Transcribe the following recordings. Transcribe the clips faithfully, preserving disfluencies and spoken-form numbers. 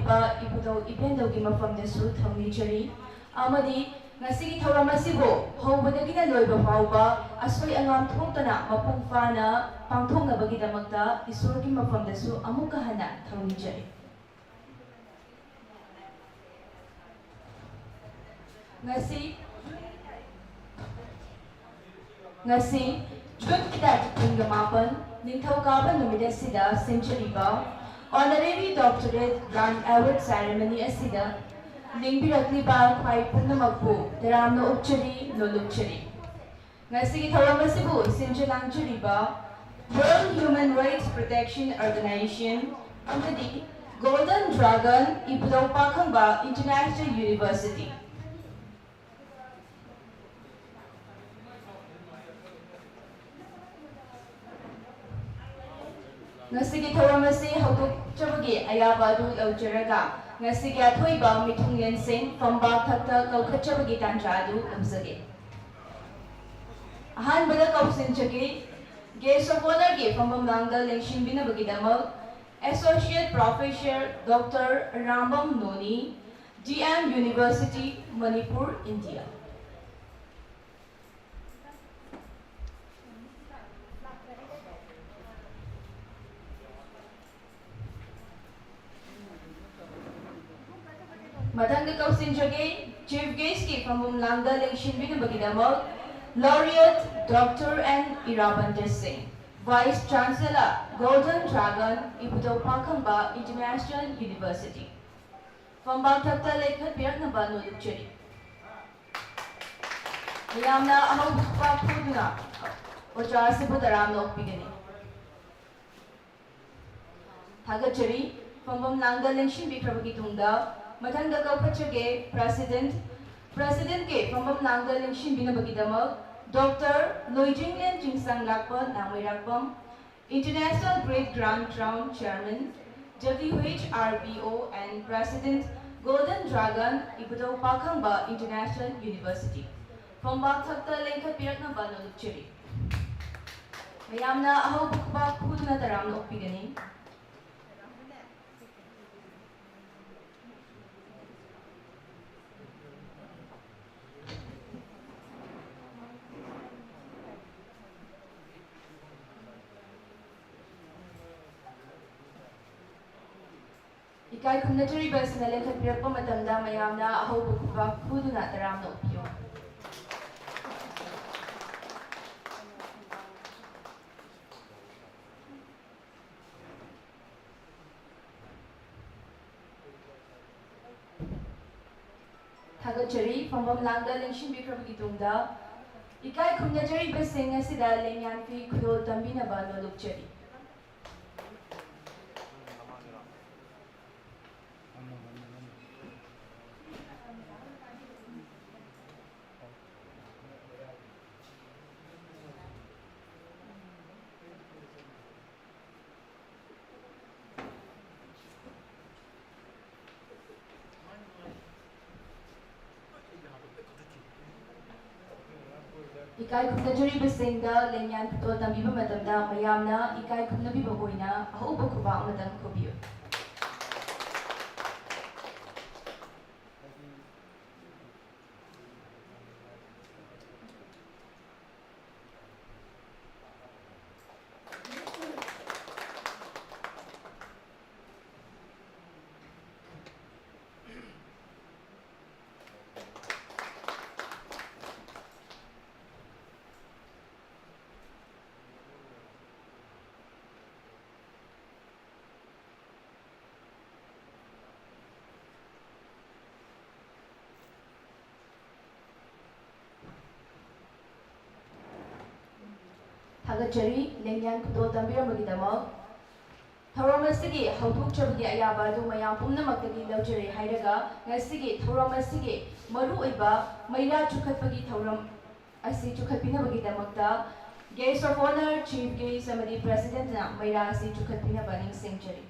ꯏꯕꯨꯙꯧ ꯏꯕꯦꯟꯗꯧꯒꯤ ꯃꯐꯝꯗꯁꯨ ꯊꯧꯅꯤꯖꯔꯤ꯫ ꯑꯃꯗꯤ ꯉꯁꯤꯒꯤ ꯊꯧꯔꯝ ꯑꯁꯤꯕꯨ ꯍꯧꯕꯗꯒꯤꯅ ꯂꯣꯏꯕ ꯐꯥꯎꯕ ꯑꯁꯣꯏ ꯑꯉꯥꯝ ꯊꯣꯛꯇꯅ ꯃꯄꯨꯡ ꯐꯥꯅ ꯄꯥꯡꯊꯣꯛꯅꯕꯒꯤꯗꯃꯛꯇ ꯏꯁꯣꯔꯒꯤ ꯃꯐꯝꯗꯁꯨ ꯑꯃꯨꯛꯀ ꯍꯟꯅ ꯊꯧꯅꯤꯖꯔꯤ꯫ ꯉꯁꯤ ꯉꯁꯤ ꯖꯨꯟꯒꯤ ꯇꯥꯔꯤꯛ ꯀꯨꯟꯒ ꯃꯥꯄꯟ, ꯅꯤꯡꯊꯧꯀꯥꯕ ꯅꯨꯃꯤꯠ ꯑꯁꯤꯗ ꯁꯤꯟꯖꯔꯤꯕ Honorary Doctorate Grant Award Ceremony ꯑꯁꯤꯗ ꯂꯦꯡꯕꯤꯔꯛꯂꯤꯕ ꯈ꯭ꯋꯥꯏ ꯄꯨꯝꯅꯃꯛꯄꯨ ꯇꯔꯥꯝꯅ ꯑꯣꯛꯆꯔꯤ, ꯅꯣꯂꯨꯛꯆꯔꯤ꯫ ꯉꯁꯤꯒꯤ ꯊꯧꯔꯝ ꯑꯁꯤꯕꯨ ꯁꯤꯟꯖ ꯂꯥꯡꯖꯔꯤꯕ World Human Rights Protection Organization ꯑꯃꯗꯤ Golden Dragon ꯏꯕꯨꯙꯧ ꯄꯥꯈꯪꯕ International University꯫ ꯉꯁꯤꯒꯤ ꯊꯧꯔꯝ ꯑꯁꯤ ꯍꯧꯗꯣꯛꯆꯕꯒꯤ ꯑꯌꯥꯕ ꯑꯗꯨ ꯂꯧꯖꯔꯒ, ꯉꯁꯤꯒꯤ ꯑꯊꯣꯏꯕ ꯃꯤꯊꯨꯡꯂꯦꯟꯁꯤꯡ ꯐꯝꯕꯥꯛ ꯊꯛꯇ ꯀꯧꯈꯠꯆꯕꯒꯤ ꯇꯥꯟꯖꯥ ꯑꯗꯨ ꯂꯧꯖꯒꯦ꯫ ꯑꯍꯥꯟꯕꯗ ꯀꯧꯁꯤꯟꯖꯒꯦ, Guest of Honourꯒꯤ ꯐꯝꯐꯝ ꯂꯥꯡꯗ ꯂꯦꯡꯁꯤꯟꯕꯤꯅꯕꯒꯤꯗꯃꯛ Associate Professor Doctor ꯔꯥꯝꯕꯝ ꯅꯣꯅꯤ, D M University, Manipur, India. ꯃꯊꯪꯗ ꯀꯧꯁꯤꯟꯖꯒꯦ, Chief Guestꯀꯤ ꯐꯝꯐꯝ ꯂꯥꯡꯗ ꯂꯦꯡꯁꯤꯟꯕꯤꯅꯕꯒꯤꯗꯃꯛ Laureate Doctor N ꯏꯔꯥꯕꯟꯇ ꯁꯤꯡ, Vice Chancellor, Golden Dragon ꯏꯕꯨꯙꯧ ꯄꯥꯈꯪꯕ International University꯫ ꯐꯝꯕꯥꯛ ꯊꯛꯇ ꯂꯦꯡꯈꯠꯄꯤꯔꯛꯅꯕ ꯅꯣꯂꯨꯛꯆꯔꯤ꯫ ꯃꯌꯥꯝꯅ ꯑꯍꯧꯕ ꯈꯨꯕꯥꯛ ꯈꯨꯗꯨꯅ ꯑꯣꯖꯥ ꯑꯁꯤꯕꯨ ꯇꯔꯥꯝꯅ ꯑꯣꯛꯄꯤꯒꯅꯤ꯫ ꯊꯥꯒꯠꯆꯔꯤ꯫ ꯐꯝꯐꯝ ꯂꯥꯡꯗ ꯂꯦꯡꯁꯤꯟꯕꯤꯈ꯭ꯔꯕꯒꯤ ꯇꯨꯡꯗ, ꯃꯊꯪꯗ ꯀꯧꯈꯠꯆꯒꯦ President, Presidentꯀꯤ ꯐꯝꯐꯝ ꯂꯥꯡꯗ ꯂꯦꯡꯁꯤꯟꯕꯤꯅꯕꯒꯤꯗꯃꯛ Doctor ꯂꯣꯏꯖꯤꯡꯂꯦꯟ ꯆꯤꯡꯁꯥꯡ ꯂꯥꯛꯄ ꯅꯥꯃꯩꯔꯥꯛꯄꯝ, International Great Grant Round Chairman, W H R B O and President, Golden Dragon ꯏꯕꯨꯙꯧ ꯄꯥꯈꯪꯕ International University꯫ ꯐꯝꯕꯥꯛ ꯊꯛꯇ ꯂꯦꯡꯈꯠꯄꯤꯔꯛꯅꯕ ꯅꯣꯂꯨꯛꯆꯔꯤ꯫ ꯃꯌꯥꯝꯅ ꯑꯍꯧꯕ ꯈꯨꯕꯥꯛ ꯈꯨꯗꯨꯅ ꯇꯔꯥꯝꯅ ꯑꯣꯛꯄꯤꯒꯅꯤ꯫ ꯏꯀꯥꯏ ꯈꯨꯝꯅꯖꯔꯤꯕ ꯑꯁꯤꯅ ꯂꯦꯡꯈꯠꯄꯤꯔꯛꯄ ꯃꯇꯝꯗ ꯃꯌꯥꯝꯅ ꯑꯍꯧꯕ ꯈꯨꯕꯥꯛ ꯈꯨꯗꯨꯅ ꯇꯔꯥꯝꯅ ꯑꯣꯛꯄꯤꯌꯨ꯫ ꯊꯥꯒꯠꯆꯔꯤ꯫ ꯐꯝꯐꯝ ꯂꯥꯡꯗ ꯂꯦꯡꯁꯤꯟꯕꯤꯈ꯭ꯔꯕꯒꯤ ꯇꯨꯡꯗ, ꯏꯀꯥꯏ ꯈꯨꯝꯅꯖꯔꯤꯕꯁꯤꯡ ꯑꯁꯤꯗ ꯂꯦꯡꯌꯥꯟ ꯐꯤ ꯈꯨꯗꯣꯜ ꯇꯝꯕꯤꯅꯕ ꯅꯣꯂꯨꯛꯆꯔꯤ꯫ ꯏꯀꯥꯏ ꯈꯨꯝꯅꯖꯔꯤꯕꯁꯤꯡꯗ ꯂꯦꯡꯌꯥꯟ ꯈꯨꯗꯣꯜ ꯇꯝꯕꯤꯕ ꯃꯇꯝꯗ ꯃꯌꯥꯝꯅ ꯏꯀꯥꯏ ꯈꯨꯝꯅꯕꯤꯕ ꯑꯣꯏꯅ ꯑꯍꯧꯕ ꯈꯨꯕꯥꯛ ꯑꯃꯇꯪ ꯈꯨꯕꯤꯌꯨ꯫ ꯊꯥꯒꯠꯆꯔꯤ, ꯂꯦꯡꯌꯥꯟ ꯈꯨꯗꯣꯜ ꯇꯝꯕꯤꯔꯝꯕꯒꯤꯗꯃꯛ꯫ ꯊꯧꯔꯝ ꯑꯁꯤꯒꯤ ꯍꯧꯗꯣꯛꯆꯕꯒꯤ ꯑꯌꯥꯕ ꯑꯗꯨ ꯃꯌꯥꯝ ꯄꯨꯝꯅꯃꯛꯇꯒꯤ ꯂꯧꯖꯔꯦ ꯍꯥꯏꯔꯒ, ꯉꯁꯤꯒꯤ ꯊꯧꯔꯝ ꯑꯁꯤꯒꯤ ꯃꯔꯨꯑꯣꯏꯕ ꯃꯩꯔꯥ ꯆꯨꯈꯠꯄꯒꯤ ꯊꯧꯔꯝ ꯑꯁꯤ ꯆꯨꯈꯠꯄꯤꯅꯕꯒꯤꯗꯃꯛꯇ Guest of Honour, Chief Guest ꯑꯃꯗꯤ Presidentꯅ ꯃꯩꯔꯥ ꯑꯁꯤ ꯆꯨꯈꯠꯄꯤꯅꯕ ꯅꯤꯡꯁꯤꯡꯖꯔꯤ꯫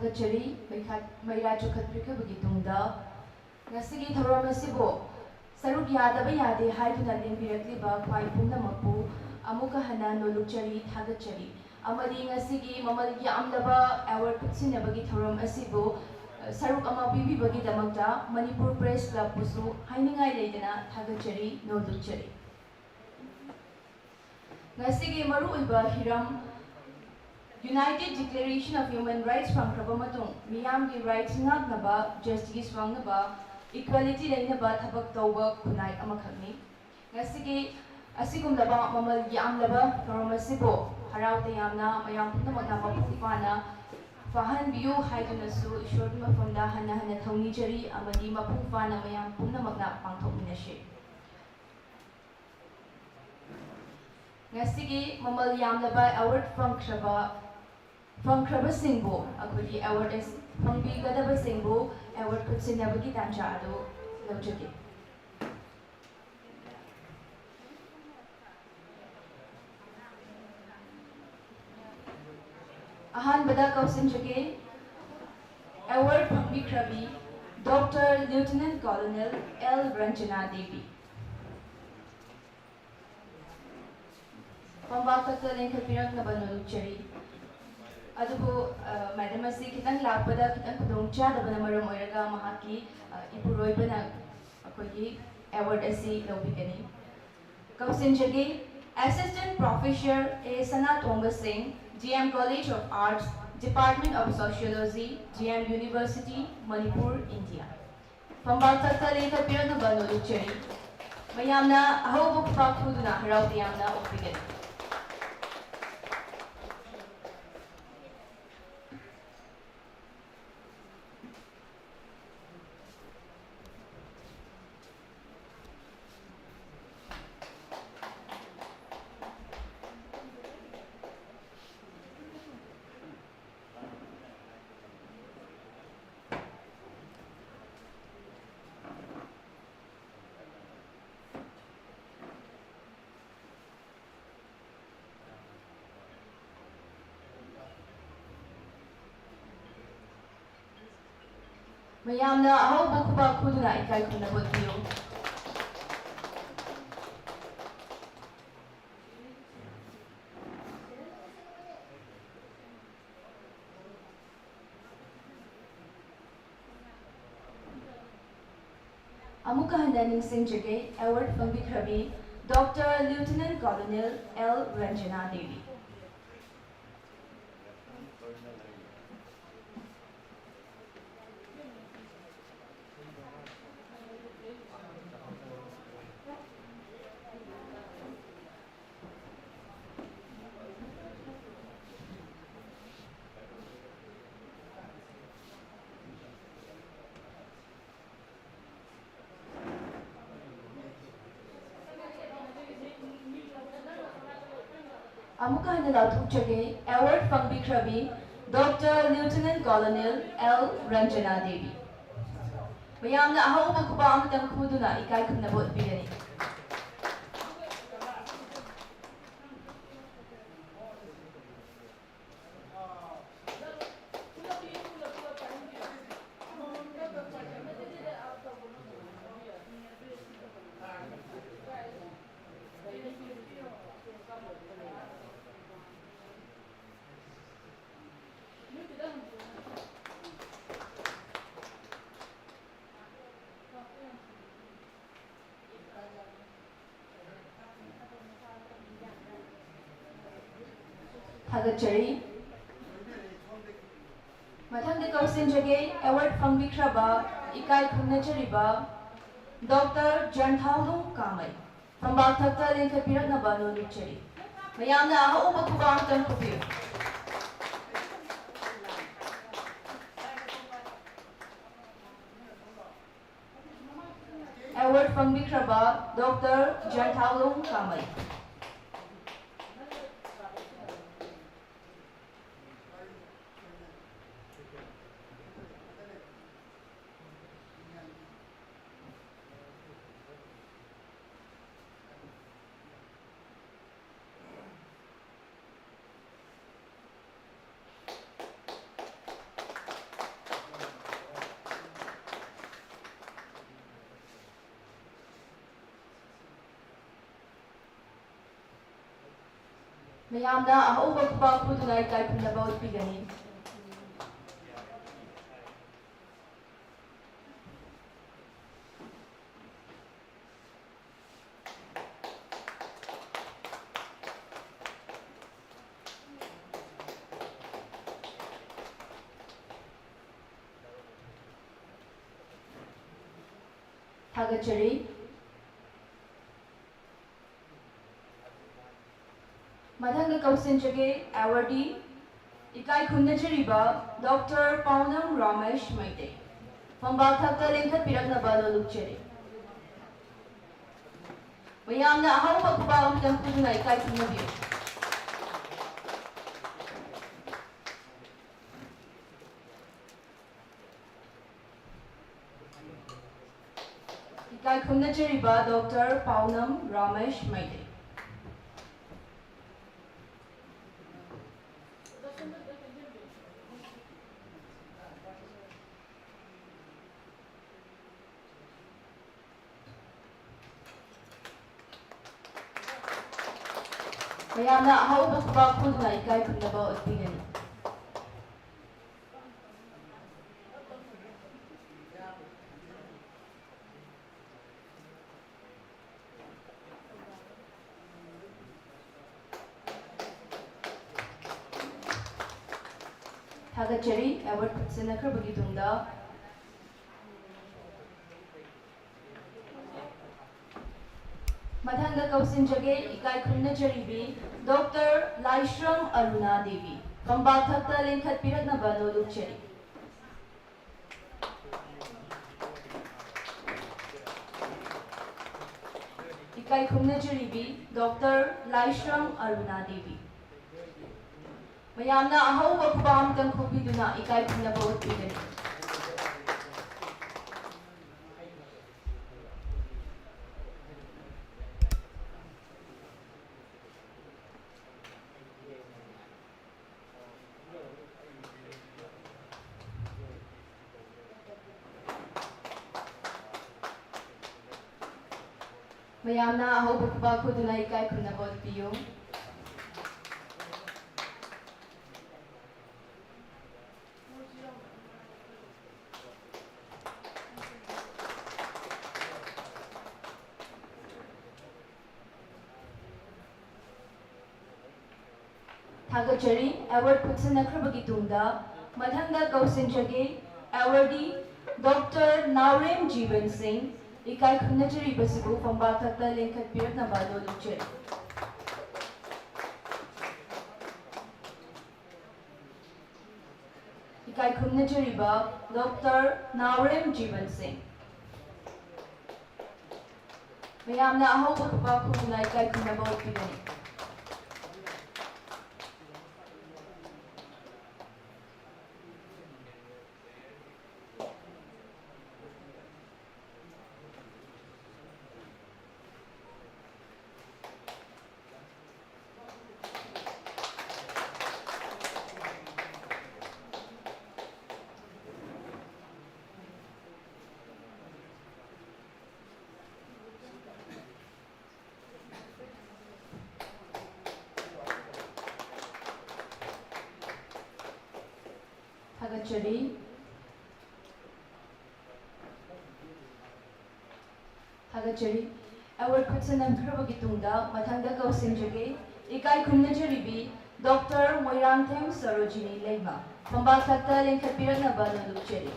ꯊꯥꯒꯠꯆꯔꯤ꯫ ꯃꯩꯈꯥ-, ꯃꯩꯔꯥ ꯆꯨꯈꯠꯄꯤꯈ꯭ꯔꯕꯒꯤ ꯇꯨꯡꯗ ꯉꯁꯤꯒꯤ ꯊꯧꯔꯝ ꯑꯁꯤꯕꯨ ꯁꯔꯨꯛ ꯌꯥꯗꯕ ꯌꯥꯗꯦ ꯍꯥꯏꯗꯨꯅ ꯂꯦꯡꯕꯤꯔꯛꯂꯤꯕ ꯈ꯭ꯋꯥꯏ ꯄꯨꯝꯅꯃꯛꯄꯨ ꯑꯃꯨꯛꯀ ꯍꯟꯅ ꯅꯣꯂꯨꯛꯆꯔꯤ, ꯊꯥꯒꯠꯆꯔꯤ꯫ ꯑꯃꯗꯤ ꯉꯁꯤꯒꯤ ꯃꯃꯜ ꯌꯥꯝꯂꯕ ꯑꯦꯋꯥꯔꯗ ꯈꯨꯠꯁꯤꯟꯅꯕꯒꯤ ꯊꯧꯔꯝ ꯑꯁꯤꯕꯨ, ꯑ, ꯁꯔꯨꯛ ꯑꯃ ꯄꯤꯕꯤꯕꯒꯤꯗꯃꯛꯇ ꯃꯅꯤꯄꯨꯔ ꯄ꯭ꯔꯦꯁ ꯀ꯭ꯂꯕꯄꯨꯁꯨ ꯍꯥꯏꯅꯤꯡꯉꯥꯏ ꯂꯩꯇꯅ ꯊꯥꯒꯠꯆꯔꯤ, ꯅꯣꯂꯨꯛꯆꯔꯤ꯫ ꯉꯁꯤꯒꯤ ꯃꯔꯨꯑꯣꯏꯕ ꯍꯤꯔꯝ, United Declaration of Human Rights ꯐꯪꯈ꯭ꯔꯕ ꯃꯇꯨꯡ, ꯃꯤꯌꯥꯝꯒꯤ ꯔꯥꯏꯠꯁ ꯉꯥꯛꯅꯕ, ꯖꯁꯇꯤꯁ ꯐꯪꯅꯕ, ꯏꯀ꯭ꯋꯦꯂꯤꯇꯤ ꯂꯩꯅꯕ ꯊꯕꯛ ꯇꯧꯕ ꯈꯨꯟꯅꯥꯏ ꯑꯃꯈꯛꯅꯤ꯫ ꯉꯁꯤꯒꯤ ꯑꯁꯤꯒꯨꯝꯂꯕ ꯃꯃꯜ ꯌꯥꯝꯂꯕ ꯊꯧꯔꯝ ꯑꯁꯤꯕꯨ ꯍꯔꯥꯎ ꯇꯌꯥꯝꯅ ꯃꯌꯥꯝ ꯄꯨꯝꯅꯃꯛꯅ ꯃꯄꯨꯡ ꯐꯥꯅ ꯐꯥꯍꯟꯕꯤꯌꯨ ꯍꯥꯏꯗꯨꯅꯁꯨ ꯏꯁꯣꯔꯒꯤ ꯃꯐꯝꯗ ꯍꯟꯅ ꯍꯟꯅ ꯊꯧꯅꯤꯖꯔꯤ, ꯑꯃꯗꯤ ꯃꯄꯨꯡ ꯐꯥꯅ ꯃꯌꯥꯝ ꯄꯨꯝꯅꯃꯛꯅ ꯄꯥꯡꯊꯣꯛꯃꯤꯟꯅꯁꯤ꯫ ꯉꯁꯤꯒꯤ ꯃꯃꯜ ꯌꯥꯝꯂꯕ ꯑꯦꯋꯥꯔꯗ ꯐꯪꯈ꯭ꯔꯕ, ꯐꯪꯈ꯭ꯔꯕꯁꯤꯡꯕꯨ, ꯑꯩꯈꯣꯏꯒꯤ ꯑꯦꯋꯥꯔꯗ ꯑꯁꯤ ꯐꯪꯕꯤꯒꯗꯕꯁꯤꯡꯕꯨ ꯑꯦꯋꯥꯔꯗ ꯈꯨꯠꯁꯤꯟꯅꯕꯒꯤ ꯇꯥꯟꯖꯥ ꯑꯗꯨ ꯂꯧꯖꯒꯦ꯫ ꯑꯍꯥꯟꯕꯗ ꯀꯧꯁꯤꯟꯖꯒꯦ, ꯑꯦꯋꯥꯔꯗ ꯐꯪꯕꯤꯈ꯭ꯔꯕꯤ doctor lieutenant colonel L Ranjana Devi. ꯐꯝꯕꯥꯛ ꯊꯛꯇ ꯂꯦꯡꯈꯠꯄꯤꯔꯛꯅꯕ ꯅꯣꯂꯨꯛꯆꯔꯤ꯫ ꯑꯗꯨꯕꯨ, ꯑ, ꯃꯦꯗꯥꯝ ꯑꯁꯤ ꯈꯤꯇꯪ ꯂꯥꯛꯄꯗ ꯈꯤꯇꯪ ꯈꯨꯗꯣꯡ ꯆꯥꯗꯕꯅ ꯃꯔꯝ ꯑꯣꯏꯔꯒ ꯃꯍꯥꯛꯀꯤ, ꯑ, ꯏꯄꯨꯔꯣꯏꯕꯅ ꯑꯩꯈꯣꯏꯒꯤ ꯑꯦꯋꯥꯔꯗ ꯑꯁꯤ ꯂꯧꯕꯤꯒꯅꯤ꯫ ꯀꯧꯁꯤꯟꯖꯒꯦ, Assistant Professor ꯑꯦ ꯁꯅꯥꯇꯣꯝꯕ ꯁꯤꯡ, D M College of Arts, Department of Sociology, D M University, Manipur, India꯫ ꯐꯝꯕꯥꯛ ꯊꯛꯇ ꯂꯦꯡꯈꯠꯄꯤꯔꯛꯅꯕ ꯅꯣꯂꯨꯛꯆꯔꯤ꯫ ꯃꯌꯥꯝꯅ ꯑꯍꯧꯕ ꯈꯨꯄꯥꯛ ꯈꯨꯗꯨꯅ ꯍꯔꯥꯎ ꯇꯌꯥꯝꯅ ꯑꯣꯛꯄꯤꯒꯅꯤ꯫ ꯃꯌꯥꯝꯅ ꯑꯍꯧꯕ ꯈꯨꯕꯥꯛ ꯈꯨꯗꯨꯅ ꯏꯀꯥꯏ ꯈꯨꯝꯅꯕ ꯎꯠꯄꯤꯌꯨ꯫ ꯑꯃꯨꯛꯀ ꯍꯟꯅ ꯅꯤꯡꯁꯤꯡꯖꯒꯦ, award ꯐꯪꯕꯤꯈ꯭ꯔꯕꯤ Doctor Lieutenant Colonel L Ranjana Devi. ꯑꯃꯨꯛꯀ ꯍꯟꯅ ꯂꯥꯎꯊꯣꯛꯆꯒꯦ, award ꯐꯪꯕꯤꯈ꯭ꯔꯕꯤ Doctor Lieutenant Colonel L Ranjana Devi. ꯃꯌꯥꯝꯅ ꯑꯍꯧꯕ ꯈꯨꯕꯥꯛ ꯑꯃꯇꯪ ꯈꯨꯗꯨꯅ ꯏꯀꯥꯏ ꯈꯨꯝꯅꯕ ꯎꯠꯄꯤꯒꯅꯤ꯫ ꯊꯥꯒꯠꯆꯔꯤ꯫ ꯃꯊꯪꯗ ꯀꯧꯁꯤꯟꯖꯒꯦ, award ꯐꯪꯕꯤꯈ꯭ꯔꯕ, ꯏꯀꯥꯏ ꯈꯨꯝꯅꯖꯔꯤꯕ Doctor ꯖꯟꯊꯥꯎꯂꯨꯡ ꯀꯥꯃꯩ꯫ ꯐꯝꯕꯥꯛ ꯊꯛꯇ ꯂꯦꯡꯈꯠꯄꯤꯔꯛꯅꯕ ꯅꯣꯜꯂꯨꯛꯆꯔꯤ꯫ ꯃꯌꯥꯝꯅ ꯑꯍꯧꯕ ꯈꯨꯕꯥꯛ ꯑꯃꯇꯪ ꯈꯨꯕꯤꯌꯨ꯫ Award ꯐꯪꯕꯤꯈ꯭ꯔꯕ Doctor ꯖꯟꯊꯥꯎꯂꯨꯡ ꯀꯥꯃꯩ꯫ ꯃꯌꯥꯝꯅ ꯑꯍꯧꯕ ꯈꯨꯕꯥꯛ ꯈꯨꯗꯨꯅ ꯏꯀꯥꯏ ꯈꯨꯝꯅꯕ ꯎꯠꯄꯤꯒꯅꯤ꯫ ꯊꯥꯒꯠꯆꯔꯤ꯫ ꯃꯊꯪꯗ ꯀꯧꯁꯤꯟꯖꯒꯦ ꯑꯦꯋꯥꯔꯗꯤ ꯏꯀꯥꯏ ꯈꯨꯝꯅꯖꯔꯤꯕ ꯗꯣꯛꯇꯔ ꯄꯥꯎꯅꯝ ꯔꯥꯃꯦꯁ ꯃꯩꯇꯩ꯫ ꯐꯝꯕꯥꯛ ꯊꯛꯇ ꯂꯦꯡꯈꯠꯄꯤꯔꯛꯅꯕ ꯅꯣꯂꯨꯛꯆꯔꯤ꯫ ꯃꯌꯥꯝꯅ ꯑꯍꯧꯕ ꯈꯨꯕꯥꯛ ꯑꯃꯇꯪ ꯈꯨꯗꯨꯅ ꯏꯀꯥꯏ ꯈꯨꯝꯅꯕꯤꯌꯨ꯫ ꯏꯀꯥꯏ ꯈꯨꯝꯅꯖꯔꯤꯕ ꯗꯣꯛꯇꯔ ꯄꯥꯎꯅꯝ ꯔꯥꯃꯦꯁ ꯃꯩꯇꯩ꯫ ꯃꯌꯥꯝꯅ ꯑꯍꯧꯕ ꯈꯨꯕꯥꯛ ꯈꯨꯗꯨꯅ ꯏꯀꯥꯏ ꯈꯨꯝꯅꯕ ꯎꯠꯄꯤꯒꯅꯤ꯫ ꯊꯥꯒꯠꯆꯔꯤ꯫ ꯑꯦꯋꯥꯔꯗ ꯈꯨꯠꯁꯤꯟꯅꯈ꯭ꯔꯕꯒꯤ ꯇꯨꯡꯗ ꯃꯊꯪꯗ ꯀꯧꯁꯤꯟꯖꯒꯦ ꯏꯀꯥꯏ ꯈꯨꯝꯅꯖꯔꯤꯕꯤ ꯗꯣꯛꯇꯔ ꯂꯥꯏꯁ꯭ꯔꯝ ꯑꯔꯨꯅꯥ ꯗꯦꯕꯤ꯫ ꯐꯝꯕꯥꯛ ꯊꯛꯇ ꯂꯦꯡꯈꯠꯄꯤꯔꯛꯅꯕ ꯅꯣꯂꯨꯛꯆꯔꯤ꯫ ꯏꯀꯥꯏ ꯈꯨꯝꯅꯖꯔꯤꯕꯤ ꯗꯣꯛꯇꯔ ꯂꯥꯏꯁ꯭ꯔꯝ ꯑꯔꯨꯅꯥ ꯗꯦꯕꯤ꯫ ꯃꯌꯥꯝꯅ ꯑꯍꯧꯕ ꯈꯨꯕꯥꯛ ꯑꯃꯇꯪ ꯈꯨꯕꯤꯗꯨꯅ ꯏꯀꯥꯏ ꯈꯨꯝꯅꯕ ꯎꯠꯄꯤꯒꯅꯤ꯫ ꯃꯌꯥꯝꯅ ꯑꯍꯧꯕ ꯈꯨꯕꯥꯛ ꯈꯨꯗꯨꯅ ꯏꯀꯥꯏ ꯈꯨꯝꯅꯕ ꯎꯠꯄꯤꯌꯨ꯫ ꯊꯥꯒꯠꯆꯔꯤ꯫ Award ꯈꯨꯠꯁꯤꯟꯅꯈ꯭ꯔꯕꯒꯤ ꯇꯨꯡꯗ ꯃꯊꯪꯗ ꯀꯧꯁꯤꯟꯖꯒꯦ꯫ Awardee Doctor ꯅꯥꯎꯔꯦꯝ ꯖꯤꯕꯟ ꯁꯤꯡ꯫ ꯏꯀꯥꯏ ꯈꯨꯝꯅꯖꯔꯤꯕꯁꯤꯕꯨ ꯐꯝꯕꯥꯛ ꯊꯛꯇ ꯂꯦꯡꯈꯠꯄꯤꯔꯛꯅꯕ ꯂꯣ ꯂꯨꯞꯆꯔꯤ꯫ ꯏꯀꯥꯏ ꯈꯨꯝꯅꯖꯔꯤꯕ Doctor ꯅꯥꯎꯔꯦꯝ ꯖꯤꯕꯟ ꯁꯤꯡ꯫ ꯃꯌꯥꯝꯅ ꯑꯍꯧꯕ ꯈꯨꯄꯥꯛ ꯈꯨꯗꯨꯅ ꯏꯀꯥꯏ ꯈꯨꯝꯅꯕ ꯎꯠꯄꯤꯒꯅꯤ꯫ ꯊꯥꯒꯠꯆꯔꯤ꯫ ꯊꯥꯒꯠꯆꯔꯤ꯫ Award ꯈꯨꯠꯁꯤꯟꯅꯈ꯭ꯔꯕꯒꯤ ꯇꯨꯡꯗ ꯃꯊꯪꯗ ꯀꯧꯁꯤꯟꯖꯒꯦ꯫ ꯏꯀꯥꯏ ꯈꯨꯝꯅꯖꯔꯤꯕꯤ Doctor ꯃꯣꯏꯔꯥꯡꯊꯦꯝ ꯁꯔꯣꯖꯤꯅꯤ ꯂꯩꯃ꯫ ꯐꯝꯕꯥꯛ ꯊꯛꯇ ꯂꯦꯡꯈꯠꯄꯤꯔꯛꯅꯕ ꯅꯣꯂꯨꯛꯆꯔꯤ꯫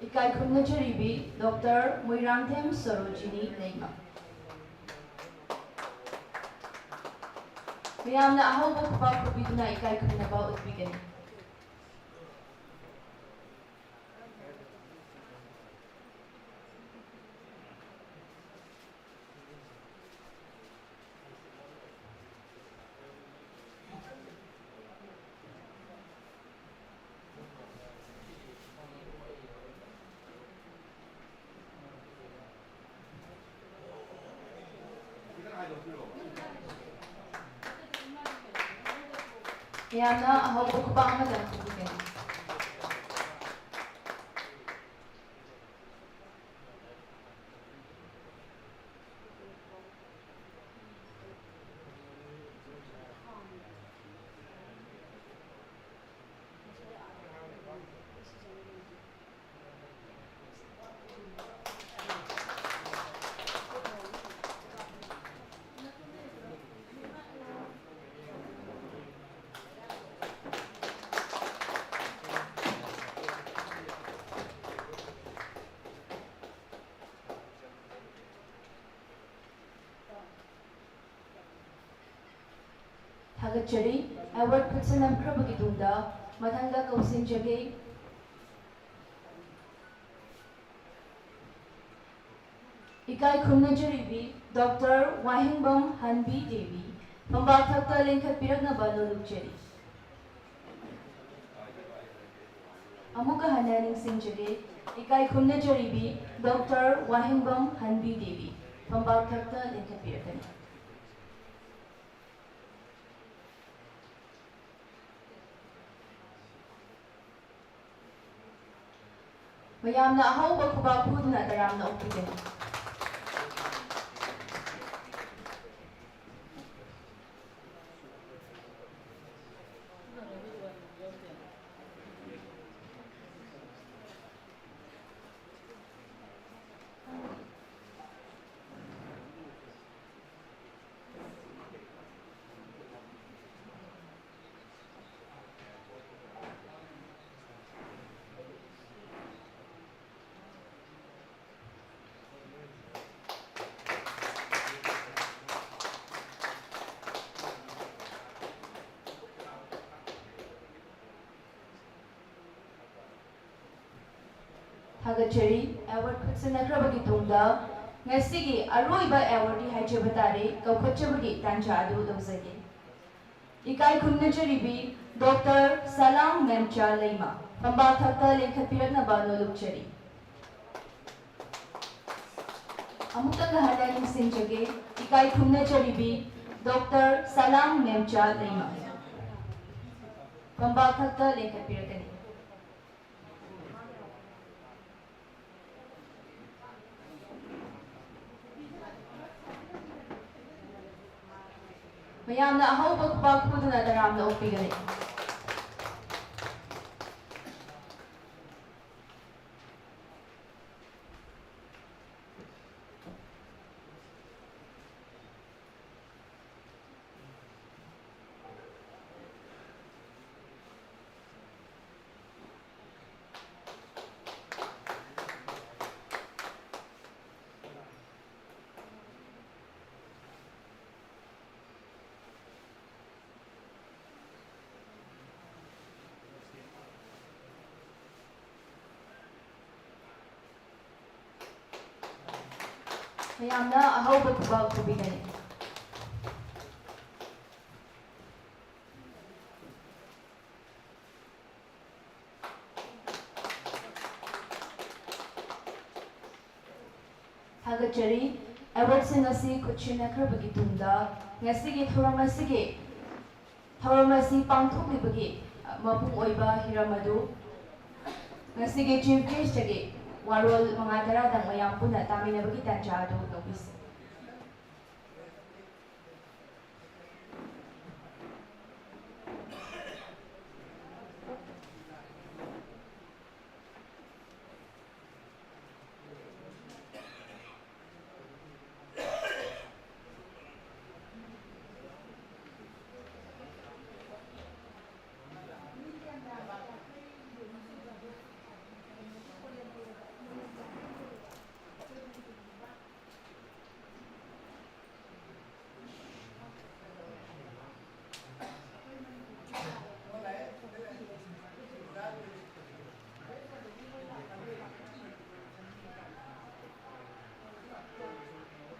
ꯏꯀꯥꯏ ꯈꯨꯝꯅꯖꯔꯤꯕꯤ Doctor ꯃꯣꯏꯔꯥꯡꯊꯦꯝ ꯁꯔꯣꯖꯤꯅꯤ ꯂꯩꯃ꯫ ꯃꯌꯥꯝꯅ ꯑꯍꯧꯕ ꯈꯨꯄꯥꯛ ꯈꯨꯕꯤꯗꯨꯅ ꯏꯀꯥꯏ ꯈꯨꯝꯅꯕ ꯎꯠꯄꯤꯒꯅꯤ꯫ ꯃꯌꯥꯝꯅ ꯑꯍꯧꯕ ꯈꯨꯄꯥꯛ ꯑꯃꯇꯪ ꯈꯨꯕꯤꯒꯅꯤ꯫ ꯊꯥꯒꯠꯆꯔꯤ꯫ ꯑꯦꯋꯥꯔꯗ ꯈꯨꯠꯁꯤꯟꯅꯈ꯭ꯔꯕꯒꯤ ꯇꯨꯡꯗ ꯃꯊꯪꯗ ꯀꯧꯁꯤꯟꯖꯒꯦ꯫ ꯏꯀꯥꯏ ꯈꯨꯝꯅꯖꯔꯤꯕꯤ ꯗꯣꯛꯇꯔ ꯋꯥꯍꯦꯡꯕꯝ ꯍꯟꯕꯤ ꯗꯦꯕꯤ ꯐꯝꯕꯥꯛ ꯊꯛꯇ ꯂꯦꯡꯈꯠꯄꯤꯔꯛꯅꯕ ꯅꯣꯂꯨꯛꯆꯔꯤ꯫ ꯑꯃꯨꯛꯀ ꯍꯟꯅ ꯅꯤꯡꯁꯤꯡꯖꯒꯦ, ꯏꯀꯥꯏ ꯈꯨꯝꯅꯖꯔꯤꯕꯤ ꯗꯣꯛꯇꯔ ꯋꯥꯍꯦꯡꯕꯝ ꯍꯟꯕꯤ ꯗꯦꯕꯤ ꯐꯝꯕꯥꯛ ꯊꯛꯇ ꯂꯦꯡꯈꯠꯄꯤꯔꯛꯀꯅꯤ꯫ ꯃꯌꯥꯝꯅ ꯑꯍꯧꯕ ꯈꯨꯕꯥꯛ ꯈꯨꯗꯨꯅ ꯇꯔꯥꯝꯅ ꯑꯣꯛꯄꯤꯒꯅꯤ꯫ ꯊꯥꯒꯠꯆꯔꯤ꯫ ꯑꯦꯋꯥꯔꯗ ꯈꯨꯠꯁꯤꯟꯅꯈ꯭ꯔꯕꯒꯤ ꯇꯨꯡꯗ ꯉꯁꯤꯒꯤ ꯑꯔꯣꯏꯕ ꯑꯦꯋꯥꯔꯗꯤ ꯍꯥꯏꯖꯕ ꯇꯥꯔꯦ, ꯀꯧꯈꯠꯆꯕꯒꯤ ꯇꯥꯟꯖꯥ ꯑꯗꯨ ꯂꯧꯖꯒꯦ꯫ ꯏꯀꯥꯏ ꯈꯨꯝꯅꯖꯔꯤꯕꯤ ꯗꯣꯛꯇꯔ ꯁꯂꯥꯝ ꯃꯦꯝꯆꯥ ꯂꯩꯃ ꯐꯝꯕꯥꯛ ꯊꯛꯇ ꯂꯦꯡꯈꯠꯄꯤꯔꯛꯅꯕ ꯅꯣꯂꯨꯛꯆꯔꯤ꯫ ꯑꯃꯨꯛꯇꯪꯒ ꯍꯟꯅ ꯅꯤꯡꯁꯤꯡꯖꯒꯦ, ꯏꯀꯥꯏ ꯈꯨꯝꯅꯖꯔꯤꯕꯤ ꯗꯣꯛꯇꯔ ꯁꯂꯥꯝ ꯃꯦꯝꯆꯥ ꯂꯩꯃ ꯐꯝꯕꯥꯛ ꯊꯛꯇ ꯂꯦꯡꯈꯠꯄꯤꯔꯛꯀꯅꯤ꯫ ꯃꯌꯥꯝꯅ ꯑꯍꯧꯕ ꯈꯨꯕꯥꯛ ꯈꯨꯗꯨꯅ ꯇꯔꯥꯝꯅ ꯑꯣꯛꯄꯤꯒꯅꯤ꯫ ꯃꯌꯥꯝꯅ ꯑꯍꯧꯕ ꯈꯨꯕꯥꯛ ꯈꯨꯕꯤꯒꯅꯤ꯫ ꯊꯥꯒꯠꯆꯔꯤ꯫ Awardꯁꯤꯡ ꯑꯁꯤ ꯈꯨꯠꯁꯤꯟꯅꯈ꯭ꯔꯕꯒꯤ ꯇꯨꯡꯗ ꯉꯁꯤꯒꯤ ꯊꯧꯔꯝ ꯑꯁꯤꯒꯤ ꯊꯧꯔꯝ ꯑꯁꯤ ꯄꯥꯡꯊꯣꯛꯂꯤꯕꯒꯤ ꯃꯄꯨꯡ ꯑꯣꯏꯕ ꯍꯤꯔꯝ ꯑꯗꯨ ꯉꯁꯤꯒꯤ Chief Guestꯇꯒꯤ ꯋꯥꯔꯣꯜ ꯃꯉꯥ ꯇꯔꯥꯗꯪ ꯃꯌꯥꯝ ꯄꯨꯟꯅ ꯇꯥꯃꯤꯟꯅꯕꯒꯤ ꯇꯥꯟꯖꯥ ꯑꯗꯨ ꯂꯧꯕꯤꯁꯤ꯫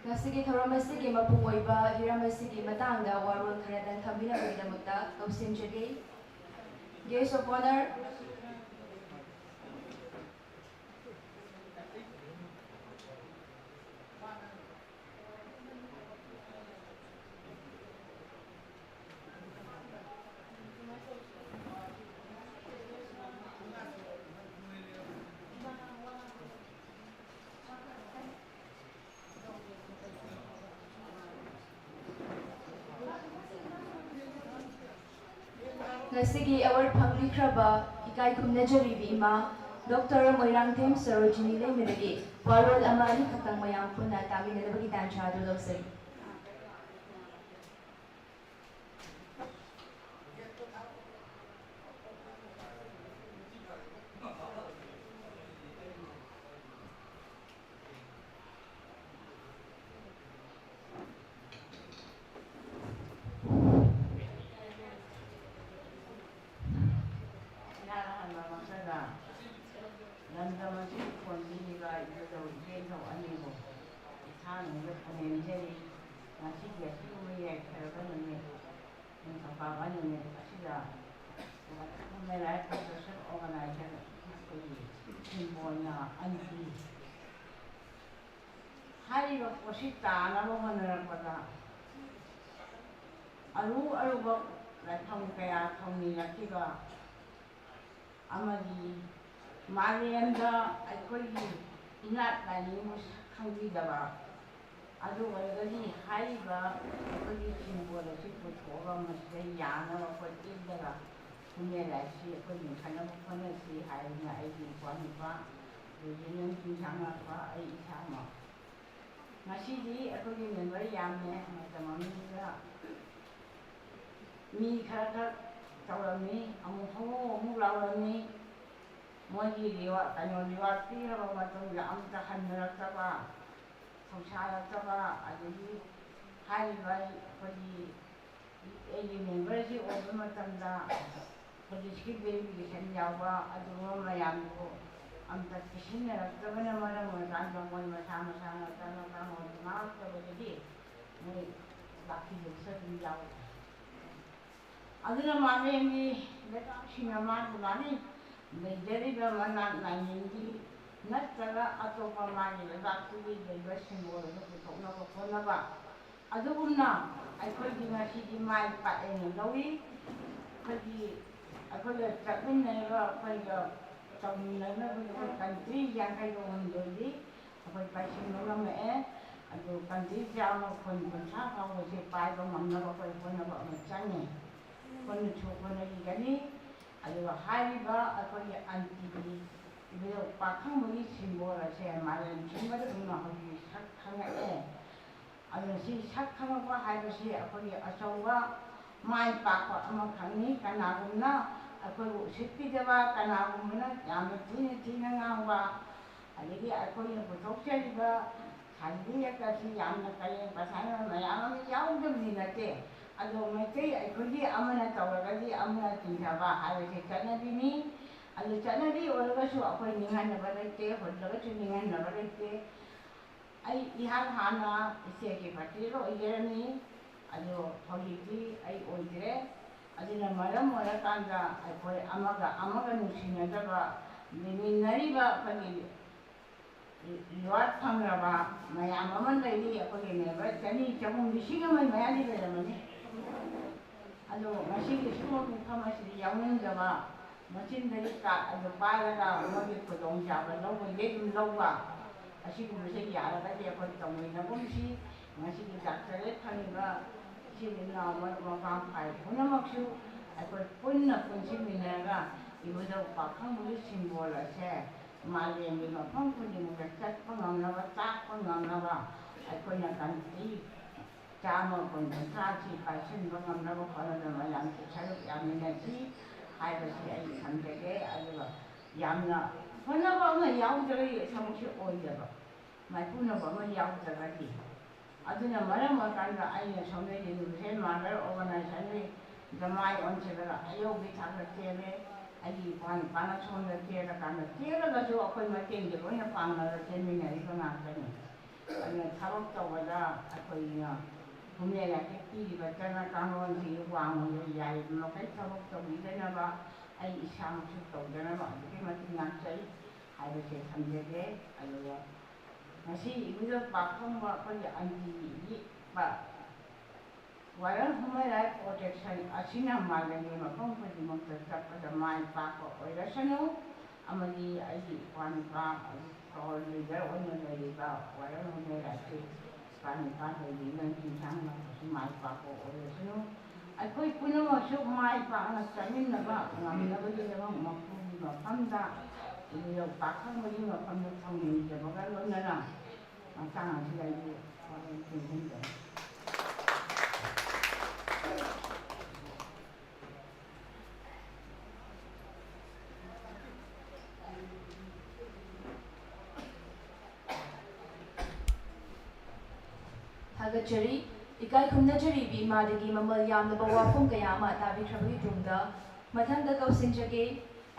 ꯉꯁꯤꯒꯤ ꯊꯧꯔꯝ ꯑꯁꯤꯒꯤ ꯃꯄꯨꯡ ꯑꯣꯏꯕ ꯍꯤꯔꯝ ꯑꯁꯤꯒꯤ ꯃꯇꯥꯡꯗ ꯋꯥꯔꯣꯜ ꯈꯔꯗꯪ ꯊꯝꯕꯤꯅꯕꯒꯤꯗꯃꯛꯇ ꯂꯧꯁꯤꯟꯖꯒꯦ꯫ Guest of Honour꯫ ꯉꯁꯤꯒꯤ award ꯐꯪꯕꯤꯈ꯭ꯔꯕ ꯏꯀꯥꯏ ꯈꯨꯝꯅꯖꯔꯤꯕꯤ ꯏꯃꯥ ꯗꯣꯛꯇꯔ ꯃꯣꯏꯔꯥꯡꯊꯦꯝ ꯁꯔꯣꯖꯤꯅꯤ ꯂꯩꯃꯗꯒꯤ ꯋꯥꯔꯣꯜ ꯑꯃ ꯑꯅꯤꯈꯛꯇꯪ ꯃꯌꯥꯝ ꯄꯨꯟꯅ ꯇꯥꯃꯤꯟꯅꯅꯕꯒꯤ ꯇꯥꯟꯖꯥ ꯑꯗꯨ ꯂꯧꯖꯩ꯫ ꯏꯍꯥꯟ ꯍꯥꯟꯕꯃꯛꯇꯗ ꯂꯝꯗꯝ ꯑꯁꯤꯒꯤ ꯈꯣꯟ ꯃꯤꯅꯤꯕ ꯏꯕꯨꯙꯧ ꯏꯕꯦꯟꯊꯧ ꯑꯅꯤꯕꯨ ꯏꯁꯥ ꯃꯁꯤ ꯇꯥꯅꯕ ꯍꯣꯠꯅꯔꯛꯄꯗ ꯑꯔꯨ ꯑꯔꯨꯕ ꯂꯥꯏꯐꯝ ꯀꯌꯥ ꯊꯧꯅꯤꯔꯛꯈꯤꯕ ꯑꯃꯗꯤ ꯃꯥꯂꯦꯝꯗ ꯑꯩꯈꯣꯏꯒꯤ ꯏꯅꯥꯠ ꯂꯥꯏꯅꯤꯡꯕꯨ ꯈꯪꯕꯤꯗꯕ, ꯑꯗꯨ ꯑꯣꯏꯔꯒꯗꯤ ꯍꯥꯏꯔꯤꯕ ꯑꯩꯈꯣꯏꯒꯤ ꯁꯤꯝꯕꯣꯜ ꯑꯁꯤ ꯄꯨꯊꯣꯛꯑꯒ ꯃꯁꯤꯗ ꯌꯥꯅꯕ ꯑꯩꯈꯣꯏ ꯏꯜꯂꯒ ꯈꯨꯟꯅꯦ ꯂꯥꯏꯁꯤ ꯑꯩꯈꯣꯏ ꯂꯤꯡꯈꯠꯅꯕ ꯍꯣꯠꯅꯁꯤ ꯍꯥꯏꯗꯅ ꯑꯩꯒꯤ ꯏꯄ꯭ꯋꯥ ꯅꯨꯄꯥ ꯔꯦꯖꯤꯅꯦꯟ ꯆꯤꯡꯁꯥꯡꯉꯥꯛꯄ ꯑꯩ ꯏꯁꯥꯃꯛ ꯉꯁꯤꯗꯤ ꯑꯩꯈꯣꯏꯒꯤ ꯃꯦꯝꯕꯔ ꯌꯥꯝꯃꯦ꯫ ꯃꯇꯝ ꯑꯃꯗ ꯃꯤ ꯈꯔ ꯈꯛ ꯇꯧꯔꯝꯃꯤ, ꯑꯃꯨꯛ ꯍꯧ ꯑꯃꯨꯛ ꯂꯥꯎꯔꯝꯃꯤ꯫ ꯃꯣꯏꯒꯤ ꯔꯤꯋꯥ-, ꯀꯩꯅꯣ, ꯔꯤꯋꯥꯔꯗ ꯄꯤꯔꯕ ꯃꯇꯨꯡꯗ ꯑꯃꯨꯛꯇ ꯍꯟꯅꯔꯛꯇꯕ, ꯊꯧꯁꯥꯔꯛꯇꯕ, ꯑꯗꯒꯤ ꯍꯥꯏꯔꯤꯕ ꯑꯩꯈꯣꯏꯒꯤ ꯑꯩꯒꯤ ꯃꯦꯝꯕꯔꯁꯤ ꯑꯣꯏꯕ ꯃꯇꯝꯗ ꯄꯨꯂꯤꯁꯀꯤ ꯚꯦꯔꯤꯐꯤꯀꯦꯁꯟ ꯌꯥꯎꯕ ꯑꯗꯨꯒꯨꯝꯕ ꯃꯌꯥꯝꯗꯨ ꯑꯝꯇ ꯄꯤꯁꯤꯟꯅꯔꯛꯇꯕꯅ ꯃꯔꯝ ꯑꯣꯏꯔꯀꯥꯟꯗ ꯃꯣꯏ ꯃꯁꯥ ꯃꯁꯥꯅ ꯇꯞꯅ ꯇꯞꯅ ꯉꯥꯛꯇꯕꯗꯒꯤ ꯃꯣꯏ ꯂꯥꯛꯄꯤꯕꯁꯨ ꯑꯗꯨꯝ ꯌꯥꯎꯏ꯫ ꯑꯗꯨꯅ ꯃꯥꯂꯦꯝꯒꯤ ꯂꯩꯕꯥꯛꯁꯤꯡꯅ ꯃꯥꯒꯤ ꯃꯥꯒꯤ ꯂꯩꯖꯔꯤꯕ ꯃꯅꯥꯠ ꯂꯥꯏꯅꯤꯡꯒꯤ ꯅꯠꯇ꯭ꯔꯒ ꯑꯇꯣꯞꯄ ꯃꯥꯒꯤ ꯂꯩꯕꯥꯛꯇꯨꯒꯤ ꯂꯩꯕꯁꯤꯡ ꯑꯣꯏꯔꯒ ꯄꯨꯊꯣꯛꯅꯕ ꯍꯣꯠꯅꯕ ꯑꯗꯨꯒꯨꯝꯅ ꯑꯩꯈꯣꯏꯒꯤ ꯉꯁꯤꯗꯤ ꯃꯥꯏ ꯄꯥꯛꯑꯦꯅ ꯂꯧꯏ꯫ ꯑꯩꯈꯣꯏꯒꯤ ꯑꯩꯈꯣꯏꯒ ꯆꯠꯃꯤꯟꯅꯔꯤꯕ ꯑꯩꯈꯣꯏꯒ ꯇꯧꯃꯤꯟꯅꯅꯕꯒꯤ ꯑꯩꯈꯣꯏ ꯀꯟꯇ꯭ꯔꯤ ꯌꯥꯡꯈꯩꯒ ꯍꯨꯝꯗꯣꯏꯗꯤ ꯑꯩꯈꯣꯏ ꯄꯥꯏꯁꯤꯟꯕ ꯉꯝꯃꯛꯑꯦ꯫ ꯑꯗꯨ ꯀꯟꯇ꯭ꯔꯤ ꯆꯥꯝꯃ ꯀꯨꯟ ꯀꯨꯟꯊ꯭ꯔꯥ ꯐꯥꯎꯕꯁꯦ ꯄꯥꯏꯕ ꯉꯝꯅꯕ ꯑꯩꯈꯣꯏ ꯍꯣꯠꯅꯕ ꯑꯃ ꯆꯪꯉꯤ꯫ ꯍꯣꯠꯅꯁꯨ ꯍꯣꯠꯅꯈꯤꯒꯅꯤ꯫ ꯑꯗꯨꯒ ꯍꯥꯏꯔꯤꯕ ꯑꯩꯈꯣꯏꯒꯤ ꯑꯟꯇꯤꯒꯤ ꯏꯕꯨꯙꯧ ꯄꯥꯈꯪꯕꯒꯤ ꯁꯤꯝꯕꯣꯜ ꯑꯁꯦ ꯃꯥꯂꯦꯝ ꯁꯤꯟꯕꯗ ꯑꯗꯨꯝ ꯍꯧꯖꯤꯛ ꯁꯛ ꯈꯪꯉꯛꯑꯦ꯫ ꯑꯗꯨꯅ ꯁꯤ ꯁꯛ ꯈꯪꯉꯛꯄ ꯍꯥꯏꯕꯁꯤ ꯑꯩꯈꯣꯏꯒꯤ ꯑꯆꯧꯕ ꯃꯥꯏ ꯄꯥꯛꯄ ꯑꯃꯈꯛꯅꯤ꯫ ꯀꯅꯥꯒꯨꯝꯕꯅ ꯑꯩꯈꯣꯏꯕꯨ ꯎꯁꯤꯠꯄꯤꯗꯕ, ꯀꯅꯥꯒꯨꯝꯕꯅ ꯌꯥꯝꯅ ꯊꯤꯅ ꯊꯤꯅ ꯉꯥꯡꯕ, ꯑꯗꯒꯤ ꯑꯩꯈꯣꯏꯅ ꯄꯨꯊꯣꯛꯆꯔꯤꯕ ꯁꯥꯟꯕꯤ ꯑꯁꯤ ꯌꯥꯝꯅ ꯄꯔꯦꯡ ꯄꯁꯥꯟꯕ ꯃꯌꯥꯝ ꯑꯃ ꯌꯥꯎꯗꯕꯗꯤ ꯅꯠꯇꯦ꯫ ꯑꯗꯣ ꯃꯩꯇꯩ ꯑꯩꯈꯣꯏꯒꯤ ꯑꯃꯅ ꯇꯧꯔꯒꯗꯤ ꯑꯃꯅ ꯆꯤꯡꯊꯕ ꯍꯥꯏꯕꯁꯤ ꯆꯠꯅꯕꯤꯅꯤ꯫ ꯑꯗꯨ ꯆꯠꯅꯕꯤ ꯑꯣꯏꯔꯒꯁꯨ ꯑꯩꯈꯣꯏ ꯅꯤꯡꯍꯟꯅꯕ ꯂꯩꯇꯦ, ꯍꯨꯜꯂꯒꯁꯨ ꯅꯤꯡꯍꯟꯅꯕ ꯂꯩꯇꯦ꯫ ꯑꯩ ꯏꯍꯥꯟ ꯍꯥꯟꯅ ꯏꯆꯦꯒꯤ ꯄꯥꯔꯇꯤꯗ ꯑꯣꯏꯖꯔꯝꯃꯤ, ꯑꯗꯣ ꯍꯧꯖꯤꯛꯇꯤ ꯑꯩ ꯑꯣꯏꯗ꯭ꯔꯦ꯫ ꯑꯗꯨꯅ ꯃꯔꯝ ꯑꯣꯏꯔꯀꯥꯟꯗ ꯑꯩꯈꯣꯏ ꯑꯃꯒ ꯑꯃꯒ ꯅꯨꯡꯁꯤꯅꯗꯕ, ꯂꯩꯃꯤꯟꯅꯔꯤꯕ ꯑꯩꯈꯣꯏꯒꯤ ꯔꯤꯋꯥꯔꯗ ꯐꯪꯂꯕ ꯃꯌꯥꯝ ꯑꯃ ꯂꯩꯔꯤ꯫ ꯑꯩꯈꯣꯏꯒꯤ ꯃꯦꯝꯕꯔ ꯆꯅꯤ, ꯆꯍꯨꯝ, ꯂꯤꯁꯤꯡ ꯑꯃꯒꯤ ꯃꯌꯥꯗꯤ ꯂꯩꯔꯝꯃꯅꯤ꯫ ꯑꯗꯣ ꯉꯁꯤꯒꯤ ꯁꯤꯒꯨꯝꯕ ꯃꯐꯝ ꯑꯁꯤꯗ ꯌꯥꯎꯅꯤꯡꯗꯕ, ꯃꯆꯤꯟꯗꯗꯤ ꯀꯥꯔꯗ ꯑꯗꯨ ꯄꯥꯏꯔꯒ ꯃꯣꯏꯒꯤ ꯈꯨꯗꯣꯡꯆꯥꯕ ꯂꯧꯕꯒꯤ ꯑꯗꯨꯝ ꯂꯧꯕ, ꯑꯁꯤꯒꯨꯝꯕꯁꯦ ꯌꯥꯔꯒꯗꯤ ꯑꯩꯈꯣꯏ ꯇꯧꯃꯤꯟꯅꯒꯨꯝꯁꯤ꯫ ꯉꯁꯤꯒꯤ ꯗꯥꯛꯇꯔꯦꯠ ꯐꯪꯉꯤꯕ ꯏꯆꯤꯜ ꯏꯅꯥꯎ, ꯃꯔꯨꯞ ꯃꯄꯥꯡ ꯐꯥꯏ ꯄꯨꯝꯅꯃꯛꯁꯨ ꯑꯩꯈꯣꯏ ꯄꯨꯟꯅ ꯄꯨꯟꯁꯤꯟꯃꯤꯟꯅꯔꯒ ꯏꯕꯨꯙꯧ ꯄꯥꯈꯪꯕꯒꯤ ꯁꯤꯝꯕꯣꯜ ꯑꯁꯦ ꯃꯥꯂꯦꯝꯒꯤ ꯃꯐꯝ ꯈꯨꯗꯤꯡꯃꯛꯇ ꯆꯠꯄ ꯉꯝꯅꯕ, ꯇꯥꯛꯄ ꯉꯝꯅꯕ, ꯑꯩꯈꯣꯏꯅ ꯀꯟꯇ꯭ꯔꯤ ꯆꯥꯝꯃ ꯀꯨꯟ ꯀꯨꯟꯊ꯭ꯔꯥꯁꯤ ꯄꯥꯏꯁꯤꯟꯕ ꯉꯝꯅꯕ ꯍꯣꯠꯅꯗꯨꯅ ꯃꯌꯥꯝꯁꯨ ꯁꯔꯨꯛ ꯌꯥꯃꯤꯟꯅꯁꯤ ꯍꯥꯏꯕꯁꯤ ꯑꯩ ꯊꯝꯖꯒꯦ꯫ ꯑꯗꯨꯒ ꯌꯥꯝꯅ ꯍꯣꯠꯅꯕ ꯑꯃ ꯌꯥꯎꯗ꯭ꯔꯒꯗꯤ ꯊꯕꯛꯁꯤ ꯑꯣꯏꯗꯕ, ꯃꯥꯏꯄꯨꯅꯕ ꯑꯃ ꯌꯥꯎꯗ꯭ꯔꯒꯗꯤ꯫ ꯑꯗꯨꯅ ꯃꯔꯝ ꯑꯣꯏꯔꯀꯥꯟꯗ ꯑꯩꯅ ꯁꯣꯝꯗ Universal Mother Organization ꯗ ꯃꯥꯏ ꯑꯣꯟꯁꯤꯜꯂꯒ ꯑꯌꯧꯕꯒꯤ ꯊꯥꯛꯇ ꯆꯦꯜꯂꯦ꯫ ꯑꯩꯒꯤ ꯏꯄ꯭ꯋꯥ ꯅꯨꯄꯥꯅ ꯁꯣꯝꯗ ꯆꯦꯜꯂꯀꯥꯟꯗ, ꯆꯦꯜꯂꯒꯁꯨ ꯑꯩꯈꯣꯏ ꯃꯇꯦꯡꯁꯦ ꯂꯣꯏꯅ ꯄꯥꯡꯅꯔ ꯆꯦꯟꯃꯤꯟꯅꯔꯤꯕ ꯉꯥꯛꯇꯅꯤ꯫ ꯑꯗꯨꯅ ꯊꯕꯛ ꯇꯧꯕꯗ ꯑꯩꯈꯣꯏꯅ ꯍꯨꯝꯅ ꯂꯥꯏꯊꯦꯛ ꯄꯤꯔꯤꯕ ꯆꯠꯅ ꯀꯥꯡꯂꯣꯟꯁꯤ ꯋꯥꯡꯃꯗ ꯌꯥꯔꯤꯕ ꯃꯈꯩ ꯊꯕꯛ ꯇꯧꯕꯤꯗꯅꯕ ꯑꯩ ꯏꯁꯥꯃꯛꯁꯨ ꯇꯧꯗꯅꯕ ꯑꯗꯨꯛꯀꯤ ꯃꯇꯤꯛ ꯉꯥꯛꯆꯩ ꯍꯥꯏꯕꯁꯦ ꯊꯝꯖꯒꯦ꯫ ꯑꯗꯨꯒ ꯉꯁꯤ ꯏꯕꯨꯙꯧ ꯄꯥꯈꯪꯕ ꯑꯩꯈꯣꯏꯒꯤ ꯑꯟꯇꯤ ꯌꯦꯛꯄ World Human Rights Protection ꯑꯁꯤꯅ ꯃꯥꯂꯦꯝꯒꯤ ꯃꯐꯝ ꯈꯨꯗꯤꯡꯃꯛꯇ ꯆꯠꯄꯗ ꯃꯥꯏ ꯄꯥꯛꯄ ꯑꯣꯏꯔꯁꯅꯨ, ꯑꯃꯗꯤ ꯑꯩꯒꯤ ꯏꯄ꯭ꯋꯥ ꯅꯨꯄꯥ ꯄꯥꯋꯔ ꯂꯤꯗꯔ ꯑꯣꯏꯅ ꯂꯩꯔꯤꯕ ꯋꯥꯔꯜ ꯍ꯭ꯌꯨꯃꯦꯟ ꯔꯥꯏꯠꯁꯀꯤ ꯄꯥꯟ ꯅꯤꯄꯥꯟ ꯂꯩꯔꯤꯕ ꯆꯤꯡꯁꯥꯡ ꯂꯥꯛꯄꯁꯨ ꯃꯥꯏ ꯄꯥꯛꯄ ꯑꯣꯏꯔꯁꯅꯨ꯫ ꯑꯩꯈꯣꯏ ꯄꯨꯝꯅꯃꯛꯁꯨ ꯃꯥꯏ ꯄꯥꯛꯅ ꯆꯠꯃꯤꯟꯅꯕ ꯉꯝꯅꯕꯒꯤꯗꯃꯛ ꯃꯄꯨꯒꯤ ꯃꯐꯝꯗ, ꯏꯕꯨꯙꯧ ꯄꯥꯈꯪꯕꯒꯤ ꯃꯐꯝꯗ ꯊꯧꯅꯤꯖꯕꯒ ꯂꯣꯏꯅꯅ ꯃꯇꯥꯡ ꯑꯁꯤꯗ ꯑꯩꯒꯤ ꯋꯥꯔꯣꯜ ꯇꯦꯟꯁꯤꯟꯖꯔꯤ꯫ ꯊꯥꯒꯠꯆꯔꯤ꯫ ꯏꯀꯥꯏ ꯈꯨꯝꯅꯖꯔꯤꯕꯤ ꯏꯃꯥꯗꯒꯤ ꯃꯃꯜ ꯌꯥꯝꯂꯕ ꯋꯥꯐꯝ ꯀꯌꯥ ꯑꯃ ꯇꯥꯕꯤꯈ꯭ꯔꯕꯒꯤ ꯇꯨꯡꯗ, ꯃꯊꯪꯗ ꯀꯧꯁꯤꯟꯖꯒꯦ,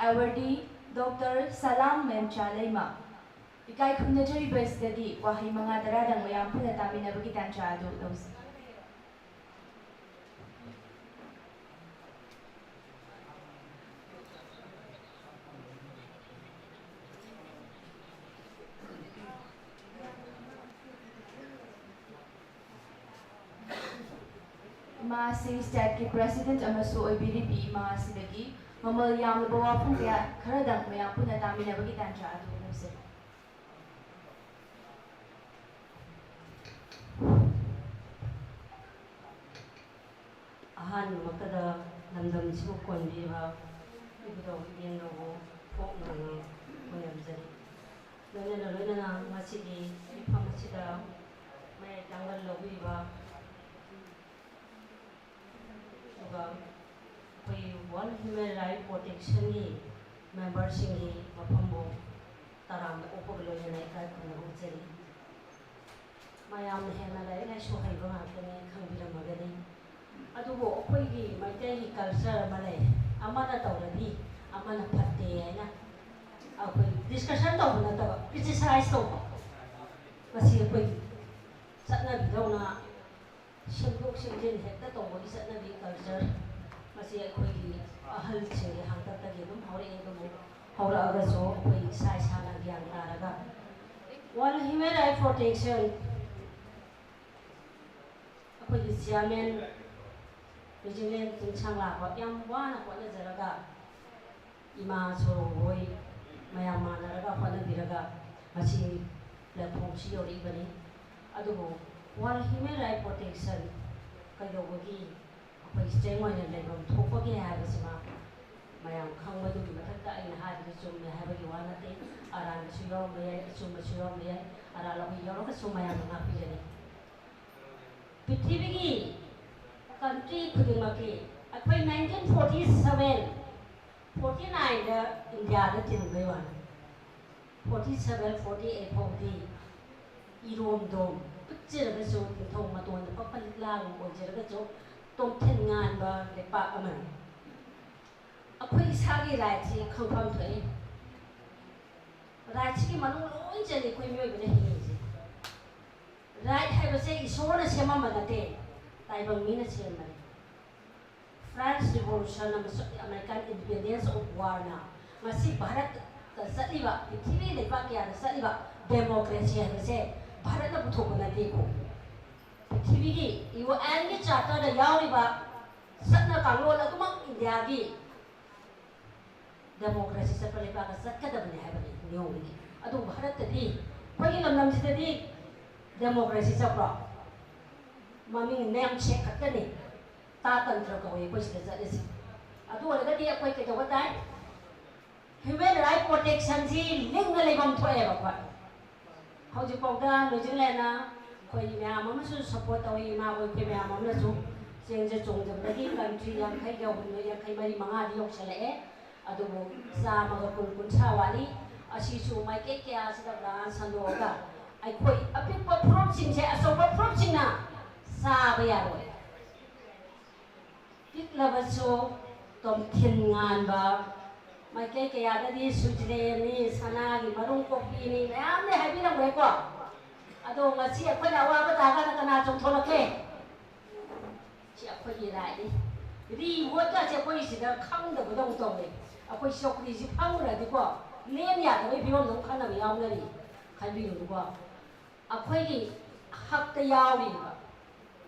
ꯑꯦꯋꯥꯔꯗꯤ ꯗꯣꯛꯇꯔ ꯁꯂꯥꯝ ꯃꯦꯝꯆꯥ ꯂꯩꯃ꯫ ꯏꯀꯥꯏ ꯈꯨꯝꯅꯖꯔꯤꯕ ꯑꯁꯤꯗꯗꯤ ꯋꯥꯍꯩ ꯃꯉꯥ ꯇꯔꯥꯗꯪ ꯃꯌꯥꯝ ꯄꯨꯟꯅ ꯇꯥꯃꯤꯟꯅꯕꯒꯤ ꯇꯥꯟꯖꯥ ꯑꯗꯨ ꯂꯧꯖꯩ꯫ ꯏꯃꯥ ꯑꯁꯤ ꯁ꯭ꯇꯦꯠꯀꯤ ꯄ꯭ꯔꯦꯁꯤꯗꯦꯟꯠ ꯑꯃꯁꯨ ꯑꯣꯏꯕꯤꯔꯤꯕꯤ ꯏꯃꯥ ꯑꯁꯤꯗꯒꯤ ꯃꯃꯜ ꯌꯥꯝꯂꯕ ꯋꯥꯐꯝ ꯀꯌꯥ ꯈꯔꯗꯪ ꯃꯌꯥꯝ ꯄꯨꯟꯅ ꯇꯥꯃꯤꯟꯅꯕꯒꯤ ꯇꯥꯟꯖꯥ ꯑꯗꯨ ꯂꯧꯖꯩ꯫ ꯑꯍꯥꯟꯕꯃꯛꯇꯗ ꯂꯝꯗꯝꯁꯤꯕꯨ ꯀꯣꯟꯕꯤꯔꯤꯕ ꯏꯕꯨꯙꯧ ꯏꯕꯦꯟꯗꯧꯕꯨ ꯐꯣꯡꯗꯨꯅ ꯈꯣꯏꯔꯝꯖꯔꯤ꯫ ꯂꯣꯏꯅꯅ ꯂꯣꯏꯅꯅ ꯉꯁꯤꯒꯤ ꯃꯤꯐꯝ ꯑꯁꯤꯗ ꯃꯌꯥꯏ ꯇꯥꯡꯕ ꯂꯧꯕꯤꯔꯤꯕ, ꯑꯗꯨꯒ ꯑꯩꯈꯣꯏ World Human Rights Protection ꯒꯤ ꯃꯦꯝꯕꯔꯁꯤꯡꯒꯤ ꯃꯐꯝꯕꯨ ꯇꯔꯥꯝꯅ ꯑꯣꯛꯄꯒ ꯂꯣꯏꯅꯅ ꯏꯀꯥꯏ ꯈꯨꯝꯅꯕ ꯎꯠꯆꯔꯤ꯫ ꯃꯌꯥꯝꯅ ꯍꯦꯟꯅ ꯂꯥꯏꯔꯤꯛ ꯂꯥꯏꯁꯨ ꯍꯩꯕ ꯉꯥꯛꯇꯅꯤ ꯈꯪꯕꯤꯔꯝꯃꯒꯅꯤ꯫ ꯑꯗꯨꯕꯨ ꯑꯩꯈꯣꯏꯒꯤ ꯃꯩꯇꯩꯒꯤ ꯀꯜꯆꯔ ꯑꯃ ꯂꯩ, ꯑꯃꯅ ꯇꯧꯔꯗꯤ ꯑꯃꯅ ꯐꯠꯇꯦ ꯍꯥꯏꯅ ꯑꯩꯈꯣꯏ ꯗꯤꯁꯀꯁꯟ ꯇꯧꯕ ꯅꯠꯇꯕ, ꯀ꯭ꯔꯤꯇꯤꯁꯥꯏꯁ ꯇꯧꯕ꯫ ꯃꯁꯤ ꯑꯩꯈꯣꯏ ꯆꯠꯅꯕꯤꯗꯧꯅ ꯁꯦꯝꯗꯣꯛ ꯁꯦꯝꯖꯤꯟ ꯍꯦꯛꯇ ꯇꯧꯕꯒꯤ ꯆꯠꯅꯕꯤ, ꯀꯜꯆꯔ, ꯃꯁꯤ ꯑꯩꯈꯣꯏꯒꯤ ꯑꯍꯜꯁꯤꯡꯒꯤ ꯍꯥꯛꯇꯛꯇꯒꯤ ꯑꯗꯨꯝ ꯍꯧꯔꯛꯑꯦ꯫ ꯑꯗꯨꯕꯨ ꯍꯧꯔꯛꯑꯒꯁꯨ ꯑꯩꯈꯣꯏ ꯏꯁꯥ ꯏꯁꯥꯅ ꯒ꯭ꯌꯥꯟ ꯇꯥꯔꯒ World Human Rights Protection ꯑꯩꯈꯣꯏꯒꯤ ꯆꯤꯌꯥꯔꯃꯦꯟ ꯔꯤꯖꯤꯅꯦꯜ ꯆꯤꯡꯁꯥꯡ ꯂꯥꯛꯄ ꯌꯥꯝ ꯋꯥꯅ ꯍꯣꯠꯅꯖꯔꯒ, ꯏꯃꯥ ꯁꯣꯔꯣꯡꯕꯣꯏ ꯃꯌꯥꯝ ꯃꯥꯟꯅꯔꯒ ꯍꯣꯠꯅꯕꯤꯔꯒ ꯉꯁꯤ ꯄ꯭ꯂꯦꯠꯐꯣꯝꯁꯤ ꯌꯧꯔꯛꯏꯕꯅꯤ꯫ ꯑꯗꯨꯕꯨ World Human Rights Protection ꯀꯩꯗꯧꯕꯒꯤ ꯑꯩꯈꯣꯏ ꯏꯁꯇ꯭ꯔꯦꯡ ꯑꯣꯏꯅ ꯂꯩꯐꯝ ꯊꯣꯛꯄꯒꯦ ꯍꯥꯏꯕꯁꯤꯃ ꯃꯌꯥꯝ ꯈꯪꯕꯗꯨꯒꯤ ꯃꯊꯛꯇ ꯑꯩꯅ ꯍꯥꯏꯔꯤꯕ ꯆꯨꯝꯃꯦ ꯍꯥꯏꯕꯒꯤ ꯋꯥ ꯅꯠꯇꯦ꯫ ꯑꯔꯥꯟꯕꯁꯨ ꯌꯥꯎꯔꯝꯕ ꯌꯥꯏ, ꯑꯆꯨꯝꯕꯁꯨ ꯌꯥꯎꯔꯝꯕ ꯌꯥꯏ, ꯑꯔꯥꯟ ꯑꯩꯈꯣꯏ ꯌꯥꯎꯔꯒꯁꯨ ꯃꯌꯥꯝꯅ ꯉꯥꯛꯄꯤꯒꯅꯤ꯫ ꯄ꯭ꯔꯤꯊꯤꯕꯤꯒꯤ ꯀꯟꯇ꯭ꯔꯤ ꯈꯨꯗꯤꯡꯃꯛꯀꯤ ꯑꯩꯈꯣꯏ nineteen forty seven, forty nineꯗ ꯏꯟꯗꯤꯌꯥꯗ ꯇꯤꯟꯕꯩ ꯋꯥꯅꯤ꯫ Forty seven, forty eight ꯐꯥꯎꯗꯤ ꯏꯔꯣꯝꯗꯣꯝ ꯄꯤꯛꯆꯔꯒꯁꯨ, ꯅꯤꯡꯊꯧ ꯃꯇꯣꯟꯗ ꯄꯛꯄ ꯂꯤꯛꯂꯥꯒꯨꯝ ꯑꯣꯏꯖꯔꯒꯁꯨ, ꯇꯣꯝꯊꯤꯟ ꯉꯥꯟꯕ ꯂꯩꯄꯥꯛ ꯑꯃꯅꯤ꯫ ꯑꯩꯈꯣꯏ ꯏꯁꯥꯒꯤ ꯔꯥꯏꯠꯁꯤ ꯈꯪꯐꯝ ꯊꯣꯛꯏ꯫ ꯔꯥꯏꯠꯁꯤꯒꯤ ꯃꯅꯨꯡ ꯂꯣꯏ ꯆꯜꯂꯤ ꯑꯩꯈꯣꯏ ꯃꯤꯑꯣꯏꯕꯅ ꯍꯤꯡꯉꯤꯁꯦ꯫ ꯔꯥꯏꯠ ꯍꯥꯏꯕꯁꯦ ꯏꯁꯣꯔꯅ ꯁꯦꯝꯃꯝꯕ ꯅꯠꯇꯦ, ꯇꯥꯏꯕꯪ ꯃꯤꯅ ꯁꯦꯝꯕꯅꯤ꯫ ꯐ꯭ꯔꯥꯟꯁ ꯔꯤꯚꯣꯂꯨꯁꯟ ꯑꯃꯁꯨꯡ ꯑꯃꯦꯔꯤꯀꯥꯟ ꯏꯟꯗꯤꯄꯦꯟꯗꯦꯟꯁ ꯑꯣꯐ ꯋꯥꯔꯅ ꯉꯁꯤ ꯚꯥꯔꯠꯇ ꯆꯠꯂꯤꯕ, ꯄ꯭ꯔꯤꯊꯤꯕꯤ ꯂꯩꯕꯥꯛ ꯀꯌꯥꯗ ꯆꯠꯂꯤꯕ ꯗꯦꯃꯣꯀ꯭ꯔꯦꯁꯤ ꯍꯥꯏꯕꯁꯦ ꯚꯥꯔꯠꯅ ꯄꯨꯊꯣꯛꯄ ꯅꯠꯇꯦꯀꯣ꯫ ꯄ꯭ꯔꯤꯊꯤꯕꯤꯒꯤ ꯌꯨ ꯑꯦꯟꯒꯤ ꯆꯥꯔꯇꯔꯗ ꯌꯥꯎꯔꯤꯕ ꯆꯠꯅ ꯀꯥꯡꯂꯣꯟ ꯑꯗꯨꯃꯛ ꯏꯟꯗꯤꯌꯥꯒꯤ ꯗꯦꯃꯣꯀ꯭ꯔꯦꯁꯤ ꯆꯠꯄ ꯂꯩꯕꯥꯛꯇ ꯆꯠꯀꯗꯕꯅꯤ ꯍꯥꯏꯕꯅꯤ ꯅꯤꯌꯣꯝꯒꯤꯗꯤ꯫ ꯑꯗꯨꯕꯨ ꯚꯥꯔꯠꯇꯗꯤ, ꯑꯩꯈꯣꯏꯒꯤ ꯂꯝꯗꯝꯁꯤꯗꯗꯤ ꯗꯦꯃꯣꯀ꯭ꯔꯦꯁꯤ ꯆꯠꯄ꯭ꯔꯣ? ꯃꯃꯤꯡ ꯅꯦꯝꯁꯦꯛ ꯈꯛꯇꯅꯤ꯫ ꯇꯥ ꯇꯟꯇ꯭ꯔ ꯀꯧꯏ ꯑꯩꯈꯣꯏ ꯁꯤꯗ ꯆꯠꯂꯤꯁꯦ꯫ ꯑꯗꯨ ꯑꯣꯏꯔꯒꯗꯤ ꯑꯩꯈꯣꯏ ꯀꯩꯗꯧꯕ ꯇꯥꯏ? ꯍ꯭ꯌꯨꯃꯦꯟ ꯔꯥꯏꯠ ꯄ꯭ꯔꯣꯇꯦꯛꯁꯟꯁꯤ ꯂꯤꯡꯅ ꯂꯩꯐꯝ ꯊꯣꯛꯑꯦꯕ ꯑꯩꯈꯣꯏ꯫ ꯍꯧꯖꯤꯛꯐꯥꯎꯗ ꯅ꯭ꯌꯨꯖꯤꯂꯦꯟꯅ ꯑꯩꯈꯣꯏ ꯃꯌꯥꯝ ꯑꯃꯁꯨ ꯁꯞꯄꯣꯔꯠ ꯇꯧꯏ, ꯏꯃꯥ ꯍꯣꯏ ꯑꯩꯈꯣꯏ ꯃꯌꯥꯝ ꯑꯃꯅꯁꯨ꯫ ꯆꯦꯡꯁꯦ ꯆꯣꯡꯗꯕꯗꯒꯤ ꯀꯟꯇ꯭ꯔꯤ ꯌꯥꯡꯈꯩꯒ ꯍꯨꯝꯗꯣꯏ, ꯌꯥꯡꯈꯩ ꯃꯔꯤ, ꯃꯉꯥꯗꯤ ꯌꯧꯁꯜꯂꯛꯑꯦ꯫ ꯑꯗꯨꯕꯨ ꯆꯥꯝꯃꯒ ꯀꯨꯟ, ꯀꯨꯟꯊ꯭ꯔꯥ ꯋꯥꯠꯂꯤ꯫ ꯑꯁꯤꯁꯨ ꯃꯥꯏꯀꯩ ꯀꯌꯥꯁꯤꯗ ꯕ꯭ꯔꯥꯟꯁ ꯁꯟꯗꯣꯛꯑꯒ ꯑꯩꯈꯣꯏ ꯑꯄꯤꯛꯄ ꯐꯨꯔꯨꯞꯁꯤꯡꯁꯦ ꯑꯆꯧꯕ ꯐꯨꯔꯨꯞꯁꯤꯡꯅ ꯆꯥꯕ ꯌꯥꯔꯣꯏ꯫ ꯄꯤꯛꯂꯕꯁꯨ ꯇꯣꯝꯊꯤꯟ ꯉꯥꯟꯕ, ꯃꯥꯏꯀꯩ ꯀꯌꯥꯗꯗꯤ ꯁ꯭ꯋꯤꯖꯔꯂꯦꯟꯅꯤ, ꯁꯅꯥꯒꯤ ꯃꯔꯨꯝ ꯀꯣꯛꯄꯤꯅꯤ, ꯃꯌꯥꯝꯗꯤ ꯍꯥꯏꯕꯤꯔꯝꯈ꯭ꯔꯦꯀꯣ꯫ ꯑꯗꯣ ꯉꯁꯤ ꯑꯩꯈꯣꯏꯅ ꯑꯋꯥꯕ ꯇꯥꯔꯀꯥꯟꯗ ꯀꯅꯥ ꯆꯣꯡꯊꯣꯛꯂꯛꯀꯦ? ꯁꯤ ꯑꯩꯈꯣꯏꯒꯤ ꯔꯥꯏꯠꯅꯤ꯫ ꯔꯤ ꯚꯣꯠꯀꯁꯦ ꯑꯩꯈꯣꯏ ꯁꯤꯗ ꯈꯪꯗꯕꯗꯧꯅ ꯇꯧꯋꯦ꯫ ꯑꯩꯈꯣꯏ ꯆꯧꯀ꯭ꯔꯤꯁꯤ ꯐꯝꯈ꯭ꯔꯗꯤꯀꯣ, ꯂꯦꯝ ꯌꯥꯗꯕꯒꯤ ꯐꯤꯕꯝꯗ ꯑꯃꯨꯛ ꯈꯟꯅꯕ ꯌꯥꯎꯅꯔꯤ꯫ ꯈꯟꯕꯤꯔꯨꯅꯨꯀꯣ꯫ ꯑꯩꯈꯣꯏꯒꯤ ꯍꯛꯇ ꯌꯥꯎꯔꯤꯕ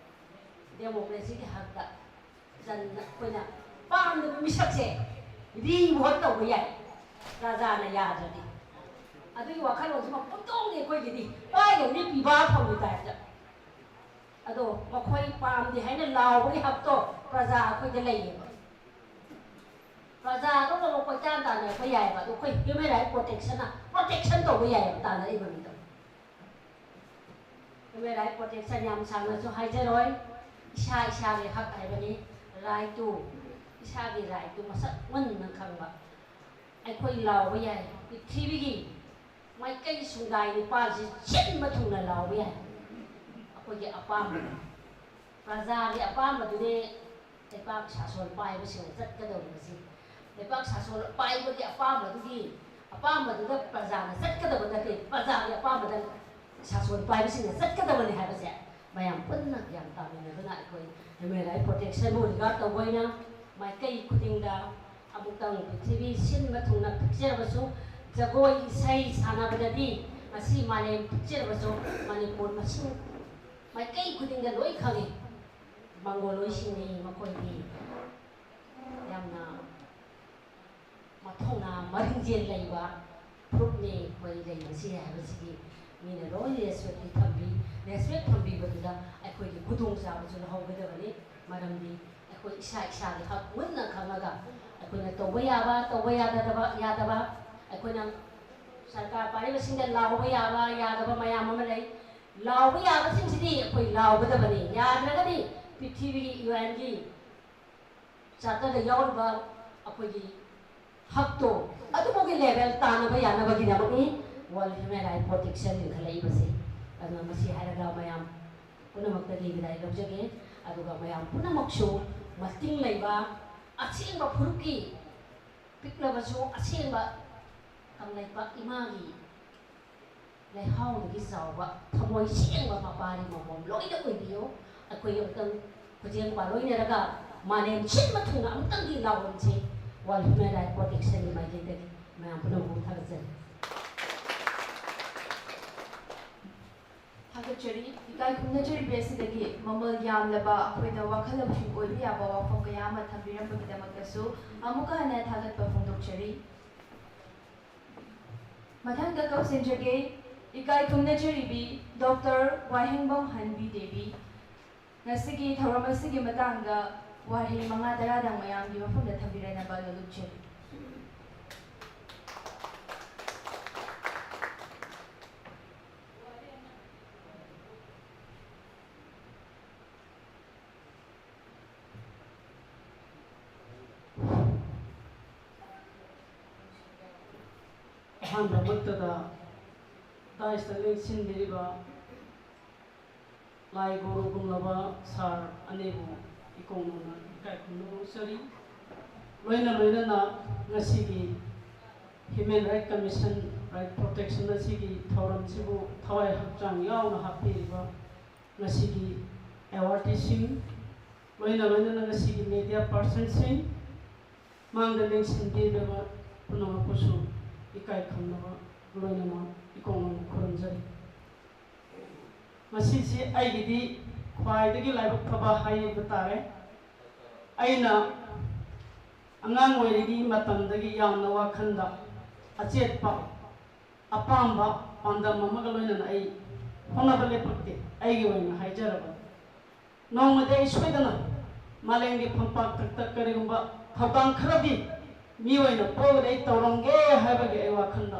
ꯗꯦꯃꯣꯀ꯭ꯔꯦꯁꯤꯒꯤ ꯍꯛꯇ ꯆꯟꯅ ꯑꯩꯈꯣꯏꯅ ꯄꯥꯝꯗꯕ ꯃꯤꯁꯛꯁꯦ ꯔꯤ ꯚꯣꯠ ꯇꯧꯕ ꯌꯥꯏ, ꯄ꯭ꯔꯖꯥꯅ ꯌꯥꯗ꯭ꯔꯗꯤ꯫ ꯑꯗꯨꯒꯤ ꯋꯥꯈꯜꯂꯣꯟꯁꯤ ꯃꯄꯨꯟ ꯇꯣꯡꯗꯦ ꯑꯩꯈꯣꯏꯒꯤꯗꯤ, ꯄꯥꯏꯗꯧꯅꯤ ꯄꯤꯕꯥ ꯐꯪꯕ ꯇꯥꯏꯞꯇ꯫ ꯑꯗꯣ ꯃꯈꯣꯏ ꯄꯥꯝꯗꯦ ꯍꯥꯏꯅ ꯂꯥꯎꯕꯒꯤ ꯍꯛꯇꯣ ꯄ꯭ꯔꯖꯥ ꯑꯩꯈꯣꯏꯗ ꯂꯩꯌꯦꯕ꯫ ꯄ꯭ꯔꯖꯥ ꯑꯗꯨꯝ ꯑꯃꯨꯛ ꯀꯣꯏꯇꯥꯟ ꯇꯥꯟꯅꯔꯛꯄ ꯌꯥꯏꯑꯕ꯫ ꯑꯗꯣ ꯑꯩꯈꯣꯏ ꯍ꯭ꯌꯨꯃꯦꯟ ꯔꯥꯏꯠ ꯄ꯭ꯔꯣꯇꯦꯛꯁꯟꯅ ꯄ꯭ꯔꯣꯇꯦꯛꯁꯟ ꯇꯧꯕ ꯌꯥꯏꯑꯕ ꯇꯥꯟꯅꯔꯤꯕ ꯃꯤꯗꯣ꯫ ꯍ꯭ꯌꯨꯃꯦꯟ ꯔꯥꯏꯠ ꯄ꯭ꯔꯣꯇꯦꯛꯁꯟ ꯌꯥꯝ ꯁꯥꯡꯅꯁꯨ ꯍꯥꯏꯖꯔꯣꯏ꯫ ꯏꯁꯥ ꯏꯁꯥꯒꯤ ꯍꯛ ꯍꯥꯏꯕꯅꯤ꯫ ꯔꯥꯏꯠꯇꯨ, ꯏꯁꯥꯒꯤ ꯔꯥꯏꯠꯇꯨ ꯃꯁꯛ ꯃꯨꯟꯅ ꯈꯪꯕ꯫ ꯑꯩꯈꯣꯏ ꯂꯥꯎꯕ ꯌꯥꯏ꯫ ꯄ꯭ꯔꯤꯊꯤꯕꯤꯒꯤ ꯃꯥꯏꯀꯩ ꯁꯨꯡꯗꯥꯏ ꯅꯤꯄꯥꯜꯁꯤ ꯁꯤꯟꯕ ꯊꯨꯡꯅ ꯂꯥꯎꯕ ꯌꯥꯏ꯫ ꯑꯩꯈꯣꯏꯒꯤ ꯑꯄꯥꯝꯕꯗ, ꯄ꯭ꯔꯖꯥꯒꯤ ꯑꯄꯥꯝꯕꯗꯨꯅꯦ ꯂꯩꯕꯥꯛ ꯁꯥꯁꯣꯟ ꯄꯥꯏꯕꯁꯤꯡꯅ ꯆꯠꯀꯗꯧꯔꯤꯕꯁꯤ꯫ ꯂꯩꯕꯥꯛ ꯁꯥꯁꯣꯟ ꯄꯥꯏꯕꯒꯤ ꯑꯄꯥꯝꯕꯗꯨꯒꯤ, ꯑꯄꯥꯝꯕꯗꯨꯗ ꯄ꯭ꯔꯖꯥꯅ ꯆꯠꯀꯗꯕ ꯅꯠꯇꯦ, ꯄ꯭ꯔꯖꯥꯒꯤ ꯑꯄꯥꯝꯕꯗ ꯁꯥꯁꯣꯟ ꯄꯥꯏꯕꯁꯤꯡꯅ ꯆꯠꯀꯗꯕꯅꯤ ꯍꯥꯏꯕꯁꯦ ꯃꯌꯥꯝ ꯄꯨꯟꯅ ꯒ꯭ꯌꯥꯟ ꯇꯥꯃꯤꯟꯅꯗꯨꯅ ꯑꯩꯈꯣꯏ ꯍ꯭ꯌꯨꯃꯦꯟ ꯔꯥꯏꯠ ꯄ꯭ꯔꯣꯇꯦꯛꯁꯟꯕꯨ ꯔꯤꯒꯥꯔꯗ ꯇꯧꯕ ꯑꯣꯏꯅ ꯃꯥꯏꯀꯩ ꯈꯨꯗꯤꯡꯗ ꯑꯃꯨꯛꯇꯪ ꯄ꯭ꯔꯤꯊꯤꯕꯤ ꯁꯤꯟꯕ ꯊꯨꯡꯅ ꯄꯤꯛꯆꯔꯕꯁꯨ, ꯖꯒꯣꯏ ꯏꯁꯩ ꯁꯥꯟꯅꯕꯗꯗꯤ ꯉꯁꯤ ꯃꯥꯂꯦꯝ ꯄꯤꯛꯆꯔꯕꯁꯨ ꯃꯅꯤꯄꯨꯔ ꯃꯁꯤꯡ ꯃꯥꯏꯀꯩ ꯈꯨꯗꯤꯡꯗ ꯂꯣꯏ ꯈꯪꯉꯤ꯫ ꯃꯪꯒꯣꯂꯣꯏꯁꯤꯡꯅꯤ ꯃꯈꯣꯏꯗꯤ꯫ ꯌꯥꯝꯅ ꯃꯊꯧꯅꯥ ꯃꯔꯤꯡꯖꯦꯜ ꯂꯩꯕ ꯐꯨꯔꯨꯞꯅꯤ ꯑꯩꯈꯣꯏ ꯂꯩꯕꯁꯤ ꯍꯥꯏꯕꯁꯤꯒꯤ ꯃꯤꯅ ꯂꯣꯏ ꯔꯦꯁꯄꯦꯛꯇꯤ ꯊꯝꯕꯤ꯫ ꯔꯦꯁꯄꯦꯛ ꯊꯝꯕꯤꯕꯗꯨꯗ ꯑꯩꯈꯣꯏꯒꯤ ꯈꯨꯗꯣꯡꯆꯥꯕꯁꯨ ꯂꯧꯍꯧꯒꯗꯕꯅꯤ꯫ ꯃꯔꯝꯗꯤ ꯑꯩꯈꯣꯏ ꯏꯁꯥ ꯏꯁꯥꯒꯤ ꯍꯛ ꯃꯨꯟꯅ ꯈꯪꯉꯒ ꯑꯩꯈꯣꯏꯅ ꯇꯧꯕ ꯌꯥꯕ, ꯇꯧꯕ ꯌꯥꯗꯗꯕ, ꯌꯥꯗꯕ, ꯑꯩꯈꯣꯏꯅ ꯁꯔꯀꯥꯔ ꯄꯥꯏꯔꯤꯕꯁꯤꯡꯗ ꯂꯥꯎꯕ ꯌꯥꯕ, ꯌꯥꯗꯕ ꯃꯌꯥꯝ ꯑꯃ ꯂꯩ꯫ ꯂꯥꯎꯕ ꯌꯥꯕꯁꯤꯡꯁꯤꯗꯤ ꯑꯩꯈꯣꯏ ꯂꯥꯎꯒꯗꯕꯅꯤ꯫ ꯌꯥꯗ꯭ꯔꯒꯗꯤ ꯄ꯭ꯔꯤꯊꯤꯕꯤꯒꯤ ꯌꯨ ꯑꯦꯟꯒꯤ ꯆꯥꯔꯇꯔꯗ ꯌꯥꯎꯔꯤꯕ ꯑꯩꯈꯣꯏꯒꯤ ꯍꯛꯇꯣ ꯑꯗꯨꯐꯥꯎꯒꯤ ꯂꯦꯚꯦꯜ ꯇꯥꯅꯕ ꯌꯥꯅꯕꯒꯤꯗꯃꯛꯅꯤ ꯋꯥꯔꯜ ꯍ꯭ꯌꯨꯃꯦꯟ ꯔꯥꯏꯠ ꯄ꯭ꯔꯣꯇꯦꯛꯁꯟ ꯂꯤꯡꯈꯠꯂꯛꯏꯕꯁꯦ꯫ ꯑꯗꯨꯅ ꯃꯁꯤ ꯍꯥꯏꯔꯒ ꯃꯌꯥꯝ ꯄꯨꯝꯅꯃꯛꯇꯒꯤ ꯕꯤꯗꯥꯏ ꯂꯧꯖꯒꯦ꯫ ꯑꯗꯨꯒ ꯃꯌꯥꯝ ꯄꯨꯝꯅꯃꯛꯁꯨ ꯃꯇꯤꯡ ꯂꯩꯕ, ꯑꯁꯦꯡꯕ ꯐꯨꯔꯨꯞꯀꯤ ꯄꯤꯛꯂꯕꯁꯨ ꯑꯁꯦꯡꯕ ꯀꯪꯂꯩꯄꯥꯛ ꯏꯃꯥꯒꯤ ꯂꯩꯍꯥꯎꯗꯒꯤ ꯆꯥꯎꯕ ꯊꯃꯣꯏ ꯁꯦꯡꯕ ꯃꯄꯥꯔꯤ ꯃꯃꯣꯝ ꯂꯣꯏꯅ ꯑꯣꯏꯕꯤꯌꯨ꯫ ꯑꯩꯈꯣꯏ ꯑꯃꯨꯛꯇꯪ ꯈꯨꯖꯦꯡ ꯄꯥꯂꯣꯏꯅꯔꯒ ꯃꯥꯂꯦꯝ ꯁꯤꯟꯕ ꯊꯨꯡꯅ ꯑꯃꯨꯛꯇꯪꯗꯤ ꯂꯥꯎꯔꯝꯁꯤ꯫ ꯋꯥꯔꯜ ꯍ꯭ꯌꯨꯃꯦꯟ ꯔꯥꯏꯠ ꯄ꯭ꯔꯣꯇꯦꯛꯁꯟꯒꯤ ꯃꯥꯏꯀꯩꯗꯒꯤ ꯃꯌꯥꯝ ꯄꯨꯝꯅꯃꯛꯄꯨ ꯊꯥꯒꯠꯆꯔꯤ꯫ ꯊꯥꯒꯠꯆꯔꯤ꯫ ꯏꯀꯥꯏ ꯈꯨꯝꯅꯖꯔꯤꯕꯤ ꯑꯁꯤꯗꯒꯤ ꯃꯃꯜ ꯌꯥꯝꯂꯕ ꯑꯩꯈꯣꯏꯗ ꯋꯥꯈꯜ ꯂꯧꯁꯤꯡ ꯑꯣꯏꯕ ꯌꯥꯕ ꯋꯥꯐꯝ ꯀꯌꯥ ꯑꯃ ꯊꯝꯕꯤꯔꯝꯕꯒꯤꯗꯃꯛꯇꯁꯨ ꯑꯃꯨꯛꯀ ꯍꯟꯅ ꯊꯥꯒꯠꯄ ꯐꯣꯡꯗꯣꯛꯆꯔꯤ꯫ ꯃꯊꯪꯗ ꯀꯧꯁꯤꯟꯖꯒꯦ, ꯏꯀꯥꯏ ꯈꯨꯝꯅꯖꯔꯤꯕꯤ ꯗꯣꯛꯇꯔ ꯋꯥꯍꯦꯡꯕꯝ ꯍꯟꯕꯤ ꯗꯦꯕꯤ꯫ ꯉꯁꯤꯒꯤ ꯊꯧꯔꯝ ꯑꯁꯤꯒꯤ ꯃꯇꯥꯡꯗ ꯋꯥꯍꯩ ꯃꯉꯥ ꯇꯔꯥꯗꯪ ꯃꯌꯥꯝꯒꯤ ꯃꯐꯝꯗ ꯊꯝꯕꯤꯔꯛꯅꯕ ꯂꯣꯠꯂꯨꯛꯆꯔꯤ꯫ ꯑꯍꯥꯟꯕꯃꯛꯇꯗ ꯗꯥꯏꯁꯇ ꯂꯦꯡꯁꯤꯟꯕꯤꯔꯤꯕ ꯂꯥꯏ ꯒꯨꯔꯨꯒꯨꯝꯂꯕ ꯁꯥꯔ ꯑꯅꯤꯕꯨ ꯏꯀꯣꯛ ꯅꯧꯅ ꯏꯀꯥꯏ ꯈꯨꯝꯅꯕ ꯎꯠꯆꯔꯤ꯫ ꯂꯣꯏꯅ ꯂꯣꯏꯅꯅ ꯉꯁꯤꯒꯤ Human Right Commission, Right Protection ꯑꯁꯤꯒꯤ ꯊꯧꯔꯝꯁꯤꯕꯨ ꯊꯋꯥꯏ ꯍꯛꯆꯥꯡ ꯌꯥꯎꯅ ꯍꯥꯞꯄꯤꯔꯤꯕ ꯉꯁꯤꯒꯤ ꯑꯦꯋꯥꯔꯗꯤꯁꯤꯡ, ꯂꯣꯏꯅ ꯂꯣꯏꯅꯅ ꯉꯁꯤꯒꯤ ꯃꯦꯗꯤꯌꯥ ꯄꯥꯔꯁꯟꯁꯤꯡ, ꯃꯥꯡꯗ ꯂꯦꯡꯁꯤꯟꯕꯤꯔꯕ ꯄꯨꯝꯅꯃꯛꯄꯨꯁꯨ ꯏꯀꯥꯏ ꯈꯨꯝꯅꯕ ꯂꯣꯏꯅꯅ ꯏꯀꯣꯛ ꯅꯧꯅ ꯈꯨꯔꯨꯝꯖꯔꯤ꯫ ꯃꯁꯤꯁꯤ ꯑꯩꯒꯤꯗꯤ ꯈ꯭ꯋꯥꯏꯗꯒꯤ ꯂꯥꯏꯕꯛ ꯐꯕ ꯍꯥꯏꯕ ꯇꯥꯔꯦ꯫ ꯑꯩꯅ ꯑꯉꯥꯡ ꯑꯣꯏꯔꯤꯉꯩ ꯃꯇꯝꯗꯒꯤ ꯌꯥꯝꯅ ꯋꯥꯈꯜꯗ ꯑꯆꯦꯠꯄ, ꯑꯄꯥꯝꯕ, ꯄꯥꯟꯗꯝ ꯑꯃꯒ ꯂꯣꯏꯅꯅ ꯑꯩ ꯍꯣꯠꯅꯕ ꯂꯦꯞꯄꯛꯇꯦ꯫ ꯑꯩꯒꯤ ꯑꯣꯏꯅ ꯍꯥꯏꯖꯔꯕꯗ, ꯅꯣꯡꯃꯗꯤ ꯑꯩ ꯁꯣꯏꯗꯅ ꯃꯥꯂꯦꯝꯒꯤ ꯐꯝꯄꯥꯛꯇ ꯀꯔꯤꯒꯨꯝꯕ ꯊꯧꯗꯥꯡ ꯈꯔꯗꯤ ꯃꯤꯑꯣꯏꯅ ꯄꯣꯛꯂꯒ ꯑꯩ ꯇꯧꯔꯝꯒꯦ ꯍꯥꯏꯕꯒꯤ ꯑꯩ ꯋꯥꯈꯜꯗ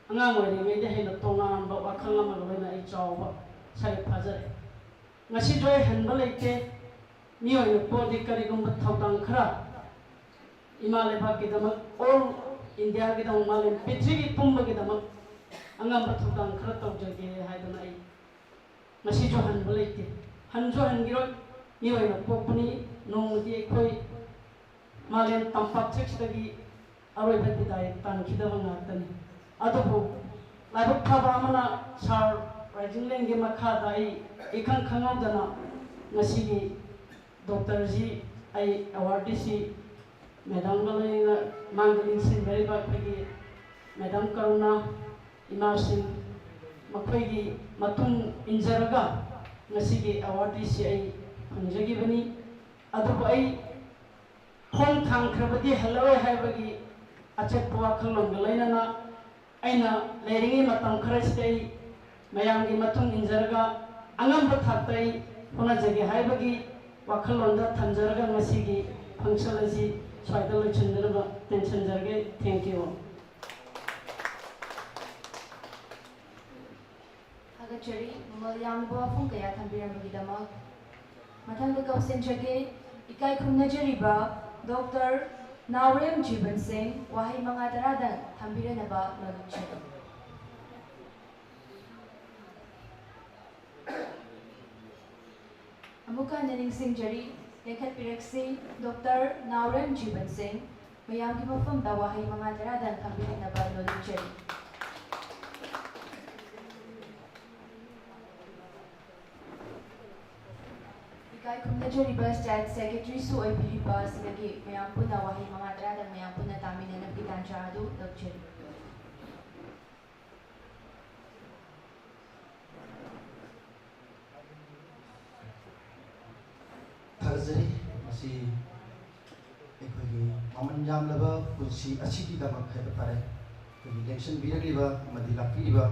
ꯑꯉꯥꯡ ꯑꯣꯏꯔꯤꯉꯩꯗ ꯍꯦꯟꯅ ꯇꯣꯉꯥꯟꯕ ꯋꯥꯈꯜ ꯑꯃꯒ ꯂꯣꯏꯅ ꯑꯩ ꯆꯥꯎꯕ ꯁꯔꯨꯛ ꯐꯥꯖꯔꯦ꯫ ꯉꯁꯤꯁꯨ ꯑꯩ ꯍꯟꯕ ꯂꯩꯇꯦ꯫ ꯃꯤꯑꯣꯏꯅ ꯄꯣꯛꯂꯗꯤ ꯀꯔꯤꯒꯨꯝꯕ ꯊꯧꯗꯥꯡ ꯈꯔ ꯏꯃꯥ ꯂꯩꯕꯥꯛꯀꯤꯗꯃꯛ, all India ꯒꯤꯗꯃꯛ, ꯃꯥꯂꯦꯝ ꯄ꯭ꯔꯤꯊꯤꯕꯤ ꯄꯨꯝꯕꯒꯤꯗꯃꯛ ꯑꯉꯝꯕ ꯊꯧꯗꯥꯡ ꯈꯔ ꯇꯧꯖꯒꯦ ꯍꯥꯏꯗꯅ ꯑꯩ ꯉꯁꯤꯁꯨ ꯍꯟꯕ ꯂꯩꯇꯦ꯫ ꯍꯟꯁꯨ ꯍꯟꯈꯤꯔꯣꯏ꯫ ꯃꯤꯑꯣꯏꯅ ꯄꯣꯛꯄꯅꯤ꯫ ꯅꯣꯡꯃꯗꯤ ꯑꯩꯈꯣꯏ ꯃꯥꯂꯦꯝ ꯇꯝꯄꯥꯛꯁꯤꯗꯒꯤ ꯑꯔꯣꯏꯕ ꯕꯤꯗꯥꯏ ꯇꯥꯟꯈꯤꯗꯕ ꯉꯥꯛꯇꯅꯤ꯫ ꯑꯗꯨꯕꯨ ꯂꯥꯏꯕꯛ ꯐꯕ ꯑꯃꯅ ꯁꯥꯔ ꯔꯥꯏꯖꯤꯡꯂꯦꯟꯒꯤ ꯃꯈꯥꯗ ꯑꯩ ꯏꯈꯪ ꯈꯪꯍꯧꯗꯅ ꯉꯁꯤꯒꯤ ꯗꯣꯛꯇꯔꯁꯤ, ꯑꯩ ꯑꯦꯋꯥꯔꯗꯁꯤ ꯃꯦꯗꯥꯝꯒ ꯂꯣꯏꯅꯅ ꯃꯥꯡꯗ ꯂꯦꯡꯁꯤꯟꯕꯤꯔꯤꯕ ꯑꯩꯈꯣꯏꯒꯤ ꯃꯦꯗꯥꯝ ꯀꯔꯨꯅꯥ, ꯏꯃꯥꯁꯤꯡ, ꯃꯈꯣꯏꯒꯤ ꯃꯇꯨꯡ ꯏꯟꯖꯔꯒ ꯉꯁꯤꯒꯤ ꯑꯦꯋꯥꯔꯗꯁꯤ ꯑꯩ ꯐꯪꯖꯈꯤꯕꯅꯤ꯫ ꯑꯗꯨꯕꯨ ꯑꯩ ꯈꯣꯡ ꯊꯥꯡꯈ꯭ꯔꯕꯗꯤ ꯍꯜꯂꯔꯣꯏ ꯍꯥꯏꯕꯒꯤ ꯑꯆꯦꯠꯄ ꯋꯥꯈꯜꯂꯣꯟꯒ ꯂꯣꯏꯅꯅ ꯑꯩꯅ ꯂꯩꯔꯤꯉꯩ ꯃꯇꯝ ꯈꯔꯁꯤꯗ ꯑꯩ ꯃꯌꯥꯝꯒꯤ ꯃꯇꯨꯡ ꯏꯟꯖꯔꯒ ꯑꯉꯝꯕ ꯊꯥꯛꯇ ꯑꯩ ꯍꯣꯠꯅꯖꯒꯦ ꯍꯥꯏꯕꯒꯤ ꯋꯥꯈꯜꯂꯣꯟꯗ ꯊꯝꯖꯔꯒ ꯉꯁꯤꯒꯤ function ꯑꯁꯤ ꯁ꯭ꯋꯥꯏꯗ ꯂꯣꯏꯁꯤꯟꯖꯅꯕ ꯇꯦꯟꯁꯤꯟꯖꯔꯒꯦ꯫ Thank you꯫ ꯊꯥꯒꯠꯆꯔꯤ, ꯃꯃꯜ ꯌꯥꯝꯂꯕ ꯋꯥꯐꯝ ꯀꯌꯥ ꯊꯝꯕꯤꯔꯝꯕꯒꯤꯗꯃꯛ꯫ ꯃꯊꯪꯗ ꯀꯧꯁꯤꯟꯖꯒꯦ, ꯏꯀꯥꯏ ꯈꯨꯝꯅꯖꯔꯤꯕ ꯗꯣꯛꯇꯔ ꯅꯥꯎꯔꯦꯝ ꯖꯤꯕꯟ ꯁꯤꯡ, ꯋꯥꯍꯩ ꯃꯉꯥ ꯇꯔꯥꯗꯪ ꯊꯝꯕꯤꯔꯅꯕ ꯅꯣꯜꯂꯨꯛꯆꯔꯤ꯫ ꯑꯃꯨꯛꯀ ꯍꯟꯅ ꯅꯤꯡꯁꯤꯡꯖꯔꯤ, ꯂꯦꯡꯈꯠꯄꯤꯔꯛꯁꯤ, ꯗꯣꯛꯇꯔ ꯅꯥꯎꯔꯦꯝ ꯖꯤꯕꯟ ꯁꯤꯡ, ꯃꯌꯥꯝꯒꯤ ꯃꯐꯝꯗ ꯋꯥꯍꯩ ꯃꯉꯥ ꯇꯔꯥꯗꯪ ꯊꯝꯕꯤꯔꯛꯅꯕ ꯅꯣꯜꯂꯨꯛꯆꯔꯤ꯫ ꯏꯀꯥꯏ ꯈꯨꯝꯅꯖꯔꯤꯕ state secretaryꯁꯨ ꯑꯣꯏꯕꯤꯔꯤꯕ ꯑꯁꯤꯗꯒꯤ ꯃꯌꯥꯝ ꯄꯨꯟꯅ ꯋꯥꯍꯩ ꯃꯉꯥ ꯇꯔꯥꯗꯪ ꯃꯌꯥꯝ ꯄꯨꯟꯅ ꯇꯥꯃꯤꯟꯅꯅꯕꯒꯤ ꯇꯥꯟꯖꯥ ꯑꯗꯨ ꯂꯧꯖꯔꯤ꯫ ꯃꯁꯤ ꯑꯩꯈꯣꯏꯒꯤ ꯃꯃꯜ ꯌꯥꯝꯂꯕ ꯄꯨꯟꯁꯤ ꯑꯁꯤꯒꯤꯗꯃꯛ ꯍꯥꯏꯕ ꯇꯥꯔꯦ, ꯑꯩꯈꯣꯏꯒꯤ ꯂꯦꯡꯁꯤꯟꯕꯤꯔꯛꯂꯤꯕ ꯑꯃꯗꯤ ꯂꯥꯛꯄꯤꯔꯤꯕ,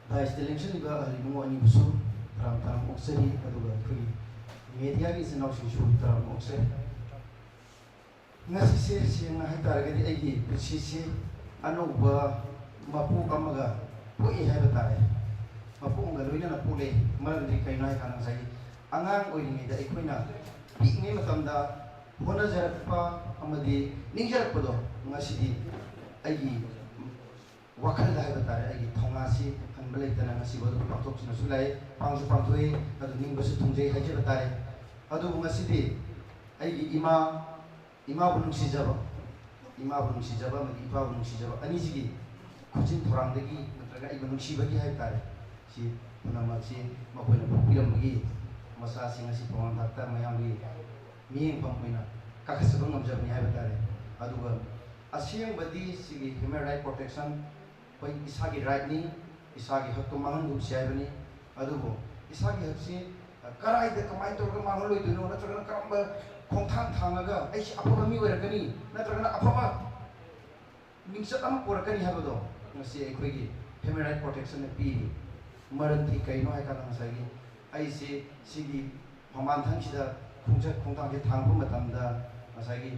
ꯗꯥꯏꯁꯇ ꯂꯦꯡꯁꯤꯜꯂꯤꯕ ꯑꯍꯜ ꯏꯕꯨꯡꯉꯣ ꯑꯅꯤꯕꯨꯁꯨ ꯇꯔꯥꯝ ꯇꯔꯥꯝ ꯑꯣꯛꯆꯔꯤ, ꯑꯗꯨꯒ ꯑꯩꯈꯣꯏꯒꯤ ꯃꯦꯗꯤꯌꯥꯒꯤ ꯏꯆꯤꯟ ꯏꯅꯥꯎꯁꯤꯡꯁꯨ ꯇꯔꯥꯝ ꯑꯣꯛꯆꯔꯤ꯫ ꯉꯁꯤꯁꯦ ꯁꯦꯡꯅ ꯍꯥꯏꯇꯥꯔꯒꯗꯤ ꯑꯩꯒꯤ ꯄꯨꯟꯁꯤꯁꯦ ꯑꯅꯧꯕ ꯃꯄꯣꯛ ꯑꯃꯒ ꯄꯣꯛꯏ ꯍꯥꯏꯕ ꯇꯥꯔꯦ꯫ ꯃꯄꯣꯛ ꯑꯃꯒ ꯂꯣꯏꯅꯅ ꯄꯣꯛꯂꯦ꯫ ꯃꯔꯝꯗꯤ ꯀꯩꯅꯣ ꯍꯥꯏ ꯀꯥꯟꯗ ꯉꯁꯥꯏꯒꯤ ꯑꯉꯥꯡ ꯑꯣꯏꯔꯤꯉꯩꯗ ꯑꯩꯈꯣꯏꯅ ꯄꯤꯛꯏꯉꯩ ꯃꯇꯝꯗ ꯍꯣꯠꯅꯖꯔꯛꯄ ꯑꯃꯗꯤ ꯅꯤꯡꯖꯔꯛꯄꯗꯣ ꯉꯁꯤꯗꯤ ꯑꯩꯒꯤ ꯋꯥꯈꯜꯗ ꯍꯥꯏꯕ ꯇꯥꯔꯦ, ꯑꯩꯒꯤ ꯊꯧꯅꯥꯁꯤ ꯍꯟꯕ ꯂꯩꯇꯅ ꯉꯁꯤꯕꯨ ꯑꯗꯨꯝ ꯄꯥꯡꯊꯣꯛꯇꯨꯅꯁꯨ ꯂꯥꯛꯑꯦ, ꯄꯥꯡꯁꯨ ꯄꯥꯡꯊꯣꯛꯏ, ꯑꯗꯨ ꯅꯤꯡꯕꯁꯨ ꯊꯨꯡꯖꯩ ꯍꯥꯏꯖꯕ ꯇꯥꯔꯦ꯫ ꯑꯗꯨꯕꯨ ꯉꯁꯤꯗꯤ ꯑꯩꯒꯤ ꯏꯃꯥ, ꯏꯃꯥꯕꯨ ꯅꯨꯡꯁꯤꯖꯕ, ꯏꯃꯥꯕꯨ ꯅꯨꯡꯁꯤꯖꯕ ꯑꯃꯗꯤ ꯏꯄꯥꯕꯨ ꯅꯨꯡꯁꯤꯖꯕ ꯑꯅꯤꯁꯤꯒꯤ ꯈꯨꯖꯤꯟ ꯊꯧꯔꯥꯡꯗꯒꯤ ꯅꯠꯇ꯭ꯔꯒ ꯑꯩꯕꯨ ꯅꯨꯡꯁꯤꯕꯒꯤ ꯍꯥꯏꯕ ꯇꯥꯔꯦ, ꯁꯤ ꯄꯨꯝꯅꯃꯛꯁꯤ ꯃꯈꯣꯏꯅ ꯄꯣꯛꯄꯤꯔꯝꯕꯒꯤ ꯃꯆꯥꯁꯤꯡ ꯑꯁꯤ ꯊꯧꯕꯥꯜ ꯊꯥꯛꯇ ꯃꯌꯥꯝꯒꯤ ꯃꯤꯠꯌꯦꯡꯐꯝ ꯑꯣꯏꯅ ꯀꯥꯈꯠꯆꯕ ꯉꯝꯖꯕꯅꯤ ꯍꯥꯏꯕ ꯇꯥꯔꯦ꯫ ꯑꯗꯨꯒ ꯑꯁꯦꯡꯕꯗꯤ ꯁꯤꯒꯤ human right protection ꯑꯩꯈꯣꯏ ꯏꯁꯥꯒꯤ rightꯅꯤ, ꯏꯁꯥꯒꯤ ꯍꯛꯇꯣ ꯃꯥꯡꯍꯟꯒꯨꯝꯁꯤ ꯍꯥꯏꯕꯅꯤ꯫ ꯑꯗꯨꯕꯨ ꯏꯁꯥꯒꯤ ꯍꯛꯁꯤ ꯀꯗꯥꯏꯗ ꯀꯃꯥꯏꯅ ꯇꯧꯔꯒ ꯃꯥꯡꯍꯜꯂꯣꯏꯗꯣꯏꯅꯣ, ꯅꯠꯇ꯭ꯔꯒꯅ ꯀꯔꯝꯕ ꯈꯣꯡꯊꯥꯡ ꯊꯥꯡꯉꯒ ꯑꯩꯁꯤ ꯑꯐꯕ ꯃꯤ ꯑꯣꯏꯔꯛꯀꯅꯤ, ꯅꯠꯇ꯭ꯔꯒꯅ ꯑꯐꯕ ꯃꯤꯡꯆꯠ ꯑꯃ ꯄꯨꯔꯛꯀꯅꯤ ꯍꯥꯏꯕꯗꯣ ꯉꯁꯤ ꯑꯩꯈꯣꯏꯒꯤ human right protectionꯅ ꯄꯤꯔꯤ꯫ ꯃꯔꯝꯗꯤ ꯀꯩꯅꯣ ꯍꯥꯏꯀꯥꯟꯗ ꯉꯁꯥꯏꯒꯤ ꯑꯩꯁꯤ ꯁꯤꯒꯤ ꯃꯃꯥꯟꯊꯪꯁꯤꯗ ꯈꯣꯡꯆꯠ ꯈꯣꯡꯊꯥꯡꯁꯦ ꯊꯥꯡꯉꯛꯄ ꯃꯇꯝꯗ ꯉꯁꯥꯏꯒꯤ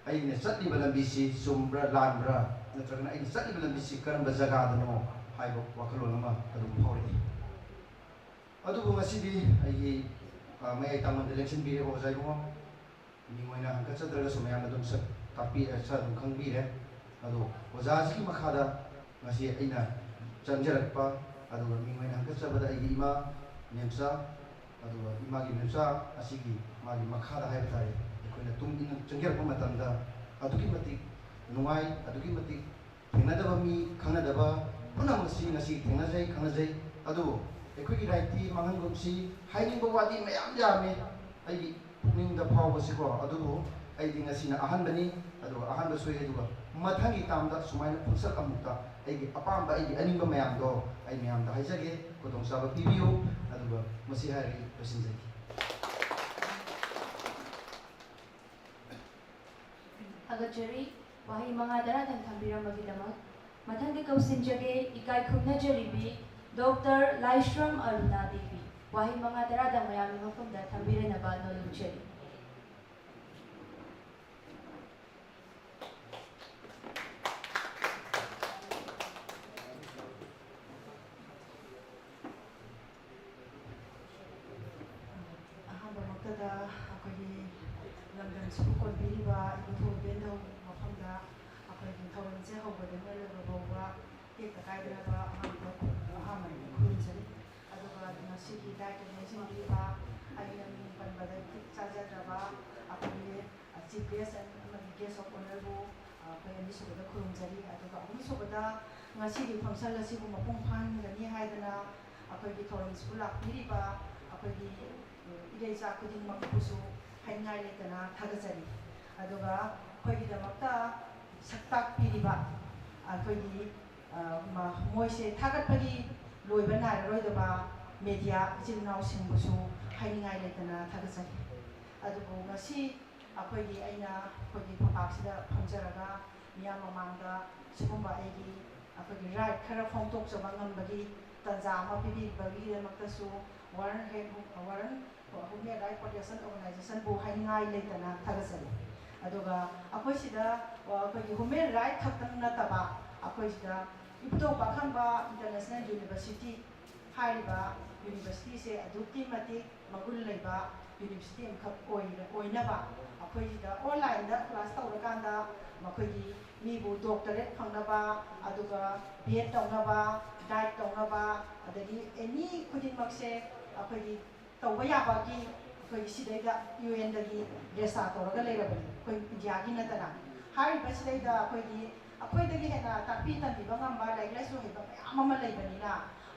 ꯑꯩꯅ ꯆꯠꯂꯤꯕ ꯂꯝꯕꯤꯁꯤ ꯆꯨꯝꯕ꯭ꯔꯥ ꯂꯥꯟꯕ꯭ꯔꯥ, ꯅꯠꯇ꯭ꯔꯒꯅ ꯑꯩꯅ ꯆꯠꯂꯤꯕ ꯂꯝꯕꯤꯁꯤ ꯀꯔꯝꯕ ꯖꯒꯥꯗꯅꯣ ꯍꯥꯏꯕ ꯋꯥꯈꯜꯂꯣꯟ ꯑꯃ ꯑꯗꯨꯝ ꯐꯥꯎꯔꯛꯏ꯫ ꯑꯗꯨꯕꯨ ꯉꯁꯤꯗꯤ ꯑꯩꯒꯤ, ꯑ, ꯃꯌꯥꯏ ꯇꯥꯡꯕꯗ ꯂꯦꯡꯁꯤꯟꯕꯤꯔꯤꯕ ꯑꯣꯖꯥ ꯏꯕꯨꯡꯉꯣ, ꯃꯤꯡ ꯑꯣꯏꯅ ꯍꯪꯒꯠꯆꯗ꯭ꯔꯒꯁꯨ ꯃꯌꯥꯝꯅ ꯑꯗꯨꯝ ꯁꯛ ꯇꯥꯛꯄꯤ-, ꯑ, ꯁꯛ ꯑꯗꯨꯝ ꯈꯪꯕꯤꯔꯦ꯫ ꯑꯗꯣ ꯑꯣꯖꯥꯁꯤꯒꯤ ꯃꯈꯥꯗ ꯉꯁꯤ ꯑꯩꯅ ꯆꯪꯖꯔꯛꯄ, ꯑꯗꯨꯒ ꯃꯤꯡ ꯑꯣꯏꯅ ꯍꯪꯒꯠꯆꯕꯗ ꯑꯩꯒꯤ ꯏꯃꯥ ꯃꯦꯝꯆꯥ, ꯑꯗꯨꯒ ꯏꯃꯥꯒꯤ ꯃꯦꯝꯆꯥ ꯑꯁꯤꯒꯤ ꯃꯥꯒꯤ ꯃꯈꯥꯗ ꯍꯥꯏꯕ ꯇꯥꯔꯦ, ꯑꯩꯈꯣꯏꯅ ꯇꯨꯡ ꯏꯟꯅ ꯆꯪꯖꯔꯛꯄ ꯃꯇꯝꯗ ꯑꯗꯨꯛꯀꯤ ꯃꯇꯤꯛ ꯅꯨꯡꯉꯥꯏ, ꯑꯗꯨꯛꯀꯤ ꯃꯇꯤꯛ ꯊꯦꯡꯅꯗꯕ ꯃꯤ, ꯈꯪꯅꯗꯕ ꯄꯨꯝꯅꯃꯛꯁꯤ ꯉꯁꯤ ꯊꯦꯡꯅꯖꯩ, ꯈꯪꯅꯖꯩ꯫ ꯑꯗꯨꯕꯨ ꯑꯩꯈꯣꯏꯒꯤ rightꯇꯤ ꯃꯥꯡꯍꯟꯒꯨꯝꯁꯤ꯫ ꯍꯥꯏꯅꯤꯡꯕ ꯋꯥꯗꯤ ꯃꯌꯥꯝ ꯌꯥꯝꯃꯤ ꯑꯩꯒꯤ ꯄꯨꯛꯅꯤꯡꯗ ꯐꯥꯎꯕꯁꯤꯀꯣ, ꯑꯗꯨꯕꯨ ꯑꯩꯗꯤ ꯉꯁꯤꯅ ꯑꯍꯥꯟꯕꯅꯤ, ꯑꯗꯨꯒ ꯑꯍꯥꯟꯕꯁꯨ ꯑꯣꯏ, ꯑꯗꯨꯒ ꯃꯊꯪꯒꯤ termꯗ ꯁꯨꯃꯥꯏꯅ ꯈꯣꯡꯆꯠ ꯑꯃꯨꯛꯇ ꯑꯩꯒꯤ ꯑꯄꯥꯝꯕ, ꯑꯩꯒꯤ ꯑꯅꯤꯡꯕ ꯃꯌꯥꯝꯗꯣ ꯑꯩ ꯃꯌꯥꯝꯗ ꯍꯥꯏꯖꯒꯦ, ꯈꯨꯗꯣꯡꯆꯥꯕ ꯄꯤꯕꯤꯌꯨ꯫ ꯑꯗꯨꯒ ꯃꯁꯤ ꯍꯥꯏꯔꯒ ꯑꯩ ꯂꯣꯏꯁꯤꯟꯖꯒꯦ꯫ ꯊꯥꯒꯠꯆꯔꯤ꯫ ꯋꯥꯍꯩ ꯃꯉꯥ ꯇꯔꯥꯗꯪ ꯊꯝꯕꯤꯔꯝꯕꯒꯤꯗꯃꯛ꯫ ꯃꯊꯪꯗ ꯀꯧꯁꯤꯟꯖꯒꯦ ꯏꯀꯥꯏ ꯈꯨꯝꯅꯖꯔꯤꯕꯤ ꯗꯣꯛꯇꯔ ꯂꯥꯏꯁ꯭ꯔꯝ ꯑꯔꯨꯅꯥ ꯗꯦꯕꯤ꯫ ꯋꯥꯍꯩ ꯃꯉꯥ ꯇꯔꯥꯗꯪ ꯃꯌꯥꯝꯒꯤ ꯃꯐꯝꯗ ꯊꯝꯕꯤꯔꯅꯕ ꯅꯣꯜꯂꯨꯛꯆꯔꯤ꯫ ꯑꯍꯥꯟꯕꯃꯛꯇꯗ ꯑꯩꯈꯣꯏꯒꯤ ꯂꯝꯗꯝꯁꯤꯕꯨ ꯀꯣꯟꯕꯤꯔꯤꯕ ꯏꯕꯨꯙꯧ ꯏꯕꯦꯟꯗꯧ ꯃꯐꯝꯗ ꯑꯩꯈꯣꯏꯒꯤ ꯊꯧꯔꯝꯁꯦ ꯍꯧꯕꯗꯒꯤ ꯂꯣꯏꯕ ꯐꯥꯎꯕ ꯇꯦꯛꯇ ꯀꯥꯏꯗꯅꯕ ꯑꯍꯥꯟꯕꯗ ꯑꯍꯥꯟꯕꯗ ꯈꯨꯔꯨꯝꯖꯔꯤ꯫ ꯑꯗꯨꯒ ꯉꯁꯤꯒꯤ ꯗꯥꯏꯠꯇ ꯂꯦꯡꯁꯤꯟꯕꯤꯔꯤꯕ ꯑꯩꯅ ꯃꯤꯡ ꯄꯟꯕꯗ ꯈꯨꯠ ꯆꯥꯖꯗ꯭ꯔꯕ ꯑꯩꯈꯣꯏꯒꯤ ꯆꯤꯐ ꯒꯦꯁ ꯑꯃꯗꯤ ꯒꯦꯁ ꯑꯣꯐ ꯑꯣꯅꯔꯕꯨ ꯑꯩꯈꯣꯏ ꯑꯅꯤꯁꯨꯕꯗ ꯈꯨꯔꯨꯝꯖꯔꯤ꯫ ꯑꯗꯨꯒ ꯑꯍꯨꯝꯁꯨꯕꯗ ꯉꯁꯤꯒꯤ ꯐꯪꯁꯟ ꯑꯁꯤꯕꯨ ꯃꯄꯨꯡ ꯐꯥꯍꯟꯒꯅꯤ ꯍꯥꯏꯗꯅ ꯑꯩꯈꯣꯏꯒꯤ ꯊꯧꯔꯝꯁꯤꯕꯨ ꯂꯥꯛꯄꯤꯔꯤꯕ ꯑꯩꯈꯣꯏꯒꯤ ꯏꯔꯩꯆꯥ ꯈꯨꯗꯤꯡꯃꯛꯄꯨꯁꯨ ꯍꯥꯏꯅꯤꯡꯉꯥꯏ ꯂꯩꯇꯅ ꯊꯥꯒꯠꯆꯔꯤ꯫ ꯑꯗꯨꯒ ꯑꯩꯈꯣꯏꯒꯤꯗꯃꯛꯇ ꯁꯛ ꯇꯥꯛꯄꯤꯔꯤꯕ ꯑꯩꯈꯣꯏꯒꯤ, ꯑ, ꯃ-, ꯃꯣꯏꯁꯦ ꯊꯥꯒꯠꯄꯒꯤ ꯂꯣꯏꯕ ꯅꯥꯏꯔꯔꯣꯏꯗꯕ ꯃꯦꯗꯤꯌꯥ ꯏꯆꯤꯜ ꯏꯅꯥꯎꯁꯤꯡꯕꯨꯁꯨ ꯍꯥꯏꯅꯤꯡꯉꯥꯏ ꯂꯩꯇꯅ ꯊꯥꯒꯠꯆꯔꯤ꯫ ꯑꯗꯨꯕꯨ ꯉꯁꯤ ꯑꯩꯈꯣꯏꯒꯤ, ꯑꯩꯅ ꯑꯩꯈꯣꯏꯒꯤ ꯐꯝꯄꯥꯛꯁꯤꯗ ꯐꯝꯖꯔꯒ ꯃꯤꯌꯥꯝ ꯃꯃꯥꯡꯗ ꯁꯤꯒꯨꯝꯕ ꯑꯩꯒꯤ, ꯑꯩꯈꯣꯏꯒꯤ ꯔꯥꯏꯠ ꯈꯔ ꯐꯣꯡꯗꯣꯛꯆꯕ ꯉꯝꯕꯒꯤ ꯇꯥꯟꯖꯥ ꯑꯃ ꯄꯤꯕꯤꯕꯒꯤꯗꯃꯛꯇꯁꯨ ꯋꯥꯔꯟ ꯍꯦꯠ, ꯋꯥꯔꯟ ꯍ꯭ꯌꯨꯃꯦꯟ ꯔꯥꯏꯠ ꯄ꯭ꯔꯣꯇꯦꯛꯁꯟ ꯑꯣꯔꯒꯅꯥꯏꯖꯦꯁꯟꯕꯨ ꯍꯥꯏꯅꯤꯡꯉꯥꯏ ꯂꯩꯇꯅ ꯊꯥꯒꯠꯆꯔꯤ꯫ ꯑꯗꯨꯒ ꯑꯩꯈꯣꯏ ꯁꯤꯗ, ꯑ, ꯑꯩꯈꯣꯏꯒꯤ ꯍ꯭ꯌꯨꯃꯦꯟ ꯔꯥꯏꯠ ꯈꯛꯇꯪ ꯅꯠꯇꯕ, ꯑꯩꯈꯣꯏ ꯁꯤꯗ ꯏꯕꯨꯙꯧ ꯄꯥꯈꯪꯕ ꯏꯟꯇꯔꯅꯦꯁꯅꯦꯜ ꯌꯨꯅꯤꯚꯔꯁꯤꯇꯤ ꯍꯥꯏꯔꯤꯕ ꯌꯨꯅꯤꯚꯔꯁꯤꯇꯤꯁꯦ ꯑꯗꯨꯛꯀꯤ ꯃꯇꯤꯛ ꯃꯒꯨꯟ ꯂꯩꯕ ꯌꯨꯅꯤꯚꯔꯁꯤꯇꯤ ꯑꯃꯈꯛ ꯑꯣꯏꯅ-, ꯑꯣꯏꯅꯕ ꯑꯩꯈꯣꯏꯁꯤꯗ ꯑꯣꯟꯂꯥꯏꯟꯗ ꯀ꯭ꯂꯥꯁ ꯇꯧꯔꯀꯥꯟꯗ ꯃꯈꯣꯏꯒꯤ ꯃꯤꯕꯨ ꯗꯣꯛꯇꯔꯦꯠ ꯐꯪꯅꯕ, ꯑꯗꯨꯒ ꯕꯤ ꯑꯦꯗ ꯇꯧꯅꯕ, ꯗꯥꯏꯠ ꯇꯧꯅꯕ, ꯑꯗꯒꯤ ꯑꯦꯅꯤ ꯈꯨꯗꯤꯡꯃꯛꯁꯦ ꯑꯩꯈꯣꯏꯒꯤ ꯇꯧꯕ ꯌꯥꯕꯒꯤ ꯑꯩꯈꯣꯏꯒꯤ ꯁꯤꯗꯩꯗ ꯌꯨ ꯑꯦꯟꯗꯒꯤ ꯔꯦꯁꯇꯥ ꯇꯧꯔꯒ ꯂꯩꯔꯕꯅꯤ, ꯑꯩꯈꯣꯏ ꯏꯟꯗꯤꯌꯥꯒꯤ ꯅꯠꯇꯅ꯫ ꯍꯥꯏꯔꯤꯕꯁꯤꯗꯩꯗ ꯑꯩꯈꯣꯏꯒꯤ, ꯑꯩꯈꯣꯏꯗꯒꯤ ꯍꯦꯟꯅ ꯇꯥꯛꯄꯤ ꯇꯝꯕꯤꯕ ꯉꯝꯕ, ꯂꯥꯏꯔꯤꯛ ꯂꯥꯏꯁꯨ ꯍꯩꯕ ꯃꯌꯥꯝ ꯑꯃ ꯂꯩꯕꯅꯤꯅ,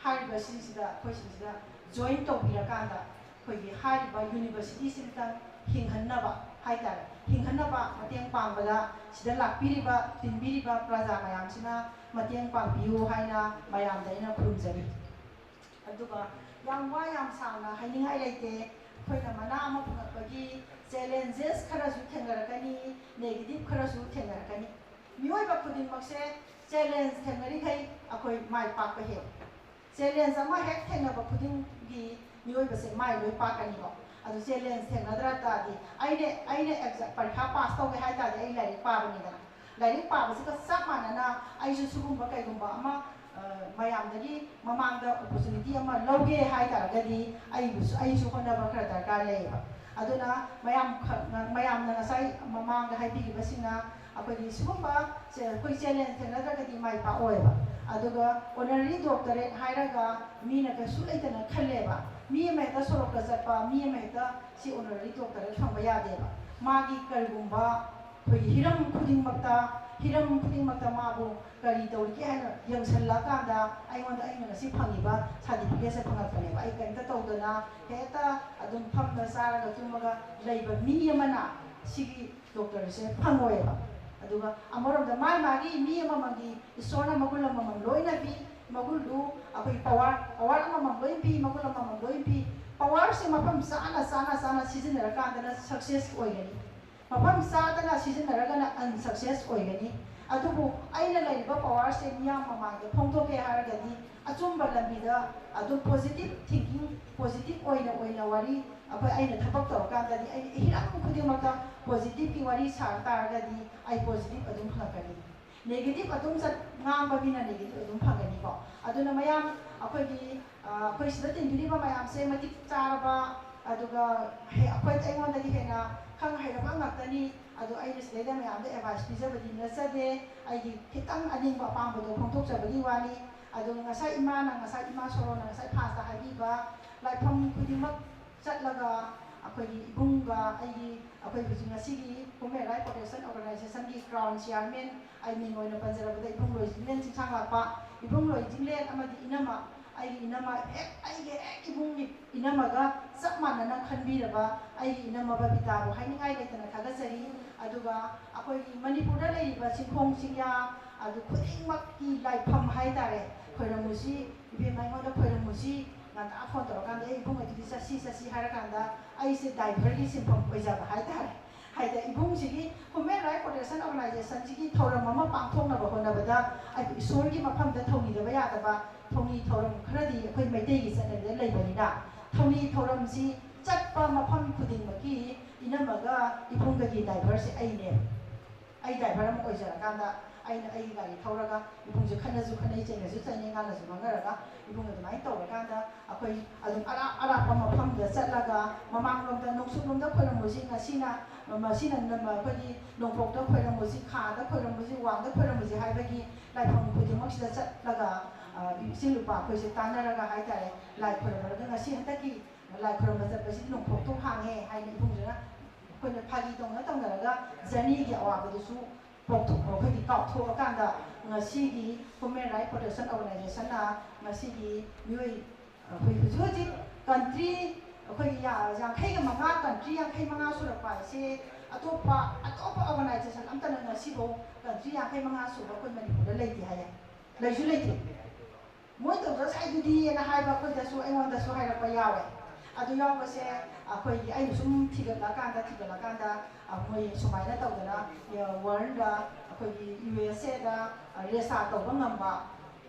ꯍꯥꯏꯔꯤꯕꯁꯤꯡꯁꯤꯗ, ꯑꯩꯈꯣꯏꯁꯤꯡꯁꯤꯗ ꯖꯣꯏꯟ ꯇꯧꯕꯤꯔꯀꯥꯟꯗ ꯑꯩꯈꯣꯏꯒꯤ ꯍꯥꯏꯔꯤꯕ ꯌꯨꯅꯤꯚꯔꯁꯤꯇꯤꯁꯤꯗꯇꯪ ꯍꯤꯡꯍꯟꯅꯕ ꯍꯥꯏꯇꯥꯔꯦ, ꯍꯤꯡꯍꯟꯅꯕ ꯃꯇꯦꯡ ꯄꯥꯡꯕꯗ ꯁꯤꯗ ꯂꯥꯛꯄꯤꯔꯤꯕ, ꯇꯤꯟꯕꯤꯔꯤꯕ ꯄ꯭ꯔꯖꯥ ꯃꯌꯥꯝꯁꯤꯅ ꯃꯇꯦꯡ ꯄꯥꯡꯕꯤꯌꯨ ꯍꯥꯏꯅ ꯃꯌꯥꯝꯗ ꯑꯩꯅ ꯈꯨꯔꯨꯝꯖꯔꯤ꯫ ꯑꯗꯨꯒ ꯌꯥꯝ ꯋꯥ ꯌꯥꯝ ꯁꯥꯡꯅ ꯍꯥꯏꯅꯤꯡꯉꯥꯏ ꯂꯩꯇꯦ꯫ ꯑꯩꯈꯣꯏꯅ ꯃꯅꯥ ꯑꯃ ꯐꯪꯉꯛꯄꯒꯤ ꯆꯦꯂꯦꯟꯖꯦꯁ ꯈꯔꯁꯨ ꯊꯦꯡꯅꯔꯛꯀꯅꯤ, ꯅꯦꯒꯦꯇꯤꯞ ꯈꯔꯁꯨ ꯊꯦꯡꯅꯔꯛꯀꯅꯤ꯫ ꯃꯤꯑꯣꯏꯕ ꯈꯨꯗꯤꯡꯃꯛꯁꯦ ꯆꯦꯂꯦꯟꯖ ꯊꯦꯡꯅꯔꯤꯈꯩ ꯑꯩꯈꯣꯏ ꯃꯥꯏ ꯄꯥꯛꯄ ꯍꯦꯜꯂꯤ꯫ ꯆꯦꯂꯦꯟꯖ ꯑꯃ ꯍꯦꯛ ꯊꯦꯡꯅꯕ ꯈꯨꯗꯤꯡꯒꯤ ꯃꯤꯑꯣꯏꯕꯁꯦ ꯃꯥꯏ ꯂꯣꯏ ꯄꯥꯛꯀꯅꯤꯀꯣ꯫ ꯑꯗꯨ ꯆꯦꯂꯦꯟꯖ ꯊꯦꯡꯅꯗ꯭ꯔ ꯇꯥꯔꯗꯤ, ꯑꯩꯅ ꯑꯩꯅ ꯑꯦꯛꯖꯥꯝ ꯄꯔꯤꯈꯥ ꯄꯥꯁ ꯇꯧꯒꯦ ꯍꯥꯏ ꯇꯥꯔꯗꯤ ꯑꯩ ꯂꯥꯏꯔꯤꯛ ꯄꯥꯕꯅꯤꯗꯅ꯫ ꯂꯥꯏꯔꯤꯛ ꯄꯥꯕꯁꯤꯒ ꯆꯞ ꯃꯥꯟꯅꯅ ꯑꯩꯁꯨ ꯁꯤꯒꯨꯝꯕ ꯀꯩꯒꯨꯝꯕ ꯑꯃ ꯃꯌꯥꯝꯗꯒꯤ ꯃꯃꯥꯡꯗ ꯑꯣꯄꯣꯔꯆꯨꯅꯤꯇꯤ ꯑꯃ ꯂꯧꯒꯦ ꯍꯥꯏ ꯇꯥꯔꯒꯗꯤ ꯑꯩꯕꯨꯁꯨ ꯑꯩꯁꯨ ꯍꯣꯠꯅꯕ ꯈꯔ ꯗꯔꯀꯥꯔ ꯂꯩꯌꯦꯕ꯫ ꯑꯗꯨꯅ ꯃꯌꯥꯝ ꯃꯌꯥꯝꯅ ꯉꯁꯥꯏ ꯃꯃꯥꯡꯗ ꯍꯥꯏꯕꯤꯈꯤꯕꯁꯤꯡꯅ ꯑꯩꯈꯣꯏꯒꯤ ꯁꯤꯒꯨꯝꯕ ꯑꯩꯈꯣꯏ ꯆꯦꯂꯦꯟꯖ ꯊꯦꯡꯅꯗ꯭ꯔꯒꯗꯤ ꯃꯥꯏ ꯄꯥꯛꯑꯣꯏꯕ꯫ ꯑꯗꯨꯒ ꯑꯣꯅꯔꯔꯤ ꯗꯣꯛꯇꯔꯦꯠ ꯍꯥꯏꯔꯒ ꯃꯤꯅ ꯀꯩꯁꯨ ꯂꯩꯇꯅ ꯈꯜꯂꯦꯕ꯫ ꯃꯤ ꯑꯃ ꯍꯦꯛꯇ ꯁꯣꯔꯣꯛꯇ ꯆꯠꯄ ꯃꯤ ꯑꯃ ꯍꯦꯛꯇ ꯁꯤ ꯑꯣꯅꯔꯔꯤ ꯗꯣꯛꯇꯔꯦꯠ ꯐꯪꯕ ꯌꯥꯗꯦꯕ꯫ ꯃꯥꯒꯤ ꯀꯔꯤꯒꯨꯝꯕ ꯑꯩꯈꯣꯏꯒꯤ ꯍꯤꯔꯝ ꯈꯨꯗꯤꯡꯃꯛꯇ ꯍꯤꯔꯝ ꯈꯨꯗꯤꯡꯃꯛꯇ ꯃꯥꯕꯨ ꯀꯔꯤ ꯇꯧꯔꯤꯒꯦ ꯍꯥꯏꯅ ꯌꯦꯡꯁꯤꯜꯂꯀꯥꯟꯗ ꯑꯩꯉꯣꯟꯗ ꯑꯩꯅ ꯉꯁꯤ ꯐꯪꯉꯤꯕ ꯁꯥꯔꯇꯤꯐꯤꯀꯦꯠꯁꯦ ꯐꯪꯉꯛꯄꯅꯦꯕ꯫ ꯑꯩ ꯀꯔꯤꯝꯇ ꯇꯧꯗꯅ ꯍꯦꯛꯇ ꯑꯗꯨꯝ ꯐꯝꯅ ꯆꯥꯔꯒ ꯇꯨꯝꯃꯒ ꯂꯩꯕ ꯃꯤ ꯑꯃꯅ ꯁꯤꯒꯤ ꯗꯣꯛꯇꯔꯁꯦ ꯐꯪꯉꯣꯏꯕ꯫ ꯑꯗꯨꯒ ꯑꯃꯔꯣꯝꯗ ꯃꯥꯒꯤ ꯃꯥꯒꯤ ꯃꯤ ꯑꯃꯃꯝꯒꯤ ꯏꯁꯣꯔꯅ ꯃꯒꯨꯟ ꯑꯃꯃꯝ ꯂꯣꯏꯅ ꯄꯤ꯫ ꯃꯒꯨꯟꯗꯨ ꯑꯩꯈꯣꯏ ꯄꯋꯥꯔ ꯄꯋꯥꯔ ꯑꯃꯃꯝ ꯂꯣꯏ ꯄꯤ, ꯃꯒꯨꯟ ꯑꯃꯃꯝ ꯂꯣꯏ ꯄꯤ꯫ ꯄꯋꯥꯔꯁꯦ ꯃꯐꯝ ꯆꯥꯅ ꯆꯥꯅ ꯆꯥꯅ ꯁꯤꯖꯤꯟꯅꯔꯀꯥꯟꯗꯅ ꯁꯛꯁꯦꯁ ꯑꯣꯏꯒꯅꯤ꯫ ꯃꯐꯝ ꯆꯥꯗꯅ ꯁꯤꯖꯤꯟꯅꯔꯒꯅ ꯑꯟꯁꯛꯁꯦꯁ ꯑꯣꯏꯒꯅꯤ꯫ ꯑꯗꯨꯕꯨ ꯑꯩꯅ ꯂꯩꯔꯤꯕ ꯄꯋꯥꯔꯁꯦ ꯃꯤꯌꯥꯝ ꯃꯃꯥꯡꯗ ꯐꯣꯡꯗꯣꯛꯀꯦ ꯍꯥꯏꯔꯒꯗꯤ ꯑꯆꯨꯝꯕ ꯂꯝꯕꯤꯗ ꯑꯗꯨꯝ ꯄꯣꯖꯤꯇꯤꯚ ꯊꯤꯡꯀꯤꯡ, ꯄꯣꯖꯤꯇꯤꯚ ꯑꯣꯏꯅ ꯑꯣꯏꯅ ꯋꯥꯔꯤ ꯑꯩꯈꯣꯏ ꯑꯩꯅ ꯊꯕꯛ ꯇꯧꯔꯀꯥꯟꯗꯗꯤ ꯑꯩ ꯍꯤꯔꯝ ꯈꯨꯗꯤꯡꯃꯛꯇ ꯄꯣꯖꯤꯇꯤꯚꯀꯤ ꯋꯥꯔꯤ ꯁꯥ ꯇꯥꯔꯒꯗꯤ ꯑꯩ ꯄꯣꯖꯤꯇꯤꯚ ꯑꯗꯨꯝ ꯐꯪꯉꯛꯀꯅꯤ꯫ ꯅꯦꯒꯦꯇꯤꯚ ꯑꯗꯨꯝ ꯆꯠ ꯉꯥꯡꯕ ꯃꯤꯅ ꯅꯦꯒꯦꯇꯤꯚ ꯑꯗꯨꯝ ꯐꯪꯒꯅꯤꯀꯣ꯫ ꯑꯗꯨꯅ ꯃꯌꯥꯝ ꯑꯩꯈꯣꯏꯒꯤ ꯑꯩꯈꯣꯏ ꯁꯤꯗ ꯇꯤꯟꯕꯤꯔꯤꯕ ꯃꯌꯥꯝꯁꯦ ꯃꯇꯤꯛ ꯆꯥꯔꯕ ꯑꯗꯨꯒ ꯑꯩꯈꯣꯏ ꯑꯩꯉꯣꯟꯗꯒꯤ ꯍꯦꯟꯅ ꯈꯪ ꯍꯩꯔꯕ ꯉꯥꯛꯇꯅꯤ꯫ ꯑꯗꯣ ꯑꯩꯅ ꯁꯤꯗꯩꯗ ꯃꯌꯥꯝꯗ ꯑꯦꯗꯚꯥꯏꯁ ꯄꯤꯖꯕꯗꯤ ꯅꯠꯆꯗꯦ꯫ ꯑꯩꯒꯤ ꯈꯤꯇꯪ ꯑꯅꯤꯡꯕ ꯑꯄꯥꯝꯕꯗꯣ ꯐꯣꯡꯗꯣꯛꯆꯕꯒꯤ ꯋꯥꯅꯤ꯫ ꯑꯗꯨꯒ ꯉꯁꯥꯏ ꯏꯃꯥꯅ ꯉꯁꯥꯏ ꯏꯃꯥ ꯁꯣꯔꯣꯅ ꯉꯁꯥꯏ ꯐꯥꯁꯇ ꯍꯥꯏꯕꯤꯕ ꯂꯥꯏꯐꯝ ꯈꯨꯗꯤꯡꯃꯛ ꯆꯠꯂꯒ ꯑꯩꯈꯣꯏꯒꯤ ꯏꯕꯨꯡꯒ ꯑꯩꯒꯤ ꯑꯩꯈꯣꯏ ꯍꯧꯖꯤꯛ ꯉꯁꯤꯒꯤ Human Rights Protection Organizationꯒꯤ ꯀ꯭ꯔꯥꯎꯟ ꯆꯤꯌꯥꯔꯃꯦꯟ ꯑꯩ ꯃꯤꯡ ꯑꯣꯏꯅ ꯄꯟꯖꯔꯕꯗ ꯏꯕꯨꯡ ꯂꯣꯏꯖꯤꯡꯂꯦꯟ ꯆꯤꯡꯁꯥꯡ ꯂꯥꯛꯄ, ꯏꯕꯨꯡ ꯂꯣꯏꯖꯤꯡꯂꯦꯟ ꯑꯃꯗꯤ ꯏꯅꯝꯃ, ꯑꯩꯒꯤ ꯏꯅꯝꯃ ꯍꯦꯛ ꯑꯩꯒꯤ ꯍꯦꯛ ꯏꯕꯨꯡꯒꯤ ꯏꯅꯝꯃꯒ ꯆꯞ ꯃꯥꯟꯅꯅ ꯈꯟꯕꯤꯔꯕ ꯑꯩꯒꯤ ꯏꯅꯝꯃ ꯕꯕꯤꯇꯥꯕꯨ ꯍꯥꯏꯅꯤꯡꯉꯥꯏ ꯂꯩꯇꯅ ꯊꯥꯒꯠꯆꯔꯤ꯫ ꯑꯗꯨꯒ ꯑꯩꯈꯣꯏꯒꯤ ꯃꯅꯤꯄꯨꯔꯗ ꯂꯩꯔꯤꯕ ꯆꯤꯡꯈꯣꯡ ꯆꯤꯡꯌꯥ ꯑꯗꯨ ꯈꯨꯗꯤꯡꯃꯛꯀꯤ ꯂꯥꯏꯐꯝ ꯍꯥꯏꯇꯥꯔꯦ, ꯈꯣꯏꯔꯝꯃꯨꯁꯤ ꯏꯕꯦꯝꯃ, ꯑꯩꯉꯣꯟꯗ ꯈꯣꯏꯔꯝꯃꯨꯁꯤ꯫ ꯉꯟꯇꯥ ꯐꯣꯟ ꯇꯧꯔꯀꯥꯟꯗ ꯑꯩ ꯏꯕꯨꯡ ꯑꯗꯨꯗꯤ ꯆꯠꯁꯤ ꯆꯠꯁꯤ ꯍꯥꯏꯔꯀꯥꯟꯗ ꯑꯩꯁꯦ ꯗ꯭ꯔꯥꯏꯚꯔꯒꯤ ꯁꯤꯟꯐꯝ ꯑꯣꯏꯖꯕ ꯍꯥꯏꯇꯥꯔꯦ꯫ ꯍꯥꯏꯗꯤ ꯏꯕꯨꯡꯁꯤꯒꯤ Human Rights Protection Organizationꯁꯤꯒꯤ ꯊꯧꯔꯝ ꯑꯃ ꯄꯥꯡꯊꯣꯛꯅꯕ ꯍꯣꯠꯅꯕꯗ ꯑꯩꯈꯣꯏ ꯏꯁꯣꯔꯒꯤ ꯃꯐꯝꯗ ꯊꯧꯅꯤꯗꯕ ꯌꯥꯗꯕ ꯊꯧꯅꯤ ꯊꯧꯔꯝ ꯈꯔꯗꯤ ꯑꯩꯈꯣꯏ ꯃꯩꯇꯩꯒꯤ ꯆꯠꯅꯕꯤꯗ ꯂꯩꯕꯅꯤꯅ, ꯊꯧꯅꯤ ꯊꯧꯔꯝꯁꯤ ꯆꯠꯄ ꯃꯐꯝ ꯈꯨꯗꯤꯡꯃꯛꯀꯤ ꯏꯅꯝꯃꯒ ꯏꯕꯨꯡꯒꯒꯤ driverꯁꯦ ꯑꯩꯅꯦ꯫ ꯑꯩ driver ꯑꯃ ꯑꯣꯏꯖꯔꯀꯥꯟꯗ ꯑꯩꯅ ꯑꯩꯒꯤ ꯒꯥꯔꯤ ꯊꯧꯔꯒ ꯏꯕꯨꯡꯁꯦ ꯈꯠꯅꯁꯨ ꯈꯠꯅꯩ, ꯆꯩꯅꯁꯨ ꯆꯩꯅꯩ, ꯉꯥꯡꯅꯁꯨ ꯉꯥꯡꯅꯔꯒ ꯏꯕꯨꯡ ꯑꯗꯨꯃꯥꯏꯅ ꯇꯧꯔꯀꯥꯟꯗ ꯑꯩꯈꯣꯏ ꯑꯗꯨꯝ ꯑꯔꯥꯞ ꯑꯔꯥꯞꯄ ꯃꯐꯝꯗ ꯆꯠꯂꯒ ꯃꯃꯥꯡꯂꯣꯝꯗ ꯅꯣꯡꯆꯨꯞꯂꯣꯝꯗ ꯈꯣꯏꯔꯝꯃꯨꯁꯤ, ꯉꯁꯤꯅ ꯃꯁꯤꯅ ꯑꯩꯈꯣꯏꯒꯤ ꯅꯣꯡꯄꯣꯛꯇ ꯈꯣꯏꯔꯝꯃꯨꯁꯤ, ꯈꯥꯗ ꯈꯣꯏꯔꯝꯃꯨꯁꯤ, ꯋꯥꯡꯗ ꯈꯣꯏꯔꯝꯃꯨꯁꯤ ꯍꯥꯏꯕꯒꯤ ꯂꯥꯏꯐꯝ ꯈꯨꯗꯤꯡꯃꯛꯁꯤꯗ ꯆꯠꯂꯒ ꯏꯆꯤꯜ ꯏꯅꯥꯎꯄꯥ ꯑꯩꯈꯣꯏꯁꯦ ꯇꯥꯟꯅꯔꯒ ꯍꯥꯏꯇꯥꯔꯦ, ꯂꯥꯏ ꯈꯣꯏꯔꯝꯃꯨꯔꯒ ꯉꯁꯤ ꯍꯟꯗꯛꯀꯤ ꯂꯥꯏ ꯈꯣꯏꯔꯝꯕ ꯆꯠꯄꯁꯤꯗꯤ ꯅꯣꯡꯄꯣꯛꯇꯣ ꯍꯥꯡꯉꯦ ꯍꯥꯏꯅ ꯏꯕꯨꯡꯗꯨꯅ ꯑꯩꯈꯣꯏꯅ ꯐꯥꯒꯤ ꯇꯧꯅ ꯇꯧꯅꯔꯒ journeyꯒꯤ ꯑꯋꯥꯕꯗꯨꯁꯨ ꯀꯥꯎꯊꯣꯛ-, ꯑꯩꯈꯣꯏꯒꯤ ꯀꯥꯎꯊꯣꯛꯑꯀꯥꯟꯗ ꯉꯁꯤꯒꯤ Human Rights Protection Organizationꯅ ꯉꯁꯤꯒꯤ ꯃꯤꯑꯣꯏ, ꯑꯩꯈꯣꯏ ꯍꯧꯖꯤꯛ ꯍꯧꯖꯤꯛ country ꯑꯩꯈꯣꯏꯒꯤ ꯌꯥ-, ꯌꯥꯡꯈꯩꯒ ꯃꯉꯥ, country ꯌꯥꯡꯈꯩ ꯃꯉꯥ ꯁꯨꯔꯛꯄ ꯍꯥꯏꯁꯦ ꯑꯇꯣꯞꯄ, ꯑꯇꯣꯞꯄ organization ꯑꯝꯇꯅ ꯉꯁꯤꯐꯥꯎ country ꯌꯥꯡꯈꯩ ꯃꯉꯥ ꯁꯨꯕ ꯑꯩꯈꯣꯏ ꯃꯅꯤꯄꯨꯔꯗ ꯂꯩꯇꯦ ꯍꯥꯏꯌꯦ꯫ ꯂꯩꯁꯨ ꯂꯩꯇꯦ꯫ ꯃꯣꯏ ꯇꯧꯖ ꯁꯥꯏꯗꯨꯗꯤꯅ ꯍꯥꯏꯕ ꯑꯩꯈꯣꯏꯗꯁꯨ, ꯑꯩꯉꯣꯟꯗꯁꯨ ꯍꯥꯏꯔꯛꯄ ꯌꯥꯎꯋꯦ꯫ ꯑꯗꯨ ꯌꯥꯎꯕꯁꯦ ꯑꯩꯈꯣꯏꯒꯤ, ꯑꯩꯅ ꯁꯨꯝ ꯊꯤꯒꯠꯂꯀꯥꯟꯗ, ꯊꯤꯒꯠꯂꯀꯥꯟꯗ, ꯑ, ꯃꯣꯏ ꯁꯨꯃꯥꯏꯅ ꯇꯧꯗꯅ, ꯑ, worldꯗ, ꯑꯩꯈꯣꯏꯒꯤ USAꯗ, ꯑ, register ꯇꯧꯕ ꯉꯝꯕ,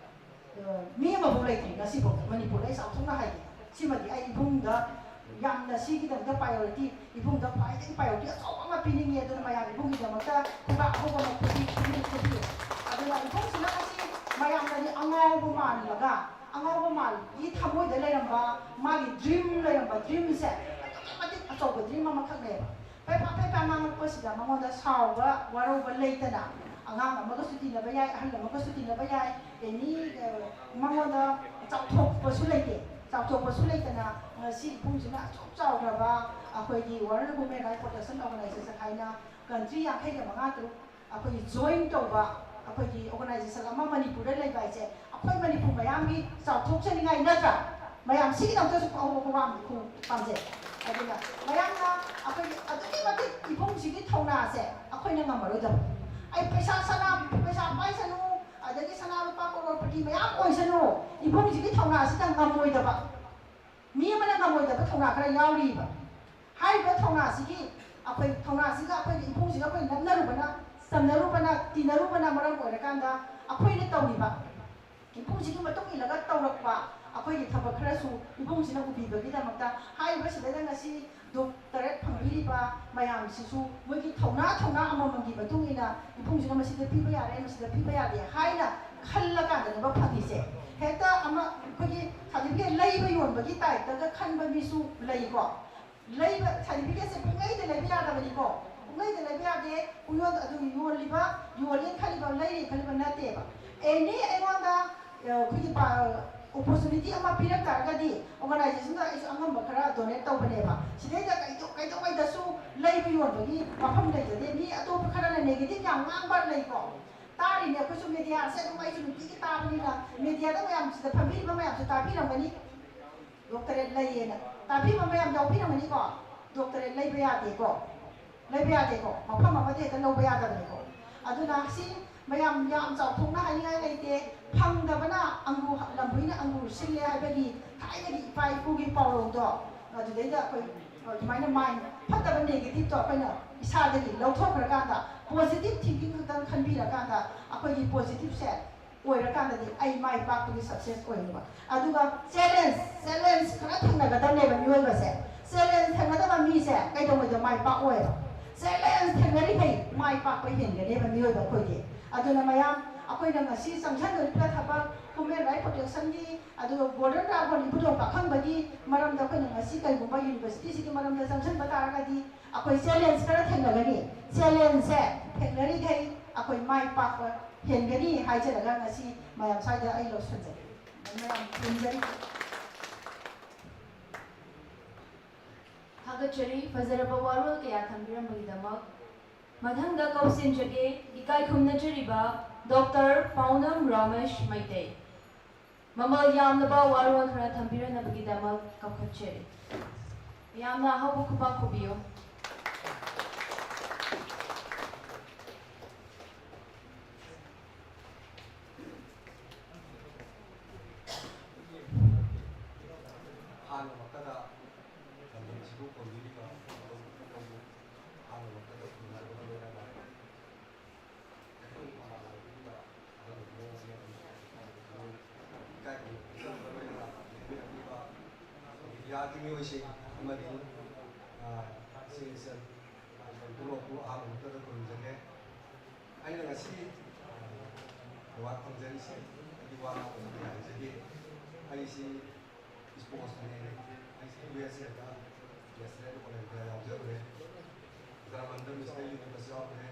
ꯑ, ꯃꯤ ꯑꯃꯐꯥꯎ ꯂꯩꯇ꯭ꯔꯤ ꯉꯁꯤꯐꯥꯎ ꯃꯅꯤꯄꯨꯔꯗ꯫ ꯑꯩ ꯆꯥꯎꯊꯣꯛꯅ ꯍꯥꯏꯒꯦ, ꯁꯤꯃꯗꯤ ꯑꯩ ꯏꯕꯨꯡꯗ ꯌꯥꯝꯅ ꯁꯤꯒꯤꯗꯃꯛꯇ priority, ꯏꯕꯨꯡꯗ ꯈ꯭ꯋꯥꯏꯗꯒꯤ priority ꯑꯆꯧꯕ ꯑꯃ ꯄꯤꯅꯤꯡꯉꯤ꯫ ꯑꯗꯨꯅ ꯃꯌꯥꯝ ꯏꯕꯨꯡꯒꯤꯗꯃꯛꯇ ꯈꯨꯕꯥꯛ ꯑꯍꯧꯕ ꯑꯃ ꯈꯨꯕꯤ, ꯈꯨꯕꯤ, ꯈꯨꯕꯤ꯫ ꯑꯗꯨꯅ ꯏꯕꯨꯡꯁꯤꯅ ꯉꯁꯤ ꯃꯌꯥꯝꯅꯗꯤ ꯑꯉꯥꯎꯕ ꯃꯥꯜꯂꯒ, ꯑꯉꯥꯎꯕ ꯃꯥꯜꯂꯤ ꯊꯃꯣꯏꯗ ꯂꯩꯔꯝꯕ, ꯃꯥꯒꯤ dream ꯂꯩꯔꯝꯕ, dreamꯁꯦ ꯑꯗꯨꯛꯀꯤ ꯃꯇꯤꯛ ꯑꯆꯧꯕ dream ꯑꯃꯈꯛꯅꯦꯕ꯫ ꯐꯩ ꯐꯥ ꯐꯩ ꯐꯥ ꯉꯥꯡꯉꯛꯄꯁꯤꯗ ꯃꯉꯣꯟꯗ ꯁꯥꯎꯕ ꯋꯥꯔꯧꯕ ꯂꯩꯇꯅ, ꯑꯉꯥꯡ ꯑꯃꯒꯁꯨ ꯇꯤꯟꯅꯕ ꯌꯥꯏ, ꯑꯍꯜ ꯑꯃꯒꯁꯨ ꯇꯤꯟꯅꯕ ꯌꯥꯏ, any, ꯑ, ꯃꯉꯣꯟꯗ ꯆꯥꯎꯊꯣꯛꯄꯁꯨ ꯂꯩꯇꯦ꯫ ꯆꯥꯎꯊꯣꯛꯄꯁꯨ ꯂꯩꯇꯅ ꯉꯁꯤ ꯏꯕꯨꯡꯁꯤꯅ ꯑꯁꯨꯛ ꯆꯥꯎꯈ꯭ꯔꯕ ꯑꯩꯈꯣꯏꯒꯤ World Human Rights Protection Organization ꯍꯥꯏꯅ country ꯌꯥꯡꯈꯩꯒ ꯃꯉꯥ ꯇꯔꯨꯛ ꯑꯩꯈꯣꯏꯒꯤ join ꯇꯧꯕ ꯑꯩꯈꯣꯏꯒꯤ organization ꯑꯃ ꯃꯅꯤꯄꯨꯔꯗ ꯂꯩꯕ ꯍꯥꯏꯁꯦ ꯑꯩꯈꯣꯏ ꯃꯅꯤꯄꯨꯔ ꯃꯌꯥꯝꯒꯤ ꯆꯥꯎꯊꯣꯛꯆꯅꯤꯡꯉꯥꯏ ꯅꯠꯇ꯭ꯔꯥ? ꯃꯌꯥꯝ ꯁꯤꯒꯤꯗꯃꯛꯇꯁꯨ ꯑꯍꯣꯡꯕ ꯄꯥꯝ-, ꯄꯥꯝꯖꯩ꯫ ꯑꯗꯨꯅ ꯃꯌꯥꯝꯅ ꯑꯩꯈꯣꯏꯒꯤ ꯑꯗꯨꯛꯀꯤ ꯃꯇꯤꯛ ꯏꯕꯨꯡꯁꯤꯒꯤ ꯊꯧꯅꯥꯁꯦ ꯑꯩꯈꯣꯏꯅ ꯉꯝꯃꯔꯣꯏꯗꯕ꯫ ꯑꯩ ꯄꯩꯁꯥ ꯁꯅꯥ, ꯄꯩꯁꯥ ꯄꯥꯏꯁꯅꯨ, ꯑꯗꯒꯤ ꯁꯅꯥ ꯂꯨꯄꯥ ꯀꯔꯣꯔꯄꯇꯤ ꯃꯌꯥꯝ ꯑꯣꯏꯁꯅꯨ, ꯏꯕꯨꯡꯁꯤꯒꯤ ꯊꯧꯅꯥꯁꯤꯅ ꯉꯝꯃꯣꯏꯗꯕ꯫ ꯃꯤ ꯑꯃꯅ ꯉꯝꯃꯣꯏꯗꯕ ꯊꯧꯅꯥ ꯈꯔ ꯌꯥꯎꯔꯤꯕ꯫ ꯍꯥꯏꯔꯤꯕ ꯊꯧꯅꯥꯁꯤꯒꯤ ꯑꯩꯈꯣꯏ ꯊꯧꯅꯥꯁꯤꯒ ꯑꯩꯈꯣꯏꯒꯤ ꯏꯄꯨꯁꯤꯒ ꯑꯩꯈꯣꯏ ꯅꯛꯅꯔꯨꯕꯅ, ꯁꯝꯅꯔꯨꯕꯅ, ꯇꯤꯟꯅꯔꯨꯕꯅ ꯃꯔꯝ ꯑꯣꯏꯔꯀꯥꯟꯗ ꯑꯩꯈꯣꯏꯅ ꯇꯧꯔꯤꯕ ꯏꯄꯨꯁꯤꯒꯤ ꯃꯇꯨꯡ ꯏꯜꯂꯒ ꯇꯧꯔꯛꯄ ꯑꯩꯈꯣꯏꯒꯤ ꯊꯕꯛ ꯈꯔꯁꯨ ꯏꯄꯨꯁꯤꯅ ꯎꯕꯤꯕꯒꯤꯗꯃꯛꯇ ꯍꯥꯏꯔꯤꯕ ꯁꯤꯗꯩꯗ ꯉꯁꯤ ꯗꯣꯛꯇꯔꯦꯠ ꯐꯪꯕꯤꯔꯤꯕ ꯃꯌꯥꯝꯁꯤꯁꯨ ꯃꯣꯏꯒꯤ ꯊꯧꯅꯥ ꯊꯧꯅꯥ ꯑꯃꯃꯝꯒꯤ ꯃꯇꯨꯡ ꯏꯟꯅ ꯏꯄꯨꯁꯤꯅ ꯃꯁꯤꯗ ꯄꯤꯕ ꯌꯥꯔꯦ, ꯃꯁꯤꯗ ꯄꯤꯕ ꯌꯥꯗꯦ ꯍꯥꯏꯅ ꯈꯜꯂꯀꯥꯟꯗꯅꯦꯕ ꯐꯪꯉꯤꯁꯦ꯫ ꯍꯦꯛꯇ ꯑꯃ ꯑꯩꯈꯣꯏꯒꯤ ꯁꯥꯔꯇꯤꯐꯤꯀꯦꯠ ꯂꯩꯕ ꯌꯣꯟꯕꯒꯤ ꯇꯥꯏꯞꯇꯒ ꯈꯟꯕ ꯃꯤꯁꯨ ꯂꯩꯀꯣ꯫ ꯂꯩꯕ ꯁꯥꯔꯇꯤꯐꯤꯀꯦꯠꯁꯦ ꯄꯨꯡꯂꯩꯗ ꯂꯩꯕ ꯌꯥꯗꯕꯅꯤꯀꯣ꯫ ꯄꯨꯡꯂꯩꯗ ꯂꯩꯕ ꯌꯥꯗꯦ꯫ ꯄꯨꯡꯌꯣꯟ ꯑꯗꯨ ꯌꯣꯜꯂꯤꯕ, ꯌꯣꯜꯂꯦꯅ ꯈꯜꯂꯤꯕ, ꯂꯩꯔꯦꯅ ꯈꯜꯂꯤꯕ ꯅꯠꯇꯦꯕ꯫ ꯑꯦꯅꯤ ꯑꯩꯉꯣꯟꯗ ꯑ, ꯑꯩꯈꯣꯏꯒꯤ ꯑꯣꯄꯣꯔꯆꯨꯅꯤꯇꯤ ꯑꯃ ꯄꯤꯔꯛ ꯇꯥꯔꯒꯗꯤ ꯑꯣꯔꯒꯅꯥꯏꯖꯦꯁꯟꯗ ꯑꯩꯁꯨ ꯑꯉꯝꯕ ꯈꯔ ꯗꯣꯅꯦꯠ ꯇꯧꯕꯅꯦꯕ꯫ ꯁꯤꯗꯩꯗ ꯀꯩꯗꯧ ꯀꯩꯗꯧꯉꯩꯗꯁꯨ ꯂꯩꯕ ꯌꯣꯟꯕꯒꯤ ꯋꯥꯐꯝ ꯂꯩꯖꯗꯦ꯫ ꯃꯤ ꯑꯇꯣꯞꯄ ꯈꯔꯅ ꯅꯦꯒꯦꯇꯤꯚ ꯌꯥꯝ ꯉꯥꯡꯕ ꯂꯩꯀꯣ꯫ ꯇꯥꯔꯤꯅꯦ ꯑꯩꯈꯣꯏꯁꯨ ꯃꯦꯗꯤꯌꯥꯁꯦ ꯑꯗꯨꯝ ꯑꯩꯁꯨ ꯅꯨꯡꯇꯤꯒꯤ ꯇꯥꯕꯅꯤꯅ ꯃꯦꯗꯤꯌꯥꯗ ꯃꯌꯥꯝꯁꯤꯗ ꯐꯝꯕꯤꯔꯤꯕ ꯃꯌꯥꯝꯁꯨ ꯇꯥꯕꯤꯔꯝꯒꯅꯤ꯫ ꯗꯣꯛꯇꯔꯦꯠ ꯂꯩꯌꯦꯅ ꯇꯥꯕꯤꯕ ꯃꯌꯥꯝ ꯌꯥꯎꯕꯤꯔꯝꯒꯅꯤꯀꯣ꯫ ꯗꯣꯛꯇꯔꯦꯠ ꯂꯩꯕ ꯌꯥꯗꯦꯀꯣ꯫ ꯂꯩꯕ ꯌꯥꯗꯦꯀꯣ꯫ ꯃꯐꯝ ꯑꯃꯗ ꯍꯦꯛꯇ ꯂꯧꯕ ꯌꯥꯗꯕꯅꯤꯀꯣ꯫ ꯑꯗꯨꯅ ꯁꯤ ꯃꯌꯥꯝ ꯌꯥꯝ ꯆꯥꯎꯊꯣꯛꯅ ꯍꯥꯏꯅꯤꯡꯉꯥꯏ ꯂꯩꯇꯦ꯫ ꯐꯪꯗꯕꯅ ꯑꯪꯒꯨ ꯂꯝꯕꯨꯅ ꯑꯪꯒꯨꯔ ꯁꯤꯜꯂꯦ ꯍꯥꯏꯕꯒꯤ ꯊꯥꯏꯅꯒꯤ ꯏꯄꯥ ꯏꯄꯨꯒꯤ ꯄꯥꯎꯔꯧꯗꯣ ꯑꯗꯨꯗꯩꯗ ꯑꯩꯈꯣꯏ ꯑꯗꯨꯃꯥꯏꯅ ꯃꯥꯏꯟ ꯐꯠꯇꯕ ꯅꯦꯒꯦꯇꯤꯞꯇꯣ ꯑꯩꯈꯣꯏꯅ ꯏꯁꯥꯗꯒꯤ ꯂꯧꯊꯣꯛꯈ꯭ꯔꯀꯥꯟꯗ ꯄꯣꯖꯤꯇꯤꯞ ꯊꯤꯡꯀꯤꯡ ꯈꯛꯇꯪ ꯈꯟꯕꯤꯔꯀꯥꯟꯗ ꯑꯩꯈꯣꯏꯒꯤ ꯄꯣꯖꯤꯇꯤꯞꯁꯦ ꯑꯣꯏꯔꯀꯥꯟꯗꯗꯤ ꯑꯩ ꯃꯥꯏ ꯄꯥꯛꯄꯒꯤ ꯁꯛꯁꯦꯁ ꯑꯣꯏꯅꯦꯕ꯫ ꯑꯗꯨꯒ ꯆꯦꯂꯦꯟꯖ, ꯆꯦꯂꯦꯟꯖ ꯈꯔ ꯊꯦꯡꯅꯒꯗꯕꯅꯦꯕ ꯃꯤꯑꯣꯏꯕꯁꯦ꯫ ꯆꯦꯂꯦꯟꯖ ꯊꯦꯡꯅꯗꯕ ꯃꯤꯁꯦ ꯀꯩꯗꯧꯉꯩꯗ ꯃꯥꯏ ꯄꯥꯛꯑꯣꯏꯕ? ꯆꯦꯂꯦꯟꯖ ꯊꯦꯡꯅꯔꯤꯈꯩ ꯃꯥꯏ ꯄꯥꯛꯄ ꯍꯦꯟꯒꯅꯦꯕ ꯃꯤꯑꯣꯏꯕ ꯑꯩꯈꯣꯏꯗꯤ꯫ ꯑꯗꯨꯅ ꯃꯌꯥꯝ ꯑꯩꯈꯣꯏꯅ ꯉꯁꯤ ꯆꯪꯁꯤꯟꯗꯣꯔꯤꯕ ꯊꯕꯛ ꯍ꯭ꯌꯨꯃꯦꯟ ꯔꯥꯏꯠ ꯄ꯭ꯔꯣꯇꯦꯛꯁꯟꯒꯤ, ꯑꯗꯨꯒ ꯒꯣꯜꯗꯟ ꯗ꯭ꯔꯥꯒꯣꯟ ꯏꯕꯨꯙꯧ ꯄꯥꯈꯪꯕꯒꯤ ꯃꯔꯝꯗ ꯑꯩꯈꯣꯏꯅ ꯉꯁꯤ ꯀꯩꯒꯨꯝꯕ ꯌꯨꯅꯤꯚꯔꯁꯤꯇꯤꯁꯤꯒꯤ ꯃꯔꯝꯗ ꯆꯪꯁꯤꯟꯕ ꯇꯥꯔꯒꯗꯤ ꯑꯩꯈꯣꯏ ꯆꯦꯂꯦꯟꯖ ꯈꯔ ꯊꯦꯡꯅꯒꯅꯤ꯫ ꯆꯦꯂꯦꯟꯖꯁꯦ ꯊꯦꯡꯅꯔꯤꯈꯩ ꯑꯩꯈꯣꯏ ꯃꯥꯏ ꯄꯥꯛꯄ ꯍꯦꯟꯒꯅꯤ ꯍꯥꯏꯖꯔꯒ ꯉꯁꯤ ꯃꯌꯥꯝ ꯁ꯭ꯋꯥꯏꯗ ꯑꯩ ꯂꯣꯏꯁꯤꯟꯖꯒꯦ꯫ ꯃꯌꯥꯝ ꯈꯨꯔꯨꯝꯖꯔꯤ꯫ ꯊꯥꯒꯠꯆꯔꯤ ꯐꯖꯔꯕ ꯋꯥꯔꯣꯜ ꯀꯌꯥ ꯊꯝꯕꯤꯔꯝꯕꯒꯤꯗꯃꯛ꯫ ꯃꯊꯪꯗ ꯀꯧꯁꯤꯟꯖꯒꯦ ꯏꯀꯥꯏ ꯈꯨꯝꯅꯖꯔꯤꯕ ꯗꯣꯛꯇꯔ ꯄꯥꯎꯅꯝ ꯔꯥꯃꯦꯁ ꯃꯩꯇꯩ꯫ ꯃꯃꯜ ꯌꯥꯝꯂꯕ ꯋꯥꯔꯣꯜ ꯈꯔ ꯊꯝꯕꯤꯔꯝꯅꯕꯒꯤꯗꯃꯛ ꯀꯧꯈꯠꯆꯔꯤ꯫ ꯃꯌꯥꯝꯅ ꯑꯍꯧꯕ ꯈꯨꯕꯥꯛ ꯈꯨꯕꯤꯌꯨ꯫ ꯑꯍꯥꯟꯕꯃꯛꯇꯗ ꯂꯝꯗꯝꯁꯤꯕꯨ ꯀꯣꯟꯕꯤꯔꯤꯕ ꯃꯇꯧ ꯀꯔꯝꯕ ꯃꯤꯑꯣꯏꯁꯤꯡ ꯑꯃꯗꯤ, ꯑ, ꯁꯤꯒꯤ ꯏꯆꯟ ꯄꯨꯝꯅꯃꯛꯄꯨ ꯑꯍꯥꯟꯕ ꯃꯛꯇꯗ ꯈꯨꯔꯨꯝꯖꯒꯦ꯫ ꯑꯩꯅ ꯉꯁꯤ, ꯑ, ꯑꯦꯋꯥꯔꯗ ꯐꯪꯖꯔꯤꯁꯦ ꯑꯩꯒꯤ ꯋꯥ ꯉꯥꯡꯕ ꯍꯥꯏꯖꯒꯦ꯫ ꯑꯩꯁꯤ ꯏꯁꯄꯣꯔꯠꯁ ꯇ꯭ꯔꯦꯅꯔ, ꯑꯩꯁꯦ ꯌꯨ ꯑꯦꯁ ꯑꯦꯗ ꯅꯦꯁꯅꯦꯜ ꯑꯣꯂꯦꯝꯄꯤꯌꯥ ꯌꯥꯎꯖꯔꯨꯔꯦ꯫ ꯖꯔꯃꯟꯗ ꯃꯤꯁꯇꯔ ꯌꯨꯅꯤꯚꯔꯁ ꯌꯥꯎꯔꯨꯔꯦ꯫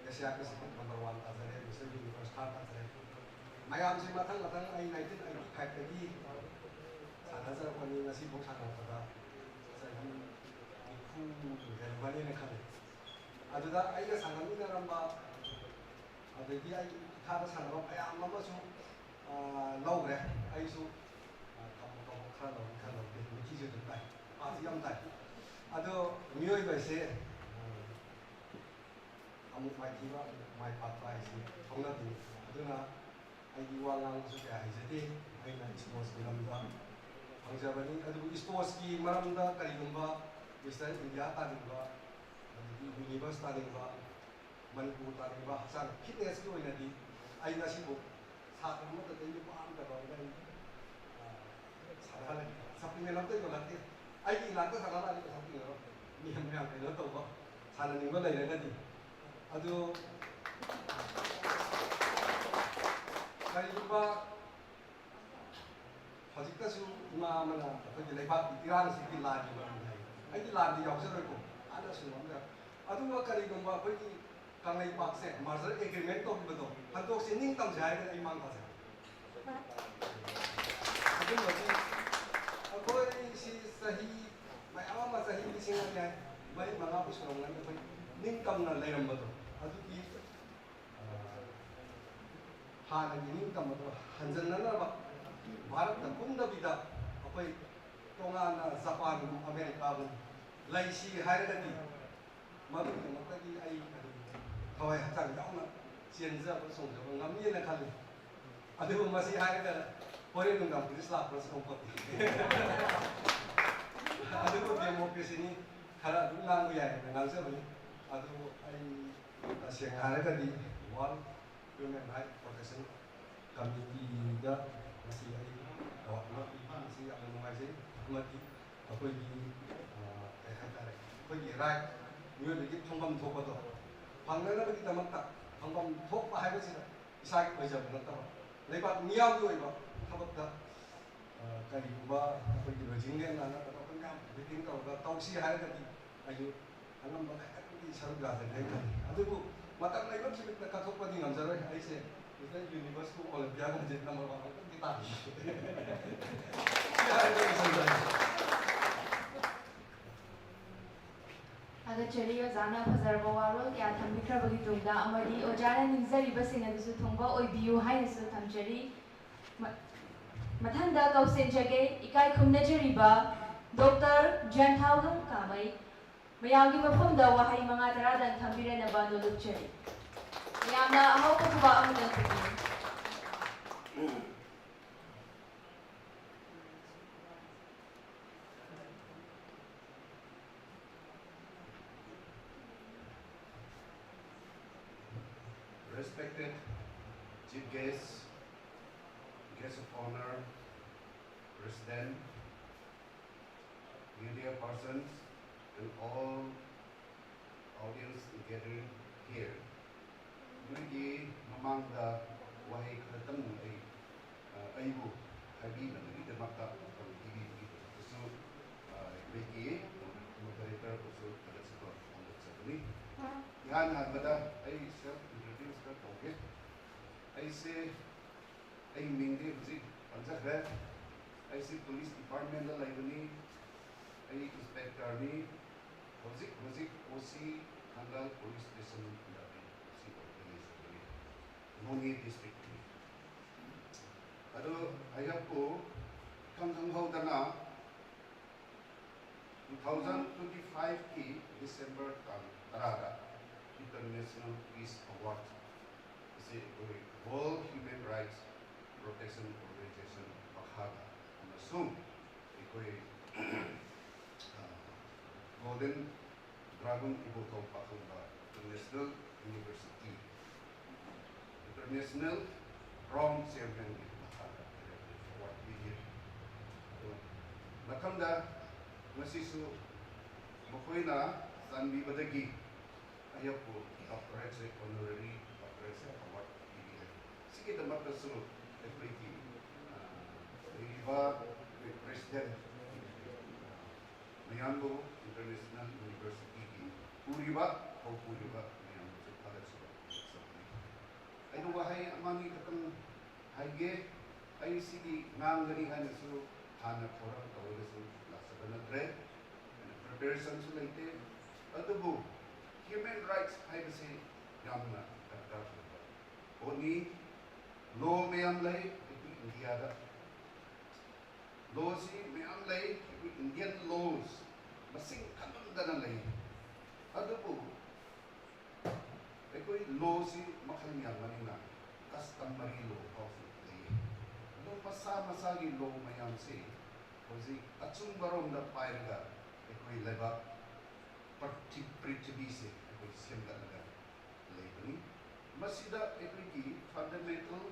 ꯑꯦꯁꯤꯌꯥ ꯄꯦꯁꯤꯐꯤꯛ ꯅꯝꯕꯔ ꯋꯥꯟ ꯇꯥꯖꯔꯦ, ꯃꯤꯁꯇꯔ ꯌꯨꯅꯤꯚꯔꯁ ꯊꯥꯔꯠ ꯇꯥꯖꯔꯦ꯫ ꯃꯌꯥꯝꯁꯦ ꯃꯊꯪ ꯃꯊꯪ ꯑꯩ ꯅꯥꯏꯟꯇꯤꯟ ꯑꯩꯠꯇꯤ ꯐꯥꯏꯚꯇꯒꯤ ꯁꯥꯟꯅꯖꯔꯛꯄꯅꯤ, ꯉꯁꯤꯐꯥꯎ ꯁꯥꯟꯅꯔꯛꯄꯗ ꯆꯍꯤ ꯅꯤꯐꯨ ꯍꯦꯜꯂꯝꯃꯅꯤꯅ ꯈꯜꯂꯦ꯫ ꯑꯗꯨꯗ ꯑꯩꯒ ꯁꯥꯟꯅꯃꯤꯟꯅꯔꯝꯕ ꯑꯗꯒꯤ ꯑꯩ ꯏꯈꯥꯗ ꯁꯥꯟꯅꯕ ꯃꯌꯥꯝ ꯑꯃꯁꯨ, ꯑ, ꯂꯧꯈ꯭ꯔꯦ꯫ ꯑꯩꯁꯨ, ꯑ, ꯀꯕꯣꯛ ꯀꯕꯣꯛ ꯈꯔ ꯂꯧꯏ, ꯈꯔ ꯂꯧꯗꯦ, ꯃꯤꯊꯤꯁꯨ ꯑꯗꯨꯝ ꯇꯥꯏ, ꯃꯥꯁꯨ ꯌꯥꯝ ꯇꯥꯏ꯫ ꯑꯗꯣ ꯃꯤꯑꯣꯏꯕ ꯍꯥꯏꯁꯦ, ꯑ, ꯑꯃꯨꯛ ꯃꯥꯏꯊꯤꯕ, ꯑꯃꯨꯛ ꯃꯥꯏ ꯄꯥꯛꯄ ꯍꯥꯏꯁꯤ ꯍꯧꯅꯕꯤꯅꯤ꯫ ꯑꯗꯨꯅ ꯑꯩꯗꯤ ꯋꯥ ꯉꯥꯡꯕꯁꯨ ꯀꯌꯥ ꯍꯩꯖꯗꯦ, ꯑꯩꯅ ꯏꯁꯄꯣꯔꯠꯁꯀꯤ ꯂꯝꯗ ꯐꯪꯖꯕꯅꯤ꯫ ꯑꯗꯨꯕꯨ ꯏꯁꯄꯣꯔꯠꯁꯀꯤ ꯃꯔꯝꯗ ꯀꯔꯤꯒꯨꯝꯕ ꯃꯤꯁꯇꯔ ꯏꯟꯗꯤꯌꯥ ꯇꯥꯅꯤꯡꯕ, ꯑꯗꯒꯤ ꯌꯨꯅꯤꯚꯔꯁ ꯇꯥꯅꯤꯡꯕ, ꯃꯅꯤꯄꯨꯔ ꯇꯥꯅꯤꯡꯕ, ꯍꯛꯆꯥꯡ ꯐꯤꯠꯅꯦꯁꯀꯤ ꯑꯣꯏꯅꯗꯤ ꯑꯩ ꯉꯁꯤꯕꯨ ꯁꯥꯇ꯭ꯔ ꯑꯃꯠꯇꯗꯒꯤ ꯅꯨꯄꯥ ꯑꯃꯠꯇ ꯐꯥꯎꯕꯗ ꯑꯩ, ꯑ, ꯁꯥꯟꯅꯍꯜꯂꯛꯇꯦ꯫ ꯁꯄ꯭ꯂꯤꯃꯦꯟ ꯑꯝꯇ ꯌꯣꯜꯂꯛꯇꯦ꯫ ꯑꯩꯒꯤ ꯏꯅꯥꯛꯇ ꯁꯥꯟꯅꯍꯜꯂꯛꯑꯗꯤ ꯄꯩꯁꯥ ꯇꯤꯡꯉꯔꯣꯏ꯫ ꯃꯤ ꯃꯌꯥꯝ ꯀꯩꯅꯣ ꯇꯧꯕ, ꯁꯥꯟꯅꯅꯤꯡꯕ ꯂꯩꯔꯒꯗꯤ꯫ ꯑꯗꯨ ꯀꯔꯤꯒꯨꯝꯕ ꯍꯧꯖꯤꯛꯇꯁꯨ ꯏꯃꯥ ꯑꯃꯅ ꯑꯩꯈꯣꯏꯒꯤ ꯂꯩꯕꯥꯛꯀꯤ ꯏꯔꯥꯡꯁꯤꯒꯤ ꯂꯥꯟꯒꯤ ꯃꯔꯝꯗ ꯍꯥꯏ꯫ ꯑꯩꯗꯤ ꯂꯥꯟꯗꯤ ꯌꯥꯎꯖꯔꯣꯏꯀꯣ, ꯍꯥꯟꯅ ꯁꯨꯝ ꯑꯝꯇ꯫ ꯑꯗꯨꯒ ꯀꯔꯤꯒꯨꯝꯕ ꯑꯩꯈꯣꯏꯒꯤ ꯀꯪꯂꯩꯄꯥꯛꯁꯦ ꯃꯥꯔꯖꯔ ꯑꯦꯒ꯭ꯔꯤꯃꯦꯟ ꯇꯧꯈꯤꯕꯗꯣ ꯍꯟꯗꯣꯛꯁꯦ ꯅꯤꯡꯇꯝꯁꯦ ꯍꯥꯏꯔꯒꯗꯤ ꯑꯩ ꯃꯥꯡ ꯊꯥꯖꯩ꯫ ꯑꯗꯨꯝꯕꯒꯤ ꯑꯩꯈꯣꯏ ꯁꯤ ꯆꯍꯤ ꯃꯌꯥꯝ ꯑꯃ, ꯆꯍꯤ ꯂꯤꯁꯤꯡ ꯑꯅꯤ ꯍꯥꯏ, ꯃꯔꯤ ꯃꯉꯥꯕꯨ ꯁꯨꯔꯝꯒꯅꯤ ꯑꯩꯈꯣꯏ ꯅꯤꯡꯇꯝꯅ ꯂꯩꯔꯝꯕꯗꯣ, ꯑꯗꯨꯒꯤ, ꯑ, ꯍꯥꯟꯅꯒꯤ ꯅꯤꯡꯇꯝꯕꯗꯣ ꯍꯟꯖꯟꯅꯅꯕ ꯚꯥꯔꯠꯇ ꯄꯨꯟꯗꯕꯤꯗ ꯑꯩꯈꯣꯏ ꯇꯣꯉꯥꯟꯅ ꯖꯄꯥꯟꯒꯨꯝ ꯑꯃꯦꯔꯤꯀꯥꯒꯨꯝ ꯂꯩꯁꯤ ꯍꯥꯏꯔꯒꯗꯤ ꯃꯗꯨꯒꯤꯗꯃꯛꯇꯗꯤ ꯑꯩ ꯑꯗꯨꯝ ꯊꯋꯥꯏ ꯍꯛꯆꯥꯡ ꯌꯥꯎꯅ ꯆꯦꯟꯖꯕ ꯆꯣꯡꯖꯕ ꯉꯝꯅꯤꯅ ꯈꯜꯂꯤ꯫ ꯑꯗꯨꯕꯨ ꯃꯁꯤ ꯍꯥꯏꯔꯒ ꯍꯣꯔꯦꯟ ꯅꯨꯡꯗꯥꯡ ꯄꯨꯂꯤꯁ ꯂꯥꯛꯄ꯭ꯔꯥꯁꯨ ꯈꯪꯄꯣꯠꯇꯦ꯫ ꯑꯗꯨꯕꯨ ꯗꯦꯃꯣꯀ꯭ꯔꯦꯁꯤꯅꯤ, ꯈꯔ ꯑꯗꯨꯝ ꯉꯥꯡꯕ ꯌꯥꯏ ꯍꯥꯏꯅ ꯉꯥꯡꯖꯕꯅꯤ꯫ ꯑꯗꯨꯕꯨ ꯑꯩ ꯇꯁꯦꯡꯅ ꯍꯥꯏꯔꯒꯗꯤ ꯋꯥꯔꯜ ꯍ꯭ꯌꯨꯃꯦꯟ ꯔꯥꯏꯠ ꯄ꯭ꯔꯣꯇꯦꯛꯁꯟ ꯀꯃꯤꯇꯤꯗ ꯉꯁꯤ ꯑꯩ ꯑꯦꯋꯥꯔꯗ ꯑꯃ ꯄꯤꯕ ꯑꯁꯤ ꯌꯥꯝꯅ ꯅꯨꯡꯉꯥꯏꯖꯩ꯫ ꯑꯃꯗꯤ ꯑꯩꯈꯣꯏꯒꯤ ꯀꯩ ꯍꯥꯏꯇꯥꯔꯦ, ꯑꯩꯈꯣꯏꯒꯤ ꯔꯥꯏꯠ, ꯃꯤꯑꯣꯏꯕꯒꯤ ꯐꯪꯐꯝ ꯊꯣꯛꯄꯗꯣ ꯐꯪꯅꯅꯕꯒꯤꯗꯃꯛꯇ, ꯐꯪꯐꯝ ꯊꯣꯛꯄ ꯍꯥꯏꯕꯁꯤꯗ ꯏꯁꯥꯒꯤ ꯑꯣꯏꯖꯕ ꯅꯠꯇꯕ, ꯂꯩꯕꯥꯛ ꯃꯤꯌꯥꯝꯒꯤ ꯑꯣꯏꯕ ꯊꯕꯛꯇ ꯀꯔꯤꯒꯨꯝꯕ ꯑꯩꯈꯣꯏꯒꯤ ꯂꯣꯏꯖꯤꯡꯂꯦꯟꯅ ꯅꯠꯇ꯭ꯔꯒ ꯑꯩꯈꯣꯏ ꯃꯌꯥꯝ ꯃꯤꯇꯤꯡ ꯇꯧꯔꯒ ꯇꯧꯁꯤ ꯍꯥꯏꯔꯒꯗꯤ ꯑꯩꯁꯨ ꯑꯉꯝꯕ ꯈꯛꯇꯪꯗꯤ ꯁꯔꯨꯛ ꯌꯥꯖꯒꯦ ꯈꯜꯂꯤ꯫ ꯑꯗꯨꯕꯨ ꯃꯇꯝ ꯂꯩꯕ ꯈꯤꯕꯤꯛꯇ ꯀꯠꯊꯣꯛꯄꯗꯤ ꯉꯝꯖꯔꯣꯏ꯫ ꯑꯩꯁꯦ ꯃꯤꯁꯇꯔ ꯌꯨꯅꯤꯚꯔꯁꯀꯤ ꯑꯣꯂꯤꯝꯄꯤꯌꯥꯒꯁꯦ ꯅꯝꯕꯔ ꯋꯥꯟ ꯑꯃꯇꯪꯗꯤ ꯇꯥꯈꯤꯒꯦ꯫ ꯁꯤ ꯍꯥꯏꯔꯒ ꯂꯣꯏꯁꯤꯟꯖꯔꯒꯦ꯫ ꯊꯥꯒꯠꯆꯔꯤ ꯑꯣꯖꯥꯅ ꯐꯖꯔꯕ ꯋꯥꯔꯣꯜ ꯀꯌꯥ ꯊꯝꯕꯤꯈ꯭ꯔꯕꯒꯤ ꯇꯨꯡꯗ, ꯑꯃꯗꯤ ꯑꯣꯖꯥꯅ ꯅꯤꯡꯖꯔꯤꯕꯁꯤꯡ ꯑꯗꯨꯁꯨ ꯊꯨꯡꯕ ꯑꯣꯏꯕꯤꯌꯨ ꯍꯥꯏꯅꯁꯨ ꯊꯝꯖꯔꯤ꯫ ꯃ- ꯃꯊꯪꯗ ꯀꯧꯁꯤꯟꯖꯒꯦ ꯏꯀꯥꯏ ꯈꯨꯝꯅꯖꯔꯤꯕ ꯗꯣꯛꯇꯔ ꯖ꯭ꯌꯥꯟꯊꯥꯎꯂꯨꯝ ꯀꯥꯃꯩ꯫ ꯃꯌꯥꯝꯒꯤ ꯃꯐꯝꯗ ꯋꯥꯍꯩ ꯃꯉꯥ ꯇꯔꯥꯗꯪ ꯊꯝꯕꯤꯔꯅꯕ ꯅꯣꯂꯨꯛꯆꯔꯤ꯫ ꯃꯌꯥꯝꯅ ꯑꯍꯧꯕ ꯈꯨꯕꯥꯛ ꯑꯃꯇꯪ ꯈꯨꯕꯤꯌꯨ꯫ Respected Chief Guest, Guest of Honor, President, media persons, and all audience gathered here. ꯅꯣꯏꯒꯤ ꯃꯃꯥꯡꯗ ꯋꯥꯍꯩ ꯈꯔꯇꯪ ꯑꯩ ꯑꯩꯕꯨ ꯍꯥꯏꯕꯤꯅꯕꯒꯤꯗꯃꯛꯇ ꯃꯇꯝ ꯄꯤꯕꯤꯕꯒꯤꯗꯃꯛꯇꯁꯨ ꯑꯩꯈꯣꯏꯒꯤ ꯃꯣꯗꯔꯦꯇꯔꯕꯨꯁꯨ ꯊꯥꯒꯠꯆꯕ ꯐꯣꯡꯗꯣꯛꯆꯕꯅꯤ꯫ ꯏꯍꯥꯟ ꯍꯥꯟꯕꯗ ꯑꯩ ꯁꯦꯜꯐ ꯏꯟꯇ꯭ꯔꯣꯗ꯭ꯌꯨꯁ ꯈꯔ ꯇꯧꯒꯦ꯫ ꯑꯩꯁꯦ ꯑꯩ ꯃꯤꯡꯗꯤ ꯍꯧꯖꯤꯛ ꯄꯟꯖꯈ꯭ꯔꯦ꯫ ꯑꯩꯁꯤ ꯄꯨꯂꯤꯁ ꯗꯤꯄꯥꯔꯠꯃꯦꯟꯗ ꯂꯩꯕꯅꯤ꯫ ꯑꯩ ꯏꯟꯁꯄꯦꯛꯇꯔꯅꯤ꯫ ꯍꯧꯖꯤꯛ ꯍꯧꯖꯤꯛ ꯑꯣ ꯁꯤ ꯊꯪꯒꯥꯜ ꯄꯨꯂꯤꯁ ꯁ꯭ꯇꯦꯁꯟꯗ ꯑꯩ ꯑꯣ ꯁꯤ ꯑꯣꯏꯕ ꯂꯩꯖꯕꯅꯤ꯫ ꯅꯣꯅꯦ ꯗꯤꯁꯇ꯭ꯔꯤꯛꯀꯤ꯫ ꯑꯗꯣ ꯑꯩꯍꯥꯛꯄꯨ ꯏꯈꯪ ꯈꯪꯍꯧꯗꯅ two thousand twenty five ꯀꯤ December ꯇꯥꯡ ꯇꯔꯥꯗ International Peace Award ꯑꯁꯤ ꯑꯩꯈꯣꯏ World Human Rights Protection Organization ꯃꯈꯥꯗ ꯑꯃꯁꯨꯡ ꯑꯩꯈꯣꯏ Golden Dragon ꯏꯕꯣꯇꯣꯝ ꯄꯥꯈꯪꯕ International University International Prom Chairman ꯒꯤ ꯃꯈꯥꯗ ꯑꯩꯈꯣꯏ award ꯄꯤꯈꯤ꯫ ꯑꯗꯨ ꯃꯊꯪꯗ ꯉꯁꯤꯁꯨ ꯃꯈꯣꯏꯅ ꯆꯥꯟꯕꯤꯕꯗꯒꯤ ꯑꯩꯍꯥꯛꯄꯨ doctorate ꯁꯦ, honorary doctorate ꯁꯦ award ꯄꯤꯕꯤꯔꯦ꯫ ꯁꯤꯒꯤꯗꯃꯛꯇꯁꯨ ꯑꯩꯈꯣꯏꯒꯤ, ꯑ, ꯂꯩꯔꯤꯕ ꯑꯩꯈꯣꯏ president, ꯑ, ꯃꯌꯥꯝꯕꯨ International University ꯒꯤ ꯄꯨꯔꯤꯕ, ꯊꯧ ꯄꯨꯔꯤꯕ ꯃꯌꯥꯝꯕꯨꯁꯨ ꯊꯥꯒꯠꯆꯕ ꯐꯣꯡꯗꯣꯛꯆꯕꯅꯤ꯫ ꯑꯩꯅ ꯋꯥꯍꯩ ꯑꯃꯅꯤ ꯈꯛꯇꯪ ꯍꯥꯏꯒꯦ꯫ ꯑꯩ ꯁꯤꯒꯤ ꯉꯥꯡꯒꯅꯤ ꯍꯥꯏꯅꯁꯨ ꯍꯥꯟꯅ ꯊꯧꯔꯥꯡ ꯇꯧꯔꯒꯁꯨ ꯂꯥꯛꯆꯕ ꯅꯠꯇ꯭ꯔꯦ꯫ ꯑꯩꯅ preparation ꯁꯨ ꯂꯩꯇꯦ꯫ ꯑꯗꯨꯕꯨ human rights ꯍꯥꯏꯕꯁꯤ ꯌꯥꯝꯅ ꯗꯔꯀꯥꯔ ꯑꯣꯏꯕ ꯄꯣꯠꯅꯤ꯫ Law ꯃꯌꯥꯝ ꯂꯩ ꯑꯩꯈꯣꯏ ꯏꯟꯗꯤꯌꯥꯗ꯫ Law ꯁꯤ ꯃꯌꯥꯝ ꯂꯩ, ꯑꯩꯈꯣꯏ Indian laws ꯃꯁꯤꯡ ꯈꯪꯂꯝꯗꯅ ꯂꯩ꯫ ꯑꯗꯨꯕꯨ ꯑꯩꯈꯣꯏ law ꯁꯤ ꯃꯈꯜ ꯌꯥꯝꯕꯅꯤꯅ customary law ꯐꯥꯎꯁꯨ ꯂꯩꯌꯦ꯫ ꯑꯗꯨ ꯃꯁꯥ ꯃꯁꯥꯒꯤ law ꯃꯌꯥꯝꯁꯤ ꯍꯧꯖꯤꯛ ꯑꯆꯨꯝꯕꯔꯣꯝꯗ ꯄꯥꯏꯔꯒ ꯑꯩꯈꯣꯏ ꯂꯩꯕꯥꯛ ꯄ꯭ꯔꯤꯊꯤ-, ꯄ꯭ꯔꯤꯊꯤꯕꯤꯁꯦ ꯑꯩꯈꯣꯏ ꯁꯦꯝꯒꯠꯂꯒ ꯂꯩꯕꯅꯤ꯫ ꯃꯁꯤꯗ ꯑꯩꯈꯣꯏꯒꯤ fundamental,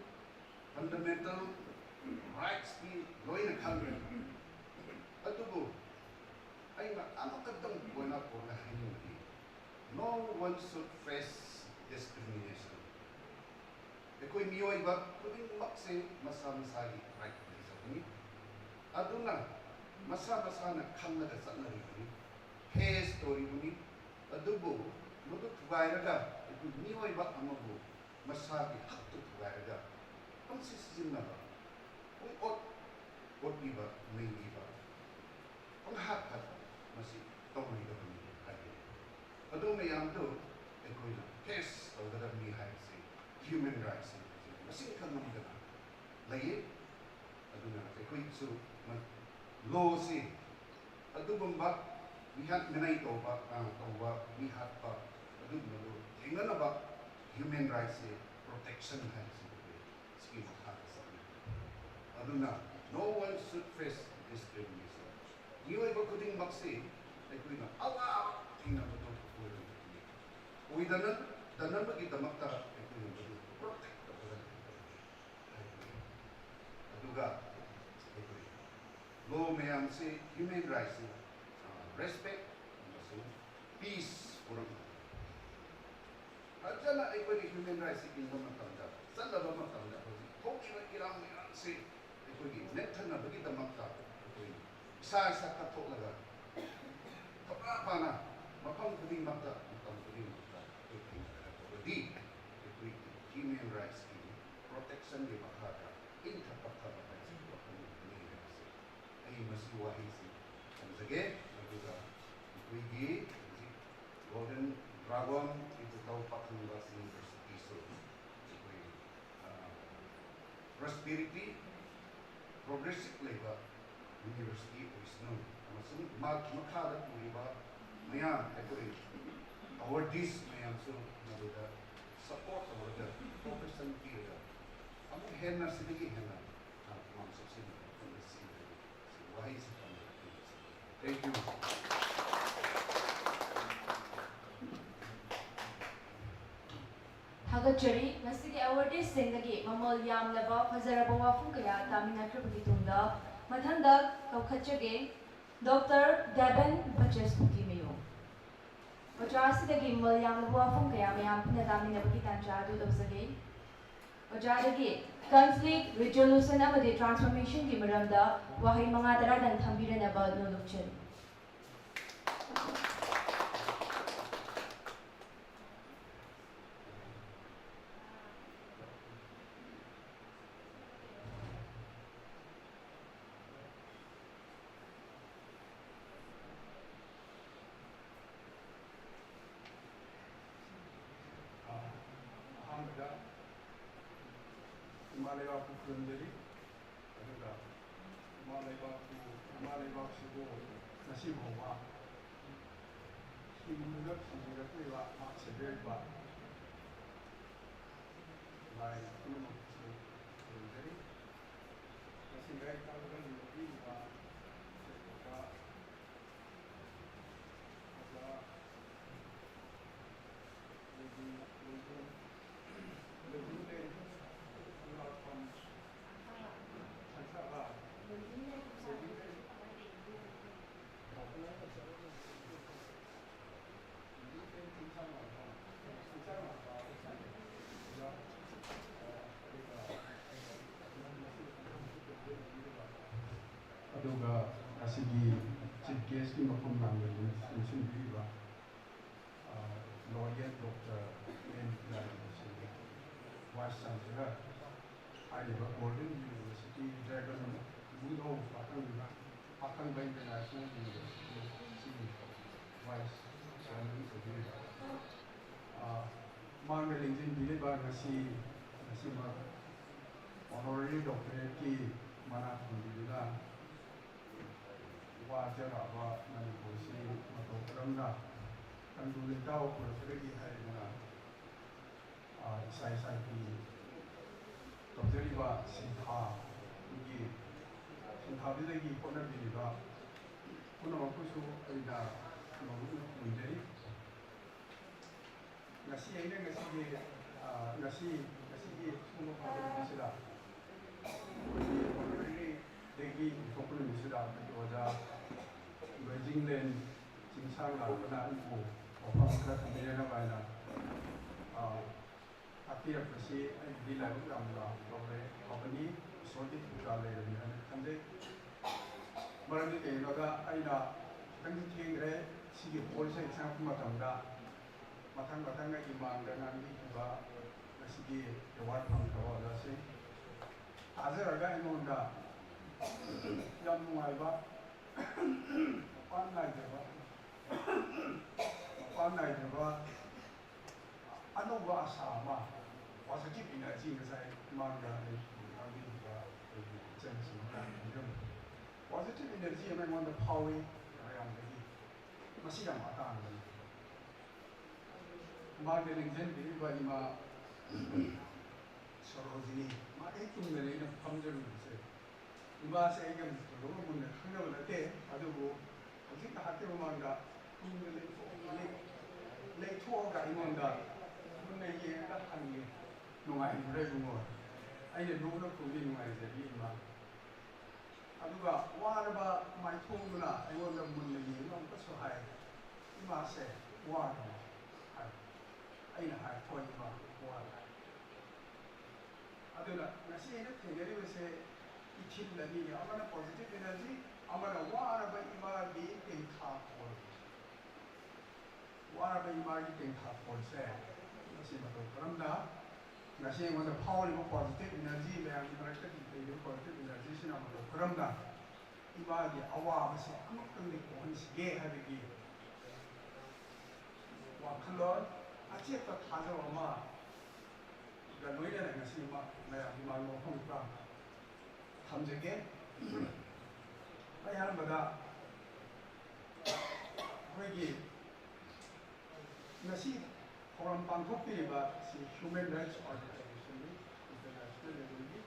fundamental rights ꯇꯤ ꯂꯣꯏꯅ ꯈꯪꯈ꯭ꯔꯦ꯫ ꯑꯗꯨꯕꯨ ꯑꯩꯅ ꯑꯃꯈꯛꯇꯪ point out ꯇꯧꯔꯒ ꯍꯥꯏꯅꯤꯡꯕꯗꯤ, no one should face discrimination꯫ ꯑꯩꯈꯣꯏ ꯃꯤꯑꯣꯏꯕ ꯈꯨꯗꯤꯡꯃꯛꯁꯦ ꯃꯁꯥ ꯃꯁꯥꯒꯤ right ꯂꯩꯖꯕꯅꯤ꯫ ꯑꯗꯨꯅ ꯃꯁꯥ ꯃꯁꯥꯅ ꯈꯪꯂꯒ ꯆꯠꯅꯔꯤꯕꯅꯤ, face ꯇꯧꯔꯤꯕꯅꯤ꯫ ꯑꯗꯨꯕꯨ ꯃꯗꯨ ꯊꯨꯒꯥꯏꯔꯒ ꯑꯩꯈꯣꯏ ꯃꯤꯑꯣꯏꯕ ꯑꯃꯕꯨ ꯃꯁꯥꯒꯤ ꯍꯛꯇꯨ ꯊꯨꯒꯥꯏꯔꯒ ꯄꯪꯁꯤ ꯁꯤꯖꯤꯟꯅꯕ, ꯄꯨꯡꯑꯣꯠ ꯑꯣꯠꯄꯤꯕ, ꯅꯩꯕꯤꯕ, ꯄꯪꯍꯥꯠ ꯍꯥꯠꯄ, ꯃꯁꯤ ꯇꯧꯔꯣꯏꯗꯕꯅꯤ ꯍꯥꯏꯕꯅꯤ꯫ ꯑꯗꯨ ꯃꯌꯥꯝꯗꯨ ꯑꯩꯈꯣꯏꯅ face ꯇꯧꯒꯗꯕꯅꯤ ꯍꯥꯏꯕꯁꯤ human rights ꯁꯤꯡ ꯑꯁꯤ ꯃꯁꯤꯡ ꯈꯪꯉꯝꯗꯅ ꯂꯩꯌꯦ꯫ ꯑꯗꯨꯅ ꯑꯩꯈꯣꯏꯁꯨ ꯃ-, law ꯁꯤ ꯑꯗꯨꯒꯨꯝꯕ ꯃꯤꯍꯥꯠ ꯃꯤꯅꯩ ꯇꯧꯕ, ꯑ, ꯇꯧꯕ, ꯃꯤ ꯍꯥꯠꯄ, ꯑꯗꯨꯒꯨꯝꯕꯗꯨ ꯊꯦꯡꯅꯅꯕ human rights ꯁꯤ protection ꯍꯥꯏꯕꯁꯤ ꯑꯩꯈꯣꯏ ꯁꯤꯒꯤ ꯃꯈꯥꯗ ꯆꯠꯂꯤ꯫ ꯑꯗꯨꯅ no one should face discrimination꯫ ꯃꯤꯑꯣꯏꯕ ꯈꯨꯗꯤꯡꯃꯛꯁꯤ ꯑꯩꯈꯣꯏꯅ ꯑꯋꯥꯕ ꯊꯦꯡꯅꯕꯗꯣ ꯑꯣꯏꯔꯣꯏꯗꯕꯅꯤ꯫ ꯑꯣꯏꯗꯅ-, ꯗꯅꯕꯒꯤꯗꯃꯛꯇ ꯑꯩꯈꯣꯏꯅ ꯃꯗꯨ protect ꯇꯧꯒꯗꯕꯅꯤ ꯍꯥꯏꯕꯅꯤ꯫ ꯑꯗꯨꯒ ꯑꯩꯈꯣꯏ law ꯃꯌꯥꯝꯁꯤ human rights ꯁꯤ ꯔꯦꯁꯄꯦꯛ ꯑꯃꯁꯨꯡ ꯄꯤꯁ ꯄꯨꯔꯛꯅꯕ꯫ ꯐꯖꯅ ꯑꯩꯈꯣꯏꯒꯤ ꯍ꯭ꯌꯨꯃꯦꯟ ꯔꯥꯏꯠꯁꯤ ꯏꯟꯕ ꯃꯇꯝꯗ, ꯆꯠꯅꯕ ꯃꯇꯝꯗ, ꯍꯧꯖꯤꯛ ꯊꯣꯛꯂꯤꯕ ꯏꯔꯥꯡ ꯃꯌꯥꯝꯁꯤ ꯑꯩꯈꯣꯏꯒꯤ ꯅꯦꯠꯊꯅꯕꯒꯤꯗꯃꯛꯇ ꯑꯩꯈꯣꯏ ꯏꯁꯥ ꯏꯁꯥ ꯀꯠꯊꯣꯛꯂꯒ ꯊꯧꯅꯥ ꯐꯅ ꯃꯐꯝ ꯈꯨꯗꯤꯡꯃꯛꯇ, ꯃꯇꯝ ꯈꯨꯗꯤꯡꯃꯛꯇ ꯑꯩꯈꯣꯏ ꯊꯦꯡꯅꯔꯛꯄꯗꯤ ꯑꯩꯈꯣꯏꯒꯤ ꯍ꯭ꯌꯨꯃꯦꯟ ꯔꯥꯏꯠꯁꯀꯤ ꯄ꯭ꯔꯣꯇꯦꯛꯁꯟꯒꯤ ꯃꯈꯥꯗ ꯏꯟꯊ ꯄꯠꯊꯕ ꯍꯥꯏꯕꯁꯤ ꯋꯥꯐꯝ ꯑꯃꯅꯤ ꯍꯥꯏꯕꯁꯤ ꯑꯩ ꯃꯁꯤ ꯋꯥꯍꯩꯁꯤ ꯊꯝꯖꯒꯦ꯫ ꯑꯗꯨꯒ ꯑꯩꯈꯣꯏꯒꯤ ꯍꯧꯖꯤꯛ ꯒꯣꯜꯗꯟ ꯗ꯭ꯔꯥꯒꯣꯟ ꯏꯄꯨꯊꯧ ꯄꯥꯈꯪꯕ ꯌꯨꯅꯤꯚꯔꯁꯤꯇꯤꯁꯨ ꯑꯩꯈꯣꯏ ꯄ꯭ꯔꯣꯁꯄꯦꯔꯤꯇꯤ, ꯄ꯭ꯔꯣꯒ꯭ꯔꯦꯁꯤꯞ ꯂꯩꯕ ꯌꯨꯅꯤꯚꯔꯁꯤꯇꯤ ꯑꯣꯏꯁꯅꯨ ꯑꯃꯁꯨꯡ ꯃꯍꯥꯛꯀꯤ ꯃꯈꯥꯗ ꯄꯨꯔꯤꯕ ꯃꯌꯥꯝ ꯑꯩꯈꯣꯏ ꯑꯋꯥꯔꯗꯤꯁ ꯃꯌꯥꯝꯁꯨ ꯃꯗꯨꯗ ꯁꯄꯣꯔꯠ ꯇꯧꯔꯒ, ꯄ꯭ꯔꯣꯐꯦꯁꯟ ꯄꯤꯔꯒ ꯑꯃꯨꯛ ꯍꯦꯟꯅ ꯁꯤꯗꯒꯤ ꯍꯦꯟꯅ ꯃꯥꯡ ꯆꯥꯎꯁꯤꯟꯅꯕ ꯍꯣꯠꯅꯁꯤ ꯍꯥꯏꯕ ꯋꯥꯍꯩꯁꯤ ꯊꯝꯖꯔꯒꯦ꯫ Thank you꯫ ꯊꯥꯒꯠꯆꯔꯤ꯫ ꯉꯁꯤꯒꯤ ꯑꯦꯋꯥꯔꯗꯤꯁꯁꯤꯡꯗꯒꯤ ꯃꯃꯜ ꯌꯥꯝꯂꯕ ꯐꯖꯔꯕ ꯋꯥꯐꯝ ꯀꯌꯥ ꯇꯥꯃꯤꯟꯅꯈ꯭ꯔꯕꯒꯤ ꯇꯨꯡꯗ ꯃꯊꯪꯗ ꯀꯧꯈꯠꯆꯒꯦ ꯗꯣꯛꯇꯔ ꯗꯦꯕꯟ ꯕꯆꯁꯄꯇꯤꯃꯌꯨ꯫ ꯑꯣꯖꯥ ꯑꯁꯤꯗꯒꯤ ꯃꯃꯜ ꯌꯥꯝꯂꯕ ꯋꯥꯐꯝ ꯀꯌꯥ ꯃꯌꯥꯝ ꯄꯨꯟꯅ ꯇꯥꯃꯤꯟꯅꯕꯒꯤ ꯇꯥꯟꯖꯥ ꯑꯗꯨ ꯂꯧꯖꯒꯦ꯫ ꯑꯣꯖꯥꯗꯒꯤ ꯀꯟꯐ꯭ꯂꯤꯛ ꯔꯤꯖꯣꯂꯨꯁꯟ ꯑꯃꯗꯤ ꯇ꯭ꯔꯥꯟꯁꯐꯣꯔꯃꯦꯁꯟꯒꯤ ꯃꯔꯝꯗ ꯋꯥꯍꯩ ꯃꯉꯥ ꯇꯔꯥꯗꯪ ꯊꯝꯕꯤꯔꯅꯕ ꯅꯣꯂꯨꯛꯆꯔꯤ꯫ ꯑꯍꯥꯟꯕꯗ ꯏꯃꯥ ꯂꯩꯕꯥꯛꯄꯨ ꯈꯨꯔꯨꯝꯖꯔꯤ꯫ ꯑꯗꯨꯒ ꯏꯃꯥ ꯂꯩꯕꯥꯛꯄꯨ, ꯏꯃꯥ ꯂꯩꯕꯥꯛꯁꯤꯕꯨ ꯉꯁꯤ ꯐꯥꯎꯕ ꯍꯤꯡꯗꯨꯅ ꯊꯝꯕꯤꯔꯛꯂꯤꯕ ꯃꯍꯥꯛ ꯁꯦꯝꯕꯤꯔꯛꯄ ꯂꯥꯏ ꯄꯨꯝꯅꯃꯛꯄꯨꯁꯨ ꯈꯨꯔꯨꯝꯖꯔꯤ꯫ ꯃꯁꯤꯗ ꯑꯩ ꯇꯥꯛꯂꯒ ꯂꯩꯕꯤꯔꯤꯕ ꯁꯦꯟꯗꯣꯛꯄ ꯑꯣꯖꯥ ꯂꯩꯕꯨꯡꯂꯦꯟ ꯈꯨꯂꯥꯛꯄꯝ ꯁꯪꯊꯥꯕ, ꯂꯩꯕꯨꯡꯂꯦꯟ ꯂꯧꯁꯤꯟꯕꯤꯔꯤꯕ, ꯑ, Laureate Doctor N Piyari Singh, Vice Chancellor, ꯍꯥꯏꯔꯤꯕ Golden University Dragon ꯕꯨꯡꯙꯧ ꯄꯥꯈꯪ-, ꯄꯥꯈꯪꯕ International University ꯁꯤꯒꯤ Vice Chairman ꯑꯣꯏꯕꯤꯔꯤꯕ, ꯑ, ꯃꯥꯡꯗ ꯂꯦꯡꯁꯤꯟꯕꯤꯔꯤꯕ ꯉꯁꯤ, ꯉꯁꯤꯃꯛ Honorary Doctorate ꯀꯤ ꯃꯅꯥ ꯐꯪꯕꯤꯗꯨꯅ ꯋꯥꯖꯔꯕ ꯃꯅꯤꯄꯨꯔꯁꯤ ꯃꯇꯧ ꯀꯔꯝꯅ ꯇꯪꯗꯨ ꯂꯩꯇꯥꯎ ꯄꯨꯔꯛꯀꯗꯒꯦ ꯍꯥꯏꯗꯅ, ꯑ, ꯏꯁꯥ ꯏꯁꯥꯒꯤ ꯇꯧꯖꯔꯤꯕ ꯁꯤꯟꯊꯥꯗꯨꯒꯤ, ꯁꯤꯟꯊꯥꯗꯨꯗꯒꯤ ꯍꯣꯠꯅꯕꯤꯔꯤꯕ ꯄꯨꯝꯅꯃꯛꯄꯨꯁꯨ ꯑꯩꯅ ꯃꯕꯨꯛꯅ ꯈꯨꯔꯨꯝꯖꯔꯤ꯫ ꯉꯁꯤ ꯑꯩꯅ ꯉꯁꯤꯒꯤ, ꯑ, ꯉꯁꯤ, ꯉꯁꯤꯒꯤ ꯁꯤꯒꯨꯝꯕ ꯐꯕ ꯅꯨꯃꯤꯠꯁꯤꯗ, ꯑꯩꯈꯣꯏꯒꯤ Honorary ꯗꯒꯤ ꯏꯟꯊꯣꯛꯄ ꯅꯨꯃꯤꯠꯁꯤꯗ ꯑꯩꯈꯣꯏꯒꯤ ꯑꯣꯖꯥ ꯂꯣꯏꯖꯤꯡꯂꯦꯟ ꯆꯤꯡꯁꯥꯡ ꯂꯥꯛꯄꯅ ꯑꯩꯕꯨ ꯋꯥꯐꯝ ꯈꯔ ꯊꯝꯕꯤꯅꯅꯕ ꯍꯥꯏꯅ, ꯑ, ꯇꯥꯛꯄꯤꯔꯛꯄꯁꯤ ꯑꯩꯒꯤꯗꯤ ꯂꯥꯏꯕꯛ ꯌꯥꯝꯅ ꯐꯕꯅꯤ, ꯐꯕꯅꯤ, ꯏꯁꯣꯔꯒꯤ ꯊꯧꯖꯥꯜ ꯂꯩꯔꯕꯅꯤ ꯍꯥꯏꯅ ꯈꯟꯖꯩ꯫ ꯃꯔꯝꯗꯤ ꯀꯩꯒꯤꯅꯣꯗ ꯑꯩꯅ ꯈꯤꯇꯪꯗꯤ ꯊꯦꯡꯈ꯭ꯔꯦ꯫ ꯁꯤꯒꯤ ꯍꯣꯜꯁꯦ ꯆꯪꯉꯛꯄ ꯃꯇꯝꯗ ꯃꯊꯪ ꯃꯊꯪ ꯑꯩꯒꯤ ꯃꯥꯡꯗ ꯉꯥꯡꯕꯤꯈꯤꯕ ꯉꯁꯤꯒꯤ ꯑꯦꯋꯥꯔꯗ ꯐꯪꯈ꯭ꯔꯕ ꯑꯣꯖꯥꯁꯤꯡ ꯇꯥꯖꯔꯒ ꯑꯩꯉꯣꯟꯗ ꯌꯥꯝ ꯅꯨꯡꯉꯥꯏꯕ, ꯃꯄꯥꯟ ꯅꯥꯏꯗꯕ, ꯃꯄꯥꯟ ꯅꯥꯏꯗꯕ ꯑꯅꯧꯕ ꯑꯁꯥ ꯑꯃ, positive energy ꯉꯁꯥꯏ ꯃꯥꯡꯗ ꯑꯩ ꯉꯥꯡꯕꯤꯈꯤꯕ ꯑꯩꯈꯣꯏꯒꯤ ꯏꯆꯟꯁꯤꯡꯅ ꯍꯥꯏꯕꯤꯔꯝꯕ positive energy ꯑꯃ ꯑꯩꯉꯣꯟꯗ ꯐꯥꯎꯏ ꯃꯌꯥꯝꯗꯒꯤ꯫ ꯃꯁꯤ ꯌꯥꯝ ꯑꯇꯥꯡꯕꯅꯤ꯫ ꯃꯥꯒꯤ ꯂꯦꯡꯖꯟꯕꯤꯔꯤꯕ ꯏꯃꯥ ꯁꯣꯔꯣꯖꯤꯅꯤ, ꯃꯥꯒꯤ ꯍꯦꯛ ꯇꯨꯡꯗꯅꯤ ꯑꯩꯅ ꯐꯝꯖꯔꯨꯕꯁꯦ꯫ ꯏꯃꯥꯁꯦ ꯑꯩꯒ ꯊꯣꯏꯗꯣꯛꯅ ꯃꯨꯟꯅ ꯈꯪꯅꯕ ꯅꯠꯇꯦ, ꯑꯗꯨꯕꯨ ꯍꯧꯖꯤꯛ ꯉꯥꯏꯍꯥꯛꯀꯤ ꯃꯃꯥꯡꯗ ꯇꯨꯡꯗ ꯂꯩꯊꯣꯛꯑꯒ, ꯂꯩꯊꯣꯛꯑꯒ ꯑꯩꯉꯣꯟꯗ ꯃꯨꯟꯅ ꯌꯦꯡꯉꯒ ꯍꯪꯉꯤ, "ꯅꯨꯡꯉꯥꯏꯔꯤꯕ꯭ꯔꯥ ꯏꯕꯨꯡꯉꯣ?" ꯑꯩꯅ ꯅꯣꯛꯅ ꯈꯨꯝꯃꯤ, "ꯅꯨꯡꯉꯥꯏꯖꯔꯤ ꯏꯃꯥ"꯫ ꯑꯗꯨꯒ ꯋꯥꯔꯕ ꯃꯥꯏꯊꯣꯡꯗꯨꯅ ꯑꯩꯉꯣꯟꯗ ꯃꯨꯟꯅ ꯌꯦꯡꯗꯨꯅ ꯑꯃꯨꯛꯀꯁꯨ ꯍꯥꯏ, "ꯏꯃꯥꯁꯦ ꯋꯥꯔꯕꯣ?" ꯍꯥꯏ꯫ ꯑꯩꯅ ꯍꯥꯏ, "ꯍꯣꯏ ꯏꯃꯥ, ꯋꯥꯔꯦ"꯫ ꯑꯗꯨꯅ ꯉꯁꯤ ꯑꯩꯅ ꯊꯦꯡꯅꯔꯤꯕꯁꯦ ꯏꯊꯤꯜ ꯑꯅꯤꯅꯤ, ꯑꯃꯅ positive energy, ꯑꯃꯅ ꯋꯥꯔꯕ ꯏꯃꯥꯒꯤ ꯇꯦꯡꯊꯥ ꯈꯣꯜ꯫ ꯋꯥꯔꯕ ꯏꯃꯥꯒꯤ ꯇꯦꯡꯊꯥ ꯈꯣꯟꯁꯦ, ꯃꯁꯤ ꯃꯇꯧ ꯀꯔꯝꯅ ꯉꯁꯤ ꯑꯩꯉꯣꯟꯗ ꯐꯥꯎꯔꯤꯕ positive energy ꯃꯌꯥꯝꯒꯤ ꯃꯔꯛꯇꯒꯤ ꯂꯩꯔꯤꯕ positive energyꯁꯤꯅ ꯃꯇꯧ ꯀꯔꯝꯅ ꯏꯃꯥꯒꯤ ꯑꯋꯥꯕꯁꯦ ꯑꯃꯨꯛꯇꯪꯗꯤ ꯀꯣꯛꯍꯟꯁꯤꯒꯦ ꯍꯥꯏꯕꯒꯤ ꯋꯥꯈꯜꯂꯣꯟ, ꯑꯆꯦꯠꯄ ꯊꯥꯖꯕ ꯑꯃꯒ ꯂꯣꯏꯅꯅ ꯉꯁꯤ ꯃ-, ꯃꯌꯥꯝꯒꯤ ꯃꯥꯡꯗ ꯋꯥꯐꯝ ꯈꯔ ꯊꯝꯖꯒꯦ꯫ ꯑꯩ ꯑꯍꯥꯟꯕꯗ ꯑꯩꯈꯣꯏꯒꯤ ꯉꯁꯤ ꯊꯧꯔꯝ ꯄꯥꯡꯊꯣꯛꯄꯤꯔꯤꯕ ꯁꯤ human rights organizationꯅꯤ, international levelꯒꯤ꯫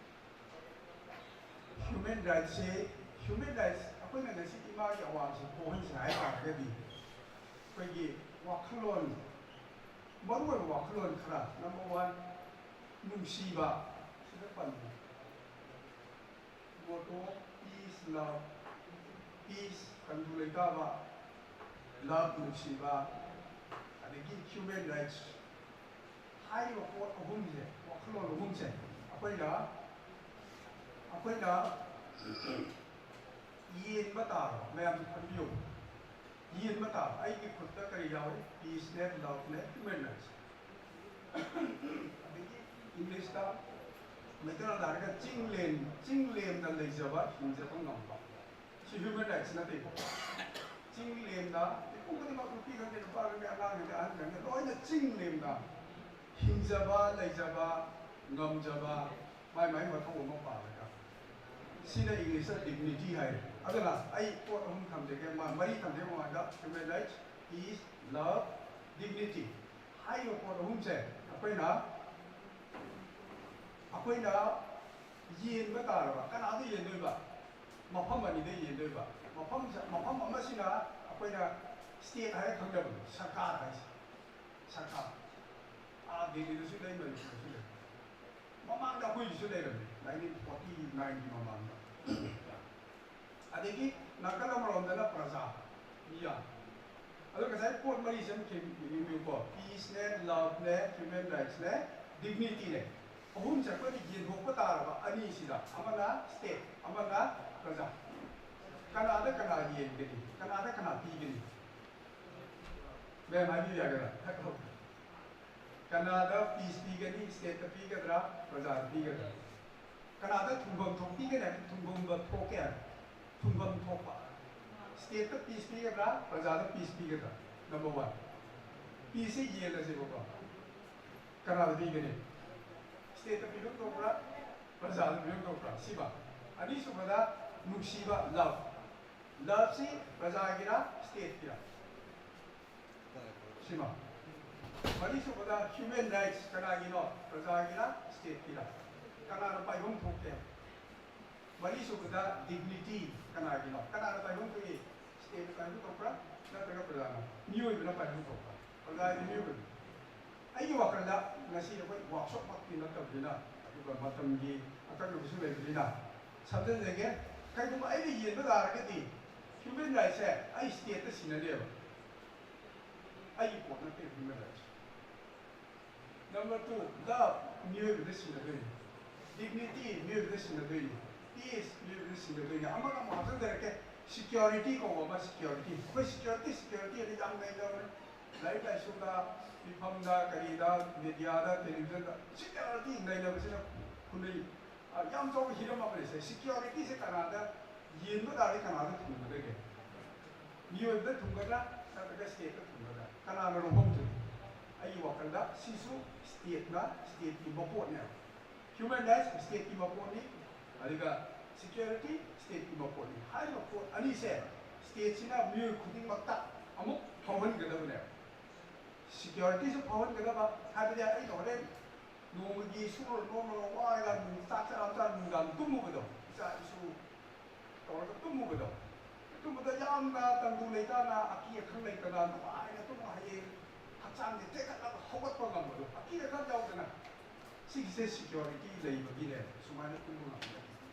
Human rightsꯁꯤ, human rights, ꯑꯩꯈꯣꯏꯅ ꯉꯁꯤ ꯏꯃꯥꯒꯤ ꯑꯋꯥꯕꯁꯤ ꯀꯣꯛꯍꯟꯁꯦ ꯍꯥꯏ ꯇꯥꯔꯒꯗꯤ, ꯑꯩꯈꯣꯏꯒꯤ ꯋꯥꯈꯜꯂꯣꯟ, ꯃꯔꯨꯑꯣꯏꯕ ꯋꯥꯈꯜꯂꯣꯟ ꯈꯔ, number one, ꯅꯨꯡꯁꯤꯕ, ꯁꯤꯗ ꯄꯟꯕ꯫ Motto, peace, love, peace, ꯇꯪꯗꯨ ꯂꯩꯇꯥꯕ, love, ꯅꯨꯡꯁꯤꯕ, ꯑꯗꯒꯤ human rights ꯍꯥꯏꯔꯤꯕ ꯄꯣꯠ ꯑꯍꯨꯝꯁꯦ, ꯋꯥꯈꯜꯂꯣꯟ ꯑꯍꯨꯝꯁꯦ ꯑꯩꯈꯣꯏꯅ, ꯑꯩꯈꯣꯏꯅ ꯌꯦꯟꯕ ꯇꯥꯔꯕ, ꯃꯌꯥꯝꯁꯨ ꯈꯟꯕꯤꯌꯨ, ꯌꯦꯟꯕ ꯇꯥꯔꯕ ꯑꯩꯒꯤ ꯈꯨꯠꯇ ꯀꯔꯤ ꯌꯥꯎꯏ? Peaceꯅꯦ, loveꯅꯦ, human rights꯫ ꯑꯗꯒꯤ Englishꯇ ꯃꯩꯇꯩꯂꯣꯟꯗ ꯍꯥꯏꯔꯒ ꯆꯤꯡꯂꯦꯝ, ꯆꯤꯡꯂꯦꯝꯅ ꯂꯩꯖꯕ, ꯍꯤꯡꯖꯕ ꯉꯝꯕ꯫ ꯁꯤ human rights ꯅꯠꯇꯦꯀꯣ꯫ ꯆꯤꯡꯂꯦꯝꯅ ꯃꯤꯄꯨꯝ ꯈꯨꯗꯤꯡꯃꯛ, ꯅꯨꯄꯤ ꯈꯪꯗꯦ, ꯅꯨꯄꯥ ꯈꯪꯗꯦ, ꯑꯉꯥꯡ ꯈꯪꯗꯦ, ꯑꯍꯟ ꯈꯪꯗꯦ, ꯂꯣꯏꯅ ꯆꯤꯡꯂꯦꯝꯅ ꯍꯤꯡꯖꯕ, ꯂꯩꯖꯕ ꯉꯝꯖꯕ, ꯃꯥꯏ ꯃꯥꯏ ꯃꯊꯧ ꯑꯃ ꯄꯥꯜꯂꯒ꯫ ꯁꯤꯅ Englishꯇ dignity ꯍꯥꯏꯔꯦ꯫ ꯑꯗꯨꯅ ꯑꯩ ꯄꯣꯠ ꯑꯍꯨꯝ ꯊꯝꯖꯒꯦ, ꯃꯥ-, ꯃꯔꯤ ꯊꯝꯖꯒꯦ ꯃꯃꯥꯡꯗ: human rights, peace, love, dignity꯫ ꯍꯥꯏꯔꯤꯕ ꯄꯣꯠ ꯑꯍꯨꯝꯁꯦ ꯑꯩꯈꯣꯏꯅ, ꯑꯩꯈꯣꯏꯅ ꯌꯦꯟꯕ ꯇꯥꯔꯕ, ꯀꯅꯥꯗ ꯌꯦꯟꯗꯣꯏꯕ? ꯃꯐꯝ ꯑꯅꯤꯗ ꯌꯦꯟꯗꯣꯏꯕ꯫ ꯃꯐꯝꯁꯦ, ꯃꯐꯝ ꯑꯃꯁꯤꯅ ꯑꯩꯈꯣꯏꯅ state ꯍꯥꯏꯔ ꯈꯪꯅꯕꯗꯣ, ꯁꯔꯀꯥꯔ ꯍꯥꯏꯁꯦ, ꯁꯔꯀꯥꯔ꯫ ꯑꯥ ꯗꯦꯜꯂꯤꯗꯁꯨ ꯂꯩ, ꯃꯅꯤꯄꯨꯔꯗꯁꯨ ꯂꯩ꯫ ꯃꯃꯥꯡꯗ ꯑꯩꯈꯣꯏꯒꯤꯁꯨ ꯂꯩꯔꯝꯃꯤ, nineteen forty nineꯒꯤ ꯃꯃꯥꯡꯗ꯫ ꯑꯗꯒꯤ ꯅꯥꯀꯜ ꯑꯃꯔꯣꯝꯗꯅ ꯄ꯭ꯔꯖꯥ, ꯃꯤꯌꯥꯝ꯫ ꯑꯗꯣ ꯉꯁꯥꯏ ꯄꯣꯠ ꯃꯔꯤꯁꯦ ꯑꯃꯨꯛ ꯌꯦꯡꯕꯤꯌꯨꯀꯣ: peaceꯅꯦ, loveꯅꯦ, human rightsꯅꯦ, dignityꯅꯦ꯫ ꯑꯍꯨꯝꯁꯦ ꯑꯩꯈꯣꯏꯅ ꯌꯦꯟꯊꯣꯛꯄ ꯇꯥꯔꯕ ꯑꯅꯤꯁꯤꯗ, ꯑꯃꯅ state, ꯑꯃꯅ ꯄ꯭ꯔꯖꯥ꯫ ꯀꯅꯥꯗ ꯀꯅꯥ ꯌꯦꯟꯒꯅꯤ? ꯀꯅꯥꯗ ꯀꯅꯥ ꯄꯤꯒꯅꯤ? ꯃꯦꯝ, ꯍꯥꯏꯕꯤꯕ ꯌꯥꯒꯗ꯭ꯔꯥ? ꯀꯅꯥꯗ ꯄꯤꯁ ꯄꯤꯒꯅꯤ? ꯁ꯭ꯇꯦꯠꯇ ꯄꯤꯒꯗ꯭ꯔꯥ, ꯄ꯭ꯔꯖꯥꯗ ꯄꯤꯒꯗ꯭ꯔꯥ? ꯀꯅꯥꯗ ꯊꯨꯡꯐꯝ ꯊꯣꯛ ꯄꯤꯒꯅꯤ ꯍꯥꯏꯕ? ꯊꯨꯡꯐꯝꯗ ꯊꯣꯛꯀꯦ ꯍꯥꯏꯕ? ꯊꯨꯡꯐꯝ ꯊꯣꯛꯄ꯫ ꯁ꯭ꯇꯦꯠꯇ ꯄꯤꯁ ꯄꯤꯒꯗ꯭ꯔꯥ, ꯄ꯭ꯔꯖꯥꯗ ꯄꯤꯁ ꯄꯤꯒꯗ꯭ꯔꯥ? Number one. ꯄꯤꯁꯁꯦ ꯌꯦꯜꯂꯁꯦꯕꯀꯣ꯫ ꯀꯅꯥꯗ ꯄꯤꯒꯅꯤ? ꯁ꯭ꯇꯦꯠꯇ ꯄꯤꯐꯝ ꯊꯣꯛꯄ꯭ꯔꯥ, ꯄ꯭ꯔꯖꯥꯗ ꯄꯤꯐꯝ ꯊꯣꯛꯄ꯭ꯔꯥ? ꯁꯤꯃ꯫ ꯑꯅꯤꯁꯨꯕꯗ ꯅꯨꯡꯁꯤꯕ, ꯂꯚ꯫ ꯂꯚꯁꯤ ꯄ꯭ꯔꯖꯥꯒꯤꯔ, ꯁ꯭ꯇꯦꯠꯀꯤꯔ? ꯁꯤꯃ꯫ ꯃꯔꯤꯁꯨꯕꯗ ꯍ꯭ꯌꯨꯃꯦꯟ ꯔꯥꯏꯠꯁ ꯀꯅꯥꯒꯤꯅꯣ? ꯄ꯭ꯔꯖꯥꯒꯤꯔ, ꯁ꯭ꯇꯦꯠꯀꯤꯔ? ꯀꯅꯥꯅ ꯄꯥꯏꯐꯝ ꯊꯣꯛꯀꯦ? ꯃꯔꯤꯁꯨꯕꯗ ꯗꯤꯒꯅꯤꯇꯤ ꯀꯅꯥꯒꯤꯅꯣ? ꯀꯅꯥꯅ ꯄꯥꯏꯐꯝ ꯊꯣꯛꯏ? ꯁ꯭ꯇꯦꯠꯅ ꯄꯥꯏꯐꯝ ꯊꯣꯛꯄ꯭ꯔꯥ, ꯅꯠꯇ꯭ꯔꯒ ꯄ꯭ꯔꯖꯥꯅ? ꯃꯤꯑꯣꯏꯕꯅ ꯄꯥꯏꯐꯝ ꯊꯣꯛꯄ꯭ꯔꯥ? ꯄ꯭ꯔꯖꯥꯒꯤ ꯃꯤꯑꯣꯏꯕꯅꯤ꯫ ꯑꯩꯒꯤ ꯋꯥꯈꯜꯗ ꯉꯁꯤ ꯑꯩꯈꯣꯏ ꯋꯥꯔꯛꯁꯣꯞꯃꯛꯇꯤ ꯅꯠꯇꯕꯅꯤꯅ, ꯑꯗꯨꯒ ꯃꯇꯝꯒꯤ ꯑꯀꯛꯅꯕꯁꯨ ꯂꯩꯕꯅꯤꯅ ꯁꯝꯖꯤꯟꯖꯒꯦ꯫ ꯀꯩꯒꯨꯝꯕ ꯑꯩꯅ ꯌꯦꯟꯕ ꯇꯥꯔꯒꯗꯤ ꯍ꯭ꯌꯨꯃꯦꯟ ꯔꯥꯏꯠꯁꯦ ꯑꯩ ꯁ꯭ꯇꯦꯠꯇ ꯁꯤꯟꯅꯅꯦꯕ꯫ ꯑꯩꯒꯤ ꯄꯣꯠ ꯅꯠꯇꯦ human rights. Number two, love, ꯃꯤꯑꯣꯏꯕꯗ ꯁꯤꯟꯅꯗꯣꯏꯅꯤ꯫ ꯗꯤꯒꯅꯤꯇꯤ, ꯃꯤꯑꯣꯏꯕꯗ ꯁꯤꯟꯅꯗꯣꯏꯅꯤ꯫ ꯄꯤꯁ, ꯃꯤꯑꯣꯏꯕꯗ ꯁꯤꯟꯅꯗꯣꯏꯅꯤ꯫ ꯑꯃꯒ ꯑꯃ ꯍꯥꯞꯆꯤꯟꯖꯔꯛꯀꯦ꯫ ꯁꯤꯀ꯭ꯌꯣꯔꯤꯇꯤ ꯀꯧꯕ ꯑꯃ, ꯁꯤꯀ꯭ꯌꯣꯔꯤꯇꯤ꯫ ꯑꯩꯈꯣꯏ ꯁꯤꯀ꯭ꯌꯣꯔꯤꯇꯤ, ꯁꯤꯀ꯭ꯌꯣꯔꯤꯇꯤ ꯑꯅ ꯌꯥꯝ ꯅꯩꯅꯕꯅꯦ꯫ ꯂꯥꯏꯔꯤꯛ ꯂꯥꯏꯁꯨꯗ, ꯃꯤꯐꯝꯗ, ꯀꯔꯤꯗ, ꯃꯦꯗꯤꯌꯥꯗ, ꯇꯦꯂꯤꯚꯤꯖꯟꯗ ꯁꯤꯀ꯭ꯌꯣꯔꯤꯇꯤ ꯅꯩꯅꯕꯁꯤꯅ ꯈꯨꯅꯩ, ꯑ, ꯌꯥꯝ ꯆꯥꯎꯕ ꯍꯤꯔꯝ ꯑꯃꯅꯤ꯫ ꯁꯦ, ꯁꯤꯀ꯭ꯌꯣꯔꯤꯇꯤꯁꯦ ꯀꯅꯥꯗ ꯌꯦꯟꯕ ꯇꯥꯔꯗꯤ ꯀꯅꯥꯗ ꯊꯨꯡꯒꯗꯒꯦ? ꯃꯤꯑꯣꯏꯕꯗ ꯊꯨꯡꯒꯗ꯭ꯔꯥ, ꯅꯠꯇ꯭ꯔꯒ ꯁ꯭ꯇꯦꯠꯇ ꯊꯨꯡꯒꯗ꯭ꯔꯥ? ꯀꯅꯥꯅ ꯂꯧꯐꯝ ꯊꯣꯛꯏ? ꯑꯩꯒꯤ ꯋꯥꯈꯜꯗ ꯁꯤꯁꯨ ꯁ꯭ꯇꯦꯠꯅ, ꯁ꯭ꯇꯦꯠꯀꯤ ꯃꯄꯣꯠꯅꯦꯕ꯫ ꯍ꯭ꯌꯨꯃꯦꯟ ꯔꯥꯏꯠꯁ ꯁ꯭ꯇꯦꯠꯀꯤ ꯃꯄꯣꯠꯅꯤ, ꯑꯗꯨꯒ ꯁꯤꯀ꯭ꯌꯣꯔꯤꯇꯤ ꯁ꯭ꯇꯦꯠꯀꯤ ꯃꯄꯣꯠꯅꯤ꯫ ꯍꯥꯏꯔꯤꯕ ꯄꯣꯠ ꯑꯅꯤꯁꯦ ꯁ꯭ꯇꯦꯠꯁꯤꯅ ꯃꯤꯑꯣꯏ ꯈꯨꯗꯤꯡꯃꯛꯇ ꯑꯃꯨꯛ ꯐꯥꯎꯍꯟꯒꯗꯕꯅꯦꯕ꯫ ꯁꯤꯀ꯭ꯌꯣꯔꯤꯇꯤꯁꯨ ꯐꯥꯎꯍꯟꯒꯗꯕ, ꯍꯥꯏꯕꯗꯤ ꯑꯩꯅ ꯍꯣꯔꯦꯟ ꯅꯣꯡꯃꯒꯤ ꯁꯨꯔ ꯅꯣꯝꯃꯒ ꯋꯥꯔꯒ ꯅꯨꯡ-, ꯆꯥꯛ ꯆꯔꯥ ꯆꯥ ꯅꯨꯡꯗꯥꯡ ꯇꯨꯝꯃꯨꯕꯗꯣ, ꯏꯆꯥ ꯏꯁꯨ ꯇꯧꯔꯒ ꯇꯨꯝꯃꯨꯕꯗꯣ, ꯇꯨꯝꯕꯗ ꯌꯥꯝꯅ ꯇꯪꯗꯨ ꯂꯩꯇꯥꯅ, ꯑꯀꯤ ꯑꯈꯪ ꯂꯩꯇꯅ ꯅꯨꯡꯉꯥꯏꯅ ꯇꯨꯝꯃ ꯍꯌꯦꯡ ꯍꯛꯆꯥꯡꯁꯦ ꯇꯦꯛꯈꯠꯂꯒ ꯍꯧꯒꯠꯄ ꯉꯝꯕꯗꯣ, ꯑꯀꯤ ꯑꯈꯪ ꯌꯥꯎꯗꯅ꯫ ꯁꯤꯒꯤꯁꯦ ꯁꯤꯀ꯭ꯌꯣꯔꯤꯇꯤ ꯂꯩꯕꯒꯤꯅꯦ ꯁꯨꯃꯥꯏꯅ ꯇꯨꯝꯕ ꯉꯝꯕꯗꯣ꯫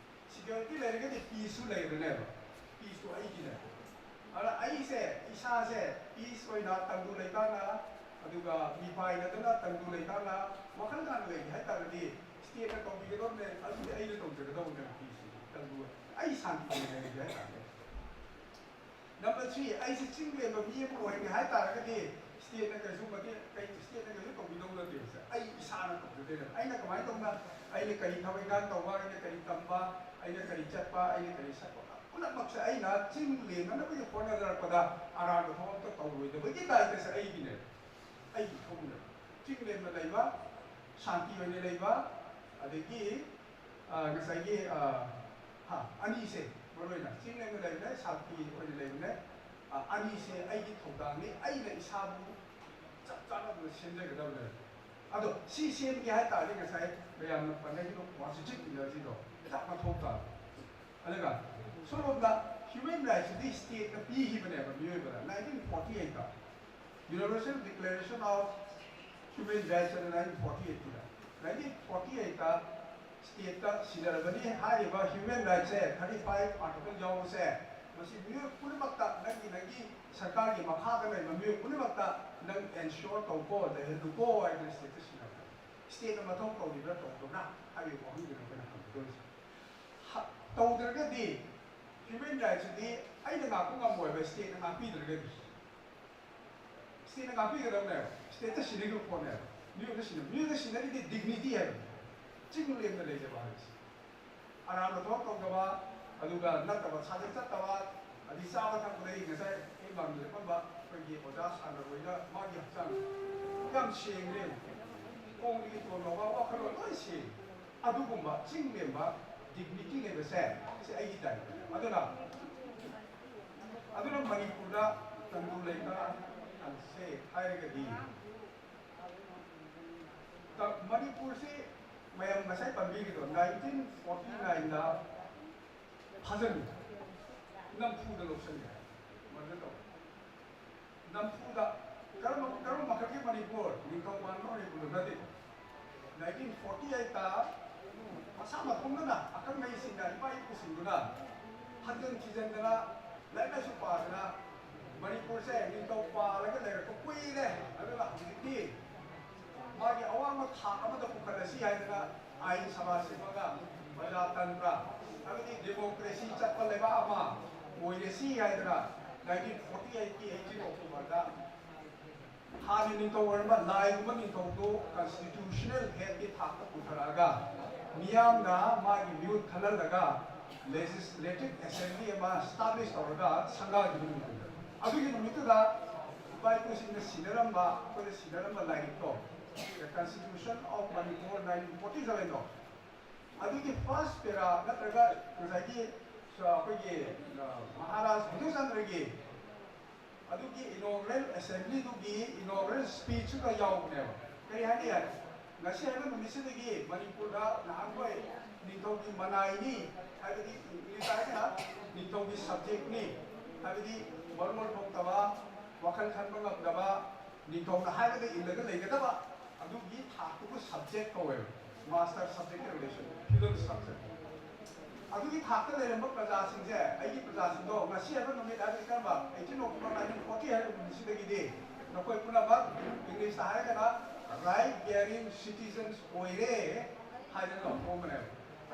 ꯁꯤꯀ꯭ꯌꯣꯔꯤꯇꯤ ꯂꯩꯔꯒꯗꯤ ꯄꯤꯁꯁꯨ ꯂꯩꯔꯅꯦꯕ꯫ ꯄꯤꯁꯇꯨ ꯑꯩꯒꯤꯅꯦ꯫ ꯑꯗꯨꯅ ꯑꯩꯁꯦ, ꯏꯁꯥꯁꯦ ꯄꯤꯁ ꯑꯣꯏꯅ ꯇꯪꯗꯨ ꯂꯩꯇꯥꯅ, ꯑꯗꯨꯒ ꯃꯤꯄꯥꯏꯅꯗꯅ ꯇꯪꯗꯨ ꯂꯩꯇꯥꯅ ꯋꯥꯈꯜ ꯇꯥꯅ ꯂꯩꯒꯦ ꯍꯥꯏ ꯇꯥꯔꯒꯗꯤ ꯁ꯭ꯇꯦꯠꯅ ꯇꯧꯕꯤꯒꯗꯧꯕꯅꯦ, ꯑꯗꯨꯗꯤ ꯑꯩꯅ ꯇꯧꯖꯒꯗꯧꯕꯅꯦ꯫ ꯄꯤꯁꯁꯤꯗꯤ ꯇꯪꯗꯨ ꯑꯩ ꯁꯥꯟꯇꯤꯅ ꯂꯩꯒꯦ ꯍꯥꯏ ꯇꯥꯔꯒꯗꯤ꯫ ꯅꯝꯕꯔ ꯊ꯭ꯔꯤ, ꯑꯩꯁꯦ ꯆꯤꯡꯂꯦꯝꯕ ꯃꯤ ꯑꯃ ꯑꯣꯏꯒꯦ ꯍꯥꯏ ꯇꯥꯔꯒꯗꯤ ꯁ꯭ꯇꯦꯠꯅ ꯀꯩꯁꯨ ꯃꯇꯦꯡ, ꯀꯩ ꯁ꯭ꯇꯦꯠꯅ ꯀꯩꯁꯨ ꯇꯧꯕꯤꯗꯧ ꯅꯠꯇꯦꯕꯁꯦ, ꯑꯩ ꯏꯁꯥꯅ ꯇꯧꯖꯗꯣꯏꯅꯦꯕ꯫ ꯑꯩꯅ ꯀꯃꯥꯏꯅ ꯇꯧꯅ, ꯑꯩꯅ ꯀꯔꯤ ꯊꯕꯛ ꯏꯪꯈꯥꯡ ꯇꯧꯕ, ꯑꯩꯅ ꯀꯔꯤ ꯇꯝꯕ, ꯑꯩꯅ ꯀꯔꯤ ꯆꯠꯄ, ꯑꯩꯅ ꯀꯔꯤ ꯁꯛꯄ, ꯄꯨꯝꯅꯃꯛꯁꯦ ꯑꯩꯅ ꯆꯤꯡ ꯂꯦꯡꯅꯅꯕꯒꯤ ꯍꯣꯠꯅꯖꯔꯛꯄꯗ ꯑꯔꯥꯟꯕ ꯊꯕꯛ ꯑꯝꯇ ꯇꯧꯔꯣꯏꯗꯕꯒꯤ ꯗꯥꯏꯇꯁꯦ ꯑꯩꯒꯤꯅꯦꯕ, ꯑꯩꯒꯤ ꯏꯊꯧꯅꯦꯕ꯫ ꯆꯤꯡ ꯂꯦꯝꯅ ꯂꯩꯕ, ꯁꯥꯟꯇꯤ ꯑꯣꯏꯅ ꯂꯩꯕ, ꯑꯗꯒꯤ ꯉꯁꯥꯏꯒꯤ ꯑꯅꯤꯁꯦ, ꯃꯔꯨ ꯑꯣꯏꯅ ꯆꯤꯡ ꯂꯦꯝꯅ ꯂꯩꯕꯅꯦ, ꯁꯥꯟꯇꯤ ꯑꯣꯏꯅ ꯂꯩꯕꯅꯦ꯫ ꯑꯅꯤꯁꯦ ꯑꯩꯒꯤ ꯊꯧꯗꯥꯡꯅꯤ, ꯑꯩꯅ ꯏꯁꯥꯕꯨ ꯆꯞ ꯆꯥꯅ ꯑꯗꯨꯅ ꯁꯦꯝꯖꯒꯗꯕꯅꯦ꯫ ꯑꯗꯣ ꯁꯤ ꯁꯦꯝꯒꯦ ꯍꯥꯏ ꯇꯥꯔꯗꯤ ꯉꯁꯥꯏ ꯃꯌꯥꯝꯅ ꯄꯟꯅꯈꯤꯕ positive energyꯗꯣ ꯍꯤꯗꯥꯛ ꯃꯊꯧ ꯇꯥꯕ꯫ ꯑꯗꯨꯒ ꯁꯣꯝꯂꯣꯝꯗ human rightsꯇꯨꯗꯤ stateꯅ ꯄꯤꯈꯤꯕꯅꯦꯕ ꯃꯤꯑꯣꯏꯕꯗ nineteen forty eightꯇ, Universal Declaration of Human Rights ꯑꯅ nineteen forty eightꯇ꯫ nineteen forty eightꯇ stateꯇ ꯁꯤꯟꯅꯔꯕꯅꯤ ꯍꯥꯏꯔꯤꯕ human rightsꯁꯦ, thirty five article ꯌꯥꯎꯕꯁꯦ, ꯃꯁꯤ ꯃꯤꯑꯣꯏ ꯄꯨꯝꯅꯃꯛꯇ, ꯅꯪꯒꯤ ꯅꯪꯒꯤ ꯁꯔꯀꯥꯔꯒꯤ ꯃꯈꯥꯗ ꯂꯩꯕ ꯃꯤꯑꯣꯏ ꯄꯨꯝꯅꯃꯛꯇ ꯅꯪ ensure ꯇꯧꯀꯣ, ꯂꯩꯍꯜꯂꯨꯀꯣ ꯍꯥꯏꯗꯅ stateꯇ ꯁꯤꯟꯅꯕꯅꯦ꯫ Stateꯅ ꯃꯊꯧ ꯇꯧꯔꯤꯕ꯭ꯔꯥ ꯇꯧꯗꯕ꯭ꯔꯥ ꯍꯥꯏꯕꯒꯤ ꯋꯥꯍꯪꯗꯨꯅ ꯑꯩꯈꯣꯏꯅ ꯍꯪꯒꯗꯣꯏꯁꯦ꯫ ꯇꯧꯗ꯭ꯔꯒꯗꯤ human rightsꯇꯨꯗꯤ ꯑꯩꯅ ꯉꯥꯛꯄ ꯉꯝꯃꯣꯏꯕ, stateꯅ ꯉꯥꯛꯄꯤꯗ꯭ꯔꯒꯗꯤ꯫ Stateꯅ ꯉꯥꯛꯄꯤꯒꯗꯕꯅꯦꯕ, stateꯇ ꯁꯤꯟꯅꯔꯤꯕ ꯄꯣꯠꯅꯦꯕ꯫ ꯃꯤꯑꯣꯏꯕꯗ ꯁꯤꯟꯅ, ꯃꯤꯑꯣꯏꯕꯗ ꯁꯤꯟꯅꯔꯤꯗꯤ dignity ꯍꯥꯏꯕ, ꯆꯤꯡ ꯂꯦꯝꯅ ꯂꯩꯖꯕ ꯍꯥꯏꯕꯁꯦ꯫ ꯑꯔꯥꯟꯕ ꯊꯕꯛ ꯇꯧꯗꯕ, ꯑꯗꯨꯒ ꯅꯠꯇꯕ ꯁꯥꯖꯠ ꯆꯠꯇꯕ, ꯑꯗꯩ ꯆꯥꯕ ꯊꯛꯄꯗ ꯑꯩ ꯉꯁꯥꯏ ꯑꯩ ꯃꯥꯡꯗ ꯂꯦꯞꯄꯝꯕ ꯑꯩꯈꯣꯏꯒꯤ ꯑꯣꯖꯥ ꯁꯥꯟꯅꯕꯣꯏꯅ ꯃꯥꯒꯤ ꯍꯛꯆꯥꯡ ꯌꯥꯝ ꯁꯦꯡꯉꯦ, ꯈꯣꯡꯗꯒꯤ ꯇꯣꯟ ꯐꯥꯎꯕ ꯋꯥꯈꯜꯂꯣꯟ ꯂꯣꯏ ꯁꯦꯡꯉꯦ꯫ ꯑꯗꯨꯒꯨꯝꯕ ꯆꯤꯡ ꯂꯦꯝꯕ dignity ꯂꯩꯕꯁꯦ ꯁꯤ ꯑꯩꯒꯤ typeꯅꯦ꯫ ꯑꯗꯨꯅ ꯑꯗꯨꯅ ꯃꯅꯤꯄꯨꯔꯗ ꯇꯪꯗꯨ ꯂꯩꯇꯥ ꯍꯥꯏꯔꯒꯗꯤ, ꯃꯅꯤꯄꯨꯔꯁꯤ ꯃꯌꯥꯝ ꯉꯁꯥꯏ ꯄꯟꯕꯤꯔꯤꯗꯣ nineteen forty nineꯗ ꯐꯥꯖꯤꯜꯂꯤ, ꯅꯝꯐꯨꯗ ꯂꯧꯁꯤꯜꯂꯤ ꯍꯥꯏ꯫ ꯃꯗꯨ ꯇꯧ ꯅꯝꯐꯨꯗ ꯀꯔꯝꯕ ꯀꯔꯝꯕ ꯃꯈꯜꯒꯤ ꯃꯅꯤꯄꯨꯔ? ꯅꯤꯡꯊꯧ ꯄꯥꯟꯕ ꯃꯅꯤꯄꯨꯔꯗꯨ ꯅꯠꯇꯦ꯫ nineteen forty eightꯇ ꯃꯁꯥ ꯃꯇꯣꯝꯗꯅ ꯑꯈꯪ ꯑꯍꯩꯁꯤꯡꯅ, ꯏꯄꯥ ꯏꯄꯨꯁꯤꯡꯗꯨꯅ ꯍꯟꯖꯟ ꯊꯤꯖꯟꯗꯅ ꯂꯥꯏꯔꯤꯛ ꯂꯥꯏꯁꯨ ꯄꯥꯗꯅ ꯃꯅꯤꯄꯨꯔꯁꯦ ꯅꯤꯡꯊꯧ ꯄꯥꯜꯂꯒ ꯂꯩꯔꯛꯄ ꯀꯨꯏꯔꯦ꯫ ꯑꯗꯨꯅ ꯍꯧꯖꯤꯛꯇꯤ ꯃꯥꯒꯤ ꯑꯋꯥꯡꯕ ꯊꯥꯛ ꯑꯃꯗ ꯄꯨꯈꯠꯂꯁꯤ ꯍꯥꯏꯗꯅ ꯑꯥꯏꯟ ꯁꯚꯥ ꯁꯦꯝꯃꯒ ꯄ꯭ꯔꯖꯥꯇꯟꯇ꯭ꯔ ꯍꯥꯏꯕꯗꯤ democracy ꯆꯠꯄ ꯂꯩꯕꯥꯛ ꯑꯃ ꯑꯣꯏꯔꯁꯤ ꯍꯥꯏꯗꯅ nineteen forty eightꯀꯤ eighteen Octoberꯗ ꯍꯥꯟꯅ ꯅꯤꯡꯊꯧ ꯑꯣꯏꯔꯝꯕ ꯂꯥꯏꯒꯨꯝꯕ ꯅꯤꯡꯊꯧꯗꯨ constitutional headꯀꯤ ꯊꯥꯛꯇ ꯄꯨꯊꯔꯛꯑꯒ ꯃꯤꯌꯥꯝꯅ ꯃꯥꯒꯤ ꯃꯤꯍꯨꯠ ꯈꯜꯍꯜꯂꯒ legislative assembly ꯑꯃ establish ꯇꯧꯔꯒ ꯁꯪꯒꯥꯈꯤꯕ ꯅꯨꯃꯤꯠꯇꯨꯗ, ꯑꯗꯨꯒꯤ ꯅꯨꯃꯤꯠꯇꯨꯗ ꯏꯄꯥ ꯏꯄꯨꯁꯤꯡꯅ ꯁꯤꯟꯅꯔꯝꯕ, ꯑꯩꯈꯣꯏꯗ ꯁꯤꯟꯅꯔꯝꯕ ꯂꯥꯏꯔꯤꯛꯇꯣ, The Constitution of Manipur nineteen forty-sevenꯗꯣ, ꯑꯗꯨꯒꯤ first para ꯅꯠꯇ꯭ꯔꯒ ꯉꯁꯥꯏꯒꯤ ꯑꯩꯈꯣꯏꯒꯤ ꯃꯍꯥꯔꯥꯖ ꯃꯙꯨꯆꯟꯗ꯭ꯔꯒꯤ ꯑꯗꯨꯒꯤ inaugural assemblyꯗꯨꯒꯤ inaugural speechꯇꯨꯗ ꯌꯥꯎꯕꯅꯦꯕ꯫ ꯀꯔꯤ ꯍꯥꯏꯅ ꯌꯥꯏ? ꯉꯁꯤ ꯍꯥꯏꯕ ꯅꯨꯃꯤꯠꯁꯤꯗꯒꯤ ꯃꯅꯤꯄꯨꯔꯗ ꯅꯍꯥꯟꯈꯣꯏ ꯅꯤꯡꯊꯧꯒꯤ ꯃꯅꯥꯏꯅꯤ, ꯍꯥꯏꯕꯗꯤ ꯏꯪꯂꯤꯁ ꯍꯥꯏꯔꯒꯅ ꯅꯤꯡꯊꯧꯒꯤ subjectꯅꯤ, ꯍꯥꯏꯕꯗꯤ ꯃꯔꯣꯜ ꯊꯣꯛꯇꯕ, ꯋꯥꯈꯜ ꯈꯟꯕ ꯉꯝꯗꯕ, ꯅꯤꯡꯊꯧꯅ ꯍꯥꯏꯕꯗ ꯏꯜꯂꯒ ꯂꯩꯒꯗꯕ, ꯑꯗꯨꯒꯤ ꯊꯥꯛꯇꯨꯕꯨ subject ꯀꯧꯋꯦꯕ, master subject relation, feudal structure꯫ ꯑꯗꯨꯒꯤ ꯊꯥꯛꯇ ꯂꯩꯔꯝꯕ ꯄ꯭ꯔꯖꯥꯁꯤꯡꯁꯦ, ꯑꯩꯒꯤ ꯄ꯭ꯔꯖꯥꯁꯤꯡꯗꯣ ꯉꯁꯤ ꯍꯥꯏꯕ ꯅꯨꯃꯤꯠ ꯍꯥꯏꯕꯗꯤ ꯀꯔꯝꯕ, eighteen October nineteen forty ꯍꯥꯏꯕ ꯅꯨꯃꯤꯠꯁꯤꯗꯒꯤꯗꯤ ꯅꯈꯣꯏ ꯄꯨꯝꯅꯃꯛ ꯏꯪꯂꯤꯁꯇ ꯍꯥꯏꯔꯒꯅ right bearing citizens ꯑꯣꯏꯔꯦ ꯍꯥꯏꯗꯅ ꯂꯥꯎꯊꯣꯛꯑꯝꯕꯅꯦꯕ꯫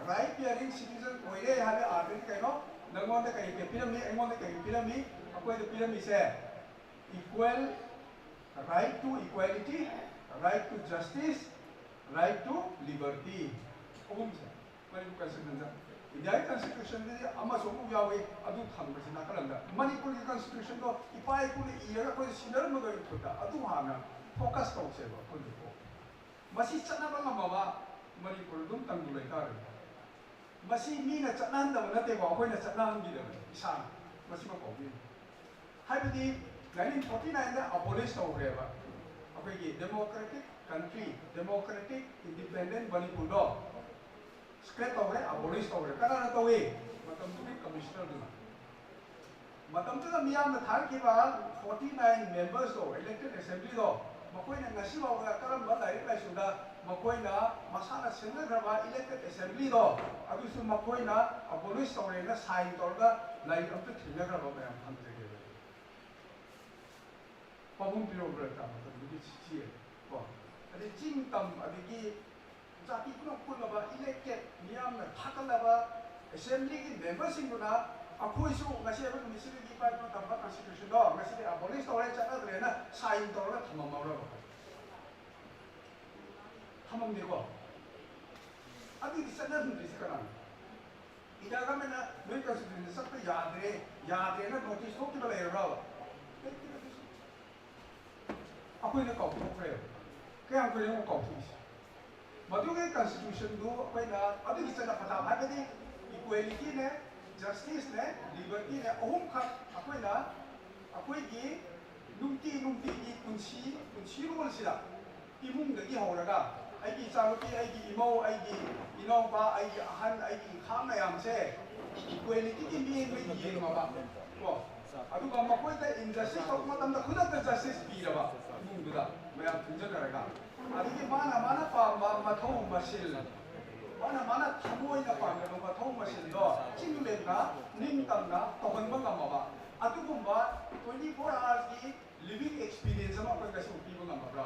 Right bearing citizen ꯑꯣꯏꯔꯦ ꯍꯥꯏꯕ ꯑꯥꯔꯊꯗꯤ ꯀꯩꯅꯣ? ꯅꯪꯉꯣꯟꯗ ꯀꯔꯤ ꯀꯔꯤ ꯄꯤꯔꯝꯃꯤ, ꯑꯩꯉꯣꯟꯗ ꯀꯔꯤ ꯄꯤꯔꯝꯃꯤ? ꯑꯩꯈꯣꯏꯗ ꯄꯤꯔꯝꯃꯤꯁꯦ equal, right to equality, right to justice, right to liberty, ꯑꯍꯨꯝꯁꯦ꯫ ꯃꯅꯤꯄꯨꯔ Constitutionꯗ, ꯏꯟꯗꯤꯌꯥꯒꯤ Constitutionꯗꯗꯤ ꯑꯃꯁꯨ ꯑꯃꯨꯛ ꯌꯥꯎꯏ, ꯑꯗꯨ ꯊꯝꯕꯁꯤ ꯅꯥꯀꯜꯂꯝꯗ꯫ ꯃꯅꯤꯄꯨꯔꯒꯤ Constitutionꯗꯣ ꯏꯄꯥ ꯏꯄꯨꯅ ꯏꯔꯒ ꯑꯩꯈꯣꯏꯗ ꯁꯤꯟꯅꯔꯝꯕꯗꯣ ꯑꯩꯈꯣꯏꯗ, ꯑꯗꯨ ꯍꯥꯟꯅ focus ꯇꯧꯁꯦꯕ ꯑꯩꯈꯣꯏꯒꯤꯀꯣ꯫ ꯃꯁꯤ ꯆꯠꯅꯕ ꯉꯝꯃꯕ ꯃꯅꯤꯄꯨꯔ ꯑꯗꯨꯝ ꯇꯪꯗꯨ ꯂꯩꯇꯥꯔꯦ꯫ ꯃꯁꯤ ꯃꯤꯅ ꯆꯠꯅꯍꯟꯗꯕ ꯅꯠꯇꯦꯀꯣ, ꯑꯩꯈꯣꯏꯅ ꯆꯠꯅꯍꯟꯈꯤꯗꯕꯅꯤ ꯏꯁꯥꯅ꯫ ꯃꯁꯤꯃ ꯄꯥꯎꯕꯤꯌꯨ꯫ ꯍꯥꯏꯕꯗꯤ nineteen forty nineꯗ abolish ꯇꯧꯈ꯭ꯔꯦꯕ ꯑꯩꯈꯣꯏꯒꯤ democratic country, democratic independent ꯃꯅꯤꯄꯨꯔꯗꯣ scrap ꯇꯧꯈ꯭ꯔꯦ, abolish ꯇꯧꯈ꯭ꯔꯦ꯫ ꯀꯅꯥꯅ ꯇꯧꯏ? ꯃꯇꯝꯗꯨꯒꯤ commissionerꯗꯨꯅ꯫ ꯃꯇꯝꯗꯨꯗ ꯃꯤꯌꯥꯝꯅ ꯊꯥꯔꯛꯈꯤꯕ forty nine membersꯇꯣ, elected assemblyꯗꯣ, ꯃꯈꯣꯏꯅ ꯉꯁꯤ ꯐꯥꯎꯕꯗ ꯀꯔꯝꯕ ꯂꯥꯏꯔꯤꯛ ꯂꯥꯏꯁꯨꯗ ꯃꯈꯣꯏꯅ ꯃꯁꯥꯅ ꯁꯦꯝꯖꯈ꯭ꯔꯕ elected assemblyꯗꯣ, ꯑꯗꯨꯁꯨ ꯃꯈꯣꯏꯅ abolish ꯇꯧꯔꯦꯅ sign ꯇꯧꯔꯒ ꯂꯥꯏꯔꯤꯛ ꯑꯝꯇ ꯊꯦꯡꯅꯈ꯭ꯔꯕ ꯃꯌꯥꯝ ꯐꯪꯖꯒꯦꯕ꯫ ꯄꯥꯕꯨꯡ ꯄꯤꯔꯧꯕ꯭ꯔꯥ ꯇꯥ ꯃꯇꯝꯗꯨꯒꯤ ꯆꯤꯊꯤ ꯀꯣ? ꯑꯗꯩ ꯆꯤꯡ ꯇꯝ ꯑꯗꯒꯤ ꯖꯥꯇꯤ ꯄꯨꯝꯅꯃꯛ ꯄꯨꯜꯂꯕ elected ꯃꯤꯌꯥꯝꯅ ꯊꯥꯒꯠꯂꯕ assemblyꯒꯤ memberꯁꯤꯡꯗꯨꯅ ꯑꯩꯈꯣꯏꯁꯨ ꯉꯁꯤ ꯑꯩꯈꯣꯏ ꯅꯨꯃꯤꯠꯁꯤꯗꯒꯤ ꯏꯄꯥ ꯏꯄꯨꯅ ꯇꯝꯕ ꯀꯟꯁꯇꯤꯇ꯭ꯌꯨꯁꯟꯗꯣ ꯉꯁꯤꯗꯤ ꯑꯕꯣꯂꯤꯁ ꯇꯧꯔꯦ, ꯆꯠꯅꯗ꯭ꯔꯦꯅ ꯁꯥꯏꯟ ꯇꯧꯔꯒ ꯊꯝꯃꯝꯃꯕ꯭ꯔꯕ? ꯊꯝꯃꯝꯗꯦꯀꯣ꯫ ꯑꯗꯨꯗꯤ ꯆꯠꯅꯍꯟꯗ꯭ꯔꯤꯁꯦ ꯀꯅꯥꯅꯣ? ꯏꯟꯗꯤꯌꯥ ꯒꯃꯦꯟꯅ ꯅꯣꯏ ꯀꯟꯁꯇꯤꯇ꯭ꯌꯨꯁꯟ ꯆꯠꯄ ꯌꯥꯗ꯭ꯔꯦ, ꯌꯥꯗ꯭ꯔꯦꯅ ꯅꯣꯇꯤꯁ ꯊꯣꯛꯈꯤꯕ ꯂꯩꯔꯕ꯭ꯔꯕ? ꯂꯩꯇꯦ, ꯂꯩꯇꯦ꯫ ꯑꯩꯈꯣꯏꯅ ꯀꯥꯎꯊꯣꯛꯈ꯭ꯔꯦꯕ꯫ ꯀꯌꯥꯝ ꯀꯨꯏꯔꯦ ꯌꯦꯡꯉꯣ ꯀꯥꯎꯊꯣꯛꯏꯁꯦ? ꯃꯗꯨꯒꯤ ꯀꯟꯁꯇꯤꯇ꯭ꯌꯨꯁꯟꯗꯨ ꯑꯩꯈꯣꯏꯅ ꯑꯗꯨꯒꯤ ꯆꯠꯅ ꯄꯊꯥꯞ ꯍꯥꯏꯕꯗꯤ ꯏꯀ꯭ꯋꯦꯂꯤꯇꯤꯅꯦ, ꯖꯁꯇꯤꯁꯅꯦ, ꯂꯤꯕꯔꯇꯤꯅꯦ, ꯑꯍꯨꯝꯈꯛ ꯑꯩꯈꯣꯏꯅ ꯑꯩꯈꯣꯏꯒꯤ ꯅꯨꯡꯇꯤ ꯅꯨꯡꯇꯤꯒꯤ ꯄꯨꯟꯁꯤ, ꯄꯨꯟꯁꯤꯔꯣꯜꯁꯤꯗ ꯏꯃꯨꯡꯗꯒꯤ ꯍꯧꯔꯒ ꯑꯩꯒꯤ ꯏꯆꯥꯅꯨꯄꯤ, ꯑꯩꯒꯤ ꯏꯃꯧ, ꯑꯩꯒꯤ ꯏꯅꯥꯎꯄꯥ, ꯑꯩꯒꯤ ꯑꯍꯟ, ꯑꯩꯒꯤ ꯏꯈꯥ ꯃꯌꯥꯝꯁꯦ ꯏꯀ꯭ꯋꯦꯂꯤꯇꯤꯒꯤ ꯃꯤꯠꯌꯦꯡꯗ ꯌꯦꯡꯉꯕ ꯀꯣ, ꯑꯗꯨꯒ ꯃꯈꯣꯏꯗ ꯏꯟꯖꯁꯇꯤꯁ ꯇꯧꯕ ꯃꯇꯝꯗ ꯈꯨꯗꯛꯇ ꯖꯁꯇꯤꯁ ꯄꯤꯔꯕ ꯏꯃꯨꯡꯗꯨꯗ ꯃꯌꯥꯝ ꯄꯨꯟꯖꯟꯅꯔꯒ, ꯑꯗꯒꯤ ꯃꯥꯅ ꯃꯥꯅ ꯄꯥꯝꯕ ꯃꯊꯧ ꯃꯁꯤꯜ, ꯃꯥꯅ ꯃꯥꯅ ꯊꯃꯣꯏꯅ ꯄꯥꯝꯖꯕ ꯃꯊꯧ ꯃꯁꯤꯜꯗꯣ ꯆꯤꯡꯂꯦꯝꯅ, ꯅꯤꯡꯇꯝꯅ ꯇꯧꯍꯟꯕ ꯉꯝꯃꯕ ꯑꯗꯨꯒꯨꯝꯕ twenty four hoursꯀꯤ living experience ꯑꯃ ꯑꯩꯈꯣꯏ ꯉꯁꯤ ꯄꯤꯕ ꯉꯝꯃꯕ꯭ꯔꯥ?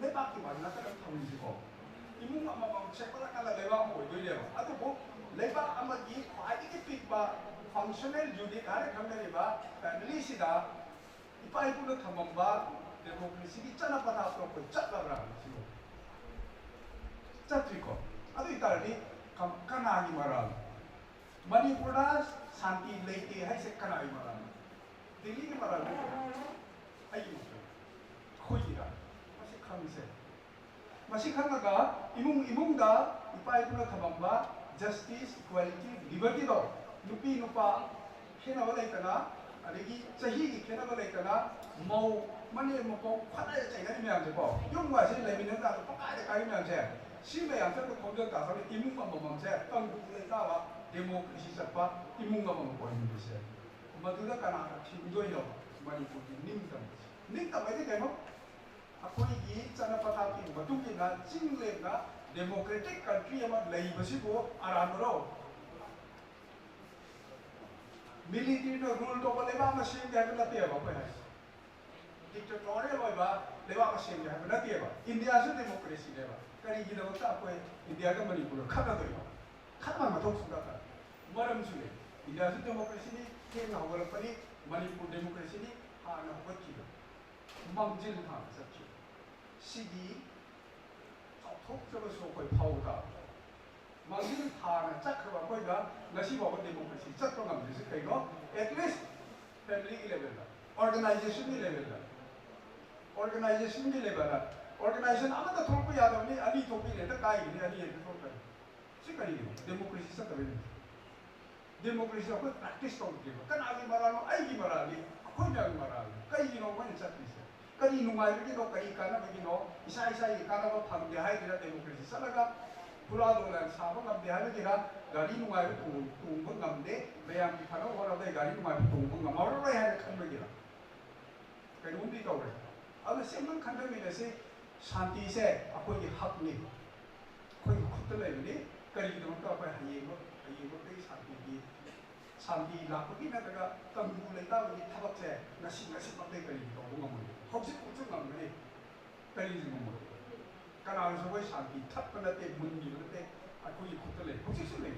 ꯂꯩꯕꯥꯛꯀꯤ ꯋꯥꯔꯤ ꯅꯠꯇꯅ ꯊꯝꯃꯤꯁꯤꯀꯣ, ꯏꯃꯨꯡ ꯑꯃꯃꯝ ꯁꯦꯝꯒꯠꯂꯀꯥꯟꯗ ꯂꯩꯕꯥꯛ ꯑꯃ ꯑꯣꯏꯗꯣꯏꯅꯦꯕ꯫ ꯑꯗꯨꯕꯨ ꯂꯩꯕꯥꯛ ꯑꯃꯒꯤ ꯈ꯭ꯋꯥꯏꯗꯒꯤ ꯄꯤꯛꯄ functional unit ꯍꯥꯏꯅ ꯈꯪꯅꯔꯤꯕ family ꯁꯤꯗ ꯏꯄꯥ ꯏꯄꯨꯅ ꯊꯝꯃꯝꯕ democracyꯒꯤ ꯆꯠꯅ ꯄꯊꯥꯞꯇꯣ ꯑꯩꯈꯣꯏ ꯆꯠꯂꯕ꯭ꯔꯥ ꯁꯤꯕꯨ? ꯆꯠꯇ꯭ꯔꯤꯀꯣ꯫ ꯑꯗꯨ ꯑꯣꯏꯇꯥꯔꯗꯤ ꯀ-, ꯀꯅꯥꯒꯤ ꯃꯔꯥꯜ? ꯃꯅꯤꯄꯨꯔꯗ ꯁꯥꯟꯇꯤ ꯂꯩꯇꯦ ꯍꯥꯏꯁꯦ ꯀꯅꯥꯒꯤ ꯃꯔꯥꯜꯅꯣ? ꯗꯤꯜꯂꯤꯒꯤ ꯃꯔꯥꯜ ꯅꯠꯇ꯭ꯔꯣ? ꯑꯩꯒꯤ ꯃꯔꯥꯜ꯫ ꯑꯩꯈꯣꯏꯒꯤꯔ? ꯃꯁꯤ ꯈꯪꯁꯦ꯫ ꯃꯁꯤ ꯈꯪꯉꯒ ꯏꯃꯨꯡ ꯏꯃꯨꯡꯗ ꯏꯄꯥ ꯏꯄꯨꯅ ꯊꯝꯃꯝꯕ justice, equality, libertyꯗꯣ ꯅꯨꯄꯤ ꯅꯨꯄꯥ ꯈꯦꯠꯅꯕ ꯂꯩꯇꯅ, ꯑꯗꯒꯤ ꯆꯍꯤꯒꯤ ꯈꯦꯠꯅꯕ ꯂꯩꯇꯅ, ꯃꯧ ꯃꯅꯦꯝ ꯃꯀꯣꯛ ꯈꯠꯅ ꯆꯩꯅꯔꯤ ꯃꯌꯥꯝꯁꯦꯀꯣ, ꯌꯨꯝꯒꯁꯦ ꯂꯩꯃꯤꯟꯅ ꯇꯥꯔꯁꯨ ꯄꯪꯀꯥꯏꯗ ꯀꯥꯏꯔꯤ ꯃꯌꯥꯝꯁꯦ, ꯁꯤ ꯃꯌꯥꯝꯁꯦ ꯑꯩꯈꯣꯏ ꯈꯣꯝꯖꯤꯟ ꯇꯥꯔꯒꯗꯤ ꯏꯃꯨꯡ ꯑꯃꯃꯝꯁꯦ ꯇꯪꯗꯨ ꯂꯩꯇꯥꯕ democracy ꯆꯠꯄ ꯏꯃꯨꯡ ꯑꯃꯃꯝ ꯑꯣꯏꯍꯟꯕꯁꯦ꯫ ꯃꯗꯨꯗ ꯀꯅꯥꯅ ꯊꯤꯡꯗꯣꯏꯅꯣ? ꯃꯅꯤꯄꯨꯔꯒꯤ ꯅꯤꯡꯇꯝꯕꯁꯦ꯫ ꯅꯤꯡꯇꯝꯕ ꯍꯥꯏꯗꯤ ꯀꯩꯅꯣ? ꯑꯩꯈꯣꯏꯒꯤ ꯆꯠꯅ ꯄꯊꯥꯞꯀꯤ ꯃꯇꯨꯡ ꯏꯟꯅ ꯆꯤꯡ ꯂꯦꯝꯅ democratic country ꯑꯃ ꯂꯩꯕꯁꯤꯕꯨ ꯑꯔꯥꯟꯕꯔꯣ? Militaryꯅ rule ꯇꯧꯕ ꯂꯩꯕꯥꯛ ꯑꯃ ꯁꯦꯝꯒꯦ ꯍꯥꯏꯕ ꯅꯠꯇꯦꯕ ꯑꯩꯈꯣꯏ ꯍꯥꯏꯁꯦ꯫ Dictatorial ꯑꯣꯏꯕ ꯂꯩꯕꯥꯛ ꯑꯃ ꯁꯦꯝꯒꯦ ꯍꯥꯏꯕ ꯅꯠꯇꯦꯕ꯫ ꯏꯟꯗꯤꯌꯥꯁꯨ democracyꯅꯦꯕ꯫ ꯀꯔꯤꯒꯤꯗꯃꯛꯇ ꯑꯩꯈꯣꯏ ꯏꯟꯗꯤꯌꯥꯒ ꯃꯅꯤꯄꯨꯔꯒ ꯈꯠꯅꯗꯣꯏꯅꯣ? ꯈꯠꯅꯕ ꯃꯊꯧ ꯁꯨꯡꯇꯥ ꯇꯥꯗꯦ꯫ ꯃꯔꯝꯁꯨ ꯂꯩ꯫ ꯏꯟꯗꯤꯌꯥꯁꯨ ꯗꯦꯃꯣꯀ꯭ꯔꯦꯁꯤꯅꯤ, ꯊꯦꯡꯅ ꯍꯧꯒꯠꯂꯛꯄꯅꯤ꯫ ꯃꯅꯤꯄꯨꯔ ꯗꯦꯃꯣꯀ꯭ꯔꯦꯁꯤꯅꯤ, ꯍꯥꯟꯅ ꯍꯧꯒꯠꯈꯤꯕ, ꯃꯥꯡꯖꯤꯜ ꯊꯥꯅ ꯆꯠꯈꯤꯕ꯫ ꯁꯤꯒꯤ ꯆꯥꯎꯊꯣꯛꯆꯕꯁꯨ ꯑꯩꯈꯣꯏ ꯐꯥꯎꯕ ꯇꯥꯕ꯫ ꯃꯥꯡꯖꯤꯜ ꯊꯥꯅ ꯆꯠꯈ꯭ꯔꯕ ꯑꯩꯈꯣꯏꯅ ꯉꯁꯤ ꯐꯥꯎꯕ ꯗꯦꯃꯣꯀ꯭ꯔꯦꯁꯤ ꯆꯠꯄ ꯉꯝꯗ꯭ꯔꯤꯁꯦ ꯀꯩꯅꯣ? At least family ꯒꯤ level ꯗ, organization ꯒꯤ level ꯗ, organization ꯒꯤ level ꯗ organization ꯑꯃꯠꯇ ꯊꯣꯛꯂꯛꯄ ꯌꯥꯗꯕꯅꯤ, ꯑꯅꯤ ꯊꯣꯛꯄꯤꯅꯦ, ꯍꯦꯛꯇ ꯀꯥꯏꯒꯅꯤ, ꯑꯅꯤ ꯍꯦꯛꯇ ꯊꯣꯛꯂꯛꯀꯅꯤ꯫ ꯁꯤ ꯀꯔꯤꯒꯤꯅꯣ? ꯗꯦꯃꯣꯀ꯭ꯔꯦꯁꯤ ꯆꯠꯇꯕꯩꯅꯤ꯫ ꯗꯦꯃꯣꯀ꯭ꯔꯦꯁꯤ ꯑꯩꯈꯣꯏ practice ꯇꯧꯗ꯭ꯔꯤꯕ꯫ ꯀꯅꯥꯒꯤ ꯃꯔꯥꯜꯅꯣ? ꯑꯩꯒꯤ ꯃꯔꯥꯜꯅꯤ, ꯑꯩꯈꯣꯏ ꯃꯌꯥꯝꯒꯤ ꯃꯔꯥꯜꯅꯤ꯫ ꯀꯩꯒꯤꯅꯣ ꯑꯩꯈꯣꯏꯅ ꯆꯠꯇ꯭ꯔꯤꯁꯦ? ꯀꯔꯤ ꯅꯨꯡꯉꯥꯏꯕꯒꯤꯅꯣ? ꯀꯔꯤ ꯀꯥꯟꯅꯕꯒꯤꯅꯣ? ꯏꯁꯥ ꯏꯁꯥꯒꯤ ꯀꯥꯟꯅꯕ ꯐꯪꯗꯦ ꯍꯥꯏꯗꯨꯅ ꯗꯦꯃꯣꯀ꯭ꯔꯦꯁꯤ ꯆꯠꯂꯒ ꯐꯨꯔꯥ ꯗꯣꯂꯥꯟ ꯁꯥꯕ ꯉꯝꯗꯦ ꯍꯥꯏꯕꯒꯤꯔ? ꯒꯥꯔꯤ ꯅꯨꯡꯉꯥꯏꯕ ꯇꯣꯡ-, ꯇꯣꯡꯕ ꯉꯝꯗꯦ, ꯃꯌꯥꯝꯒꯤ ꯐꯅꯕ ꯍꯣꯠꯅꯕꯗ ꯒꯥꯔꯤ ꯅꯨꯡꯉꯥꯏꯕ ꯇꯣꯡꯕ ꯉꯝꯃꯔꯣꯏ ꯍꯥꯏꯅ ꯈꯟꯕꯒꯤꯔ? ꯀꯩꯅꯣꯝꯗꯤ ꯇꯧꯔꯦ꯫ ꯑꯗꯨꯅ ꯁꯤ ꯑꯃꯇꯪ ꯈꯟꯊꯃꯤꯟꯅꯁꯤ, ꯁꯥꯟꯇꯤꯁꯦ ꯑꯩꯈꯣꯏꯒꯤ ꯍꯛꯅꯤ, ꯑꯩꯈꯣꯏꯒꯤ ꯈꯨꯠꯇ ꯂꯩꯕꯅꯤ꯫ ꯀꯔꯤꯒꯤꯗꯃꯛꯇ ꯑꯩꯈꯣꯏ ꯍꯌꯦꯡꯃꯛ, ꯍꯌꯦꯡꯃꯛꯇꯒꯤ ꯁꯥꯟꯇꯤꯒꯤ, ꯁꯥꯟꯇꯤ ꯂꯥꯛꯄꯒꯤ ꯅꯠꯇ꯭ꯔꯒ ꯇꯪꯗꯨ ꯂꯩꯇꯥꯕꯒꯤ ꯊꯕꯛꯁꯦ ꯉꯁꯤ, ꯉꯁꯤꯃꯛꯇꯒꯤ ꯀꯔꯤꯒꯤ ꯇꯧꯕ ꯉꯝꯃꯣꯏ? ꯍꯧꯖꯤꯛ ꯍꯧꯖꯤꯛ ꯉꯝꯒꯅꯤ꯫ ꯀꯔꯤꯒꯤ ꯉꯝꯃꯣꯏ? ꯀꯅꯥꯅꯁꯨ ꯑꯩꯈꯣꯏ ꯁꯥꯟꯇꯤ ꯊꯠꯄ ꯅꯠꯇꯦ, ꯃꯨꯟꯈꯤꯕ ꯅꯠꯇꯦ, ꯑꯩꯈꯣꯏꯒꯤ ꯈꯨꯠꯇ ꯂꯩ, ꯍꯧꯖꯤꯛꯁꯨ ꯂꯩ꯫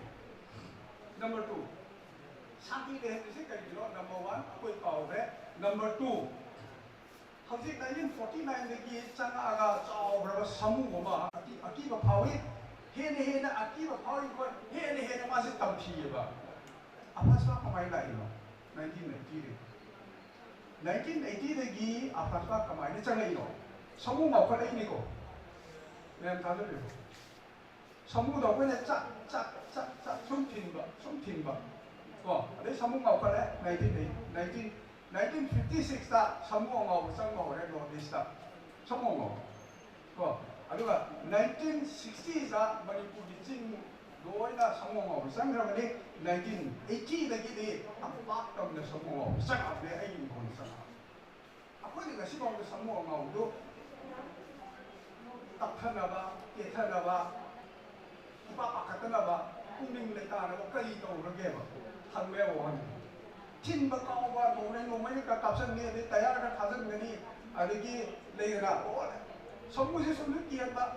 Number two, ꯁꯥꯟꯇꯤ ꯂꯩꯍꯟꯕꯁꯤ ꯀꯔꯤꯒꯤꯅꯣ? Number one, ꯑꯩꯈꯣꯏ ꯀꯥꯎꯈ꯭ꯔꯦ꯫ Number two, ꯍꯧꯖꯤꯛ nineteen forty nine ꯗꯒꯤ ꯆꯪꯉꯛꯑꯒ ꯆꯥꯎꯈ꯭ꯔꯕ ꯁꯥꯃꯨ ꯑꯃ ꯑꯀꯤ-, ꯑꯀꯤꯕ ꯐꯥꯎꯏ꯫ ꯍꯦꯟꯅ ꯍꯦꯟꯅ ꯑꯀꯤꯕ ꯐꯥꯎꯏ, ꯑꯩꯈꯣꯏ ꯍꯦꯟꯅ ꯍꯦꯟꯅ ꯃꯥꯁꯦ ꯇꯝꯊꯤꯑꯕ꯫ ꯑꯐꯁꯥ ꯀꯃꯥꯏꯅ ꯂꯥꯛꯏꯅꯣ? Nineteen eighty ꯗꯒꯤ꯫ Nineteen eighty ꯗꯒꯤ ꯑꯐꯁꯥ ꯀꯃꯥꯏꯅ ꯆꯪꯉꯛꯏꯅꯣ? ꯁꯥꯃꯨ ꯉꯥꯎꯈꯠꯂꯛꯏꯅꯤꯀꯣ꯫ ꯃꯌꯥꯝ ꯊꯥꯖꯕꯤꯌꯨ꯫ ꯁꯥꯃꯨꯗꯣ ꯑꯩꯈꯣꯏꯅ ꯆꯥꯛ, ꯆꯥꯛ, ꯆꯥꯛ, ꯆꯥꯛ ꯁꯨꯝ ꯊꯤꯟꯕ, ꯁꯨꯝ ꯊꯤꯟꯕ꯫ ꯀꯣ? ꯑꯗꯩ ꯁꯥꯃꯨ ꯉꯥꯎꯈꯠꯂꯦ, nineteen eighty, nineteen, nineteen fifty six ꯇ ꯁꯥꯃꯨ ꯑꯉꯥꯎꯕ ꯆꯪꯕ ꯍꯧꯔꯦ North East ꯇ꯫ ꯁꯥꯃꯨ ꯑꯉꯥꯎꯕ꯫ ꯀꯣ? ꯑꯗꯨꯒ nineteen sixty ꯗ ꯃꯅꯤꯄꯨꯔꯒꯤ ꯆꯤꯡ ꯂꯣꯏꯅ ꯁꯥꯃꯨ ꯑꯉꯥꯎꯕ ꯆꯪꯈ꯭ꯔꯕꯅꯤ꯫ Nineteen eighty ꯗꯒꯤꯗꯤ ꯇꯝꯄꯥꯛ ꯇꯝꯗ ꯁꯥꯃꯨ ꯑꯉꯥꯎꯕ ꯆꯪꯉꯛꯑꯕꯅꯦ, ꯑꯩꯒꯤ ꯏꯪꯈꯣꯜꯗ ꯆꯪꯉꯛꯑꯕꯅꯦ꯫ ꯑꯩꯈꯣꯏꯅ ꯉꯁꯤꯐꯥꯎꯗ ꯁꯥꯃꯨ ꯑꯉꯥꯎꯕꯗꯨ ꯇꯞꯊꯅꯕ, ꯇꯦꯊꯅꯕ, ꯏꯄꯥ ꯄꯥꯈꯠꯇꯅꯕ, ꯄꯨꯛꯅꯤꯡ ꯂꯩꯇꯥꯅꯕ ꯀꯔꯤ ꯇꯧꯔꯒꯦꯕ? ꯍꯪꯕ ꯌꯥꯕ ꯋꯥꯍꯪꯅꯤ꯫ ꯊꯤꯟꯕ ꯀꯥꯎꯕ, ꯅꯣꯡꯃꯩ, ꯅꯣꯡꯃꯩꯅ ꯀ-, ꯀꯥꯞꯁꯤꯟꯅꯤ, ꯑꯗꯩ ꯇꯌꯥꯔꯅ ꯊꯥꯖꯤꯟꯒꯅꯤ, ꯑꯗꯒꯤ ꯂꯩꯗꯅ, ꯑꯣ, ꯁꯥꯃꯨꯁꯦ ꯁꯨꯝ ꯀꯤꯍꯟꯕ,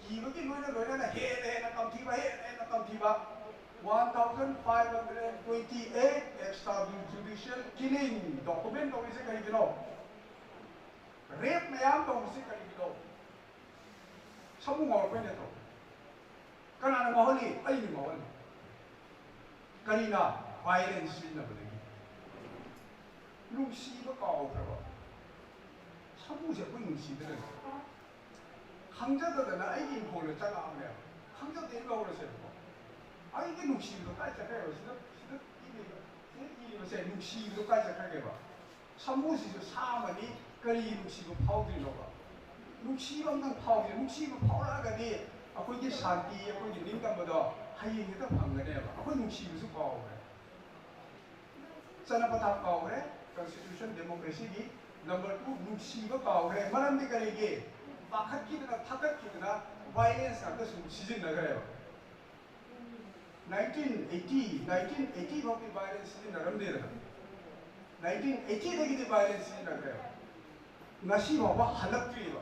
ꯀꯤꯕꯒꯤ ꯂꯣꯏꯅ ꯂꯣꯏꯅꯅ ꯍꯦꯟꯅ ꯍꯦꯟꯅ ꯇꯝꯊꯤꯕ, ꯍꯦꯟꯅ ꯍꯦꯟꯅ ꯇꯝꯊꯤꯕ꯫ One thousand five hundred twenty eight extrajudicial killing document ꯇꯧꯔꯤꯁꯦ ꯀꯔꯤꯒꯤꯅꯣ? Rape ꯃꯌꯥꯝ ꯇꯧꯔꯤꯁꯦ ꯀꯔꯤꯒꯤꯅꯣ? ꯁꯃꯨ ꯉꯥꯎꯔꯛꯄꯩ ꯅꯠꯇ꯭ꯔꯣ? ꯀꯅꯥꯅ ꯉꯥꯎꯍꯜꯂꯤ? ꯑꯩꯅ ꯉꯥꯎꯍꯜꯂꯤ꯫ ꯀꯔꯤꯅ? Violence ꯁꯤꯖꯤꯟꯅꯕꯗꯒꯤ꯫ ꯅꯨꯡꯁꯤꯕ ꯀꯥꯎꯈ꯭ꯔꯕ? ꯁꯃꯨꯁꯦ ꯑꯩꯈꯣꯏ ꯅꯨꯡꯁꯤꯗ꯭ꯔꯅꯦ? ꯈꯪꯖꯗꯗꯅ ꯑꯩꯒꯤ ꯏꯪꯈꯣꯜꯗ ꯆꯪꯉꯛꯑꯕꯅꯦꯕ꯫ ꯈꯪꯖꯗꯦ ꯂꯧꯔꯁꯦꯕꯀꯣ꯫ ꯑꯩꯒꯤ ꯅꯨꯡꯁꯤꯕꯗꯣ ꯀꯥꯏ ꯆꯠꯈ꯭ꯔꯦꯕ? ꯁꯤꯗ, ꯁꯤꯗ ꯏꯔꯤꯕ, ꯁꯤꯗ ꯏꯔꯤꯕꯁꯦ ꯅꯨꯡꯁꯤꯕꯗꯣ ꯀꯥꯏ ꯆꯠꯈ꯭ꯔꯒꯦꯕ? ꯁꯃꯨꯁꯤꯁꯨ ꯁꯥ ꯑꯃꯅꯤ, ꯀꯔꯤꯒꯤ ꯅꯨꯡꯁꯤꯕ ꯐꯥꯎꯗ꯭ꯔꯤꯅꯣꯕ? ꯅꯨꯡꯁꯤꯕ ꯑꯝꯇꯪ ꯐꯥꯎꯗ꯭ꯔꯤ꯫ ꯅꯨꯡꯁꯤꯕ ꯐꯥꯎꯔꯛꯑꯒꯗꯤ ꯑꯩꯈꯣꯏꯒꯤ ꯁꯥꯟꯇꯤ, ꯑꯩꯈꯣꯏꯒꯤ ꯅꯤꯡꯇꯝꯕꯗꯣ ꯍꯌꯦꯡ ꯍꯦꯛꯇ ꯐꯪꯒꯅꯦꯕ꯫ ꯑꯩꯈꯣꯏ ꯅꯨꯡꯁꯤꯕꯁꯨ ꯀꯥꯎꯈ꯭ꯔꯦ꯫ ꯆꯠꯅ ꯄꯊꯥꯞ ꯀꯥꯎꯈ꯭ꯔꯦ, constitution democracy ꯒꯤ꯫ Number two, ꯅꯨꯡꯁꯤꯕ ꯀꯥꯎꯈ꯭ꯔꯦ꯫ ꯃꯔꯝꯗꯤ ꯀꯔꯤꯒꯤ? ꯄꯥꯈꯠꯈꯤꯗꯅ, ꯊꯛꯀꯠꯈꯤꯗꯅ violence ꯉꯥꯛꯇ ꯁꯨꯝ ꯁꯤꯖꯤꯟꯅꯈ꯭ꯔꯦꯕ꯫ Nineteen eighty, nineteen eighty ꯐꯥꯎꯗꯤ violence ꯁꯤꯖꯤꯟꯅꯔꯝꯗꯦꯗꯅ꯫ Nineteen eighty ꯗꯒꯤꯗꯤ violence ꯁꯤꯖꯤꯟꯅꯈ꯭ꯔꯦꯕ꯫ ꯉꯁꯤ ꯐꯥꯎꯕ ꯍꯜꯂꯛꯇ꯭ꯔꯤꯕ꯫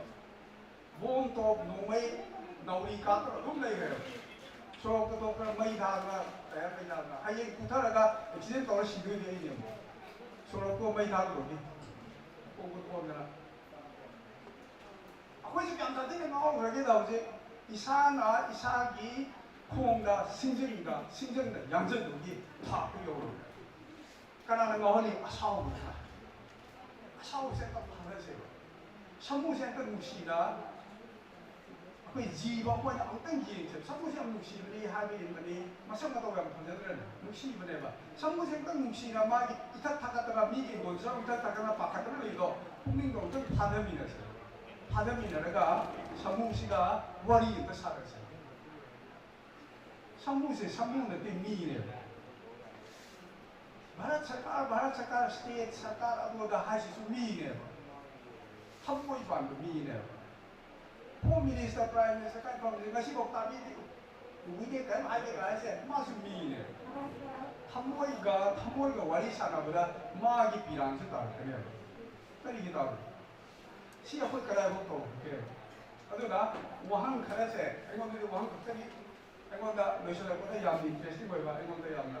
ꯕꯣꯝ, ꯇꯣꯞ, ꯅꯣꯡꯃꯩ, ꯅꯥꯎꯔꯤ ꯀꯥꯞꯇꯅ ꯑꯗꯨꯝ ꯂꯩꯈ꯭ꯔꯦꯕ꯫ ꯁꯣꯔꯣꯛꯇ ꯊꯣꯛꯄꯗ ꯃꯩ ꯊꯥꯗꯅ, ꯇꯌꯥꯔ ꯃꯩ ꯊꯥꯗꯅ꯫ ꯍꯌꯦꯡ ꯄꯨꯊꯔꯒ accident ꯇꯧꯔ ꯁꯤꯗꯣꯏꯗꯤ ꯑꯩꯅꯦ ꯑꯃꯨꯛ꯫ ꯁꯣꯔꯣꯛꯇꯣ ꯃꯩ ꯊꯥꯗꯣꯔꯗꯤ꯫ ꯀꯣꯛ ꯀꯣꯛ ꯀꯣꯟꯗꯅ꯫ ꯑꯩꯈꯣꯏꯁꯦ ꯀꯌꯥꯝ ꯁꯥꯊꯤꯅ ꯉꯥꯎꯈ꯭ꯔꯒꯦꯗ ꯍꯧꯖꯤꯛ꯫ ꯏꯁꯥꯅ ꯏꯁꯥꯒꯤ ꯈꯣꯡꯗ ꯁꯤꯡꯖꯤꯟꯗ, ꯁꯤꯡꯖꯤꯟꯗ ꯌꯥꯟꯁꯤꯟꯕꯒꯤ ꯊꯥꯛꯇ ꯌꯧꯔꯕꯅꯦ꯫ ꯀꯅꯥꯅ ꯉꯥꯎꯍꯜꯂꯤ? ꯑꯁꯥꯎꯕꯅ꯫ ꯑꯁꯥꯎꯕꯁꯦ ꯑꯝꯇ ꯐꯥꯅꯁꯦꯕ꯫ ꯁꯃꯨꯁꯦ ꯑꯝꯇ ꯅꯨꯡꯁꯤꯅ ꯑꯩꯈꯣꯏ ꯖꯤꯕ ꯑꯃ ꯑꯣꯏꯅ ꯑꯃꯨꯛꯇꯪ ꯌꯦꯡꯁꯦ꯫ ꯁꯃꯨꯁꯦ ꯌꯥꯝ ꯅꯨꯡꯁꯤꯕꯅꯤ ꯍꯥꯏꯕ ꯌꯦꯡꯕꯅꯤ, ꯃꯁꯛ ꯃꯇꯧ ꯌꯥꯝ ꯐꯖꯗ꯭ꯔꯅꯦ? ꯅꯨꯡꯁꯤꯕꯅꯦꯕ꯫ ꯁꯃꯨꯁꯦ ꯑꯃꯨꯛꯇꯪ ꯅꯨꯡꯁꯤꯅ ꯃꯥꯒꯤ ꯏꯊꯛ ꯊꯥꯒꯠꯇꯅ ꯃꯤꯒꯤ ꯏꯪꯈꯣꯜꯁꯤꯗ ꯑꯃꯨꯛꯇꯪ ꯊꯥꯒꯠꯅ ꯄꯥꯈꯠꯇꯅ ꯂꯩꯗꯣ, ꯄꯨꯛꯅꯤꯡꯗꯣ ꯑꯃꯨꯛꯇꯪ ꯐꯥꯊꯃꯤꯟꯅꯁꯦ꯫ ꯐꯥꯊꯃꯤꯟꯅꯔꯒ ꯁꯃꯨꯁꯤꯒ ꯋꯥꯔꯤ ꯑꯝꯇ ꯁꯥꯟꯅꯁꯦ꯫ ꯁꯃꯨꯁꯦ ꯁꯃꯨ ꯅꯠꯇꯦ, ꯃꯤꯅꯦꯕ꯫ ꯚꯥꯔꯠ ꯁꯔꯀꯥꯔ, ꯚꯥꯔꯠ ꯁꯔꯀꯥꯔ, state ꯁꯔꯀꯥꯔ ꯑꯗꯨ ꯑꯗꯥ ꯍꯥꯏꯁꯤꯁꯨ ꯃꯤꯅꯦꯕ꯫ ꯊꯃꯣꯏ ꯄꯥꯟꯕ ꯃꯤꯅꯦꯕ꯫ Home Minister, Prime Minister ꯀꯥꯏ ꯐꯝꯁꯦ ꯉꯁꯤꯐꯥꯎ ꯇꯥꯕꯤꯗꯦ꯫ ꯎꯕꯤꯗꯦ, ꯀꯔꯤꯝ ꯍꯥꯏꯗꯦ ꯀꯥꯏ ꯍꯥꯏꯁꯦ ꯃꯥꯁꯨ ꯃꯤꯅꯦꯕ꯫ ꯊꯃꯣꯏꯒ, ꯊꯃꯣꯏꯒ ꯋꯥꯔꯤ ꯁꯥꯟꯅꯕꯗ ꯃꯥꯒꯤ ꯄꯤꯔꯥꯡꯁꯨ ꯇꯥꯔꯛꯀꯅꯦꯕ꯫ ꯀꯔꯤꯒꯤ ꯇꯥꯔꯣꯏ? ꯁꯤ ꯑꯩꯈꯣꯏ ꯀꯗꯥꯏꯐꯥꯎ ꯇꯧꯔꯛꯀꯦ? ꯑꯗꯨꯅ ꯋꯥꯍꯪ ꯈꯔꯁꯦ, ꯑꯩꯉꯣꯟꯗꯗꯤ ꯋꯥꯍꯪ ꯈꯛꯇꯅꯤ꯫ ꯑꯩꯉꯣꯟꯗ ꯂꯣꯏꯁꯤꯜꯂꯛꯄꯗ ꯌꯥꯝꯅ ꯏꯟꯇꯔꯦꯁꯇꯤꯡ ꯑꯣꯏꯕ, ꯑꯩꯉꯣꯟꯗ ꯌꯥꯝꯅ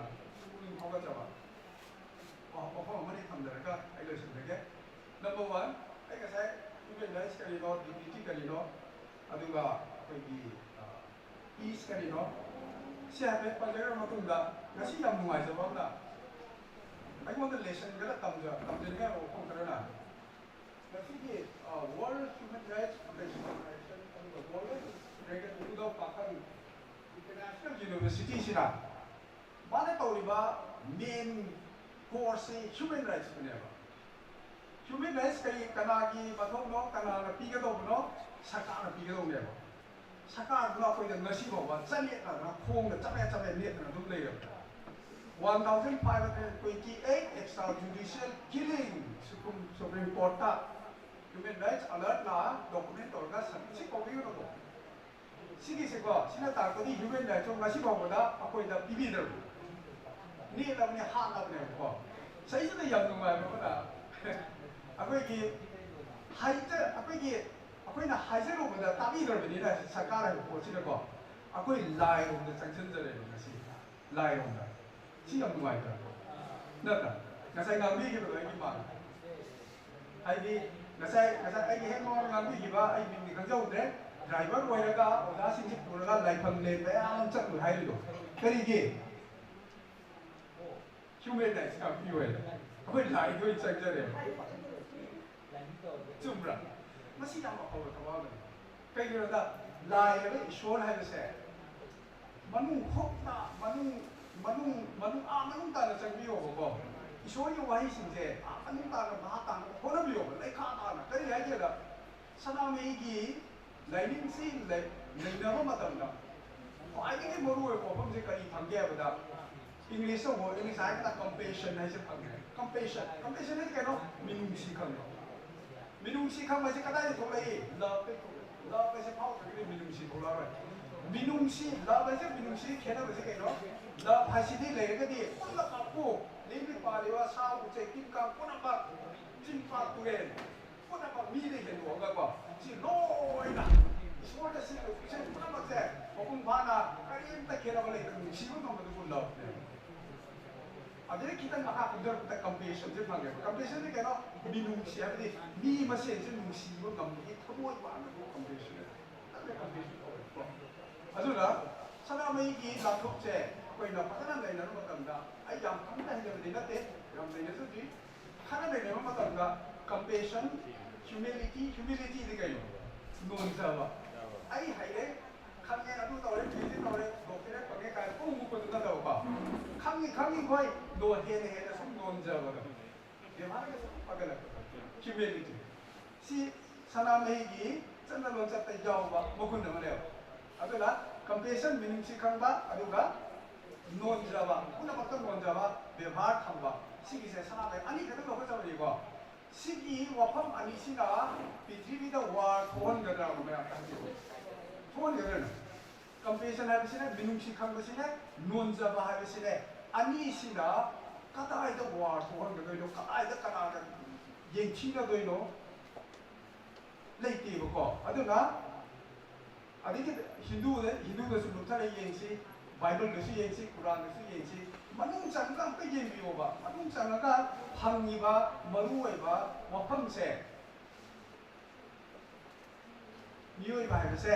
ꯄꯨꯛꯅꯤꯡ ꯊꯧꯒꯠꯆꯕ ꯋꯥ-, ꯋꯥꯐꯝ ꯑꯃꯅꯤ ꯊꯝꯖꯔꯒ ꯑꯩ ꯂꯣꯏꯁꯤꯟꯖꯒꯦ꯫ ꯅꯝꯕꯔ ꯋꯥꯟ, ꯑꯩ ꯉꯁꯥꯏ ꯍ꯭ꯌꯨꯃꯦꯟ ꯔꯥꯏꯠꯁ ꯀꯔꯤꯅꯣ, ꯗꯤꯒꯅꯤꯇꯤ ꯀꯔꯤꯅꯣ, ꯑꯗꯨꯒ ꯑꯩꯈꯣꯏꯒꯤ, ꯑ, ꯄꯤꯁ ꯀꯔꯤꯅꯣ, ꯁꯤ ꯍꯥꯏꯐꯦꯠ ꯄꯟꯖꯈ꯭ꯔ ꯃꯇꯨꯡꯗ, ꯉꯁꯤ ꯌꯥꯝ ꯅꯨꯡꯉꯥꯏꯖꯕ ꯑꯃꯅ, ꯑꯩꯉꯣꯟꯗ ꯂꯦꯁꯟ ꯈꯔ ꯇꯝꯖ-, ꯇꯝꯖꯅꯤꯡꯉꯥꯏ ꯋꯥꯐꯝ ꯈꯔꯅ, ꯉꯁꯤꯒꯤ, ꯑ, ꯋꯥꯔꯜ ꯍ꯭ꯌꯨꯃꯦꯟ ꯔꯥꯏꯠꯁ ꯔꯤꯀꯣꯒꯅꯥꯏꯖꯦꯁꯟ ꯑꯗꯨꯒ ꯋꯥꯔꯜ ꯗ꯭ꯔꯦꯒꯟ ꯎꯗꯥꯎ ꯄꯥꯈꯪ ꯏꯟꯇꯔꯅꯦꯁꯅꯦꯜ ꯌꯨꯅꯤꯚꯔꯁꯤꯇꯤꯁꯤꯅ ꯃꯥꯅ ꯇꯧꯔꯤꯕ ꯃꯦꯟ ꯀꯣꯔꯁꯁꯤ ꯍ꯭ꯌꯨꯃꯦꯟ ꯔꯥꯏꯠꯁꯇꯨꯅꯦꯕ꯫ ꯍ꯭ꯌꯨꯃꯦꯟ ꯔꯥꯏꯠꯁ ꯀꯔꯤ, ꯀꯅꯥꯒꯤ ꯃꯊꯧꯅꯣ, ꯀꯅꯥꯅ ꯄꯤꯒꯗꯧꯕꯅꯣ? ꯁꯔꯀꯥꯔꯅ ꯄꯤꯒꯗꯧꯅꯦꯕ꯫ ꯁꯔꯀꯥꯔꯗꯨꯅ ꯑꯩꯈꯣꯏꯗ ꯉꯁꯤ ꯐꯥꯎꯕ ꯆꯠꯂꯦꯠꯅꯗꯅ, ꯈꯣꯡꯗ ꯆꯠꯂꯦ ꯆꯠꯂꯦ ꯅꯦꯠꯇꯅ ꯑꯗꯨꯝ ꯂꯩꯔꯕꯅꯦ꯫ One thousand five hundred twenty eight extrajudicial killing Supreme, Supreme Courtꯇ Human Rights Alertꯅ document ꯇꯧꯔꯒ submit ꯁꯤ ꯀꯧꯕꯤꯒꯅꯨꯀꯣ꯫ ꯁꯤꯒꯤꯁꯦꯀꯣ, ꯁꯤꯅ ꯇꯥꯛꯄꯗꯤ ꯍ꯭ꯌꯨꯃꯦꯟ ꯔꯥꯏꯠꯁꯨ ꯉꯁꯤ ꯐꯥꯎꯕꯗ ꯑꯩꯈꯣꯏꯗ ꯄꯤꯕꯤꯗ꯭ꯔꯕꯅꯤ꯫ ꯅꯦꯠꯂꯕꯅꯤ, ꯍꯥꯠꯂꯕꯅꯦꯕꯀꯣ꯫ ꯁꯤꯗꯩꯁꯤꯗ ꯌꯥꯝ ꯅꯨꯡꯉꯥꯏꯕ ꯑꯃꯅ, ꯑꯩꯈꯣꯏꯒꯤ ꯍꯥꯏꯖ-, ꯑꯩꯈꯣꯏꯒꯤ, ꯑꯩꯈꯣꯏꯅ ꯍꯥꯏꯖꯔꯨꯕꯗ ꯇꯥꯕꯤꯗ꯭ꯔꯕꯅꯤꯅ ꯁꯔꯀꯥꯔ ꯍꯥꯏꯕ ꯄꯣꯠꯁꯤꯅꯀꯣ, ꯑꯩꯈꯣꯏ ꯂꯥꯏꯔꯣꯝꯗ ꯆꯪꯁꯤꯟꯖꯔꯦꯕ ꯉꯁꯤ꯫ ꯂꯥꯏꯔꯣꯝꯗ꯫ ꯁꯤ ꯌꯥꯝ ꯅꯨꯡꯉꯥꯏꯇ꯭ꯔꯥ? ꯅꯠꯇ꯭ꯔꯥ? ꯉꯁꯥꯏ ꯉꯥꯡꯕꯤꯈꯤꯕꯗꯣ ꯑꯩꯒꯤ ꯃꯥꯡꯗ꯫ ꯍꯥꯏꯗꯤ ꯉꯁꯥꯏ, ꯉꯁꯥꯏ ꯑꯩꯒꯤ ꯍꯦꯛ ꯃꯃꯥꯡꯗ ꯉꯥꯡꯕꯤꯈꯤꯕ, ꯑꯩ ꯃꯤꯡꯗꯤ ꯈꯪꯖꯍꯧꯗ꯭ꯔꯦ, ꯗ꯭ꯔꯥꯏꯚꯔ ꯑꯣꯏꯔꯒ ꯑꯣꯖꯥꯁꯤꯡꯁꯤ ꯄꯨꯔꯒ ꯂꯥꯏꯐꯝ ꯂꯦꯟ ꯃꯌꯥꯝ ꯑꯃ ꯆꯠꯂꯨꯏ ꯍꯥꯏꯔꯤꯗꯣ ꯀꯔꯤꯒꯤ? ꯍ꯭ꯌꯨꯃꯦꯟ ꯔꯥꯏꯠꯁ ꯉꯥꯛꯄꯤꯌꯨ ꯍꯥꯏꯅ꯫ ꯑꯩꯈꯣꯏ ꯂꯥꯏꯗ ꯑꯣꯏꯅ ꯆꯪꯖꯔꯦꯕ꯫ ꯆꯨꯝꯕ꯭ꯔꯥ? ꯃꯁꯤ ꯌꯥꯝ ꯑꯐꯕ ꯊꯕꯛ ꯑꯃꯅꯤ꯫ ꯀꯩꯒꯤꯅꯣꯗ, ꯂꯥꯏ ꯍꯥꯏꯕ ꯏꯁꯣꯔ ꯍꯥꯏꯕꯁꯦ ꯃꯅꯨꯡ ꯍꯨꯞꯅ, ꯃꯅꯨꯡ, ꯃꯅꯨꯡ, ꯃꯅꯨꯡ, ꯑꯥ ꯃꯅꯨꯡ ꯇꯥꯅ ꯆꯪꯕꯤꯌꯣꯕꯀꯣ꯫ ꯏꯁꯣꯔꯒꯤ ꯋꯥꯍꯩꯁꯤꯡꯁꯦ ꯑꯥ ꯃꯅꯨꯡ ꯇꯥꯅ, ꯃꯍꯥ ꯇꯥꯅ ꯍꯣꯠꯅꯕꯤꯌꯣꯕ, ꯂꯩꯈꯥ ꯇꯥꯅ꯫ ꯀꯔꯤ ꯍꯥꯏꯒꯦꯗ, ꯁꯅꯥꯃꯍꯤꯒꯤ ꯂꯥꯏꯅꯤꯡꯁꯤ ꯂꯩ-, ꯅꯩꯅꯕ ꯃꯇꯝꯗ ꯈ꯭ꯋꯥꯏꯗꯒꯤ ꯃꯔꯨꯑꯣꯏꯕ ꯋꯥꯐꯝꯁꯦ ꯀꯔꯤ ꯐꯪꯒꯦ ꯍꯥꯏꯕꯗ, ꯏꯪꯂꯤꯁꯇ ꯋꯥꯔꯗ, ꯏꯪꯂꯤꯁ ꯍꯥꯏꯔꯒꯅ ꯀꯝꯄꯦꯁꯟ ꯍꯥꯏꯁꯦ ꯐꯪꯉꯦ꯫ ꯀꯝꯄꯦꯁꯟ, ꯀꯝꯄꯦꯁꯟ ꯍꯥꯏꯁꯦ ꯀꯩꯅꯣ? ꯃꯤꯅꯨꯡꯁꯤ ꯈꯪꯕ꯫ ꯃꯤꯅꯨꯡꯁꯤ ꯈꯪꯕꯁꯦ ꯀꯗꯥꯏꯗ ꯊꯣꯛꯂꯛꯏ? ꯂꯞꯇ ꯊꯣꯛꯂꯛꯏ꯫ ꯂꯞ ꯍꯥꯏꯁꯦ ꯐꯥꯎꯗ꯭ꯔꯒꯗꯤ ꯃꯤꯅꯨꯡꯁꯤ ꯊꯣꯛꯂꯛꯑꯔꯣꯏ꯫ ꯃꯤꯅꯨꯡꯁꯤ, ꯂꯞ ꯍꯥꯏꯁꯦ, ꯃꯤꯅꯨꯡꯁꯤ ꯈꯦꯠꯅꯕꯁꯦ ꯀꯩꯅꯣ? ꯂꯞ ꯍꯥꯏꯁꯤꯗꯤ ꯂꯩꯔꯒꯗꯤ ꯄꯨꯟꯅ ꯀꯥꯞꯄꯨ, ꯂꯤꯛꯂꯤ ꯄꯥꯜꯂꯤꯕ ꯁꯥ ꯎꯆꯦꯛ ꯇꯤꯟ ꯀꯥꯡ ꯄꯨꯝꯅꯃꯛ, ꯆꯤꯡ ꯄꯥꯠ ꯇꯨꯔꯦꯜ ꯄꯨꯝꯅꯃꯛ ꯃꯤꯗ ꯍꯦꯟꯗꯣꯛꯑꯒꯀꯣ, ꯁꯤ ꯂꯣꯏꯅ ꯏꯁꯣꯔꯗ ꯁꯤ ꯂꯣꯀꯦꯁꯟ ꯄꯨꯝꯅꯃꯛꯁꯦ ꯃꯄꯨꯡ ꯐꯥꯅ ꯀꯔꯤ ꯂꯥꯎꯕꯅꯦꯕ꯫ ꯑꯗꯨꯗꯩ ꯈꯤꯇꯪ ꯃꯈꯥ ꯀꯨꯝꯊꯔꯛꯄꯗ ꯀꯝꯄꯦꯁꯟꯁꯦ ꯐꯪꯉꯦꯕ꯫ ꯀꯝꯄꯦꯁꯟꯁꯦ ꯀꯩꯅꯣ? ꯃꯤꯅꯨꯡꯁꯤ ꯍꯥꯏꯕꯗꯤ ꯃꯤ ꯃꯁꯦꯟꯁꯦ ꯅꯨꯡꯁꯤꯕ ꯉꯝꯕꯒꯤ ꯊꯃꯣꯏ ꯋꯥꯡꯅꯕꯨ ꯀꯝꯄꯦꯁꯟ꯫ ꯑꯗꯨꯅ ꯁꯅꯥꯃꯍꯤꯒꯤ ꯂꯥꯟꯊꯣꯛꯁꯦ ꯑꯩꯈꯣꯏꯅ ꯐꯖꯅ ꯅꯩꯅꯔꯨ ꯃꯇꯝꯗ, ꯑꯩ ꯌꯥꯝ ꯀꯟꯅ ꯍꯩꯖꯕꯗꯤ ꯅꯠꯇꯦ, ꯌꯥꯝ ꯅꯩꯅꯖꯗ꯭ꯔꯤ꯫ ꯈꯔ ꯅꯩꯅꯕ ꯃꯇꯝꯗ ꯀꯝꯄꯦꯁꯟ, ꯍ꯭ꯌꯨꯃꯤꯂꯤꯇꯤ, ꯍ꯭ꯌꯨꯃꯤꯂꯤꯇꯤꯗꯤ ꯀꯩꯅꯣ? ꯅꯣꯟꯖꯕ꯫ ꯑꯩ ꯍꯩꯔꯦ, ꯈꯪꯉꯦ, ꯑꯗꯨ ꯇꯧꯔꯦ, ꯄꯤ ꯑꯩꯆ ꯗꯤ ꯇꯧꯔꯦ, ꯗꯣꯛꯇꯔꯦꯠ ꯐꯪꯉꯦ ꯀꯥꯏꯅ ꯄꯨꯡ ꯃꯨꯛꯄꯗꯨ ꯅꯠꯇꯕꯀꯣ꯫ ꯈꯪꯉꯤ ꯈꯪꯉꯤ ꯈꯣꯏ ꯅꯣ-, ꯍꯦꯟꯅ ꯍꯦꯟꯅ ꯁꯨꯝ ꯅꯣꯟꯖꯕꯗꯣ꯫ ꯕꯦꯕꯥꯔꯒ ꯁꯨꯝ ꯐꯒꯠꯂꯛꯄꯗꯣ꯫ ꯍ꯭ꯌꯨꯃꯤꯂꯤꯇꯤ꯫ ꯁꯤ ꯁꯅꯥꯃꯍꯤꯒꯤ ꯆꯠꯅ ꯂꯣꯟꯆꯠꯇ ꯌꯥꯎꯕ ꯃꯒꯨꯟ ꯑꯃꯅꯦꯕ꯫ ꯑꯗꯨꯅ ꯀꯝꯄꯦꯁꯟ, ꯃꯤꯅꯨꯡꯁꯤ ꯈꯪꯕ, ꯑꯗꯨꯒ ꯅꯣꯟꯖꯕ, ꯄꯨꯝꯅꯃꯛꯇ ꯅꯣꯟꯖꯕ, ꯕꯦꯕꯥꯔ ꯈꯪꯕ, ꯁꯤꯒꯤꯁꯦ ꯁꯅꯥꯃꯍꯤ ꯑꯅꯤꯈꯛꯇꯪ ꯂꯧꯈꯠꯆꯕꯅꯤꯀꯣ꯫ ꯁꯤꯒꯤ ꯋꯥꯐꯝ ꯑꯅꯤꯁꯤꯅ ꯄ꯭ꯔꯤꯊꯤꯕꯤꯗ ꯋꯥꯔ ꯊꯣꯛꯍꯟꯒꯗ꯭ꯔꯥ? ꯃꯌꯥꯝ ꯈꯟꯕꯤꯌꯨ꯫ ꯊꯣꯛꯍꯟꯒꯗ꯭ꯔꯥ? ꯀꯝꯄꯦꯁꯟ ꯍꯥꯏꯕꯁꯤꯅ, ꯃꯤꯅꯨꯡꯁꯤ ꯈꯪꯕꯁꯤꯅ, ꯅꯣꯟꯖꯕ ꯍꯥꯏꯕꯁꯤꯅ, ꯑꯅꯤꯁꯤꯅ ꯀꯗꯥꯏꯗ ꯋꯥꯔ ꯊꯣꯛꯍꯟꯒꯗꯣꯏꯅꯣ, ꯀꯗꯥꯏꯗ ꯀꯅꯥꯒ ꯌꯦꯡꯊꯤꯅꯗꯣꯏꯅꯣ? ꯂꯩꯇꯦꯕꯀꯣ꯫ ꯑꯗꯨꯅ ꯑꯗꯒꯤ ꯍꯤꯟꯗꯨꯗ, ꯍꯤꯟꯗꯨꯗꯁꯨ ꯂꯨꯞꯊꯔ ꯌꯦꯡꯁꯤ, ꯕꯥꯏꯕꯜꯗꯁꯨ ꯌꯦꯡꯁꯤ, ꯀꯨꯔꯥꯟꯗꯁꯨ ꯌꯦꯡꯁꯤ, ꯃꯅꯨꯡ ꯆꯪꯉꯒ ꯑꯝꯇ ꯌꯦꯡꯕꯤꯌꯣꯕ꯫ ꯃꯅꯨꯡ ꯆꯪꯉꯒ ꯐꯪꯉꯤꯕ ꯃꯔꯨꯑꯣꯏꯕ ꯋꯥꯐꯝꯁꯦ, ꯃꯤꯑꯣꯏꯕ ꯍꯥꯏꯕꯁꯦ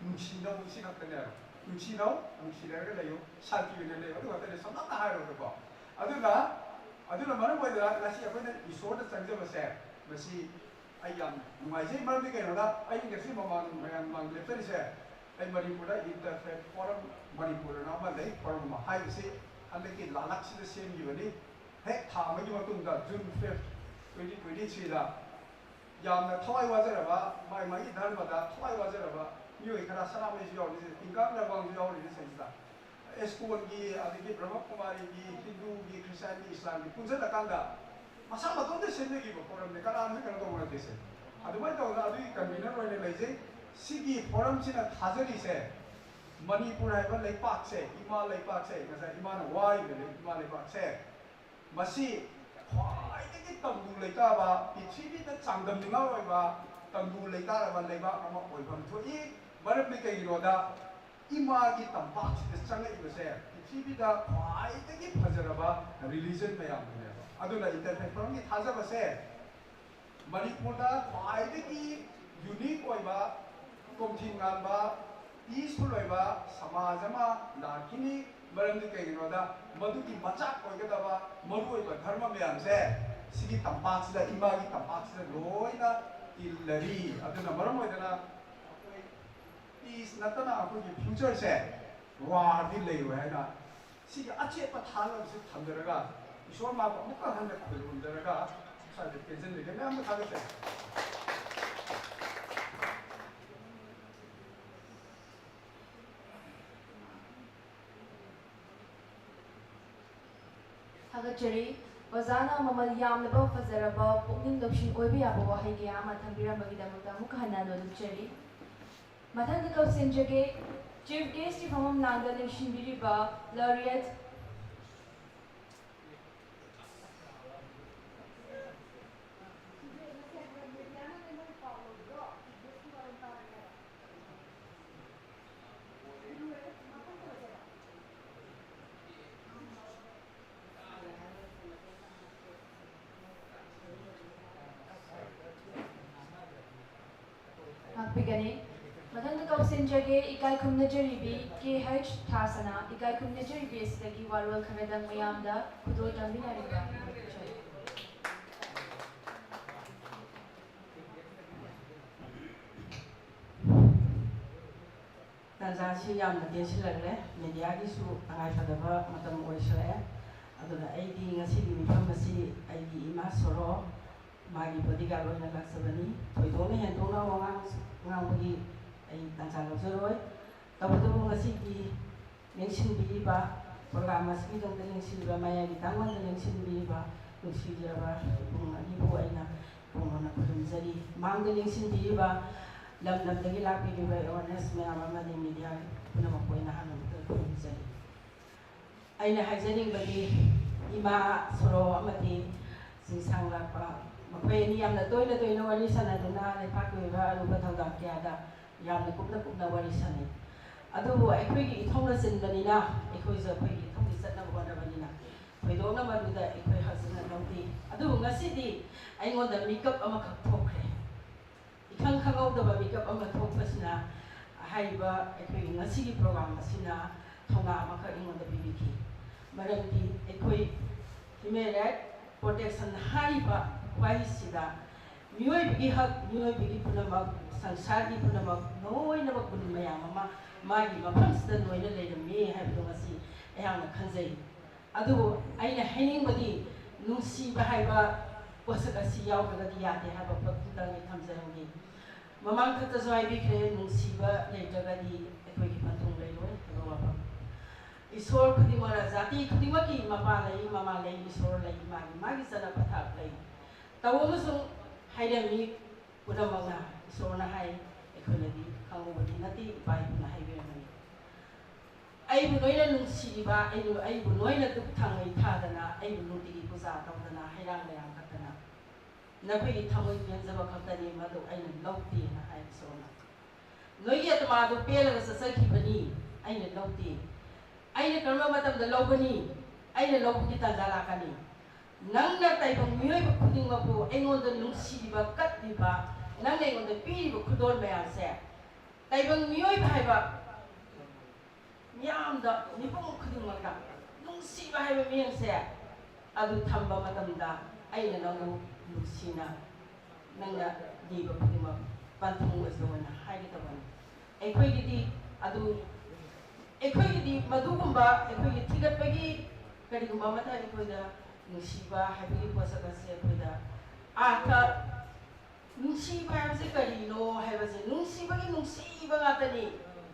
ꯅꯨꯡꯁꯤꯅꯧ, ꯁꯤ ꯈꯛꯇꯅꯦꯕ꯫ ꯅꯨꯡꯁꯤꯅꯧ, ꯅꯨꯡꯁꯤꯅꯔꯒ ꯂꯩꯌꯨ, ꯁꯥꯟꯇꯤ ꯑꯣꯏꯅ ꯂꯩꯌꯨ, ꯑꯗꯨ ꯈꯛꯇꯅꯦ, ꯁꯝꯂꯞꯅ ꯍꯥꯏꯔꯕꯗꯀꯣ꯫ ꯑꯗꯨꯅ, ꯑꯗꯨꯅ ꯃꯔꯝ ꯑꯣꯏꯗꯅ ꯉꯁꯤ ꯑꯩꯈꯣꯏꯅ ꯏꯁꯣꯔꯗ ꯆꯪꯖꯕꯁꯦ, ꯃꯁꯤ ꯑꯩ ꯌꯥꯝ ꯅꯨꯡꯉꯥꯏꯖꯩ꯫ ꯃꯔꯝꯗꯤ ꯀꯩꯅꯣꯗ, ꯑꯩ ꯉꯁꯤ ꯃꯃꯥꯡ, ꯃꯌꯥꯝ ꯃꯃꯥꯡ ꯂꯦꯞꯆꯔꯤꯁꯦ, ꯑꯩ ꯃꯅꯤꯄꯨꯔꯗ Interfaith Forum ꯃꯅꯤꯄꯨꯔ ꯑꯅ ꯑꯃ ꯂꯩ, ꯐꯣꯔꯝ ꯑꯃ ꯍꯥꯏꯕꯁꯤ ꯍꯟꯗꯛꯀꯤ ꯂꯥꯂꯛꯁꯤꯗ ꯁꯦꯝꯈꯤꯕꯅꯤ꯫ ꯍꯦꯛ ꯊꯥ ꯑꯃꯒꯤ ꯃꯇꯨꯡꯗ, June fifth, twenty twenty-threeꯗ, ꯌꯥꯝꯅ ꯊꯋꯥꯏ ꯋꯥꯖꯔꯕ, ꯃꯥꯏ ꯃꯥꯒꯤ ꯙꯔꯃꯗ ꯊꯋꯥꯏ ꯋꯥꯖꯔꯕ ꯃꯤꯑꯣꯏ ꯈꯔ, ꯁꯅꯥꯃꯍꯤꯁꯨ ꯌꯥꯎꯔꯤꯁꯦ, ꯇꯤꯡꯀꯥꯡ ꯂꯩꯕꯥꯡꯁꯨ ꯌꯥꯎꯔꯤꯁꯦ ꯁꯤꯗꯩꯁꯤꯗ, ꯏꯁꯀꯣꯟꯒꯤ, ꯑꯗꯒꯤ ꯕ꯭ꯔꯍ꯭ꯃ ꯀꯨꯃꯥꯔꯤꯒꯤ, ꯍꯤꯟꯗꯨꯒꯤ, ꯈ꯭ꯔꯤꯁꯇꯤꯌꯥꯟꯒꯤ, ꯏꯁꯂꯥꯝꯒꯤ ꯄꯨꯟꯁꯤꯜꯂꯀꯥꯟꯗ ꯃꯁꯥ ꯃꯇꯣꯝꯇ ꯁꯦꯝꯖꯈꯤꯕ ꯐꯣꯔꯝꯅꯤ, ꯀꯅꯥꯝꯇ ꯀꯩꯅꯣ ꯇꯧꯕ ꯅꯠꯇꯦ ꯁꯦ꯫ ꯑꯗꯨꯃꯥꯏꯅ ꯇꯧꯗꯅ ꯑꯗꯨꯒꯤ ꯀꯟꯚꯤꯅꯔ ꯑꯣꯏꯅ ꯂꯩꯖꯩ꯫ ꯁꯤꯒꯤ ꯐꯣꯔꯝꯁꯤꯅ ꯊꯥꯖꯔꯤꯁꯦ, ꯃꯅꯤꯄꯨꯔ ꯍꯥꯏꯕ ꯂꯩꯄꯥꯛꯁꯦ, ꯏꯃꯥ ꯂꯩꯄꯥꯛꯁꯦ, ꯉꯁꯥꯏ ꯏꯃꯥꯅ ꯋꯥꯔꯤꯕ ꯂꯩ-, ꯏꯃꯥ ꯂꯩꯄꯥꯛꯁꯦ, ꯃꯁꯤ ꯈ꯭ꯋꯥꯏꯗꯒꯤ ꯇꯪꯗꯨ ꯂꯩꯇꯥꯕ, ꯄ꯭ꯔꯤꯊꯤꯕꯤꯗ ꯆꯥꯡꯗꯝꯅꯤꯡꯉꯥꯏ ꯑꯣꯏꯕ ꯇꯪꯗꯨ ꯂꯩꯇꯥꯔꯕ ꯂꯩꯕꯥꯛ ꯑꯃ ꯑꯣꯏꯐꯝ ꯊꯣꯛꯏ꯫ ꯃꯔꯝꯗꯤ ꯀꯩꯒꯤꯅꯣꯗ, ꯏꯃꯥꯒꯤ ꯇꯝꯄꯥꯛꯁꯤꯗ ꯆꯪꯉꯛꯏꯕꯁꯦ, ꯄ꯭ꯔꯤꯊꯤꯕꯤꯗ ꯈ꯭ꯋꯥꯏꯗꯒꯤ ꯐꯖꯔꯕ ꯔꯤꯂꯤꯖꯟ ꯃꯌꯥꯝꯗꯨꯅꯦꯕ꯫ ꯑꯗꯨꯅ ꯏꯟꯇꯔꯐꯦꯊ ꯐꯣꯔꯝꯒꯤ ꯊꯥꯖꯕꯁꯦ ꯃꯅꯤꯄꯨꯔꯗ ꯈ꯭ꯋꯥꯏꯗꯒꯤ ꯌꯨꯅꯤꯛ ꯑꯣꯏꯕ, ꯇꯣꯝꯊꯤꯟ ꯉꯥꯟꯕ, ꯄꯤꯁꯐꯨꯜ ꯑꯣꯏꯕ ꯁꯃꯥꯖ ꯑꯃ ꯂꯥꯛꯈꯤꯅꯤ꯫ ꯃꯔꯝꯗꯤ ꯀꯩꯒꯤꯅꯣꯗ, ꯃꯗꯨꯒꯤ ꯃꯆꯥꯛ ꯑꯣꯏꯒꯗꯕ ꯃꯔꯨꯑꯣꯏꯕ ꯙꯔꯃ ꯃꯌꯥꯝꯁꯦ ꯁꯤꯒꯤ ꯇꯝꯄꯥꯛꯁꯤꯗ, ꯏꯃꯥꯒꯤ ꯇꯝꯄꯥꯛꯁꯤꯗ ꯂꯣꯏꯅ ꯇꯤꯜꯂꯔꯤ꯫ ꯑꯗꯨꯅ ꯃꯔꯝ ꯑꯣꯏꯗꯅ ꯑꯩꯈꯣꯏ ꯄꯤꯁ ꯅꯠꯇꯅ ꯑꯩꯈꯣꯏꯒꯤ ꯐ꯭ꯌꯨꯆꯔꯁꯦ ꯋꯥꯔꯗꯤ ꯂꯩꯔꯣꯏ ꯍꯥꯏꯅ ꯁꯤꯒꯤ ꯑꯆꯦꯠꯄ ꯊꯥꯖꯕꯁꯤ ꯊꯝꯖꯔꯒ ꯏꯁꯣꯔ ꯃꯥꯕꯨ ꯑꯃꯨꯛꯀ ꯍꯟꯅ ꯈꯨꯔꯨꯝꯖꯔꯒ ꯁ꯭ꯋꯥꯏꯗ ꯇꯦꯟꯁꯤꯟꯖꯒꯦ꯫ ꯃꯌꯥꯝꯕꯨ ꯊꯥꯒꯠꯆꯔꯤ꯫ ꯊꯥꯒꯠꯆꯔꯤ꯫ ꯑꯣꯖꯥꯅ ꯃꯃꯜ ꯌꯥꯝꯂꯕ ꯐꯖꯔꯕ ꯄꯨꯛꯅꯤꯡ ꯂꯧꯁꯤꯡ ꯑꯣꯏꯕ ꯌꯥꯕ ꯋꯥꯍꯩ ꯀꯌꯥ ꯑꯃ ꯊꯝꯕꯤꯔꯝꯕꯒꯤꯗꯃꯛꯇ ꯑꯃꯨꯛꯀ ꯍꯟꯅ ꯅꯣꯂꯨꯛꯆꯔꯤ꯫ ꯃꯊꯪꯗ ꯀꯧꯁꯤꯟꯖꯒꯦ, ꯆꯤꯐ ꯒꯦꯁꯀꯤ ꯐꯝꯐꯝ ꯂꯥꯡꯗ ꯂꯦꯡꯁꯤꯟꯕꯤꯔꯤꯕ ꯂꯣꯔꯤꯌꯠ ꯉꯥꯛꯄꯤꯒꯅꯤ꯫ ꯃꯊꯪꯗ ꯀꯧꯁꯤꯟꯖꯒꯦ, ꯏꯀꯥꯏ ꯈꯨꯝꯅꯖꯔꯤꯕꯤ ꯀꯦ ꯍꯩꯆ ꯊꯥꯁꯅꯥ, ꯏꯀꯥꯏ ꯈꯨꯝꯅꯖꯔꯤꯕꯤ ꯑꯁꯤꯗꯒꯤ ꯋꯥꯔꯣꯜ ꯈꯔꯗꯪ ꯃꯌꯥꯝꯗ ꯈꯨꯗꯣꯜ ꯇꯝꯕꯤꯅꯔꯤꯕ꯫ ꯇꯥꯟꯖꯥꯁꯤ ꯌꯥꯝꯅ ꯇꯦꯟꯁꯤꯜꯂꯛꯂꯦ꯫ ꯃꯦꯗꯤꯌꯥꯒꯤꯁꯨ ꯇꯉꯥꯏꯐꯗꯕ ꯃꯇꯝ ꯑꯣꯏꯁꯤꯜꯂꯛꯑꯦ꯫ ꯑꯗꯨꯅ ꯑꯩꯗꯤ ꯉꯁꯤꯒꯤ ꯃꯤꯐꯝ ꯑꯁꯤ ꯑꯩꯒꯤ ꯏꯃꯥ ꯁꯣꯔꯣ, ꯃꯥꯒꯤ ꯕꯣꯗꯤꯒꯥꯔꯗ ꯑꯣꯏꯅ ꯂꯥꯛꯆꯕꯅꯤ꯫ ꯊꯣꯏꯗꯣꯛꯅ ꯍꯦꯟꯗꯣꯛꯅ ꯋꯥꯉꯥꯡ ꯉꯥꯡꯕꯒꯤ ꯑꯩ ꯇꯥꯟꯖꯥ ꯂꯧꯖꯔꯣꯏ꯫ ꯇꯧꯕꯇꯕꯨ ꯉꯁꯤꯒꯤ ꯂꯦꯡꯁꯤꯟꯕꯤꯔꯤꯕ, ꯄ꯭ꯔꯣꯒ꯭ꯔꯥꯝ ꯑꯁꯤꯒꯤꯗꯃꯛꯇ ꯂꯦꯡꯁꯤꯜꯂꯤꯕ, ꯃꯌꯥꯏꯒꯤ ꯇꯥꯡꯃꯟꯗ ꯂꯦꯡꯁꯤꯟꯕꯤꯔꯤꯕ ꯅꯨꯡꯁꯤꯖꯔꯕ ꯏꯕꯨꯡ ꯑꯅꯤꯕꯨ ꯑꯩꯅ ꯐꯣꯡꯗꯣꯛꯅ ꯈꯨꯔꯨꯝꯖꯔꯤ꯫ ꯃꯥꯡꯗ ꯂꯦꯡꯁꯤꯟꯕꯤꯔꯤꯕ ꯂꯝ ꯂꯝꯗꯒꯤ ꯂꯥꯛꯄꯤꯔꯤꯕ ꯑꯦꯋꯥꯔꯅꯦꯁ ꯃꯌꯥꯝ ꯑꯃꯗꯤ ꯃꯤꯗꯤꯌꯥ ꯄꯨꯝꯅꯃꯛꯄꯨ ꯑꯩꯅ ꯍꯥꯟꯅꯃꯛꯇ ꯈꯨꯔꯨꯝꯖꯔꯤ꯫ ꯑꯩꯅ ꯍꯥꯏꯖꯅꯤꯡꯕꯗꯤ ꯏꯃꯥ ꯁꯣꯔꯣ ꯑꯃꯗꯤ ꯆꯤꯡꯁꯥꯡ ꯂꯥꯛꯄ ꯃꯈꯣꯏ ꯑꯅꯤ ꯌꯥꯝꯅ ꯇꯣꯏꯅ ꯇꯣꯏꯅ ꯋꯥꯔꯤ ꯁꯥꯟꯅꯗꯨꯅ ꯂꯩꯄꯥꯛꯀꯤ ꯑꯣꯏꯕ ꯑꯔꯨꯕ ꯊꯧꯗꯥꯡ ꯀꯌꯥꯗ ꯌꯥꯝꯅ ꯀꯨꯞꯅ ꯀꯨꯞꯅ ꯋꯥꯔꯤ ꯁꯥꯟꯅꯩ꯫ ꯑꯗꯨꯕꯨ ꯑꯩꯈꯣꯏꯒꯤ ꯏꯊꯧꯅ ꯆꯤꯟꯕꯅꯤꯅ, ꯑꯩꯈꯣꯏꯁꯨ ꯑꯩꯈꯣꯏꯒꯤ ꯏꯊꯧꯒꯤ ꯆꯠꯅꯕ ꯍꯣꯠꯅꯕꯅꯤꯅ, ꯊꯣꯏꯗꯣꯛꯅ ꯃꯗꯨꯗ ꯑꯩꯈꯣꯏ ꯍꯛꯆꯤꯟꯅ ꯂꯧꯗꯦ꯫ ꯑꯗꯨꯕꯨ ꯉꯁꯤꯗꯤ ꯑꯩꯉꯣꯟꯗ ꯃꯤꯀꯞ ꯑꯃꯈꯛ ꯊꯣꯛꯈ꯭ꯔꯦ꯫ ꯏꯈꯪ ꯈꯪꯍꯧꯗꯕ ꯃꯤꯀꯞ ꯑꯃ ꯊꯣꯛꯄꯁꯤꯅ ꯍꯥꯏꯔꯤꯕ ꯑꯩꯈꯣꯏꯒꯤ ꯉꯁꯤꯒꯤ ꯄ꯭ꯔꯣꯒ꯭ꯔꯥꯝ ꯑꯁꯤꯅ ꯊꯧꯅꯥ ꯑꯃꯈꯛ ꯑꯩꯉꯣꯟꯗ ꯄꯤꯕꯤꯈꯤ꯫ ꯃꯔꯝꯗꯤ ꯑꯩꯈꯣꯏ ꯍ꯭ꯌꯨꯃꯦꯟ ꯔꯥꯏꯠ ꯄ꯭ꯔꯣꯇꯦꯛꯁꯟ ꯍꯥꯏꯔꯤꯕ ꯋꯥꯍꯩꯁꯤꯗ ꯃꯤꯑꯣꯏꯕꯒꯤ ꯍꯛ, ꯃꯤꯑꯣꯏꯕꯒꯤ ꯄꯨꯝꯅꯃꯛ, ꯁꯪꯁꯥꯔꯒꯤ ꯄꯨꯝꯅꯃꯛ, ꯂꯣꯏꯅꯃꯛ ꯒꯨꯟ ꯃꯌꯥꯝ ꯑꯃ ꯃꯥꯒꯤ ꯃꯐꯝꯁꯤꯗ ꯂꯣꯏꯅ ꯂꯩꯔꯝꯃꯤ ꯍꯥꯏꯕꯗꯣ ꯉꯁꯤ ꯑꯩꯍꯥꯛꯅ ꯈꯟꯖꯩ꯫ ꯑꯗꯨꯕꯨ ꯑꯩꯅ ꯍꯥꯏꯅꯤꯡꯕꯗꯤ, ꯅꯨꯡꯁꯤꯕ ꯍꯥꯏꯕ ꯄꯣꯠꯁꯛ ꯑꯁꯤ ꯌꯥꯎꯗ꯭ꯔꯒꯗꯤ ꯌꯥꯗꯦ ꯍꯥꯏꯕ ꯄꯣꯠꯇꯨꯗꯪ ꯑꯩ ꯊꯝꯖꯔꯝꯒꯦ꯫ ꯃꯃꯥꯡꯊꯛꯇꯁꯨ ꯍꯥꯏꯕꯤꯈ꯭ꯔꯦ, ꯅꯨꯡꯁꯤꯕ ꯂꯩꯇ꯭ꯔꯒꯗꯤ ꯑꯩꯈꯣꯏꯒꯤ ꯄꯟꯊꯨꯡ ꯂꯩꯔꯣꯏ ꯍꯥꯏꯕ ꯋꯥꯐꯝ꯫ ꯏꯁꯣꯔ ꯈꯨꯗꯤꯡꯃꯛꯅ, ꯖꯥꯇꯤ ꯈꯨꯗꯤꯡꯃꯛꯀꯤ ꯃꯄꯥ ꯂꯩ, ꯃꯃꯥ ꯂꯩ, ꯏꯁꯣꯔ ꯂꯩ, ꯃꯥꯒꯤ ꯃꯥꯒꯤ ꯆꯠꯅ ꯄꯊꯥꯞ ꯂꯩ꯫ ꯇꯧ ꯑꯃꯁꯨꯡ ꯍꯥꯏꯔꯝꯃꯤ ꯄꯨꯝꯅꯃꯛꯅ, ꯏꯁꯣꯔꯅ ꯍꯥꯏ, ꯑꯩꯈꯣꯏꯅꯗꯤ ꯈꯪꯍꯧꯕꯗꯤ ꯅꯠꯇꯦ, ꯏꯄꯥ ꯏꯄꯨꯅ ꯍꯥꯏꯕꯤꯔꯝꯕꯅꯤ꯫ ꯑꯩꯕꯨ ꯅꯣꯏꯅ ꯅꯨꯡꯁꯤꯔꯤꯕ, ꯑꯩꯕꯨ, ꯑꯩꯕꯨ ꯅꯣꯏꯅ ꯗꯨꯛ ꯊꯥꯡꯃꯩ ꯊꯥꯗꯅ, ꯑꯩꯕꯨ ꯅꯨꯡꯇꯤꯒꯤ ꯄꯨꯖꯥ ꯇꯧꯗꯅ, ꯍꯩꯔꯥꯡ ꯂꯩꯔꯥꯡ ꯀꯠꯇꯅ, ꯅꯈꯣꯏꯒꯤ ꯊꯃꯣꯏ ꯄꯦꯟꯖꯕ ꯈꯛꯇꯅꯤ ꯃꯗꯨ ꯑꯩꯅ ꯂꯧꯗꯦꯅ ꯍꯥꯏ ꯏꯁꯣꯔꯅ꯫ ꯅꯣꯏꯒꯤ ꯑꯇꯃꯥꯗꯨ ꯄꯦꯜꯂꯒ ꯆꯠꯆꯈꯤꯕꯅꯤ, ꯑꯩꯅ ꯂꯧꯗꯦ꯫ ꯑꯩꯅ ꯀꯔꯝꯕ ꯃꯇꯝꯗ ꯂꯧꯒꯅꯤ? ꯑꯩꯅ ꯂꯧꯕꯒꯤ ꯇꯥꯟꯖꯥ ꯂꯥꯛꯀꯅꯤ꯫ ꯅꯪꯅ ꯇꯥꯏꯕꯪ ꯃꯤꯑꯣꯏꯕ ꯈꯨꯗꯤꯡꯃꯛꯄꯨ ꯑꯩꯉꯣꯟꯗ ꯅꯨꯡꯁꯤꯔꯤꯕ, ꯀꯠꯂꯤꯕ, ꯅꯪꯅ ꯑꯩꯉꯣꯟꯗ ꯄꯤꯔꯤꯕ ꯈꯨꯗꯣꯜ ꯃꯌꯥꯝꯁꯦ, ꯇꯥꯏꯕꯪ ꯃꯤꯑꯣꯏꯕ ꯍꯥꯏꯕ ꯃꯤꯌꯥꯝꯗ, ꯃꯤꯄꯨꯝ ꯈꯨꯗꯤꯡꯃꯛꯇ ꯅꯨꯡꯁꯤꯕ ꯍꯥꯏꯕ ꯃꯤꯡꯁꯦ ꯑꯗꯨ ꯊꯝꯕ ꯃꯇꯝꯗ ꯑꯩꯅ ꯅꯪꯕꯨ ꯅꯨꯡꯁꯤꯅ, ꯅꯪꯅ ꯅꯤꯕ ꯈꯨꯗꯤꯡꯃꯛ ꯄꯟꯊꯨꯡ ꯑꯣꯏꯖꯧ ꯍꯥꯏꯅ ꯍꯥꯏꯒꯦ ꯇꯧꯕꯅꯤ꯫ ꯑꯩꯈꯣꯏꯒꯤꯗꯤ ꯑꯗꯨ, ꯑꯩꯈꯣꯏꯒꯤꯗꯤ ꯃꯗꯨꯒꯨꯝꯕ ꯑꯩꯈꯣꯏꯒꯤ ꯊꯤꯒꯠꯄꯒꯤ ꯀꯔꯤꯒꯨꯝꯕ ꯑꯃꯠꯇ ꯑꯩꯈꯣꯏꯗ ꯅꯨꯡꯁꯤꯕ ꯍꯥꯏꯕꯒꯤ ꯄꯣꯠꯁꯛ ꯑꯁꯤ ꯑꯩꯈꯣꯏꯗ ꯑꯥꯔꯊ, ꯅꯨꯡꯁꯤꯕ ꯍꯥꯏꯕꯁꯦ ꯀꯔꯤꯅꯣ ꯍꯥꯏꯕꯁꯦ, ꯅꯨꯡꯁꯤꯕꯒꯤ ꯅꯨꯡꯁꯤꯕ ꯉꯥꯛꯇꯅꯤ꯫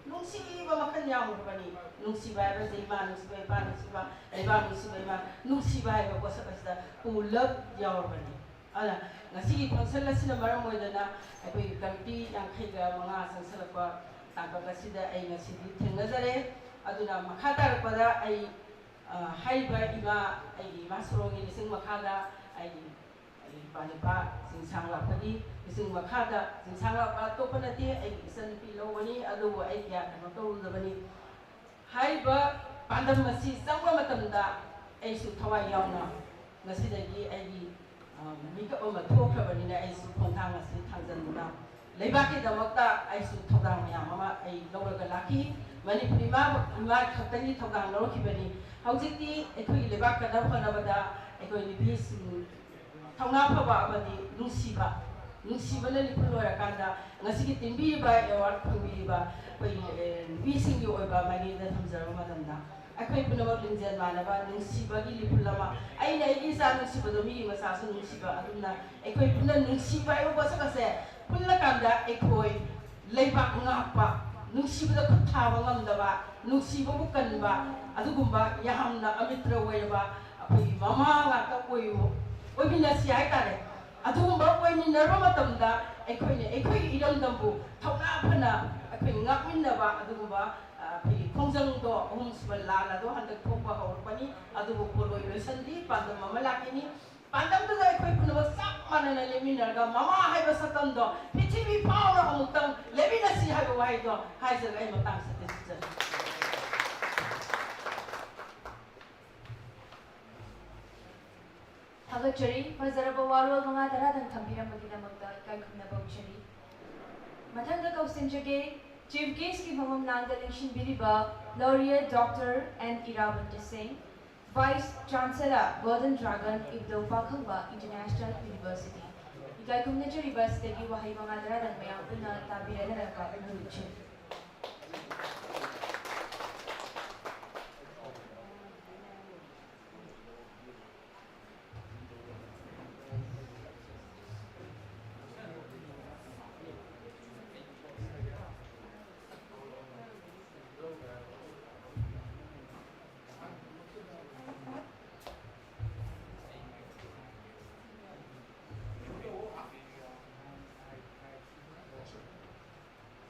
ꯅꯨꯡꯁꯤꯕ ꯃꯈꯜ ꯌꯥꯝꯈ꯭ꯔꯕꯅꯤ꯫ ꯅꯨꯡꯁꯤꯕ ꯍꯥꯏꯕꯁꯦ ꯏꯃꯥ ꯅꯨꯡꯁꯤꯕ, ꯏꯄꯥ ꯅꯨꯡꯁꯤꯕ, ꯂꯩꯕꯥꯛ ꯅꯨꯡꯁꯤꯕ, ꯏꯃꯥ ꯅꯨꯡꯁꯤꯕ ꯍꯥꯏꯕ ꯄꯣꯠꯁꯛ ꯑꯁꯤꯗ ꯄꯨꯂꯞ ꯌꯥꯎꯔꯕꯅꯤ꯫ ꯑꯗꯨꯅ ꯉꯁꯤꯒꯤ ꯐꯪꯁꯟ ꯑꯁꯤꯅ ꯃꯔꯝ ꯑꯣꯏꯗꯅ ꯑꯩꯈꯣꯏꯒꯤ ꯀꯃꯤꯇꯤ ꯌꯥꯡꯈꯩꯒ ꯃꯉꯥ ꯆꯪꯁꯤꯜꯂꯛꯄ ꯇꯥꯡꯀꯛ ꯑꯁꯤꯗ ꯑꯩ ꯉꯁꯤꯗꯤ ꯊꯦꯡꯅꯖꯔꯦ꯫ ꯑꯗꯨꯅ ꯃꯈꯥ ꯇꯥꯔꯛꯄꯗ ꯑꯩ, ꯑ, ꯍꯥꯏꯔꯤꯕ ꯏꯃꯥ, ꯑꯩꯒꯤ ꯏꯃꯥ ꯁꯣꯔꯣꯡꯒꯤ ꯂꯤꯁꯤꯡ ꯃꯈꯥꯗ ꯑꯩꯒꯤ ꯏꯄꯥ ꯅꯨꯄꯥ ꯆꯤꯡꯁꯥꯡ ꯂꯥꯛꯄꯒꯤ ꯏꯁꯤꯡ ꯃꯈꯥꯗ ꯆꯤꯡꯁꯥꯡ ꯂꯥꯛꯄ ꯑꯇꯣꯞꯄ ꯅꯠꯇꯦ, ꯑꯩꯒꯤ ꯏꯆꯟꯅꯨꯄꯤ ꯂꯧꯕꯅꯤ꯫ ꯑꯗꯨꯕꯨ ꯑꯩ ꯀꯌꯥ ꯀꯩꯅꯣ ꯇꯧꯔꯨꯗꯕꯅꯤ꯫ ꯍꯥꯏꯔꯤꯕ ꯄꯥꯟꯗꯝ ꯑꯁꯤ ꯆꯪꯕ ꯃꯇꯝꯗ ꯑꯩꯁꯨ ꯊꯋꯥꯏ ꯌꯥꯎꯅ ꯉꯁꯤꯗꯒꯤ ꯑꯩꯒꯤ, ꯑ, ꯃꯤꯀꯞ ꯑꯃ ꯊꯣꯛꯈ꯭ꯔꯕꯅꯤꯅ ꯑꯩꯁꯨ ꯈꯣꯡꯊꯥꯡ ꯑꯁꯤ ꯊꯥꯡꯖꯟꯗꯨꯅ ꯂꯩꯕꯥꯛꯀꯤꯗꯃꯛꯇ ꯑꯩꯁꯨ ꯊꯧꯗꯥꯡ ꯃꯌꯥꯝ ꯑꯃ ꯑꯩ ꯂꯧꯔꯒ ꯂꯥꯛꯈꯤ꯫ ꯃꯅꯤꯄꯨꯔ ꯏꯃꯥ, ꯏꯃꯥ ꯈꯛꯇꯒꯤ ꯊꯧꯗꯥꯡ ꯂꯧꯔꯛꯈꯤꯕꯅꯤ꯫ ꯍꯧꯖꯤꯛꯇꯤ ꯑꯩꯈꯣꯏꯒꯤ ꯂꯩꯕꯥꯛ ꯀꯟꯅꯕ ꯍꯣꯠꯅꯕꯗ ꯑꯩꯈꯣꯏ ꯅꯨꯄꯤꯁꯤꯡ ꯊꯧꯅꯥ ꯐꯕ ꯑꯃꯗꯤ ꯅꯨꯡꯁꯤꯕ, ꯅꯨꯡꯁꯤꯕꯅ ꯂꯤꯈꯨꯜ ꯑꯣꯏꯔꯀꯥꯟꯗ ꯉꯁꯤꯒꯤ ꯇꯤꯟꯕꯤꯔꯤꯕ ꯑꯦꯋꯥꯔꯗ ꯐꯪꯕꯤꯔꯤꯕ ꯑꯩꯈꯣꯏꯒꯤ, ꯑꯦ, ꯅꯨꯄꯤꯁꯤꯡꯒꯤ ꯑꯣꯏꯕ ꯃꯥꯏꯀꯩꯗ ꯊꯝꯖꯔꯕ ꯃꯇꯝꯗ ꯑꯩꯈꯣꯏ ꯄꯨꯝꯅꯃꯛ ꯂꯤꯡꯖꯦꯜ ꯃꯥꯟꯅꯕ ꯅꯨꯡꯁꯤꯕꯒꯤ ꯂꯤꯈꯨꯜ ꯑꯃ, ꯑꯩꯅ ꯑꯩꯒꯤ ꯏꯆꯥ ꯅꯨꯡꯁꯤꯕꯗꯣ ꯃꯤꯒꯤ ꯃꯆꯥꯁꯨ ꯅꯨꯡꯁꯤꯕ, ꯑꯗꯨꯝꯅ ꯑꯩꯈꯣꯏ ꯄꯨꯟꯅ ꯅꯨꯡꯁꯤꯕ ꯍꯥꯏꯕ ꯄꯣꯠꯁꯛ ꯑꯁꯦ ꯄꯨꯜꯂꯀꯥꯟꯗ ꯑꯩꯈꯣꯏ ꯂꯩꯕꯥꯛ ꯉꯥꯛꯄ, ꯅꯨꯡꯁꯤꯕꯗ ꯈꯨꯠ ꯊꯥꯕ ꯉꯝꯗꯕ, ꯅꯨꯡꯁꯤꯕꯕꯨ ꯀꯟꯕ, ꯑꯗꯨꯒꯨꯝꯕ ꯌꯥꯝꯅ ꯑꯃꯤꯇ꯭ꯔ ꯑꯣꯏꯔꯕ ꯑꯩꯈꯣꯏꯒꯤ ꯃꯃꯥ ꯉꯥꯛꯇ ꯑꯣꯏꯌꯨ, ꯑꯣꯏꯃꯤꯟꯅꯁꯤ ꯍꯥꯏꯇꯥꯔꯦ꯫ ꯑꯗꯨꯒꯨꯝꯕ ꯑꯣꯏꯃꯤꯟꯅꯔꯕ ꯃꯇꯝꯗ ꯑꯩꯈꯣꯏꯅ ꯑꯩꯈꯣꯏꯒꯤ ꯏꯔꯝꯗꯝꯕꯨ ꯊꯧꯅꯥ ꯐꯅ ꯑꯩꯈꯣꯏ ꯉꯥꯛꯃꯤꯟꯅꯕ ꯑꯗꯨꯒꯨꯝꯕ, ꯑ, ꯑꯩꯈꯣꯏꯒꯤ ꯈꯣꯡꯖꯪꯗꯣ, ꯑꯍꯨꯝꯁꯨꯕ ꯂꯥꯟ ꯑꯗꯣ ꯍꯟꯗꯛ ꯊꯣꯛꯄ ꯍꯧꯔꯛꯄꯅꯤ꯫ ꯑꯗꯨꯕꯨ ꯄꯣꯠꯂꯣꯏ ꯂꯣꯏꯁꯟꯗꯤ ꯄꯥꯟꯗꯝ ꯑꯃ ꯂꯥꯛꯈꯤꯅꯤ꯫ ꯄꯥꯟꯗꯝꯗꯨꯗ ꯑꯩꯈꯣꯏ ꯄꯨꯝꯅꯃꯛ ꯆꯞ ꯃꯥꯟꯅꯅ ꯂꯦꯞꯃꯤꯟꯅꯔꯒ ꯃꯃꯥ ꯍꯥꯏꯕ ꯁꯛꯇꯝꯗꯣ ꯄ꯭ꯔꯤꯊꯤꯕꯤ ꯐꯥꯎꯅ ꯑꯃꯨꯛꯇꯪ ꯂꯦꯞꯃꯤꯟꯅꯁꯤ ꯍꯥꯏꯕ ꯋꯥꯍꯩꯗꯣ ꯍꯥꯏꯖꯔꯒ ꯑꯩ ꯃꯇꯥꯡ ꯑꯁꯤꯗ ꯊꯝꯖꯔꯒꯦ꯫ ꯊꯥꯒꯠꯆꯔꯤ꯫ ꯐꯖꯔꯕ ꯋꯥꯔꯣꯜ ꯃꯉꯥ ꯇꯔꯥꯗꯪ ꯊꯝꯕꯤꯔꯝꯕꯒꯤꯗꯃꯛꯇ ꯏꯀꯥꯏ ꯈꯨꯝꯅꯕ ꯎꯠꯆꯔꯤ꯫ ꯃꯊꯪꯗ ꯀꯧꯁꯤꯟꯖꯒꯦ, ꯆꯤꯐ ꯒꯦꯁꯀꯤ ꯐꯝꯐꯝ ꯂꯥꯡꯗ ꯂꯦꯡꯁꯤꯟꯕꯤꯔꯤꯕ laureate doctor N Irabon Teseng, vice chancellor golden dragon Ibudhou Pakhangba international university. ꯏꯀꯥꯏ ꯈꯨꯝꯅꯖꯔꯤꯕ ꯑꯁꯤꯗꯒꯤ ꯋꯥꯍꯩ ꯃꯉꯥ ꯇꯔꯥꯗꯪ ꯃꯌꯥꯝ ꯄꯨꯟꯅ ꯇꯥꯕꯤꯔꯗꯅꯕ ꯏꯍꯨꯜ ꯎꯠꯆꯔꯤ꯫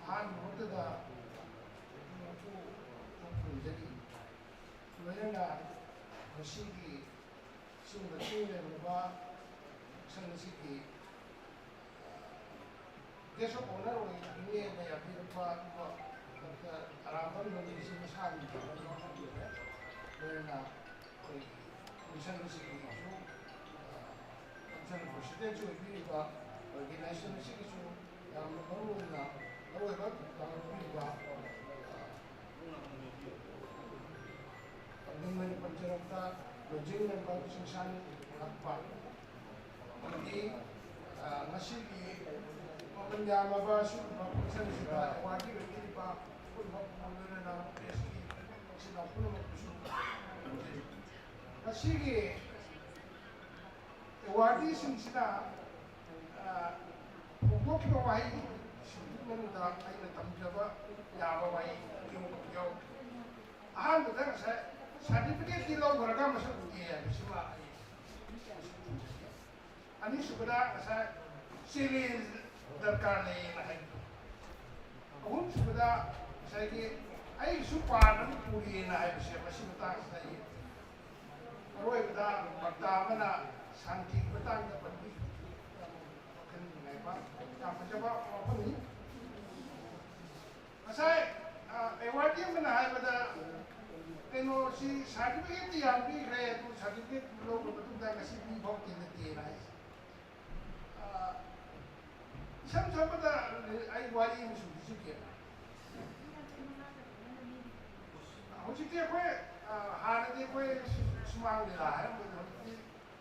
ꯑꯍꯥꯟꯕ ꯃꯛꯇꯗ ꯃꯄꯨ ꯈꯨꯔꯨꯝꯖꯔꯤ꯫ ꯂꯣꯏꯅꯅ ꯉꯁꯤꯒꯤ ꯁꯤꯒꯨꯝꯕ ꯆꯤꯡ ꯂꯩꯔꯝꯂꯕ ꯐꯪꯁꯟ ꯑꯁꯤꯒꯤ ꯒꯦꯁ ꯑꯣꯐ ꯑꯣꯅꯔ ꯑꯣꯏꯅ ꯃꯤꯠꯌꯦꯡꯗ ꯌꯥꯕꯤꯔꯛꯄ ꯑꯗꯨꯒ ꯗꯣꯛꯇꯔ ꯑꯔꯥꯝꯕꯝ ꯅꯣꯡꯃꯩꯁꯤ ꯃꯁꯥꯒꯤ ꯊꯕꯛ ꯑꯃ ꯍꯥꯏꯕꯤꯔꯦ꯫ ꯂꯣꯏꯅꯅ ꯑꯩꯈꯣꯏꯒꯤ ꯐꯪꯁꯟ ꯑꯁꯤꯒꯤꯁꯨ ꯐꯪꯁꯟ ꯄ꯭ꯔꯁꯤꯗꯦꯟꯁꯨ ꯑꯣꯏꯕꯤꯔꯤꯕ ꯑꯣꯔꯒꯦꯅꯥꯏꯖꯦꯁꯟ ꯑꯁꯤꯒꯤꯁꯨ ꯌꯥꯝꯅ ꯃꯔꯨ ꯑꯣꯏꯅ ꯃꯔꯨ ꯑꯣꯏꯕ ꯊꯧꯗꯥꯡ ꯂꯧꯕꯤꯔꯤꯕ ꯄꯥꯡꯒꯜ ꯑꯣꯏꯅ ꯄꯟꯖꯔꯕꯗ ꯂꯣꯟꯖꯤꯡ ꯃꯦꯝꯕꯔ ꯆꯤꯡꯁꯥꯡ ꯂꯥꯛꯄ ꯑꯃꯗꯤ ꯉꯁꯤꯒꯤ ꯃꯃꯜ ꯌꯥꯝꯂꯕ ꯑꯁꯤꯒꯨꯝꯕ ꯐꯪꯁꯟꯁꯤꯗ ꯑꯦꯋꯥꯔꯗꯀꯤ ꯑꯣꯏꯕꯤꯔꯤꯕ ꯑꯄꯨꯟꯕ ꯄꯨꯝꯅꯃꯛ ꯂꯣꯏꯅꯅ ꯄ꯭ꯔꯦꯁꯀꯤ ꯏꯆꯤꯟ ꯏꯅꯥꯎ ꯄꯨꯝꯅꯃꯛꯄꯨꯁꯨ ꯊꯝꯖꯔꯤ꯫ ꯃꯁꯤꯒꯤ ꯑꯦꯋꯥꯔꯗꯤꯁꯤꯡꯁꯤꯅ ꯐꯣꯡꯗꯣꯛꯈꯤꯕ ꯋꯥꯍꯩꯁꯤꯡꯒꯤ ꯃꯅꯨꯡꯗ ꯑꯩꯅ ꯇꯝꯖꯕ ꯌꯥꯕ ꯋꯥꯍꯩ ꯑꯍꯨꯝ ꯌꯥꯎꯔꯤ꯫ ꯑꯍꯥꯟꯕꯗ ꯉꯁꯥꯏ ꯁꯥꯔꯇꯤꯐꯤꯀꯦꯠꯇꯤ ꯂꯧꯈ꯭ꯔꯒ ꯃꯁꯛ ꯎꯗꯦ ꯍꯥꯏꯕꯁꯤꯃ ꯑꯩ ꯑꯅꯤꯁꯨꯕꯗ ꯉꯁꯥꯏ ꯆꯦꯂꯦꯟꯖ ꯗꯔꯀꯥꯔ ꯂꯩꯌꯦꯅ ꯍꯥꯏꯕꯗꯣ꯫ ꯑꯍꯨꯝꯁꯨꯕꯗ ꯉꯁꯥꯏꯒꯤ ꯑꯩꯒꯤꯁꯨ ꯄꯥꯔꯠ ꯑꯃ ꯄꯨꯔꯤꯑꯅ ꯍꯥꯏꯕꯁꯦ ꯃꯁꯤ ꯃꯇꯥꯡꯁꯤꯗ ꯑꯩ ꯑꯔꯣꯏꯕꯗ ꯋꯥꯛꯇꯥ ꯑꯃꯅ ꯁꯥꯟꯇꯤꯒꯤ ꯃꯇꯥꯡꯗ ꯄꯟꯕꯤꯈꯤꯕꯗꯨ ꯌꯥꯝ ꯋꯥꯈꯜ ꯅꯨꯡꯉꯥꯏꯕ, ꯌꯥꯝ ꯐꯖꯕ ꯋꯥꯐꯝꯅꯤ꯫ ꯉꯁꯥꯏ ꯑꯦꯋꯥꯔꯗꯤ ꯑꯃꯅ ꯍꯥꯏꯕꯗ ꯀꯩꯅꯣꯁꯤ ꯁꯥꯔꯇꯤꯐꯤꯀꯦꯠꯇꯤ ꯌꯥꯝ ꯄꯤꯈ꯭ꯔꯦ, ꯑꯗꯨ ꯁꯥꯔꯇꯤꯐꯤꯀꯦꯠ ꯂꯧꯔꯕ ꯃꯇꯨꯡꯗ ꯉꯁꯤ ꯄꯤ ꯐꯥꯎ ꯇꯤꯜꯂꯛꯇꯦꯅ ꯍꯥꯏꯁꯦ꯫ ꯏꯁꯝ ꯁꯝꯕꯗ ꯑꯩ ꯋꯥꯔꯤ ꯑꯃ ꯁꯨꯝ ꯂꯤꯖꯒꯦ꯫ ꯍꯧꯖꯤꯛꯇꯤ ꯑꯩꯈꯣꯏ ꯍꯥꯟꯅꯗꯤ ꯑꯩꯈꯣꯏ ꯁꯨꯃꯥꯡ ꯂꯤꯂꯥ ꯍꯥꯏꯔꯝꯕꯗꯣ ꯍꯧꯖꯤꯛꯇꯤ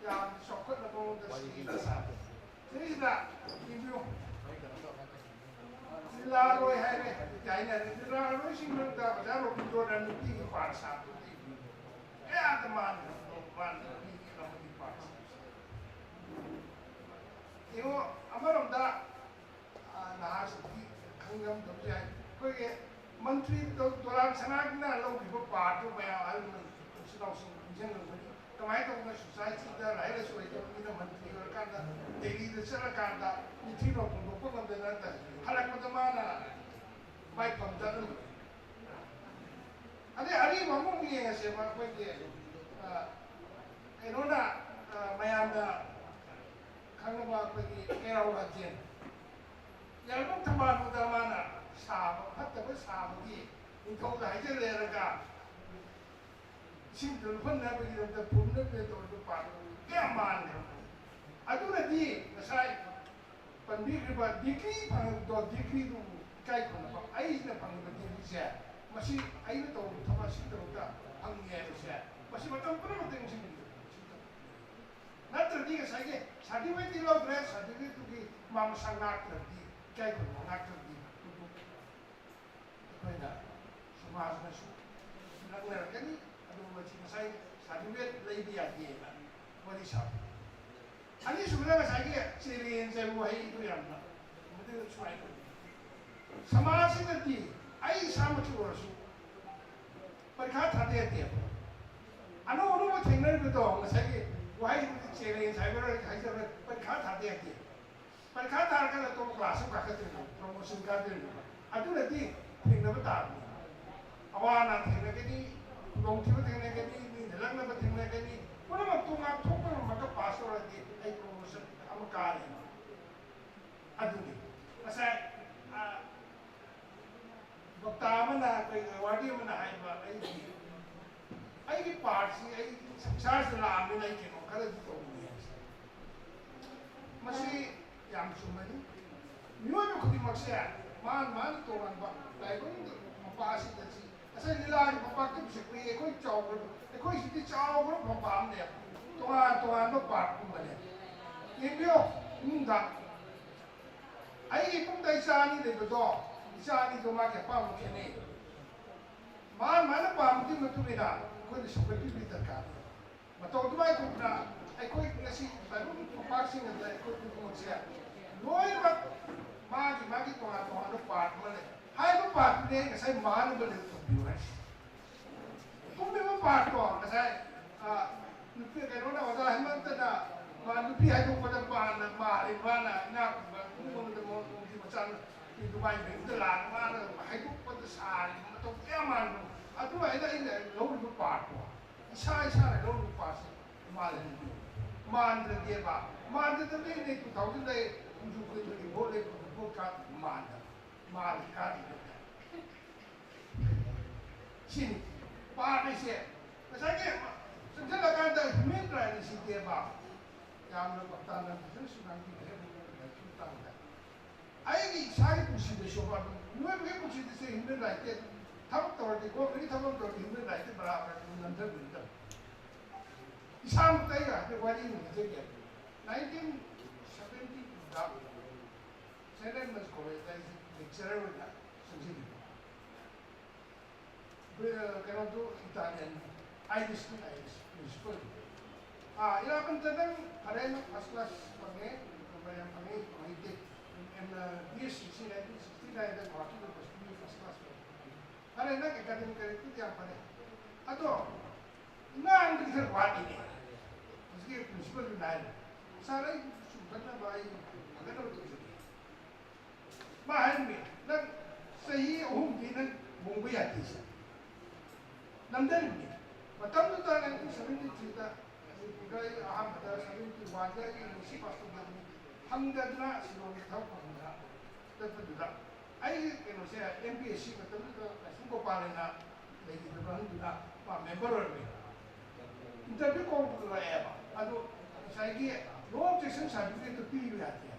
ꯌꯥꯝ ꯆꯥꯎꯈꯠꯂꯕ ꯃꯑꯣꯡꯗ ꯁꯤꯒꯤ ꯁꯤꯗꯩꯁꯤꯗ ꯌꯦꯡꯕꯤꯌꯨ꯫ ꯂꯤꯂꯥꯔꯣꯏ ꯍꯥꯏꯔꯦ ꯍꯥꯏꯅꯔꯦ꯫ ꯂꯤꯂꯥꯔꯣꯏꯁꯤꯡ ꯃꯔꯛꯇ ꯑꯣꯖꯥ ꯔꯣꯕꯤꯟꯗ꯭ꯔꯣꯅ ꯅꯨꯄꯤꯒꯤ ꯄꯥꯔꯠ ꯁꯥꯕꯗꯨꯗꯤ ꯀꯌꯥꯗ ꯃꯥꯟꯅ ꯃꯥꯟꯅ ꯃꯤꯒꯤ ꯑꯃꯒꯤ ꯄꯥꯔꯠ ꯁꯥꯕꯁꯦ꯫ ꯌꯦꯡꯉꯣ, ꯑꯃꯔꯣꯝꯗ ꯅꯍꯥꯁꯤꯡꯗꯤ ꯈꯪꯉꯝꯗꯕꯁꯨ ꯌꯥꯏ꯫ ꯑꯩꯈꯣꯏꯒꯤ ꯃꯟꯇ꯭ꯔꯤ ꯗꯣꯂꯥꯟ ꯁꯅꯥꯒꯤꯅ ꯂꯧꯈꯤꯕ ꯄꯥꯔꯠꯇꯨ ꯃꯌꯥꯝ ꯑꯍꯜ ꯏꯆꯤꯜ ꯏꯅꯥꯎꯁꯤꯡ ꯅꯤꯡꯁꯤꯡꯂꯝꯒꯅꯤ꯫ ꯀꯃꯥꯏꯅ ꯇꯧꯗꯅ ꯁꯣꯁꯥꯏꯇꯤꯗ ꯂꯥꯏꯔꯤꯛ ꯂꯥꯏꯁꯨ ꯍꯩꯇꯕ ꯃꯤꯅ ꯃꯟꯇ꯭ꯔꯤ ꯑꯣꯏꯔꯀꯥꯟꯗ ꯗꯦꯜꯂꯤꯗ ꯆꯠꯂꯀꯥꯟꯗ ꯅꯤꯡꯊꯤꯕ ꯐꯣꯡꯗꯣꯛꯄ ꯉꯝꯗꯅ ꯍꯜꯂꯛꯄꯗ ꯃꯥꯅ ꯃꯥꯏ ꯐꯝ ꯆꯠꯂꯝꯕꯅꯤ꯫ ꯑꯗꯩ ꯑꯔꯤꯕ ꯑꯃꯃꯨꯛ ꯌꯦꯡꯉꯁꯦꯕ ꯑꯩꯈꯣꯏꯒꯤ ꯀꯩꯅꯣꯅ ꯃꯌꯥꯝꯅ ꯈꯪꯅꯕ ꯑꯩꯈꯣꯏꯒꯤ ꯀꯩꯔꯥꯎ ꯂꯥꯟꯖꯦꯟ, ꯌꯥꯏꯕꯣꯝ ꯊꯝꯕꯥꯜꯅꯨꯗ ꯃꯥꯅ ꯁꯥꯕ ꯐꯠꯇꯕ ꯁꯥꯕꯒꯤ ꯅꯤꯡꯊꯧꯗ ꯍꯥꯏꯖꯜꯂꯦꯔꯒ ꯏꯁꯤꯡꯗꯨ ꯂꯨꯞꯍꯟꯅꯕꯒꯤꯗꯃꯛꯇ ꯐꯨꯝꯅꯕ ꯇꯧꯔꯤꯕ ꯄꯥꯟꯗꯨ ꯀꯌꯥ ꯃꯥꯟꯈ꯭ꯔꯕ? ꯑꯗꯨꯅꯗꯤ ꯉꯁꯥꯏ ꯄꯟꯕꯤꯈ꯭ꯔꯤꯕ ꯗꯤꯒ꯭ꯔꯤ ꯐꯪꯉꯛꯄꯗꯣ, ꯗꯤꯒ꯭ꯔꯤꯗꯨ ꯏꯀꯥꯏ ꯈꯨꯝꯅꯕ, ꯑꯩꯅ ꯐꯪꯉꯤꯕ ꯗꯤꯒ꯭ꯔꯤꯁꯦ, ꯃꯁꯤ ꯑꯩꯅ ꯇꯧꯔꯤꯕ ꯊꯕꯛ ꯑꯁꯤꯒꯤꯗꯃꯛꯇ ꯐꯪꯉꯤ ꯍꯥꯏꯕꯁꯦ, ꯃꯁꯤ ꯃꯇꯝ ꯄꯨꯝꯅꯃꯛꯇ ꯅꯤꯡꯁꯤꯡꯕꯤꯌꯨ꯫ ꯅꯠꯇ꯭ꯔꯗꯤ ꯉꯁꯥꯏꯒꯤ ꯁꯥꯔꯇꯤꯐꯤꯀꯦꯠꯇꯤ ꯂꯧꯗ꯭ꯔꯦ, ꯁꯥꯔꯇꯤꯐꯤꯀꯦꯠꯇꯨꯒꯤ ꯃꯥ ꯃꯁꯥ ꯉꯥꯛꯇ꯭ꯔꯗꯤ, ꯏꯀꯥꯏ ꯈꯨꯝꯅꯕ ꯉꯥꯛꯇ꯭ꯔꯗꯤ, ꯑꯩꯈꯣꯏꯅ ꯁꯃꯥꯖꯅꯁꯨ ꯂꯛꯅꯔꯛꯀꯅꯤ꯫ ꯑꯗꯨꯒ ꯃꯁꯤ ꯉꯁꯥꯏ ꯁꯥꯔꯇꯤꯐꯤꯀꯦꯠ ꯂꯩꯕ ꯌꯥꯗꯦꯅ ꯋꯥꯔꯤ ꯁꯥꯕ꯫ ꯑꯅꯤꯁꯨꯕꯗ ꯉꯁꯥꯏꯒꯤ ꯆꯦꯂꯦꯟꯖ ꯍꯥꯏꯕ ꯋꯥꯍꯩꯗꯨ ꯌꯥꯝꯅ ꯃꯗꯨ ꯁꯨꯃꯥꯏꯅ ꯇꯧꯏ꯫ ꯁꯃꯥꯖꯁꯤꯗꯗꯤ ꯑꯩ ꯏꯁꯥꯃꯛꯁꯨ ꯑꯣꯏꯔꯁꯨ ꯄꯔꯤꯈꯥ ꯊꯥꯗ ꯌꯥꯗꯦꯕ꯫ ꯑꯅꯧ ꯑꯅꯧꯕ ꯊꯦꯡꯅꯔꯤꯕꯗꯣ ꯉꯁꯥꯏꯒꯤ ꯋꯥꯍꯩꯗꯨꯗꯤ ꯆꯦꯂꯦꯟꯖ ꯍꯥꯏꯕ꯭ꯔꯥ ꯍꯥꯏꯖꯕ꯭ꯔꯥ, ꯄꯔꯤꯈꯥ ꯊꯥꯗ ꯌꯥꯗꯦ꯫ ꯄꯔꯤꯈꯥ ꯊꯥꯔꯀꯥꯟꯗ ꯑꯇꯣꯞꯄ ꯀ꯭ꯂꯥꯁ ꯑꯃ ꯀꯥꯈꯠꯇꯣꯏꯅꯦꯕ, ꯄ꯭ꯔꯣꯃꯣꯁꯟ ꯀꯥꯗꯣꯏꯅꯦꯕ꯫ ꯑꯗꯨꯅꯗꯤ ꯊꯦꯡꯅꯕ ꯇꯥꯕꯅꯤ꯫ ꯑꯋꯥ ꯑꯅꯥ ꯊꯦꯡꯅꯒꯅꯤ, ꯈꯨꯗꯣꯡꯊꯤꯕ ꯊꯦꯡꯅꯒꯅꯤ, ꯃꯤꯅ ꯂꯛꯅꯕ ꯊꯦꯡꯅꯒꯅꯤ, ꯄꯨꯝꯅꯃꯛꯇꯨ ꯉꯥꯛꯊꯣꯛꯄ ꯉꯝꯃꯒ ꯄꯥꯁ ꯇꯧꯔꯗꯤ ꯑꯩ ꯄ꯭ꯔꯣꯃꯣꯁꯟ ꯑꯃ ꯀꯥꯔꯦ꯫ ꯑꯗꯨꯅꯤ ꯉꯁꯥꯏ, ꯑ, ꯋꯛꯇꯥ ꯑꯃꯅ, ꯑꯩꯈꯣꯏ ꯑꯦꯋꯥꯔꯗꯤ ꯑꯃꯅ ꯍꯥꯏꯕ, ꯑꯩꯒꯤ, ꯑꯩꯒꯤ ꯄꯥꯔꯠꯁꯤ ꯑꯩ ꯁꯪꯁꯥꯔꯁꯤꯗ ꯂꯥꯛꯑꯕꯅꯤꯅ ꯑꯩ ꯀꯩꯅꯣ ꯈꯔꯗꯤ ꯇꯧꯅꯤꯡꯉꯦ ꯍꯥꯏꯁꯦ꯫ ꯃꯁꯤ ꯌꯥꯝ ꯆꯨꯝꯕꯅꯤ꯫ ꯃꯤꯑꯣꯏꯕ ꯈꯨꯗꯤꯡꯃꯛꯁꯦ ꯃꯥꯅ ꯃꯥꯅ ꯇꯣꯉꯥꯟꯕ ꯇꯥꯏꯕꯪ ꯃꯄꯥ ꯑꯁꯤꯗ ꯁꯤ ꯉꯁꯥꯏ ꯂꯤꯂꯥꯒꯤ ꯃꯄꯥꯛꯇꯕꯁꯦ ꯑꯩꯈꯣꯏ, ꯑꯩꯈꯣꯏ ꯆꯥꯎꯈ꯭ꯔꯕ, ꯑꯩꯈꯣꯏꯁꯤꯗꯤ ꯆꯥꯎꯈ꯭ꯔꯕ ꯃꯄꯥ ꯑꯃꯅꯦꯕ, ꯇꯣꯉꯥꯟ ꯇꯣꯉꯥꯟꯕ ꯄꯥꯔꯠꯀꯨꯝꯕꯅꯦ꯫ ꯌꯦꯡꯕꯤꯌꯣ, ꯏꯃꯨꯡꯗ ꯑꯩꯒꯤ ꯏꯃꯨꯡꯗ ꯏꯆꯥ ꯑꯅꯤ ꯂꯩꯕꯗꯣ, ꯏꯆꯥ ꯑꯅꯤꯗꯣ ꯃꯥꯒꯤ ꯑꯄꯥꯝꯕ ꯈꯦꯠꯅꯩ꯫ ꯃꯥꯅ ꯃꯥꯅ ꯄꯥꯝꯕꯗꯨꯒꯤ ꯃꯇꯨꯡ ꯏꯟꯅ ꯑꯩꯈꯣꯏꯅ ꯁꯧꯒꯠꯄꯤꯕꯒꯤ ꯗꯔꯀꯥꯔ ꯂꯩ꯫ ꯃꯇꯧ ꯑꯗꯨꯃꯥꯏꯅ ꯇꯧꯗꯅ ꯑꯩꯈꯣꯏ ꯉꯁꯤ ꯇꯥꯏꯕꯪ ꯃꯄꯥꯛꯁꯤꯡ ꯑꯗ ꯑꯩꯈꯣꯏ ꯈꯨꯗꯤꯡꯃꯛꯁꯦ ꯂꯣꯏꯅꯃꯛ ꯃꯥꯒꯤ ꯃꯥꯒꯤ ꯇꯣꯉꯥꯟ ꯇꯣꯉꯥꯟꯕ ꯄꯥꯔꯠ ꯑꯃ ꯂꯩ꯫ ꯍꯥꯏꯔꯤꯕ ꯄꯥꯔꯠꯇꯨꯅꯦ ꯑꯩ ꯉꯁꯥꯏ ꯃꯥꯟꯅꯕ ꯂꯩ ꯊꯝꯕꯤꯌꯨ ꯍꯥꯏꯁꯦ꯫ ꯀꯨꯝꯃꯤꯕ ꯄꯥꯔꯠꯇꯣ ꯉꯁꯥꯏ, ꯑ, ꯅꯨꯄꯤ ꯀꯩꯅꯣꯅ, ꯑꯣꯖꯥ ꯍꯦꯃꯟꯇꯅ ꯃꯥ ꯅꯨꯄꯤ ꯍꯥꯏꯗꯣꯛꯄꯗ ꯃꯥꯅ ꯃꯥꯜꯂꯤ, ꯃꯥꯅ ꯏꯅꯥꯛ ꯈꯨꯟꯕ ꯏꯃꯨꯡ ꯃꯅꯨꯡꯗ ꯃꯣꯏ ꯃꯣꯏꯒꯤ ꯃꯆꯥ ꯅꯨꯄꯤ ꯗꯨꯕꯥꯏ ꯕꯦꯡꯗ ꯂꯥꯛꯑꯒ ꯃꯥꯅ ꯍꯥꯏꯗꯣꯛꯄꯗ ꯁꯥꯔꯤꯕ ꯃꯇꯧ ꯀꯌꯥ ꯃꯥꯟꯕꯅꯣ꯫ ꯑꯗꯨ ꯍꯥꯏꯅ ꯑꯩꯅ ꯂꯧꯔꯤꯕ ꯄꯥꯔꯠꯇꯣ, ꯏꯁꯥ ꯏꯁꯥꯅ ꯂꯧꯔꯤꯕ ꯄꯥꯔꯠꯁꯦ ꯃꯥꯜꯍꯟꯕꯤꯌꯨ꯫ ꯃꯥꯟꯗ꯭ꯔꯗꯤꯕ, ꯃꯥꯟꯗ꯭ꯔꯗꯤ ꯅꯣꯏ two thousand ꯗ ꯍꯨꯝꯐꯨ ꯀꯨꯟ ꯀꯨꯟ ꯏꯟꯚꯣꯜ ꯂꯩꯕ ꯚꯣꯠ ꯀꯥ ꯃꯥꯟꯗ, ꯃꯥꯟ ꯀꯥꯔꯤꯕ꯫ ꯁꯤꯅꯤ ꯄꯥꯝꯃꯤꯁꯦ꯫ ꯉꯁꯥꯏꯒꯤ ꯆꯪꯁꯤꯜꯂꯀꯥꯟꯗ human right ꯁꯤꯗꯦꯕ꯫ ꯌꯥꯝꯅ ꯄꯥꯛꯇꯥꯅ ꯐꯖꯅꯁꯨ ꯉꯥꯡꯕꯤꯈ꯭ꯔꯦ ꯃꯇꯥꯡꯗ꯫ ꯑꯩꯒꯤ ꯏꯁꯥꯒꯤ ꯄꯨꯟꯁꯤꯗꯁꯨ ꯑꯗꯨꯝ ꯃꯤꯑꯣꯏꯕꯒꯤ ꯄꯨꯟꯁꯤꯗꯁꯨ human right ꯇꯤ ꯊꯕꯛ ꯇꯧꯔꯗꯤ, ꯒꯣꯔꯃꯦꯟꯒꯤ ꯊꯕꯛ ꯑꯃ ꯇꯧꯔꯗꯤ human right ꯇꯤ ꯕꯔꯥꯕꯔ ꯑꯗꯨꯝ ꯅꯝꯊꯕꯤꯒꯗꯕꯅꯤ꯫ ꯏꯁꯥꯃꯛꯇ ꯑꯩ ꯍꯥꯏꯐꯦꯠ ꯋꯥꯔꯤ ꯑꯃ ꯂꯤꯖꯒꯦ꯫ Nineteen seventy two ꯗ ꯁꯦꯟꯠ ꯑꯦꯗꯃꯟꯁ ꯀꯣꯂꯦꯖꯇ ꯑꯩꯁꯦ lecturer ꯑꯣꯏꯅ ꯆꯪꯁꯤꯜꯂꯤꯕ꯫ ꯀꯩꯅꯣꯗꯨ Italian, Irish to Irish principal꯫ ꯑꯥ, ꯏꯂꯥꯕꯟꯇ ꯅꯪ ꯐꯔꯦ, ꯅꯪ first class ꯐꯪꯉꯦ, ꯅꯝꯕꯔ ꯌꯥꯝ ꯐꯪꯉꯦ, ꯐꯪꯉꯛꯇꯦ꯫ ꯑꯦꯝ, B Sc nineteen sixty nine ꯗ ꯒꯨꯋꯥꯍꯥꯇꯤ ꯌꯨꯅꯤꯚꯔꯁꯤꯇꯤꯒꯤ first class ꯐꯪꯉꯦ꯫ ꯐꯔꯦ, ꯅꯪ academic career ꯗꯤ ꯌꯥꯝ ꯐꯔꯦ꯫ ꯑꯗꯣ ꯉꯥꯡꯕꯗꯤ ꯈꯔ ꯋꯥꯠꯂꯤꯅꯦ꯫ ꯍꯧꯖꯤꯛꯀꯤ principal ꯗꯨꯅ ꯍꯥꯏꯔꯦ, "ꯁꯥꯔ, ꯑꯩ ꯆꯨꯝꯊꯅꯕ ꯑꯩ ꯐꯒꯠꯅꯕ ꯇꯧꯖꯒꯦ"꯫ ꯃꯥ ꯍꯥꯏꯔꯝꯃꯤ, "ꯅꯪ ꯆꯍꯤ ꯑꯍꯨꯝꯗꯤ ꯅꯪ ꯍꯣꯡꯕ ꯌꯥꯗꯦ ꯁꯥꯔ"꯫ ꯅꯝꯗꯔꯤꯕꯅꯤ꯫ ꯃꯇꯝꯗꯨꯗ nineteen seventy three ꯗ ꯃꯅꯤꯄꯨꯔꯗ ꯑꯩ ꯑꯍꯥꯟꯕꯗ seventy one ꯗ ꯑꯩ university pass ꯇꯧꯖꯕꯅꯤ꯫ ꯐꯪꯗꯗꯅ ꯁꯤꯂꯣꯡꯗ ꯊꯕꯛ ꯐꯪꯗꯅ ꯆꯠꯄꯗꯨꯗ ꯑꯩꯒꯤ ꯀꯩꯅꯣꯁꯦ, M P S C ꯃꯇꯝꯗꯨꯗ ꯂꯥꯏꯁ꯭ꯔꯝ ꯒꯣꯄꯥꯜ ꯍꯥꯏꯅ ꯂꯩꯈꯤꯗꯕ ꯑꯍꯟꯗꯨꯅ ꯃꯥ member ꯑꯣꯏꯔꯝꯃꯤ꯫ Interview ꯀꯧꯔꯛꯑꯦꯕ꯫ ꯑꯗꯨ ꯉꯁꯥꯏꯒꯤ no objection certificate ꯇꯨ ꯄꯤꯕ ꯌꯥꯗꯦ꯫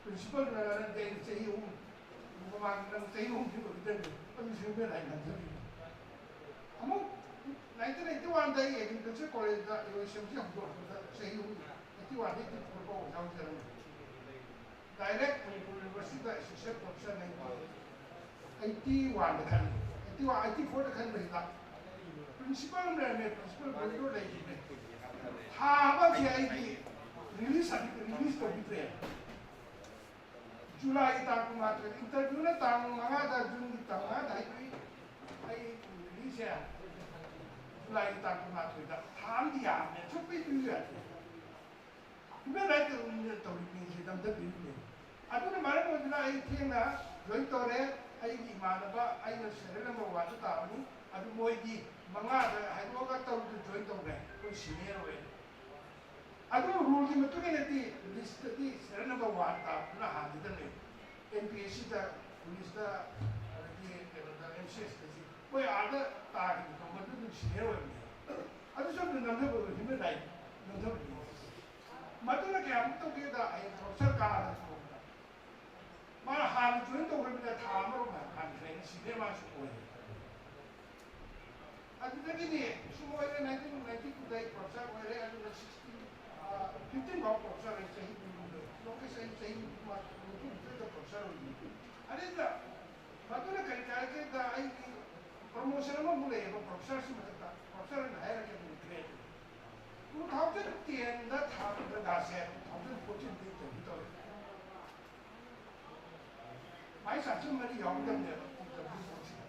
Principal ꯗꯨꯅ ꯅꯪꯗꯤ ꯑꯩꯅ ꯆꯍꯤ ꯑꯍꯨꯝ, ꯃꯃꯥꯡꯗ ꯅꯪ ꯆꯍꯤ ꯑꯍꯨꯝ ꯊꯤꯡꯕ ꯈꯤꯇꯪꯗꯤ ꯑꯗꯨ ꯁꯤꯡꯕ ꯂꯥꯏ ꯅꯝꯖꯔꯤꯕ꯫ ꯑꯃꯨꯛ nineteen eighty one ꯗ ꯑꯩ Agriculture College ꯗ ꯏꯔꯣꯏꯁꯦꯝꯁꯤ ꯍꯧꯗꯣꯔꯛꯄꯗ ꯆꯍꯤ ꯑꯍꯨꯝ, eighty one ꯗꯒꯤ eighty four ꯐꯥꯎ ꯑꯣꯖꯥ ꯑꯣꯏꯖꯔꯝꯃꯤ꯫ Direct ꯃꯅꯤꯄꯨꯔ University ꯗ associate professor ꯅꯤ꯫ Eighty one ꯗ ꯈꯟꯕ, eighty one, eighty four ꯗ ꯈꯟꯕꯁꯤꯗ principal ꯑꯃ ꯂꯩꯔꯝꯃꯦ, principal ꯕꯣꯏꯇꯣ ꯂꯩꯈꯤꯕꯅꯦ꯫ ꯊꯥ ꯑꯃꯁꯦ ꯑꯩꯒꯤ release certificate release ꯇꯧꯕꯤꯗ꯭ꯔꯦ꯫ ꯖꯨꯂꯥꯏꯒꯤ ꯇꯥꯡ ꯀꯨꯟꯃꯥꯊꯣꯏ, interview ꯅ ꯇꯥꯡ ꯃꯉꯥꯗ, ꯖꯨꯟꯒꯤ ꯇꯥꯡ ꯃꯉꯥꯗ ꯍꯥꯏꯗꯣꯛꯏ꯫ ꯑꯩ release ꯁꯦ ꯖꯨꯂꯥꯏꯒꯤ ꯇꯥꯡ ꯀꯨꯟꯃꯥꯊꯣꯏꯗ, ꯊꯥ ꯑꯃꯗꯤ ꯌꯥꯝꯃꯦ, ꯁꯨꯛꯄꯤ ꯄꯤꯕ ꯌꯥꯗꯦ꯫ Human right ꯇꯧꯔꯤꯕꯁꯤ ꯅꯝꯊꯕꯤꯔꯤꯕꯅꯦ꯫ ꯑꯗꯨꯅ ꯃꯔꯝ ꯑꯣꯏꯗꯨꯅ ꯑꯩ ꯊꯦꯡꯅ join ꯇꯧꯔꯦ꯫ ꯑꯩꯒꯤ ꯏꯃꯥꯟꯅꯕ, ꯑꯩꯅ serial number one ꯗ ꯇꯥꯕꯅꯤ꯫ ꯑꯗꯨ ꯃꯣꯏꯗꯤ ꯃꯉꯥꯗ ꯍꯥꯏꯗꯣꯛꯑꯒ ꯇꯔꯨꯛꯇ join ꯇꯧꯔꯦ꯫ ꯑꯩꯈꯣꯏ senior ꯑꯣꯏ꯫ ꯑꯗꯨ ꯔꯨꯜꯒꯤ ꯃꯇꯨꯡ ꯏꯟꯅꯗꯤ ꯂꯤꯁꯇꯗꯤ ꯁꯤꯔꯤꯌꯦꯜ ꯅꯝꯕꯔ ꯋꯥꯟ ꯇꯥꯕꯗꯨꯅ ꯍꯥꯟꯈꯤꯗ ꯂꯩ꯫ ꯑꯦꯟ ꯄꯤ ꯑꯦꯁ ꯁꯤꯗ, ꯄꯨꯂꯤꯁꯇ, ꯑꯗꯒꯤ ꯀꯩꯅꯣꯗ, ꯑꯦꯝ ꯁꯤ ꯑꯦꯁꯇꯁꯤ ꯃꯣꯏ ꯑꯥꯗ ꯇꯥꯈꯤꯕꯗꯣ ꯃꯗꯨ ꯑꯗꯨꯝ ꯁꯤꯅꯤꯌꯔ ꯑꯣꯏꯕꯅꯦ꯫ ꯑꯗꯨꯁꯨ ꯑꯗꯨꯝ ꯅꯝꯊꯕ, ꯍ꯭ꯌꯨꯃꯦꯟ ꯔꯥꯏꯠ ꯅꯝꯊꯕꯅꯤ꯫ ꯃꯗꯨꯅ ꯀꯌꯥꯃꯨꯛ ꯇꯧꯒꯦꯗ, ꯍꯌꯦꯡ ꯄ꯭ꯔꯣꯐꯦꯁꯔ ꯀꯥꯔꯒꯁꯨ ꯃꯥꯅ ꯍꯥꯟꯅ ꯖꯣꯏꯟ ꯇꯧꯈ꯭ꯔꯕꯅꯤꯅ ꯊꯥ ꯑꯃꯔꯣꯝ ꯍꯥꯟꯈ꯭ꯔꯦꯅ ꯁꯤꯅꯤꯌꯔ ꯃꯥꯁꯨ ꯑꯣꯏꯔꯦ꯫ ꯑꯗꯨꯗꯒꯤꯗꯤ ꯁꯨꯝ ꯑꯣꯏꯔꯦ, ꯅꯥꯏꯟꯇꯤꯟ ꯅꯥꯏꯟꯇꯤ ꯇꯨꯗ ꯑꯩ ꯄ꯭ꯔꯣꯐꯦꯁꯔ ꯑꯣꯏꯔꯦ, ꯑꯗꯨꯒ ꯁꯤꯛꯁꯇꯤ ꯐꯤꯐꯇꯤꯟ ꯐꯥꯎ ꯄ꯭ꯔꯣꯐꯦꯁꯔ ꯑꯣꯏ, ꯆꯍꯤ ꯀꯨꯟꯍꯨꯝꯗꯣꯏ꯫ ꯂꯣꯡꯒꯦꯁ ꯑꯩ ꯆꯍꯤ ꯃꯔꯤꯐꯨ ꯃꯊꯣꯏꯗ ꯄ꯭ꯔꯣꯐꯦꯁꯔ ꯑꯣꯏꯈꯤ꯫ ꯑꯗꯩꯗ ꯃꯗꯨꯅ ꯀꯔꯤ ꯀꯥꯏꯔꯒꯦꯗ, ꯑꯩꯒꯤ ꯄ꯭ꯔꯣꯃꯣꯁꯟ ꯑꯃꯃꯨꯛ ꯂꯩꯌꯦꯕ ꯄ꯭ꯔꯣꯐꯦꯁꯔꯁꯤ ꯃꯊꯛꯇ, ꯄ꯭ꯔꯣꯐꯦꯁꯔ ꯑꯣꯏꯅ ꯍꯥꯏꯔꯒꯗꯤ ꯒ꯭ꯔꯦꯠ꯫ ꯇꯨ ꯊꯥꯎꯖꯟ ꯇꯦꯟꯗ ꯊꯥ ꯄ꯭ꯔꯀꯥꯁꯁꯦ ꯇꯨ ꯊꯥꯎꯖꯟ ꯐꯣꯔꯇꯤꯟꯗ ꯏꯟꯇꯔꯚ꯭ꯌꯨ ꯇꯧꯔꯦ꯫ ꯚꯥꯏꯁ ꯆꯥꯟꯁꯦꯂꯔ ꯃꯔꯤ ꯌꯥꯎꯒꯗꯕꯅꯦꯕ ꯏꯟꯇꯔꯚ꯭ꯌꯨ ꯕꯣꯔꯗꯁꯤꯗ꯫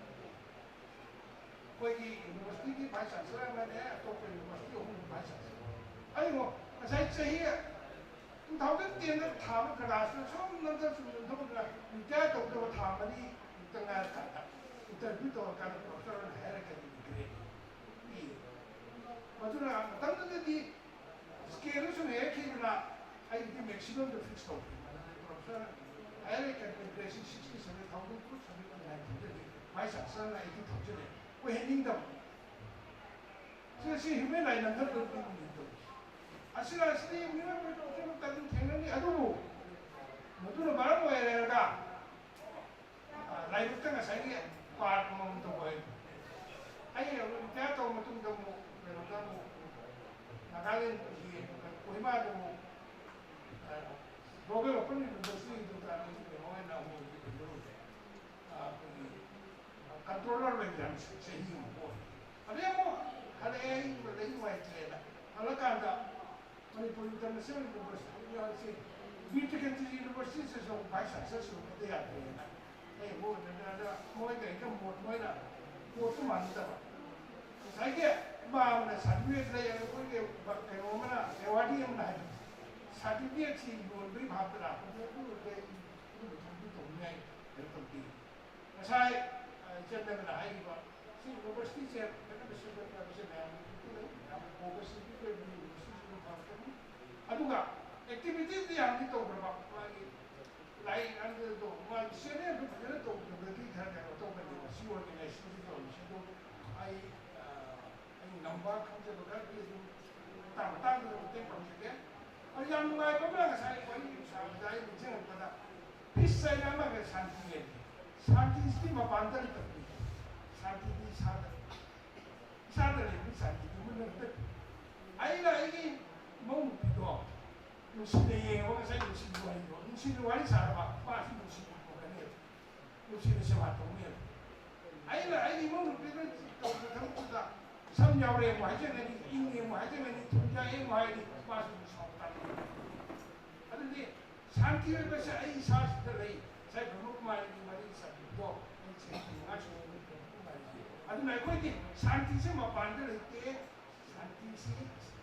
ꯑꯩꯈꯣꯏꯒꯤ ꯌꯨꯅꯤꯚꯔꯁꯤꯇꯤꯒꯤ ꯚꯥꯏꯁ ꯆꯥꯟꯁꯦꯂꯔ ꯑꯃꯅꯦ, ꯑꯇꯣꯞꯄ ꯌꯨꯅꯤꯚꯔꯁꯤꯇꯤ ꯑꯍꯨꯝꯒꯤ ꯚꯥꯏꯁ ꯆꯥꯟꯁꯦꯂꯔ꯫ ꯑꯩꯉꯣ, ꯉꯁꯥꯏ ꯆꯍꯤ ꯇꯨ ꯊꯥꯎꯖꯟ ꯇꯦꯟꯗ ꯊꯥꯕ ꯄ꯭ꯔꯀꯥꯁꯇ ꯁꯨꯝ ꯅꯝꯗ ꯁꯨꯝ ꯅꯝꯊꯣꯛꯄꯗ ꯔꯤꯇꯥꯌꯔ ꯇꯧꯗꯕ ꯊꯥ ꯃꯔꯤ ꯃꯨꯛꯇ ꯉꯥꯏꯔꯀꯥꯟꯗ ꯏꯟꯇꯔꯚ꯭ꯌꯨ ꯇꯧꯔꯀꯥꯟꯗ ꯄ꯭ꯔꯣꯐꯦꯁꯔ ꯑꯣꯏꯅ ꯍꯥꯏꯔꯒꯗꯤ ꯒ꯭ꯔꯦꯠ ꯄꯤ꯫ ꯃꯗꯨꯅ ꯃꯇꯝꯗꯨꯗꯗꯤ ꯁ꯭ꯀꯦꯜꯗꯨ ꯁꯨꯝ ꯍꯦꯛ ꯈꯤꯗꯅ ꯑꯩꯒꯤꯗꯤ ꯃꯦꯛꯁꯤꯃꯝꯗ ꯐꯤꯛꯁ ꯇꯧꯈꯤ꯫ ꯄ꯭ꯔꯣꯐꯦꯁꯔ ꯍꯥꯏꯌꯔ ꯑꯦꯀꯥꯗꯃꯤꯛ ꯒ꯭ꯔꯦꯗꯁꯤ sixty seven thousand two seventy nine thousand, vice ꯆꯥꯟꯁꯦꯂꯔꯅ ꯑꯩꯠꯇꯤ ꯊꯥꯎꯖꯟ ꯑꯣꯏꯍꯟꯅꯤꯡꯗꯕ꯫ ꯁꯤ, ꯁꯤ ꯍ꯭ꯌꯨꯃꯦꯟ ꯔꯥꯏꯠ ꯅꯝꯊꯕ ꯇꯧꯔꯤ꯫ ꯑꯁꯤꯅ, ꯑꯁꯤꯗꯤ ꯃꯤꯑꯣꯏꯕ ꯂꯣꯏꯅꯃꯛꯇ ꯑꯗꯨꯝ ꯊꯦꯡꯅꯅꯤ꯫ ꯑꯗꯨꯕꯨ ꯃꯗꯨꯅ ꯃꯔꯝ ꯑꯣꯏꯔꯒ, ꯑ, ꯂꯥꯏꯕꯛꯇ ꯉꯁꯥꯏꯒꯤ ꯄꯥꯔꯠ ꯑꯃꯃꯝ ꯇꯧꯕ ꯍꯥꯏꯗꯣ꯫ ꯑꯩ ꯔꯤꯇꯥꯌꯔ ꯇꯧꯔ ꯃꯇꯨꯡꯗ ꯑꯃꯨꯛ ꯀꯩꯅꯣꯗ ꯑꯃꯨꯛ ꯅꯥꯒꯥꯂꯦꯟꯒꯤ ꯀꯣꯍꯤꯃꯥꯗ ꯑꯃꯨꯛ, ꯑ, ꯒ꯭ꯂꯣꯕꯦꯜ ꯑꯣꯄꯟ ꯌꯨꯅꯤꯚꯔꯁꯤꯇꯤꯗꯨꯗ ꯑꯩ ꯀꯩꯅꯣ ꯑꯣꯏꯅ ꯑꯃꯨꯛ ꯀꯩꯅꯣ ꯑꯣꯏꯔꯦ꯫ ꯑ, ꯑꯩꯈꯣꯏꯒꯤ ꯀꯟꯇ꯭ꯔꯣꯂꯔ ꯑꯣꯏꯅ ꯆꯍꯤ ꯑꯃ ꯑꯣꯏ꯫ ꯑꯗꯩ ꯑꯃꯨꯛ ꯍꯜꯂꯛꯑꯦ, ꯑꯩ ꯂꯩ ꯅꯨꯡꯉꯥꯏꯇ꯭ꯔꯦꯅ꯫ ꯍꯜꯂꯛꯀꯥꯟꯗ ꯃꯅꯤꯄꯨꯔ ꯏꯟꯇꯔꯅꯦꯁꯅꯦꯜ ꯌꯨꯅꯤꯚꯔꯁꯤꯇꯤ ꯍꯥꯏꯁꯦ ꯕꯤꯔ ꯇꯤꯀꯦꯟꯗ꯭ꯔꯖꯤ ꯌꯨꯅꯤꯚꯔꯁꯤꯇꯤꯁꯤꯁꯨ ꯚꯥꯏꯁ ꯆꯥꯟꯁꯦꯂꯔ ꯁꯨꯔꯛꯄꯗ ꯌꯥꯗ꯭ꯔꯦꯅ ꯑꯩ ꯑꯃꯨꯛ ꯑꯣꯏꯅꯗꯅ ꯃꯣꯏꯒ ꯑꯩꯒ ꯃꯣꯠ, ꯃꯣꯏꯅ ꯃꯣꯠꯇꯨ ꯃꯥꯟꯅꯗꯕ꯫ ꯉꯁꯥꯏꯒꯤ ꯏꯃꯥ ꯑꯃꯅ ꯁꯥꯔꯇꯤꯐꯤꯀꯦꯠ ꯂꯩ, ꯑꯗ ꯑꯩꯈꯣꯏꯒꯤ ꯀꯩꯅꯣ ꯑꯃꯅ, ꯑꯦꯋꯥꯔꯗꯤ ꯑꯃꯅ ꯍꯥꯏꯕ ꯁꯥꯔꯇꯤꯐꯤꯀꯦꯠꯁꯤ ꯌꯣꯟꯕꯒꯤ ꯚꯥꯞꯇ ꯂꯥꯛꯄꯗ ꯑꯗꯨ ꯑꯣꯏꯔꯗꯤ ꯑꯩ ꯑꯗꯨꯝꯕ ꯊꯕꯛꯇꯨ ꯇꯧꯅꯤꯡꯉꯥꯏ ꯀꯩꯅꯣ ꯇꯧꯗꯦ꯫ ꯉꯁꯥꯏ, ꯑ, ꯏꯆꯟ ꯅꯪꯅ ꯍꯥꯏꯈꯤꯕ ꯁꯤ ꯌꯨꯅꯤꯚꯔꯁꯤꯇꯤꯁꯦ ꯐꯖꯅ ꯁꯦꯝꯒꯠꯄ ꯍꯥꯏꯕꯁꯦ ꯃꯌꯥꯝꯒꯤ ꯃꯇꯨꯡꯗ ꯌꯥꯝꯅ ꯀꯣꯕꯔꯁꯤꯇꯤ ꯑꯣꯏꯕ ꯌꯨꯅꯤꯚꯔꯁꯤꯇꯤꯁꯤꯡ ꯐꯕ ꯑꯗꯨꯒ ꯑꯦꯛꯇꯤꯚꯤꯇꯤꯁꯇꯤ ꯌꯥꯝꯗꯤ ꯇꯧꯗ꯭ꯔꯕ, ꯃꯥꯒꯤ ꯂꯥꯏꯔꯤꯛ ꯑꯗꯨꯗꯣ ꯃꯥꯒꯤ ꯆꯦꯅꯦꯜꯗꯨ ꯐꯖꯅ ꯇꯧꯗ꯭ꯔꯒꯗꯤ ꯈꯔ ꯀꯩꯅꯣ ꯇꯧꯒꯅꯦꯕ꯫ ꯁꯤ ꯑꯣꯔꯒꯅꯥꯏꯖꯦꯁꯟꯁꯤ ꯇꯧꯔꯤꯁꯤꯗꯣ ꯑꯩ ꯑꯩ ꯉꯝꯕ ꯈꯪꯖꯕ ꯈꯔꯗꯤ ꯑꯗꯨꯝ ꯃꯇꯥꯡ ꯃꯇꯥꯡꯗꯨꯗ ꯃꯇꯦꯡ ꯄꯥꯡꯖꯒꯦ꯫ ꯑꯗꯨ ꯌꯥꯝ ꯅꯨꯡꯉꯥꯏꯕ ꯑꯃꯅ ꯉꯁꯥꯏ ꯋꯥꯔꯤ ꯁꯥꯕꯗ ꯑꯩ ꯅꯤꯡꯁꯤꯡꯉꯛꯄꯗ ꯄꯤꯁ ꯍꯥꯏꯅ ꯑꯃꯒ ꯁꯥꯟꯇꯤ ꯍꯥꯏꯅ꯫ ꯁꯥꯟꯇꯤꯁꯤꯗꯤ ꯃꯄꯥꯟꯗ ꯂꯩꯇꯕꯅꯤ꯫ ꯁꯥꯟꯇꯤꯗꯤ ꯏꯁꯥꯗ ꯏꯁꯥꯗ ꯂꯩꯕ ꯁꯥꯟꯇꯤꯗꯨ ꯃꯅꯨꯡꯗ꯫ ꯑꯩꯅ ꯑꯩꯒꯤ ꯏꯃꯧ ꯅꯨꯄꯤꯗꯣ ꯅꯨꯡꯁꯤꯅ ꯌꯦꯡꯉꯕ ꯉꯁꯥꯏ ꯅꯨꯡꯁꯤꯕ ꯋꯥꯔꯤꯗꯣ, ꯅꯨꯡꯁꯤꯕ ꯋꯥꯔꯤ ꯁꯥꯔꯕ ꯃꯥꯁꯨ ꯅꯨꯡꯁꯤꯕ ꯄꯣꯛꯀꯅꯦꯕ, ꯅꯨꯡꯁꯤꯅ ꯁꯦꯕꯥ ꯇꯧꯅꯦꯕ꯫ ꯑꯩꯅ ꯑꯩꯒꯤ ꯏꯃꯧ ꯅꯨꯄꯤꯗ ꯇꯧꯕ ꯊꯕꯛꯇꯨꯗ ꯁꯝ ꯌꯥꯎꯔꯦ ꯑꯃꯨꯛ ꯍꯥꯏꯖꯒꯅꯤ, ꯏꯪꯉꯦ ꯑꯃꯨꯛ ꯍꯥꯏꯖꯒꯅꯤ, ꯊꯨꯝ ꯌꯥꯛꯑꯦ ꯑꯃꯨꯛ ꯍꯥꯏꯔꯗꯤ ꯃꯥꯁꯨ ꯑꯗꯨꯝ ꯁꯥꯎꯕ ꯇꯥꯕꯅꯤ꯫ ꯑꯗꯨꯗꯤ ꯁꯥꯟꯇꯤ ꯑꯣꯏꯕꯁꯦ ꯑꯩ ꯏꯁꯥꯁꯤꯗ ꯂꯩ꯫ ꯉꯁꯥꯏ ꯕ꯭ꯔꯍ꯭ꯃꯀꯨꯃꯥꯔꯤꯒꯤ ꯋꯥꯔꯤ ꯁꯥꯕꯤꯕꯗꯣ ꯑꯩ ꯆꯍꯤ ꯀꯨꯟꯃꯉꯥ ꯁꯨꯔꯦ꯫ ꯑꯗꯨꯅ ꯑꯩꯈꯣꯏꯗꯤ ꯁꯥꯟꯇꯤꯁꯦ ꯃꯄꯥꯟꯗ ꯂꯩꯇꯦ, ꯁꯥꯟꯇꯤꯁꯤ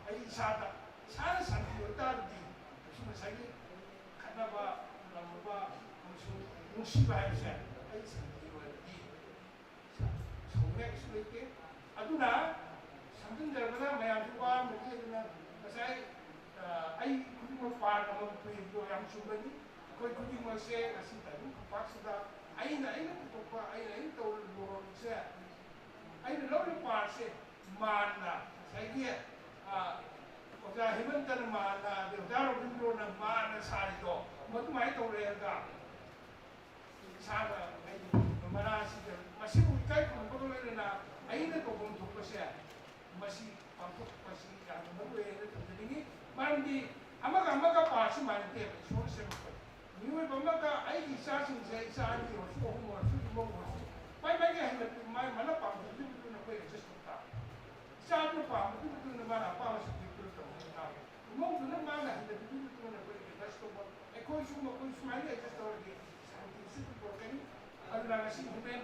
ꯑꯩ ꯏꯁꯥꯗ, ꯏꯁꯥꯅ ꯁꯥꯟꯇꯤ ꯑꯣꯏꯇꯥꯔꯗꯤ ꯀꯩꯁꯨ ꯉꯁꯥꯏꯒꯤ ꯈꯠꯅꯕ, ꯂꯥꯎꯅꯕ ꯑꯃꯁꯨꯡ ꯅꯨꯡꯁꯤꯕ ꯍꯥꯏꯕꯁꯦ ꯑꯩ ꯁꯥꯟꯇꯤ ꯑꯣꯏꯔꯗꯤ ꯁꯥꯎꯅꯤꯡꯉꯥꯏ ꯀꯩꯁꯨ ꯂꯩꯇꯦ꯫ ꯑꯗꯨꯅ ꯁꯝꯖꯤꯟꯖꯔꯕꯗ ꯃꯌꯥꯝꯁꯨ ꯋꯥꯔꯝꯕꯅꯤ꯫ ꯑꯗꯨꯅ ꯉꯁꯥꯏ, ꯑ, ꯑꯩ ꯈꯨꯗꯤꯡꯃꯛ ꯄꯥꯔꯠ ꯑꯃꯃꯝ ꯄꯨꯏꯗꯣ ꯌꯥꯝ ꯆꯨꯝꯕꯅꯤ꯫ ꯑꯩꯈꯣꯏ ꯈꯨꯗꯤꯡꯃꯛꯁꯦ ꯉꯁꯤ ꯇꯥꯏꯕꯪ ꯈꯨꯟꯄꯥꯛꯁꯤꯗ ꯑꯩꯅ, ꯑꯩꯅ ꯄꯨꯊꯣꯛꯄ, ꯑꯩꯅ, ꯑꯩꯅ ꯇꯧꯔꯤꯕ ꯔꯣꯜꯁꯦ, ꯑꯩꯅ ꯂꯧꯔꯤꯕ ꯄꯥꯔꯠꯁꯦ ꯃꯥꯟꯅ ꯉꯁꯥꯏꯒꯤ, ꯑ, ꯑꯣꯖꯥ ꯍꯦꯃꯟꯇꯅ ꯃꯥꯟꯅ, ꯑꯗꯩ ꯑꯣꯖꯥ ꯔꯣꯕꯤꯟꯗ꯭ꯔꯣꯅ ꯃꯥꯟꯅ ꯁꯥꯔꯤꯗꯣ ꯃꯗꯨꯃꯥꯏꯅ ꯇꯧꯔꯦ ꯍꯥꯏꯔꯒ ꯏꯁꯥꯅ ꯑꯩꯒꯤ ꯃꯅꯥꯁꯤꯗ ꯃꯁꯤꯕꯨ ꯏꯀꯥꯏ ꯈꯨꯝꯅꯕꯒ ꯂꯣꯏꯅꯅ ꯑꯩꯅ ꯇꯧꯐꯝ ꯊꯣꯛꯄꯁꯦ ꯃꯁꯤ ꯄꯥꯡꯊꯣꯛꯄꯁꯤ ꯌꯥꯝꯅ ꯃꯔꯨ ꯑꯣꯏ ꯍꯥꯏꯅ ꯊꯝꯖꯅꯤꯡꯉꯤ꯫ ꯃꯔꯝꯗꯤ ꯑꯃꯒ ꯑꯃꯒ ꯄꯥꯔꯠꯁꯤ ꯃꯥꯟꯅꯗꯦꯕ꯫ ꯏꯁꯣꯔꯅ ꯁꯦꯝꯃꯛꯄ ꯃꯤꯑꯣꯏꯕ ꯑꯃꯒ ꯑꯩꯒꯤ ꯏꯆꯥꯁꯤꯡꯁꯦ, ꯏꯆꯥ ꯑꯅꯤ ꯑꯣꯏꯔꯁꯨ, ꯑꯍꯨꯝ ꯑꯣꯏꯔꯁꯨ, ꯏꯃꯧ ꯑꯣꯏꯔꯁꯨ, ꯃꯥꯏ ꯃꯥꯏꯒꯤ ꯍꯩꯅꯕꯤ, ꯃꯥꯏ ꯃꯥꯅ ꯄꯥꯝꯖꯕꯗꯨꯒꯤ ꯃꯇꯨꯡ ꯏꯟꯅ ꯑꯩꯈꯣꯏ ꯑꯦꯗꯖꯁ ꯇꯧ ꯇꯥꯕꯅꯤ꯫ ꯏꯆꯥꯗꯨꯅ ꯄꯥꯝꯕꯗꯨꯒꯤ ꯃꯇꯨꯡ ꯏꯟꯅ ꯃꯥꯅ ꯑꯄꯥꯝꯕ ꯁꯕꯖꯦꯛꯇꯨꯗ ꯇꯧꯕ ꯇꯥꯕꯅꯤ꯫ ꯏꯃꯧꯗꯨꯅ ꯃꯥꯅ ꯍꯩꯅꯕꯤꯗꯨꯒꯤ ꯃꯇꯨꯡ ꯏꯟꯅ ꯑꯩꯈꯣꯏ ꯑꯦꯗꯖꯁ ꯇꯧꯕ, ꯑꯩꯈꯣꯏꯁꯨ ꯃꯈꯣꯏ ꯁꯨꯃꯥꯏꯅ ꯑꯦꯗꯖꯁ ꯇꯧꯔꯗꯤ ꯁꯥꯟꯇꯤꯁꯤ ꯑꯗꯨꯝ ꯄꯨꯔꯛꯀꯅꯤ꯫ ꯑꯗꯨꯅ ꯉꯁꯤ ꯍ꯭ꯌꯨꯃꯦꯟ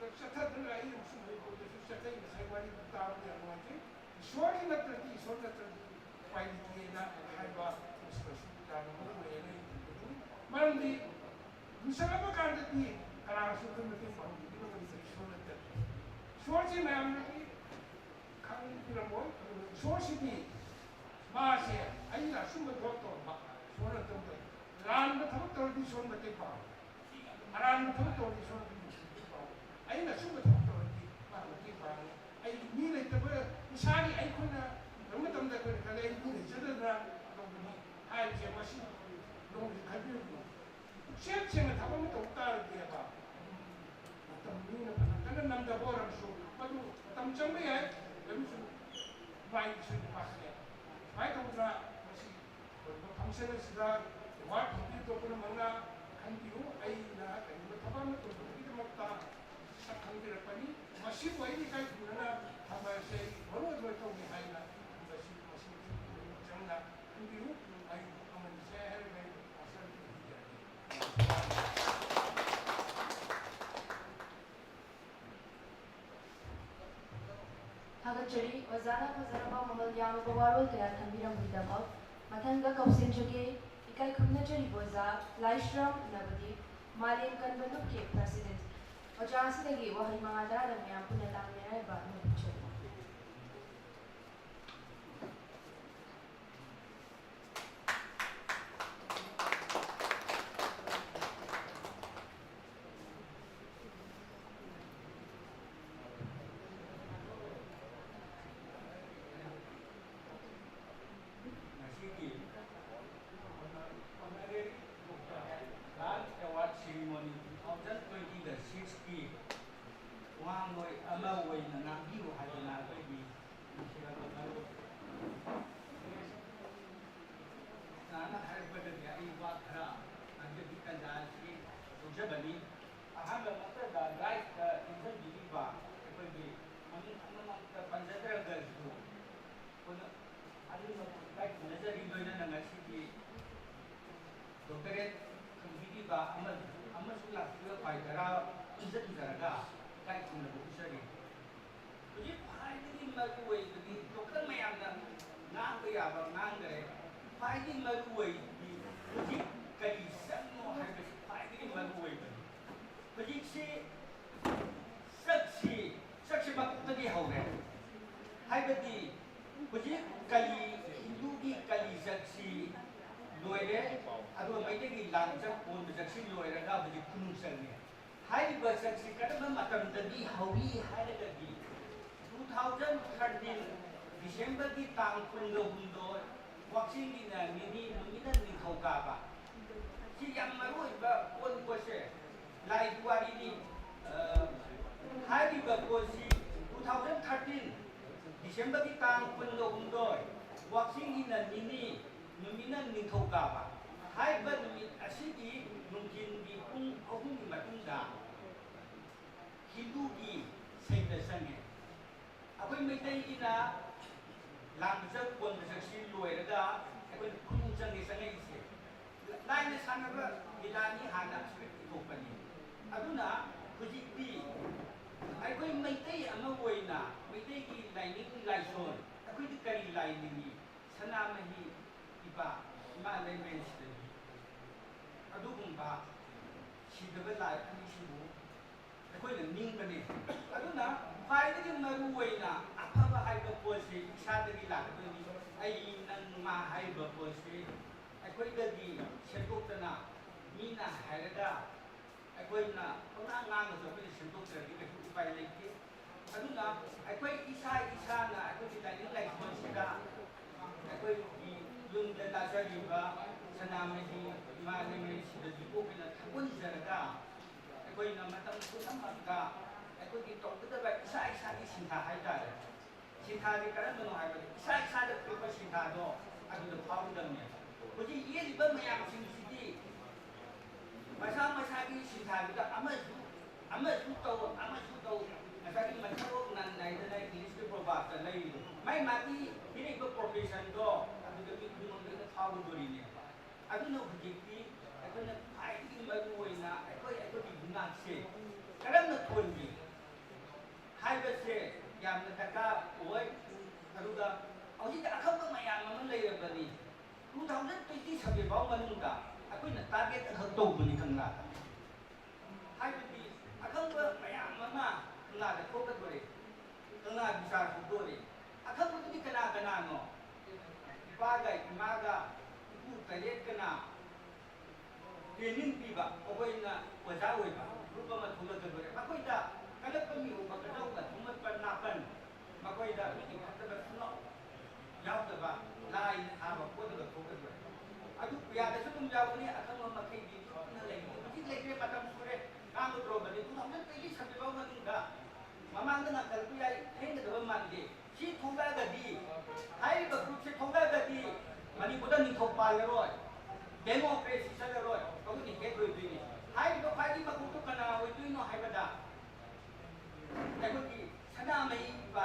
ꯔꯥꯏꯠꯁ ꯆꯠꯊꯗꯨꯅ ꯑꯩ ꯑꯃꯁꯨꯡ ꯃꯅꯤꯄꯨꯔꯗꯁꯨ ꯆꯠꯊꯩ꯫ ꯉꯁꯥꯏ ꯋꯥꯔꯤ ꯇꯥꯕꯗ ꯌꯥꯝ ꯅꯨꯡꯉꯥꯏꯖꯩ꯫ ꯏꯁꯣꯔꯒꯤ ꯅꯠꯇ꯭ꯔꯗꯤ, ꯏꯁꯣꯔ ꯅꯠꯇ꯭ꯔꯗꯤ ꯎꯄꯥꯏ ꯂꯩꯇꯦꯅ ꯍꯥꯏꯕ ꯃꯁꯤꯃꯁꯨ ꯌꯥꯝꯅ ꯃꯔꯨ ꯑꯣꯏꯌꯦꯅ ꯑꯩ ꯊꯝꯖꯅꯤꯡꯉꯤ꯫ ꯃꯔꯝꯗꯤ ꯂꯨꯁꯜꯂꯕ ꯀꯥꯟꯗꯗꯤ ꯀꯅꯥꯁꯨ ꯑꯩꯈꯣꯏ ꯃꯇꯦꯡ ꯄꯥꯡꯕꯤꯅꯕ ꯂꯩꯇ꯭ꯔꯦ, ꯏꯁꯣꯔ ꯅꯠꯇꯅ꯫ ꯏꯁꯣꯔꯁꯤ ꯃꯌꯥꯝꯅꯗꯤ ꯄꯤꯔꯝꯃꯣꯏ꯫ ꯑꯗꯨꯒ ꯏꯁꯣꯔꯁꯤꯗꯤ ꯃꯥꯁꯦ ꯑꯩꯅ ꯑꯆꯨꯝꯕ ꯊꯕꯛ ꯇꯧꯔꯕ ꯏꯁꯣꯔꯅ ꯇꯧꯗꯦ꯫ ꯂꯥꯟꯕ ꯊꯕꯛ ꯇꯧꯔꯗꯤ ꯏꯁꯣꯔ ꯃꯇꯦꯡ ꯄꯥꯡꯉꯤ꯫ ꯑꯔꯥꯟꯕ ꯊꯕꯛ ꯇꯧꯔꯗꯤ ꯏꯁꯣꯔ ꯃꯇꯦꯡ ꯄꯥꯡꯉꯤ꯫ ꯑꯩꯅ ꯑꯆꯨꯝꯕ ꯊꯕꯛ ꯇꯧꯔꯗꯤ ꯃꯥ ꯃꯇꯦꯡ ꯄꯥꯡꯉꯤ꯫ ꯑꯩ ꯃꯤ ꯂꯩꯇꯕ, ꯏꯁꯥꯒꯤ ꯑꯩꯈꯣꯏꯅ ꯇꯧꯕ ꯃꯇꯝꯗ ꯑꯩꯈꯣꯏꯅ ꯈꯜꯂꯦ ꯑꯩ ꯃꯤ ꯂꯩꯖꯗꯗꯅ ꯇꯧꯕꯅꯤ ꯍꯥꯏꯕꯁꯦ ꯃꯁꯤ ꯅꯣꯡꯃꯗꯤ ꯈꯟꯕꯤꯔꯨꯕꯅꯤ꯫ ꯄꯨꯛꯆꯦꯜ ꯁꯦꯡꯅ ꯊꯕꯛ ꯑꯃ ꯇꯧ ꯇꯥꯔꯗꯤꯕ, ꯃꯇꯝ ꯃꯤꯅ ꯐꯅ ꯀꯟꯅ ꯅꯝꯊꯕ ꯑꯣꯏꯔꯕꯁꯨ ꯃꯗꯨ ꯃꯇꯝ ꯆꯪꯕ ꯌꯥꯏ, ꯑꯗꯨꯁꯨ ꯃꯥꯏ ꯏꯁꯩ ꯅꯨꯄꯥꯁꯤꯅꯦ꯫ ꯁꯨꯃꯥꯏꯅ ꯇꯧꯗꯅ ꯃꯁꯤ ꯑꯣꯏꯕ function ꯑꯁꯤꯗ award ꯐꯪꯕꯤꯔꯛꯄ ꯄꯨꯝꯅꯃꯛꯅ ꯈꯟꯕꯤꯌꯨ꯫ ꯑꯩꯅ ꯀꯔꯤꯒꯨꯝꯕ ꯊꯕꯛ ꯑꯃ ꯇꯧꯕꯒꯤꯗꯃꯛꯇ ꯁꯛ ꯈꯪꯕꯤꯔꯛꯄꯅꯤ꯫ ꯃꯁꯤꯕꯨ ꯑꯩꯅ ꯏꯀꯥꯏ ꯈꯨꯝꯅꯅ ꯊꯝꯕ ꯑꯁꯤ ꯑꯩ ꯃꯔꯨ ꯑꯣꯏꯕ ꯇꯧꯅꯤ ꯍꯥꯏꯅ ꯈꯟꯕꯁꯤ ꯃꯁꯤ ꯆꯪꯅ ꯈꯟꯕꯤꯌꯨ꯫ ꯑꯩ ꯑꯃꯅꯤꯁꯦ ꯍꯥꯏꯔꯒ ꯑꯩ ꯃꯥꯁꯇꯔ ꯇꯧꯖꯔꯒꯦ꯫ ꯊꯥꯒꯠꯆꯔꯤ ꯑꯣꯖꯥꯅ ꯐꯖꯔꯕ ꯃꯃꯜ ꯌꯥꯝꯂꯕ ꯋꯥꯔꯣꯜ ꯀꯌꯥ ꯊꯝꯕꯤꯔꯝꯕꯒꯤꯗꯃꯛ꯫ ꯃꯊꯪꯗ ꯀꯧꯁꯤꯟꯖꯒꯦ ꯏꯀꯥꯏ ꯈꯨꯝꯅꯖꯔꯤꯕ ꯑꯣꯖꯥ ꯂꯥꯏꯁ꯭ꯔꯝ ꯅꯕꯗꯤꯞ, ꯃꯥꯂꯦꯝ ꯀꯟꯕ ꯂꯨꯞꯀꯤ president꯫ ꯑꯣꯖꯥ ꯑꯁꯤꯗꯒꯤ ꯋꯥꯍꯩ ꯃꯉꯥ ꯇꯔꯥꯗ ꯃꯌꯥꯝ ꯄꯨꯟꯅ ꯇꯥꯃꯤꯟꯅꯅꯕ ꯅꯣꯡꯊꯣꯛꯆꯔꯤ꯫ ꯉꯁꯤꯒꯤ Honorary Doctor Raj Award Ceremony two thousand twenty six ꯀꯤ ꯋꯥ ꯃꯣꯏ ꯑꯃ ꯑꯣꯏꯅ ꯉꯥꯡꯕꯤꯌꯨ ꯍꯥꯏꯗꯅ ꯑꯩꯈꯣꯏꯒꯤ ꯅꯨꯡꯁꯤꯔꯕ ꯃꯔꯨꯞ ꯅꯍꯥꯛꯅ ꯍꯥꯏꯔꯛꯄꯗꯒꯤ ꯑꯩ ꯋꯥ ꯈꯔ ꯉꯥꯡꯖꯒꯦ, ꯇꯟꯖꯥ ꯑꯁꯤ ꯂꯧꯖꯕꯅꯤ꯫ ꯑꯍꯥꯟꯕꯃꯛꯇꯗ ꯗꯥꯏꯁꯇ ꯏꯟꯖꯟꯕꯤꯔꯤꯕ ꯑꯩꯈꯣꯏꯒꯤ ꯃꯃꯤꯡ ꯑꯃꯃꯛꯇ ꯄꯟꯖꯗ꯭ꯔꯒꯁꯨ, ꯑꯩꯈꯣꯏꯅ ꯑꯅꯤꯃꯛꯄꯨ ꯏꯀꯥꯏ ꯈꯨꯝꯅꯖꯔꯤ꯫ ꯂꯣꯏꯅꯅ ꯉꯁꯤꯒꯤ doctorate ꯐꯪꯕꯤꯔꯤꯕ ꯑꯃ ꯑꯃꯁꯨ ꯂꯥꯛꯄꯤꯕ ꯈ꯭ꯋꯥꯏ ꯇꯔꯥ ꯄꯨꯟꯁꯤꯟꯖꯔꯒ ꯏꯀꯥꯏ ꯈꯨꯝꯅꯕ ꯎꯠꯆꯔꯤ꯫ ꯍꯧꯖꯤꯛ ꯈ꯭ꯋꯥꯏꯗꯒꯤ ꯃꯔꯨ ꯑꯣꯏꯕꯗꯤ doctor ꯃꯌꯥꯝꯅ ꯉꯥꯡꯕ ꯌꯥꯕ ꯉꯥꯡꯈꯔꯦ꯫ ꯈ꯭ꯋꯥꯏꯗꯒꯤ ꯃꯔꯨ ꯑꯣꯏꯕꯗꯤ ꯍꯧꯖꯤꯛ ꯀꯔꯤ ꯆꯪꯉꯣ ꯍꯥꯏꯕꯁꯤ ꯈ꯭ꯋꯥꯏꯗꯒꯤ ꯃꯔꯨ ꯑꯣꯏꯕꯅꯤ꯫ ꯍꯧꯖꯤꯛꯁꯤ ꯁꯛꯁꯤ ꯁꯛꯁꯤ ꯃꯀꯣꯛꯇꯒꯤ ꯍꯧꯔꯦ꯫ ꯍꯧꯖꯤꯛ ꯀꯂꯤ, ꯍꯤꯟꯗꯨꯒꯤ ꯀꯂꯤ ꯆꯠꯁꯤ ꯂꯣꯏꯔꯦ, ꯑꯗꯨꯒ ꯃꯩꯇꯩꯒꯤ ꯂꯥꯡ ꯆꯠ ꯀꯣꯟꯕ ꯆꯠꯁꯤ ꯂꯣꯏꯔꯒ ꯍꯧꯖꯤꯛ ꯈꯨꯅꯨ ꯆꯪꯉꯦ꯫ ꯍꯥꯏꯔꯤꯕ ꯆꯠꯁꯤ ꯀꯔꯝꯕ ꯃꯇꯝꯗꯒꯤ ꯍꯧꯏ ꯍꯥꯏꯔꯒꯗꯤ, two thousand thirteen Decemberꯒꯤ ꯇꯥꯡ ꯀꯨꯟꯒ ꯍꯨꯝꯗꯣꯏ, ꯋꯥꯛꯆꯤꯡꯒꯤꯅ ꯅꯤꯅꯤ, ꯅꯨꯃꯤꯠꯅ ꯅꯤꯡꯊꯧꯀꯥꯕ꯫ ꯁꯤ ꯌꯥꯝ ꯃꯔꯨ ꯑꯣꯏꯕ ꯄꯣꯠꯅꯤꯀꯣ ꯁꯦ꯫ ꯂꯥꯏꯒꯤ ꯋꯥꯔꯤꯅꯤ꯫ ꯑ, ꯍꯥꯏꯔꯤꯕ ꯄꯣꯠꯁꯤ two thousand thirteen Decemberꯒꯤ ꯇꯥꯡ ꯀꯨꯟꯒ ꯍꯨꯝꯗꯣꯏ, ꯋꯥꯛꯆꯤꯡꯒꯤꯅ ꯅꯤꯅꯤ, ꯅꯨꯃꯤꯠꯅ ꯅꯤꯡꯊꯧꯀꯥꯕ꯫ ꯍꯥꯏꯔꯤꯕ ꯅꯨꯃꯤꯠ ꯑꯁꯤꯒꯤ ꯅꯨꯡꯊꯤꯜꯒꯤ ꯄꯨꯡ ꯑꯍꯨꯝꯒꯤ ꯃꯇꯨꯡꯗ ꯍꯤꯟꯗꯨꯒꯤ ꯁꯩꯗ ꯆꯪꯉꯦ꯫ ꯑꯩꯈꯣꯏ ꯃꯩꯇꯩꯒꯤꯅ ꯂꯥꯡꯕ ꯆꯠ ꯀꯣꯟꯕ ꯆꯠꯁꯤ ꯂꯣꯏꯔꯒ ꯑꯩꯈꯣꯏꯅ ꯈꯨꯅꯨ ꯆꯪꯉꯦ ꯆꯪꯉꯛꯏꯁꯦ꯫ ꯂꯥꯏꯅ ꯁꯥꯟꯅꯕ ꯂꯤꯂꯥꯅꯤ ꯍꯥꯟꯅ ꯁꯨꯝ ꯄꯨꯊꯣꯛꯄꯅꯤ꯫ ꯑꯗꯨꯅ ꯍꯧꯖꯤꯛꯇꯤ ꯑꯩꯈꯣꯏ ꯃꯩꯇꯩ ꯑꯃ ꯑꯣꯏꯅ ꯃꯩꯇꯩꯒꯤ ꯂꯥꯏꯅꯤꯡ ꯂꯥꯏꯁꯣꯟ ꯑꯩꯈꯣꯏꯗꯤ ꯀꯔꯤ ꯂꯥꯏꯅꯤꯡꯉꯤ? ꯁꯅꯥꯃꯍꯤ ꯏꯄꯥ ꯏꯃꯥ ꯂꯩꯃꯔꯦꯟ ꯁꯤꯗꯕꯤ꯫ ꯑꯗꯨꯒꯨꯝꯕ ꯁꯤꯗꯕ ꯂꯥꯏ ꯑꯅꯤꯁꯤꯕꯨ ꯑꯩꯈꯣꯏꯅ ꯅꯤꯡꯕꯅꯦ꯫ ꯑꯗꯨꯅ ꯈ꯭ꯋꯥꯏꯗꯒꯤ ꯃꯔꯨ ꯑꯣꯏꯅ ꯑꯐꯕ ꯍꯥꯏꯕ ꯄꯣꯠꯁꯤ ꯏꯁꯥꯗꯒꯤ ꯂꯥꯛꯀꯗꯣꯏꯅꯤ꯫ ꯑꯩ ꯅꯪ ꯃꯥ ꯍꯥꯏꯔꯤꯕ ꯄꯣꯠꯁꯤ ꯑꯩꯈꯣꯏꯗꯒꯤ ꯁꯦꯝꯗꯣꯛꯇꯅ ꯃꯤꯅ ꯍꯥꯏꯔꯒ ꯑꯩꯈꯣꯏꯅ ꯄꯪꯉꯥꯡ ꯉꯥꯡꯉꯁꯨ ꯑꯩꯈꯣꯏꯅ ꯁꯦꯝꯗꯣꯛꯇ꯭ꯔꯗꯤ ꯀꯩꯁꯨ ꯎꯄꯥꯏ ꯂꯩꯇꯦ꯫ ꯑꯗꯨꯅ ꯑꯩꯈꯣꯏ ꯏꯁꯥ ꯏꯁꯥꯅ ꯑꯩꯈꯣꯏꯒꯤ ꯂꯥꯏꯅꯤꯡ ꯂꯥꯏꯁꯣꯟꯁꯤꯗ ꯑꯩꯈꯣꯏꯒꯤ ꯌꯨꯝꯗ ꯇꯥꯖꯔꯤꯕ ꯁꯅꯥꯃꯍꯤ ꯏꯃꯥ ꯂꯩꯃꯔꯦꯟ ꯁꯤꯗꯕꯤꯕꯨ ꯑꯩꯈꯣꯏꯅ ꯊꯥꯒꯣꯟꯖꯔꯒ ꯑꯩꯈꯣꯏꯅ ꯃꯇꯝ ꯄꯨꯝꯅꯃꯛꯇ ꯑꯩꯈꯣꯏꯒꯤ ꯇꯧꯒꯗꯕ ꯏꯁꯥ ꯏꯁꯥꯒꯤ ꯁꯤꯟꯊꯥ ꯍꯥꯏꯇꯥꯔꯦ꯫ ꯁꯤꯟꯊꯥꯁꯦ ꯀꯔꯝꯕꯅꯣ ꯍꯥꯏꯕꯗ ꯏꯁꯥ ꯏꯁꯥꯗ ꯊꯣꯛꯄ ꯁꯤꯟꯊꯥꯗꯣ ꯑꯗꯨꯗ ꯐꯥꯎꯒꯗꯕꯅꯦꯕ꯫ ꯍꯧꯖꯤꯛ ꯌꯦꯛꯂꯤꯕ ꯃꯌꯥꯝꯁꯤꯡꯁꯤꯗꯤ ꯃꯁꯥ ꯃꯁꯥꯒꯤ ꯁꯤꯟꯊꯥꯗꯨꯗ ꯑꯃꯁꯨ ꯑꯃꯁꯨ ꯇꯧ, ꯑꯃꯁꯨ ꯇꯧ, ꯉꯁꯥꯏꯒꯤ ꯃꯊꯧ ꯅꯪ ꯅꯥꯏꯗꯅ ꯏꯪꯂꯤꯁꯀꯤ ꯄ꯭ꯔꯣꯚꯥꯕꯇ ꯂꯩꯔꯤꯗꯣ ꯃꯥꯏ ꯃꯥꯒꯤ ꯄꯤꯔꯛꯏꯕ ꯄ꯭ꯔꯣꯐꯦꯁꯟꯗꯣ ꯑꯗꯨꯗꯒꯤ ꯈꯨꯗꯤꯡꯃꯛ ꯂꯣꯏꯅ ꯐꯥꯎꯒꯗꯣꯔꯤꯅꯦꯕ꯫ ꯑꯗꯨꯅ ꯍꯧꯖꯤꯛꯇꯤ ꯑꯩꯈꯣꯏꯅ ꯈ꯭ꯋꯥꯏꯗꯒꯤ ꯃꯔꯨ ꯑꯣꯏꯅ ꯑꯩꯈꯣꯏ ꯑꯩꯈꯣꯏꯒꯤ ꯌꯨꯝꯅꯥꯛꯁꯦ ꯀꯔꯝꯅ ꯊꯣꯟꯒꯦ ꯍꯥꯏꯕꯁꯦ ꯌꯥꯝꯅ ꯗꯔꯀꯥꯔ ꯑꯣꯏ꯫ ꯑꯗꯨꯒ ꯍꯧꯖꯤꯛꯇꯤ ꯑꯈꯪꯕ ꯃꯌꯥꯝ ꯑꯃ ꯂꯩꯔꯕꯅꯤ꯫ Two thousand twenty seven ꯐꯥꯎ ꯃꯅꯨꯡꯗ ꯑꯩꯈꯣꯏꯅ ꯇꯥꯔꯒꯦꯠ ꯑꯈꯛ ꯇꯧꯕꯅꯤ ꯀꯪꯂꯥꯗ꯫ ꯍꯥꯏꯕꯗꯤ ꯑꯈꯪꯕ ꯃꯌꯥꯝ ꯑꯃ ꯀꯪꯂꯥꯗ ꯊꯣꯛꯀꯗꯣꯔꯦ, ꯀꯪꯂꯥ ꯕꯤꯆꯥꯔ ꯍꯧꯗꯣꯔꯦ꯫ ꯑꯈꯪꯕꯗꯨꯗꯤ ꯀꯅꯥ ꯀꯅꯥꯅꯣ? ꯏꯄꯥꯒ ꯏꯃꯥꯒ ꯏꯄꯨ ꯇꯔꯦꯠꯀꯅ ꯇ꯭ꯔꯦꯅꯤꯡ ꯄꯤꯕ, ꯃꯈꯣꯏꯅ ꯑꯣꯖꯥ ꯑꯣꯏꯕ ꯒ꯭ꯔꯨꯞ ꯑꯃ ꯊꯣꯛꯂꯛꯀꯗꯣꯔꯦ꯫ ꯃꯈꯣꯏꯗ ꯀꯜꯂꯛꯄ ꯃꯤꯑꯣꯏ ꯃꯀꯗꯧꯅ ꯊꯨꯝꯃꯠꯄ ꯅꯥꯄꯟ, ꯃꯈꯣꯏꯗ ꯃꯤꯒꯤ ꯐꯠꯇꯕ ꯁꯨꯡꯂꯥꯎ ꯌꯥꯎꯗꯕ, ꯂꯥꯏ ꯊꯥꯕ ꯈꯣꯠꯇꯕ ꯊꯣꯛꯀꯗꯣꯔꯦ꯫ ꯑꯗꯨ ꯄꯨꯌꯥꯗꯁꯨ ꯑꯗꯨꯝ ꯌꯥꯎꯒꯅꯤ, ꯑꯈꯪꯕ ꯃꯈꯩꯗꯤ ꯂꯣꯏꯅ ꯂꯩꯒꯅꯤ꯫ ꯍꯧꯖꯤꯛ ꯂꯩꯇ꯭ꯔꯦ, ꯃꯇꯝ ꯁꯨꯔꯦ꯫ ꯀꯥꯡꯕ ꯇ꯭ꯔꯣꯕꯗꯤ ꯇꯨ ꯊꯥꯎꯖꯟ ꯇ꯭ꯋꯦꯟꯇꯤ ꯁꯕꯖꯦꯛ ꯐꯥꯎ ꯃꯅꯨꯡꯗ ꯃꯃꯥꯡꯗ ꯉꯥꯡꯈꯠꯂꯛꯄ ꯌꯥꯏ, ꯊꯦꯡꯒꯗꯕ ꯃꯥꯟꯗꯦ꯫ ꯁꯤ ꯊꯣꯛꯂꯛꯑꯒꯗꯤ, ꯍꯥꯏꯔꯤꯕ ꯒ꯭ꯔꯨꯞꯁꯦ ꯊꯣꯛꯂꯛꯑꯒꯗꯤ ꯃꯅꯤꯄꯨꯔꯗ ꯅꯤꯡꯊꯧ ꯄꯥꯜꯂꯔꯣꯏ, ꯗꯦꯃꯣꯀ꯭ꯔꯦꯁꯤ ꯆꯠꯂꯔꯣꯏ, ꯑꯩꯈꯣꯏꯅ ꯍꯦꯠ ꯑꯣꯏꯗꯣꯏꯅꯤ꯫ ꯍꯥꯏꯔꯤꯕ ꯈ꯭ꯋꯥꯏꯗꯒꯤ ꯃꯀꯣꯛꯇꯣ ꯀꯅꯥ ꯑꯣꯏꯗꯣꯏꯅꯣ ꯍꯥꯏꯕꯗ, ꯑꯩꯈꯣꯏꯒꯤ ꯁꯅꯥꯃꯍꯤ ꯏꯄꯥ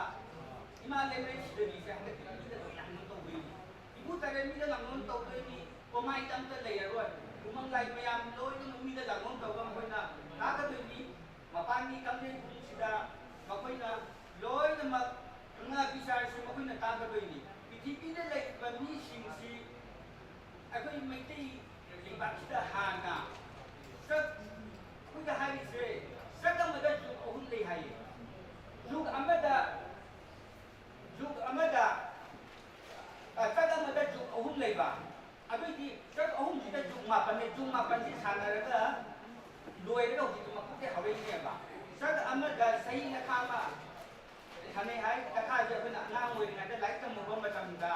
ꯏꯃꯥ ꯂꯩꯃꯔꯦꯟ ꯁꯤꯗꯕꯤꯁꯦ ꯍꯟꯗꯛꯇꯤ ꯃꯤꯗ ꯂꯣꯏ ꯂꯥꯡꯕ ꯇꯧꯗꯣꯏꯅꯤ꯫ ꯏꯄꯨ ꯇꯔꯦꯠ ꯃꯤꯗ ꯂꯥꯡꯕ ꯇꯧꯗꯣꯏꯅꯤ꯫ ꯀꯣꯃꯥꯏꯗ ꯑꯝꯇ ꯂꯩꯔꯔꯣꯏ꯫ ꯎꯃꯪ ꯂꯥꯏ ꯃꯌꯥꯝ ꯂꯣꯏꯅꯃꯛ ꯃꯤꯗ ꯂꯥꯡꯕ ꯇꯧꯔꯒ ꯃꯈꯣꯏꯅ ꯊꯥꯒꯗꯣꯏꯅꯤ꯫ ꯃꯄꯥꯟꯒꯤ ꯀꯥꯡꯂꯦꯟ ꯄꯨꯡꯁꯤꯗ ꯃꯈꯣꯏꯅ ꯂꯣꯏꯅꯃꯛ ꯉꯥ ꯕꯤꯆꯥꯔꯁꯤ ꯃꯈꯣꯏꯅ ꯇꯥꯒꯗꯣꯏꯅꯤ꯫ ꯄ꯭ꯔꯤꯊꯤꯕꯤꯗ ꯂꯩꯔꯤꯕ ꯃꯤꯁꯤꯡꯁꯤ ꯑꯩꯈꯣꯏ ꯃꯩꯇꯩ ꯂꯩꯕꯥꯛꯁꯤꯗ ꯍꯥꯟꯅ ꯆꯠ-, ꯑꯩꯈꯣꯏꯗ ꯍꯥꯏꯔꯤꯁꯦ ꯆꯠ ꯑꯃꯗ ꯖꯨꯛ ꯑꯍꯨꯝ ꯂꯩ ꯍꯥꯏꯌꯦ꯫ ꯖꯨꯛ ꯑꯃꯗ, ꯖꯨꯛ ꯑꯃꯗ, ꯑ, ꯆꯠ ꯑꯃꯗ ꯖꯨꯛ ꯑꯍꯨꯝ ꯂꯩꯕ꯫ ꯑꯗꯨꯏꯗꯤ ꯆꯠ ꯑꯍꯨꯝꯁꯤꯗ ꯖꯨꯛ ꯃꯥꯄꯟꯅꯦ꯫ ꯖꯨꯛ ꯃꯥꯄꯟꯁꯤ ꯁꯥꯟꯅꯔꯒ ꯂꯣꯏꯔꯒ ꯍꯧꯖꯤꯛꯇꯤ ꯃꯀꯣꯛꯇꯩ ꯍꯧꯔꯛꯏꯅꯦꯕ꯫ ꯆꯠ ꯑꯃꯗ ꯆꯍꯤ ꯂꯈꯥ ꯑꯃ ꯁꯥꯟꯅꯩ ꯍꯥꯏ꯫ ꯂꯈꯥꯁꯦ ꯑꯩꯈꯣꯏꯅ ꯑꯉꯥꯡ ꯑꯣꯏꯔꯤꯉꯩꯗ ꯂꯥꯏꯔꯤꯛ ꯇꯝꯃꯨꯕ ꯃꯇꯝꯗ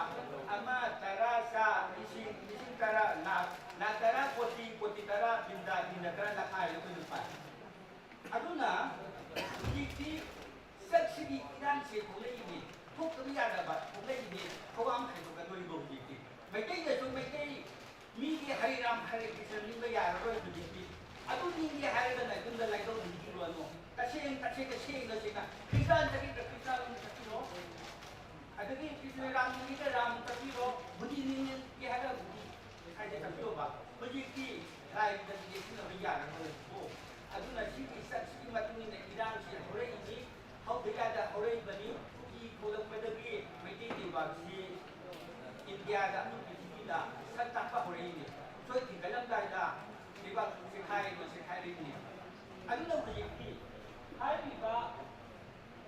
ꯑꯃ, ꯇꯔꯥ, ꯆꯥ, ꯂꯤꯁꯤꯡ, ꯂꯤꯁꯤꯡ ꯇꯔꯥ, ꯂꯥꯈ, ꯂꯥꯈ ꯇꯔꯥ, ꯀꯣꯇꯤ, ꯀꯣꯇꯤ ꯇꯔꯥ, ꯕꯤꯟꯗꯥ, ꯕꯤꯟꯗꯥ ꯇꯔꯥ, ꯂꯈꯥ ꯍꯥꯏꯕ ꯑꯩꯈꯣꯏꯅ ꯄꯥꯏ꯫ ꯑꯗꯨꯅ ꯍꯧꯖꯤꯛꯇꯤ ꯆꯠꯁꯤꯒꯤ ꯏꯔꯥꯡꯁꯦ ꯊꯣꯛꯂꯛꯏꯅꯦ, ꯊꯣꯛꯇꯕ ꯌꯥꯗꯕ ꯊꯣꯛꯂꯛꯏꯅꯦ, ꯊꯧꯔꯥꯡ ꯈꯥꯏꯗꯣꯛꯀꯗꯣꯔꯤꯕ ꯍꯧꯖꯤꯛꯇꯤ꯫ ꯃꯩꯇꯩꯗꯁꯨ ꯃꯩꯇꯩ ꯃꯤꯒꯤ ꯍꯔꯦ ꯔꯥꯝ ꯍꯔꯦ ꯀ꯭ꯔꯤꯁꯅ ꯅꯤꯡꯕ ꯌꯥꯔꯔꯣꯏ ꯍꯧꯖꯤꯛꯇꯤ꯫ ꯑꯗꯨ ꯅꯤꯡꯒꯦ ꯍꯥꯏꯔꯒꯅ ꯌꯨꯝꯗ ꯂꯥꯏꯙꯧ ꯅꯤꯡꯕꯤꯔꯨꯔꯅꯨ꯫ ꯇꯁꯦꯡ ꯇꯁꯦꯡꯅ ꯁꯦꯡꯅ ꯁꯦꯡꯅ ꯈ꯭ꯔꯤꯁꯇꯥꯟꯗꯒꯤ ꯈ꯭ꯔꯤꯁꯇꯥꯟ ꯑꯃ ꯆꯠꯄꯤꯔꯣ, ꯑꯗꯒꯤ ꯀ꯭ꯔꯤꯁꯅ ꯔꯥꯝ ꯅꯤꯡꯒꯦ ꯔꯥꯝ ꯆꯠꯄꯤꯔꯣ, ꯕꯨꯙꯤ ꯅꯤꯡꯒꯦ ꯍꯥꯏꯔꯒ ꯕꯨꯙꯤ ꯍꯥꯏꯗꯤ ꯆꯠꯄꯤꯔꯣꯕ꯫ ꯍꯧꯖꯤꯛꯇꯤ ꯂꯥꯏꯗ ꯌꯦꯛꯁꯤꯟꯅꯕ ꯌꯥꯔꯔꯣꯏꯀꯣ꯫ ꯑꯗꯨꯅ ꯁꯤꯒꯤ ꯆꯠꯁꯤꯒꯤ ꯃꯇꯨꯡ ꯏꯟꯅ ꯏꯔꯥꯡꯁꯤ ꯍꯧꯔꯛꯏꯅꯤ꯫ ꯍꯧꯗ ꯌꯥꯗ ꯍꯧꯔꯛꯏꯕꯅꯤ꯫ ꯀꯨꯀꯤ ꯊꯣꯛꯂꯛꯄꯗꯒꯤ ꯃꯩꯇꯩ ꯂꯩꯕꯥꯛꯁꯤ ꯏꯟꯗꯤꯌꯥꯗ ꯑꯃꯁꯨꯡ ꯄ꯭ꯔꯤꯊꯤꯕꯤꯗ ꯁꯛ ꯇꯥꯛꯄ ꯍꯧꯔꯛꯏꯅꯤ꯫ ꯁꯣꯏ ꯊꯤꯡꯒꯠꯂꯝꯗꯥꯏꯗ ꯂꯩꯕꯥꯛ ꯆꯦꯈꯥꯏꯗꯣ ꯆꯦꯈꯥꯏꯔꯛꯏꯅꯤ꯫ ꯑꯗꯨꯅ ꯍꯧꯖꯤꯛꯇꯤ ꯍꯥꯏꯔꯤꯕ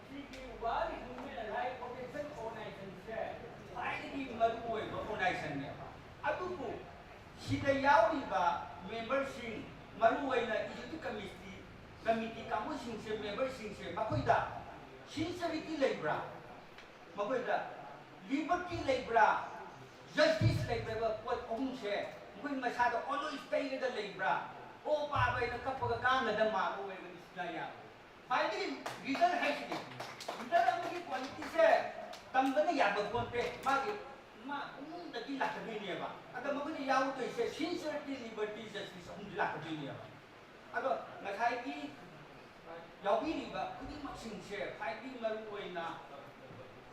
ꯁꯤꯒꯤ World Human Rights Protection Organization ꯁꯤꯗ ꯌꯥꯎꯔꯤꯕ memberꯁꯤꯡ, ꯃꯔꯨꯑꯣꯏꯅ executive committee, committee ꯀꯥꯡꯕꯨꯁꯤꯡꯁꯦ, memberꯁꯤꯡꯁꯦ, ꯃꯈꯣꯏꯗ sincerity ꯂꯩꯕ꯭ꯔꯥ? ꯃꯈꯣꯏꯗ liberty ꯂꯩꯕ꯭ꯔꯥ? Justice ꯂꯩꯕ꯭ꯔꯥ? ꯄꯣꯠ ꯑꯍꯨꯝꯁꯦ ꯃꯈꯣꯏ ꯃꯁꯥꯗ always ꯇꯩꯔꯒ ꯂꯩꯕ꯭ꯔꯥ? ꯑꯣ, ꯄꯥꯕ ꯑꯩꯅ ꯀꯞꯄꯒ ꯀꯥꯟꯅꯗ ꯃꯥꯕ ꯑꯣꯏꯔꯒꯗꯤ ꯁꯨꯡꯌꯥ ꯌꯥꯔꯣꯏ꯫ ꯈ꯭ꯋꯥꯏꯗꯒꯤ leader ꯍꯥꯏꯁꯤꯗꯤ, leader ꯑꯃꯒꯤ qualityꯁꯦ ꯇꯝꯕꯅ ꯌꯥꯕ ꯄꯣꯠꯇꯦ꯫ ꯃꯥꯒꯤ, ꯃꯥ ꯄꯨꯛꯅꯤꯡꯗꯒꯤ ꯂꯥꯛꯀꯗꯣꯏꯅꯦꯕ꯫ ꯑꯗ ꯃꯈꯣꯏꯅ ꯌꯥꯎꯗꯣꯏꯁꯦ sincerity, liberty, justice ꯑꯍꯨꯝꯁꯤ ꯂꯥꯛꯀꯗꯣꯏꯅꯦꯕ꯫ ꯑꯗꯣ ꯉꯁꯥꯏꯒꯤ ꯌꯥꯎꯕꯤꯔꯤꯕ ꯈꯨꯗꯤꯡꯃꯛꯁꯤꯡꯁꯦ ꯈ꯭ꯋꯥꯏꯗꯒꯤ ꯃꯔꯨ ꯑꯣꯏꯅ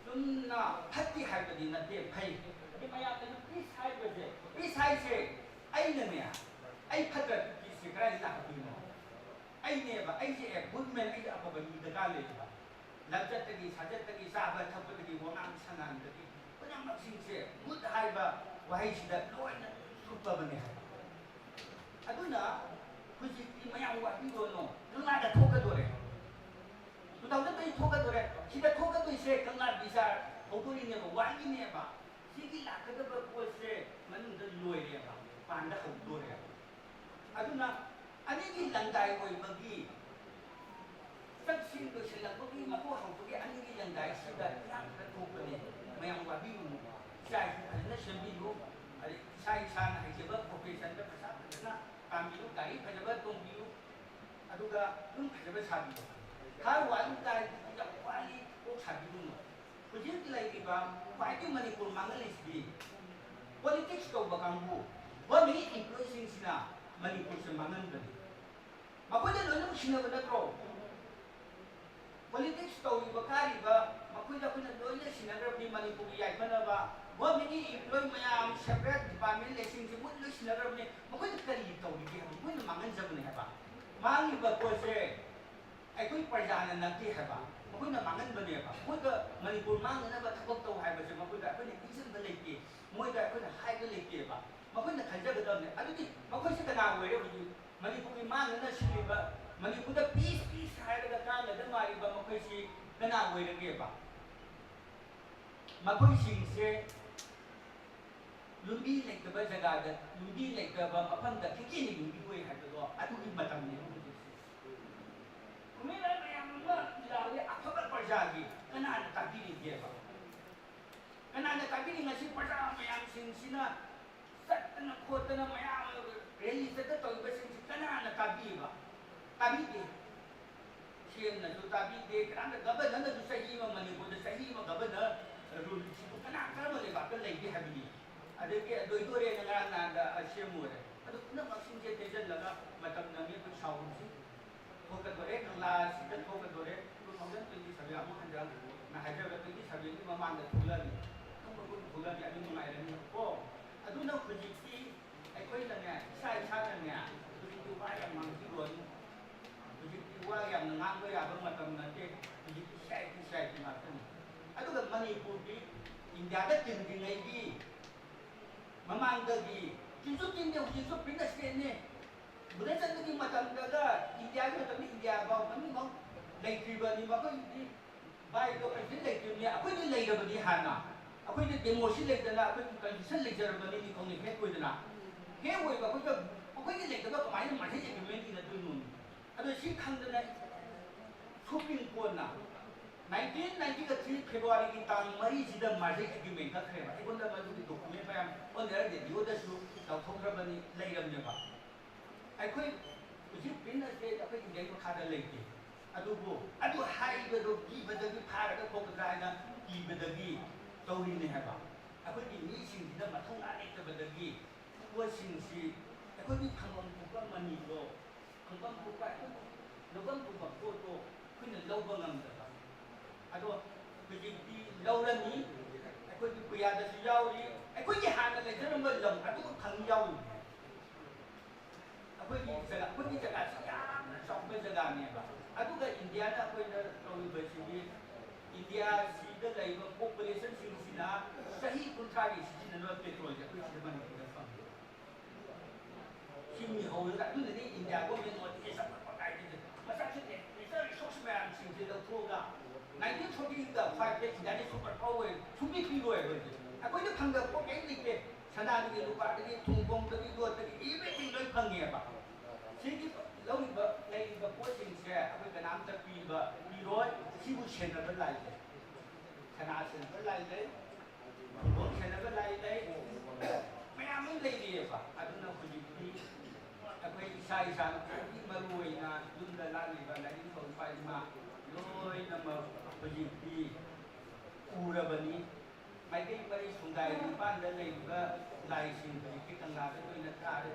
ꯆꯨꯝꯅ ꯐꯠꯇꯦ ꯍꯥꯏꯕꯗꯤ ꯅꯠꯇꯦ, ꯐꯩ꯫ ꯑꯗꯩ ꯃꯌꯥꯝꯅꯁꯨ peace ꯍꯥꯏꯕꯁꯦ, peace ꯍꯥꯏꯁꯦ ꯑꯩꯅꯅꯦ, ꯑꯩ ꯐꯠꯇ꯭ꯔꯗꯤ peaceꯁꯦ ꯀꯗꯥꯏꯗꯒꯤ ꯂꯥꯛꯀꯗꯣꯏꯅꯣ? ꯑꯩꯅꯦꯕ, ꯑꯩꯁꯦ a good man, ꯑꯩꯁꯦ ꯑꯐꯕ ꯃꯤ ꯗꯔꯀꯥꯔ ꯂꯩꯌꯦꯕ꯫ ꯂꯝꯆꯠꯇꯒꯤ, ꯁꯥꯖꯠꯇꯒꯤ, ꯆꯥꯕ ꯊꯛꯄꯗꯒꯤ, ꯋꯥꯉꯥꯡ ꯁꯉꯥꯡꯗꯒꯤ, ꯄꯨꯝꯅꯃꯛꯁꯤꯡꯁꯦ good ꯍꯥꯏꯕ ꯋꯥꯍꯩꯁꯤꯗ ꯂꯣꯏꯅ ꯂꯨꯞꯄꯕꯅꯦ ꯍꯥꯏꯕ꯫ ꯑꯗꯨꯅ ꯍꯧꯖꯤꯛꯇꯤ ꯃꯌꯥꯝ ꯋꯥꯕꯤꯔꯣꯅꯣ, ꯀꯪꯂꯥꯗ ꯊꯣꯛꯀꯗꯣꯔꯦ꯫ Two thousand twenty ꯊꯣꯛꯀꯗꯣꯔꯦ꯫ ꯁꯤꯗ ꯊꯣꯛꯀꯗꯣꯏꯁꯦ ꯀꯪꯂꯥ ꯕꯤꯆꯥꯔ ꯍꯧꯗꯣꯔꯤꯅꯦꯕ, ꯋꯥꯔꯤꯅꯦꯕ꯫ ꯁꯤꯒꯤ ꯂꯥꯛꯀꯗꯕ ꯄꯣꯠꯁꯦ ꯃꯅꯨꯡꯗ ꯂꯣꯏꯔꯦꯕ, ꯄꯥꯟꯗ ꯍꯧꯗꯣꯔꯦꯕ꯫ ꯑꯗꯨꯅ ꯑꯅꯤꯒꯤ ꯂꯪꯗꯥꯏ ꯑꯣꯏꯕꯒꯤ ꯆꯠꯁꯤꯡ ꯂꯣꯏꯁꯤꯜꯂꯛꯄꯒꯤ ꯃꯀꯣꯛ ꯍꯧꯕꯒꯤ ꯑꯅꯤꯒꯤ ꯂꯪꯗꯥꯏꯁꯤꯗ ꯏꯔꯥꯡ ꯈꯔ ꯊꯣꯛꯄꯅꯦ꯫ ꯃꯌꯥꯝ ꯋꯥꯕꯤꯔꯨꯅꯨ꯫ ꯏꯆꯥ ꯏꯁꯨ ꯐꯖꯅ ꯁꯦꯝꯕꯤꯌꯨ꯫ ꯑꯗꯩ ꯏꯁꯥ ꯏꯁꯥꯅ ꯍꯩꯖꯕ professionꯗ ꯄꯩꯁꯥ ꯐꯖꯅ ꯇꯥꯟꯕꯤꯌꯨ, ꯒꯥꯔꯤ ꯐꯖꯕ ꯇꯣꯡꯕꯤꯌꯨ, ꯑꯗꯨꯒ ꯌꯨꯝ ꯐꯖꯕ ꯁꯥꯕꯤꯌꯨ꯫ ꯈꯔ ꯋꯥꯠꯂꯤ ꯇꯥꯔꯗꯤ ꯌꯥꯝ ꯋꯥꯠꯂꯤ, ꯀꯣꯛ ꯁꯥꯕꯤꯔꯨꯅꯨ꯫ ꯍꯧꯖꯤꯛ ꯂꯩꯔꯤꯕ ꯈ꯭ꯋꯥꯏꯗꯒꯤ ꯃꯅꯤꯄꯨꯔ ꯃꯥꯡꯍꯜꯂꯤꯁꯤꯗꯤ politics ꯇꯧꯕ ꯀꯥꯡꯕꯨ, government employeeꯁꯤꯡꯁꯤꯅ ꯃꯅꯤꯄꯨꯔꯁꯦ ꯃꯥꯡꯍꯟꯕꯅꯤ꯫ ꯃꯈꯣꯏꯗ ꯂꯣꯏꯅꯃꯛ ꯁꯤꯟꯅꯕ ꯅꯠꯇ꯭ꯔꯣ? Politics ꯇꯧꯔꯤꯕ, ꯀꯥꯔꯤꯕ, ꯃꯈꯣꯏꯗ ꯑꯩꯈꯣꯏꯅ ꯂꯣꯏꯅ ꯁꯤꯟꯅꯈ꯭ꯔꯕꯅꯤ꯫ ꯃꯅꯤꯄꯨꯔꯒꯤ ꯌꯥꯏꯐꯅꯕ governmentꯀꯤ employee ꯃꯌꯥꯝ, separate department ꯂꯩꯁꯤꯡꯁꯤ ꯃꯣꯏ ꯂꯣꯏ ꯁꯤꯟꯅꯈ꯭ꯔꯕꯅꯤ꯫ ꯃꯈꯣꯏꯗ ꯀꯔꯤ ꯇꯧꯔꯤꯒꯦ ꯍꯥꯏꯕ? ꯃꯈꯣꯏꯅ ꯃꯥꯡꯍꯟꯖꯕꯅꯦ ꯍꯥꯏꯕ꯫ ꯃꯥꯡꯉꯤꯕ ꯄꯣꯠꯁꯦ ꯑꯩꯈꯣꯏ ꯄ꯭ꯔꯖꯥꯅ ꯅꯠꯇꯦ ꯍꯥꯏꯕ, ꯃꯈꯣꯏꯅ ꯃꯥꯡꯍꯟꯕꯅꯦꯕ꯫ ꯃꯈꯣꯏꯗ ꯃꯅꯤꯄꯨꯔ ꯃꯥꯡꯅꯅꯕ ꯊꯕꯛ ꯇꯧ ꯍꯥꯏꯕꯁꯦ ꯃꯈꯣꯏꯗ ꯑꯩꯈꯣꯏꯅ ꯏꯟꯁꯤꯟꯕ ꯂꯩꯇꯦ, ꯃꯣꯏꯗ ꯑꯩꯈꯣꯏꯅ ꯍꯥꯏꯕ ꯂꯩꯇꯦꯕ꯫ ꯃꯈꯣꯏꯅ ꯈꯟꯖꯒꯗꯕꯅꯦ꯫ ꯑꯗꯨꯗꯤ ꯃꯈꯣꯏꯁꯦ ꯀꯅꯥ ꯑꯣꯏꯔꯦ? ꯍꯧꯖꯤꯛ ꯃꯅꯤꯄꯨꯔꯒꯤ ꯃꯥꯡꯅꯅ ꯁꯤꯜꯂꯤꯕ, ꯃꯅꯤꯄꯨꯔꯗ peace, peace ꯍꯥꯏꯔꯒ ꯀꯥꯟꯅꯗ ꯃꯥꯜꯂꯤꯕ ꯃꯈꯣꯏꯁꯤ ꯀꯅꯥ ꯑꯣꯏꯔꯒꯦꯕ? ꯃꯈꯣꯏꯁꯤꯡꯁꯦ ꯌꯨꯝꯕꯤ ꯂꯩꯇꯕ ꯖꯒꯥꯗ, ꯌꯨꯝꯕꯤ ꯂꯩꯇꯕ ꯃꯐꯝꯗ ꯈꯦꯀꯦꯅ ꯌꯨꯝꯕꯤ ꯑꯣꯏ ꯍꯥꯏꯕꯗꯣ ꯑꯗꯨꯒꯤ ꯃꯇꯝꯅꯦꯕ ꯍꯧꯖꯤꯛꯁꯦ꯫ ꯈꯨꯃꯤꯔꯥꯏ ꯃꯌꯥꯝ ꯑꯃ ꯂꯥꯎꯔꯦ, ꯑꯐꯕ ꯄ꯭ꯔꯖꯥꯒꯤ ꯀꯅꯥꯅ ꯇꯥꯕꯤꯔꯤꯒꯦꯕ? ꯀꯅꯥꯅ ꯇꯥꯕꯤꯔꯤ? ꯉꯁꯤ ꯄ꯭ꯔꯖꯥ ꯃꯌꯥꯝꯁꯤꯡꯁꯤꯅ ꯆꯠꯇꯅ ꯈꯣꯠꯇꯅ ꯃꯌꯥꯝ ꯔꯦꯂꯤ ꯆꯠꯇ ꯇꯧꯔꯤꯕꯁꯤꯡꯁꯤ ꯀꯅꯥꯅ ꯇꯥꯕꯤꯕ? ꯇꯥꯕꯤꯗꯦ꯫ ꯁꯤ ꯑꯦꯝꯅꯁꯨ ꯇꯥꯕꯤꯗꯦ, ꯀꯅꯥꯝꯇ꯫ ꯒꯕꯔꯅꯔꯅꯁꯨ ꯆꯍꯤ ꯑꯃ, ꯃꯅꯤꯄꯨꯔꯗ ꯆꯍꯤ ꯑꯃ ꯒꯕꯔꯅꯔ ꯔꯨꯜꯁꯤꯕꯨ ꯀꯅꯥ, ꯀꯔꯝꯕ ꯂꯩꯕꯥꯛꯇ ꯂꯩꯒꯦ ꯍꯥꯏꯕꯅꯤ? ꯑꯗꯒꯤ ꯂꯣꯏꯗꯣꯔꯦꯅ ꯉꯔꯥꯡ ꯅꯍꯥꯟꯗ ꯁꯤ ꯑꯦꯝ ꯑꯣꯏꯔꯦ꯫ ꯑꯗꯨ ꯄꯨꯝꯅꯃꯛꯁꯤꯡꯁꯦ ꯇꯦꯟꯁꯤꯜꯂꯒ ꯃꯇꯝ ꯅꯪꯉꯦ, ꯑꯩꯈꯣꯏ ꯁꯥꯎꯍꯟꯁꯤ꯫ ꯊꯣꯛꯀꯗꯣꯔꯦ, ꯀꯪꯂꯥꯁꯤꯗ ꯊꯣꯛꯀꯗꯣꯔꯦ꯫ Two thousand twenty seven ꯑꯃꯨꯛ ꯍꯟꯖꯔꯛꯑꯅꯤ꯫ ꯅ ꯍꯥꯏꯖꯔꯒ twenty seven ꯒꯤ ꯃꯃꯥꯡꯗ ꯊꯣꯛꯂꯛꯑꯅꯤ꯫ ꯊꯣꯛꯂꯛꯄ ꯊꯣꯛꯂꯛꯑꯅꯤ, ꯑꯗꯨ ꯅꯨꯡꯉꯥꯏꯔꯅꯤꯀꯣ꯫ ꯑꯗꯨꯅ ꯍꯧꯖꯤꯛꯇꯤ ꯑꯩꯈꯣꯏꯅꯅꯦ, ꯏꯁꯥ ꯏꯁꯥꯅꯅꯦ, ꯍꯧꯖꯤꯛꯇꯤ ꯋꯥ ꯌꯥꯝ ꯉꯥꯡꯕꯤꯔꯣꯏ꯫ ꯍꯧꯖꯤꯛꯇꯤ ꯋꯥ ꯌꯥꯝꯅ ꯉꯥꯡꯕ ꯌꯥꯕ ꯃꯇꯝ ꯅꯠꯇꯦ꯫ ꯍꯧꯖꯤꯛꯇꯤ C I T, C I T ꯉꯥꯛꯇꯅꯤ꯫ ꯑꯗꯨꯒ ꯃꯅꯤꯄꯨꯔꯗꯤ ꯏꯟꯗꯤꯌꯥꯗ ꯇꯤꯟꯗ꯭ꯔꯤꯉꯩꯒꯤ ꯃꯃꯥꯡꯗꯒꯤ ꯇꯤꯟꯁꯨ ꯇꯤꯟꯗꯦ, ꯍꯧꯖꯤꯛꯁꯨ ꯄ꯭ꯔꯤꯟꯁ ꯁ꯭ꯇꯦꯠꯅꯤ꯫ ꯕ꯭ꯔꯤꯇꯟꯒꯤ ꯃꯇꯝꯗꯒ ꯏꯟꯗꯤꯌꯥꯒꯤ ꯃꯇꯝꯗ ꯏꯟꯗꯤꯌꯥ ꯐꯥꯎ ꯃꯃꯤꯡ ꯐꯥꯎ ꯂꯩꯇ꯭ꯔꯤꯕꯅꯤ꯫ ꯃꯈꯣꯏꯗꯤ ꯚꯥꯏꯗꯣ ꯀꯟꯐ꯭ꯂꯤꯛ ꯂꯩꯇ꯭ꯔꯤꯕꯅꯤ, ꯑꯩꯈꯣꯏꯗꯤ ꯂꯩꯔꯕꯅꯤ ꯍꯥꯟꯅ꯫ ꯑꯩꯈꯣꯏꯗꯤ ꯗꯦꯃꯣꯀ꯭ꯔꯦꯁꯤ ꯂꯩꯇꯅ ꯑꯩꯈꯣꯏꯒꯤ ꯀꯟꯁꯇꯤꯇ꯭ꯌꯨꯁꯟ ꯂꯩꯖꯔꯕꯅꯤ, ꯅꯤꯡꯊꯧꯅ ꯍꯦꯛ ꯑꯣꯏꯗꯅ꯫ ꯍꯦꯛ ꯑꯣꯏꯕ ꯑꯩꯈꯣꯏꯗ, ꯑꯩꯈꯣꯏꯗꯤ ꯂꯩꯇꯕ ꯀꯃꯥꯏꯅ ꯃꯥꯔꯁꯦꯜ ꯑꯦꯒ꯭ꯔꯤꯃꯦꯟ ꯏꯅꯗꯣꯏꯅꯣ? ꯑꯗꯣ ꯁꯤ ꯈꯪꯗꯅ supreme ꯀꯣꯔꯠꯅ nineteen ninety three February ꯒꯤ ꯇꯥꯡ ꯃꯔꯤꯁꯤꯗ ꯃꯥꯔꯁꯦꯜ ꯑꯦꯒ꯭ꯔꯤꯃꯦꯟ ꯀꯛꯈ꯭ꯔꯦꯕ꯫ ꯑꯩꯉꯣꯟꯗ ꯃꯗꯨꯒꯤ ꯗꯣꯀꯨꯃꯦꯟ ꯃꯌꯥꯝ ꯑꯣꯟꯅꯔ ꯔꯦꯗꯤꯑꯣꯗꯁꯨ ꯂꯥꯎꯊꯣꯛꯈ꯭ꯔꯕꯅꯤ, ꯂꯩꯔꯕꯅꯦꯕ꯫ ꯑꯩꯈꯣꯏ ꯍꯧꯖꯤꯛ ꯄ꯭ꯔꯤꯟꯁ ꯁ꯭ꯇꯦꯠ ꯑꯩꯈꯣꯏ ꯏꯟꯗꯤꯌꯥꯒꯤ ꯃꯈꯥꯗ ꯂꯩꯇꯦ꯫ ꯑꯗꯨꯕꯨ ꯑꯗꯨ ꯍꯥꯏꯕꯗꯣ ꯀꯤꯕꯗꯒꯤ ꯐꯥꯔꯒ ꯊꯣꯛꯀꯗ꯭ꯔꯥ ꯍꯥꯏꯅ ꯀꯤꯕꯗꯒꯤ ꯇꯧꯔꯤꯅꯦ ꯍꯥꯏꯕ꯫ ꯑꯩꯈꯣꯏꯒꯤ ꯃꯤꯁꯤꯡꯁꯤꯗ ꯃꯊꯧꯅꯥ ꯂꯩꯇꯕꯗꯒꯤ ꯄꯣꯠꯁꯤꯡꯁꯤ ꯑꯩꯈꯣꯏꯒꯤ ꯐꯪꯐꯝ ꯊꯣꯛꯄ ꯃꯅꯤꯗꯣ, ꯐꯪꯐꯝ ꯊꯣꯛꯄ ꯑꯩꯈꯣꯏꯒꯤ ꯂꯧꯐꯝ ꯊꯣꯛꯄ ꯄꯣꯠꯇꯣ ꯑꯩꯈꯣꯏꯅ ꯂꯧꯕ ꯉꯝꯗꯕ꯫ ꯑꯗꯣ ꯍꯧꯖꯤꯛꯇꯤ ꯂꯧꯔꯅꯤ꯫ ꯑꯩꯈꯣꯏꯒꯤ ꯄꯨꯌꯥꯗꯁꯨ ꯌꯥꯎꯔꯤ, ꯑꯩꯈꯣꯏꯒꯤ ꯍꯥꯟꯅ ꯂꯩꯖꯔꯝꯕ ꯂꯝ ꯑꯗꯨꯒ ꯐꯪꯉꯤ ꯌꯥꯎꯔꯤ꯫ ꯑꯩꯈꯣꯏꯒꯤ ꯖꯒꯥ, ꯑꯩꯈꯣꯏꯒꯤ ꯖꯒꯥꯁꯤ ꯌꯥꯝꯅ ꯆꯥꯎꯕ ꯖꯒꯥꯅꯦꯕ꯫ ꯑꯗꯨꯒ ꯏꯟꯗꯤꯌꯥꯅ ꯑꯩꯈꯣꯏꯅ ꯇꯧꯔꯤꯕꯁꯤꯗꯤ, ꯏꯟꯗꯤꯌꯥꯁꯤꯗ ꯂꯩꯕ ꯄꯣꯄꯨꯂꯦꯁꯟꯁꯤꯡꯁꯤꯅ ꯆꯍꯤ ꯀꯨꯟꯊ꯭ꯔꯥꯒꯤ ꯁꯤꯖꯤꯟꯅꯅꯕ ꯄꯦꯇ꯭ꯔꯣꯜꯁꯦ ꯑꯩꯈꯣꯏ ꯁꯤꯗ ꯃꯅꯤꯄꯨꯔꯗ ꯐꯪꯉꯤ꯫ ꯁꯤ ꯃꯤꯍꯧꯔꯒ, ꯑꯗꯨꯅꯅꯤ ꯏꯟꯗꯤꯌꯥ ꯒꯣꯔꯃꯦꯟ ꯅꯣꯔꯠ ꯏꯁ ꯑꯃ ꯄꯪꯀꯥꯏꯗ ꯃꯆꯥꯁꯤꯡꯁꯦ ꯅꯦꯆꯔ ꯔꯤꯁꯣꯔꯁ ꯃꯌꯥꯝꯁꯤꯡꯁꯦ ꯂꯧꯊꯣꯛꯑꯒ nineteen forty five ꯗ ꯏꯟꯗꯤꯌꯥꯗꯤ ꯁꯨꯄꯔ ꯄꯥꯋꯔ ꯑꯣꯏ, ꯁꯨꯡꯄꯤ ꯄꯤꯔꯣꯏ ꯑꯩꯈꯣꯏꯗꯤ꯫ ꯑꯩꯈꯣꯏꯗ ꯐꯪꯗꯕ ꯄꯣꯠ ꯀꯔꯤꯝ ꯂꯩꯇꯦ꯫ ꯁꯅꯥꯗꯒꯤ, ꯂꯨꯄꯥꯗꯒꯤ, ꯊꯨꯝꯈꯣꯡꯗꯒꯤ, ꯌꯣꯠꯇꯒꯤ, everything ꯂꯣꯏ ꯐꯪꯉꯦꯕ꯫ ꯁꯤꯒꯤ ꯂꯧꯔꯤꯕ, ꯂꯩꯔꯤꯕ ꯄꯣꯠꯁꯤꯡꯁꯦ ꯑꯩꯈꯣꯏ ꯀꯅꯥꯝꯇ ꯄꯤꯕ, ꯄꯤꯔꯣꯏ꯫ ꯁꯤꯕꯨ ꯁꯦꯟꯅꯕ ꯂꯥꯏ ꯂꯩ, ꯁꯅꯥ ꯁꯦꯟꯅꯕ ꯂꯥꯏ ꯂꯩ, ꯊꯨꯝꯈꯣꯡ ꯁꯦꯟꯅꯕ ꯂꯥꯏ ꯂꯩ, ꯃꯌꯥꯝ ꯑꯃ ꯂꯩꯔꯤꯑꯕ꯫ ꯑꯗꯨꯅ ꯍꯧꯖꯤꯛꯇꯤ ꯑꯩꯈꯣꯏ ꯏꯁꯥ ꯏꯁꯥꯅ ꯈ꯭ꯋꯥꯏꯗꯒꯤ ꯃꯔꯨ ꯑꯣꯏꯅ ꯌꯨꯝꯗ ꯂꯥꯠꯂꯤꯕ ꯂꯥꯏꯅꯤꯡꯊꯧ ꯏꯄꯥ ꯏꯃꯥ ꯂꯣꯏꯅꯃꯛ ꯍꯧꯖꯤꯛꯇꯤ ꯎꯔꯕꯅꯤ꯫ ꯃꯩꯇꯩ ꯄꯔꯤ ꯁꯨꯡꯗꯥꯏ ꯅꯤꯄꯥꯟꯗ ꯂꯩꯔꯤꯕ ꯂꯥꯏꯁꯤꯡ ꯍꯧꯖꯤꯛꯇꯤ ꯀꯪꯂꯥꯗ ꯂꯣꯏꯅ ꯇꯥꯔꯦ꯫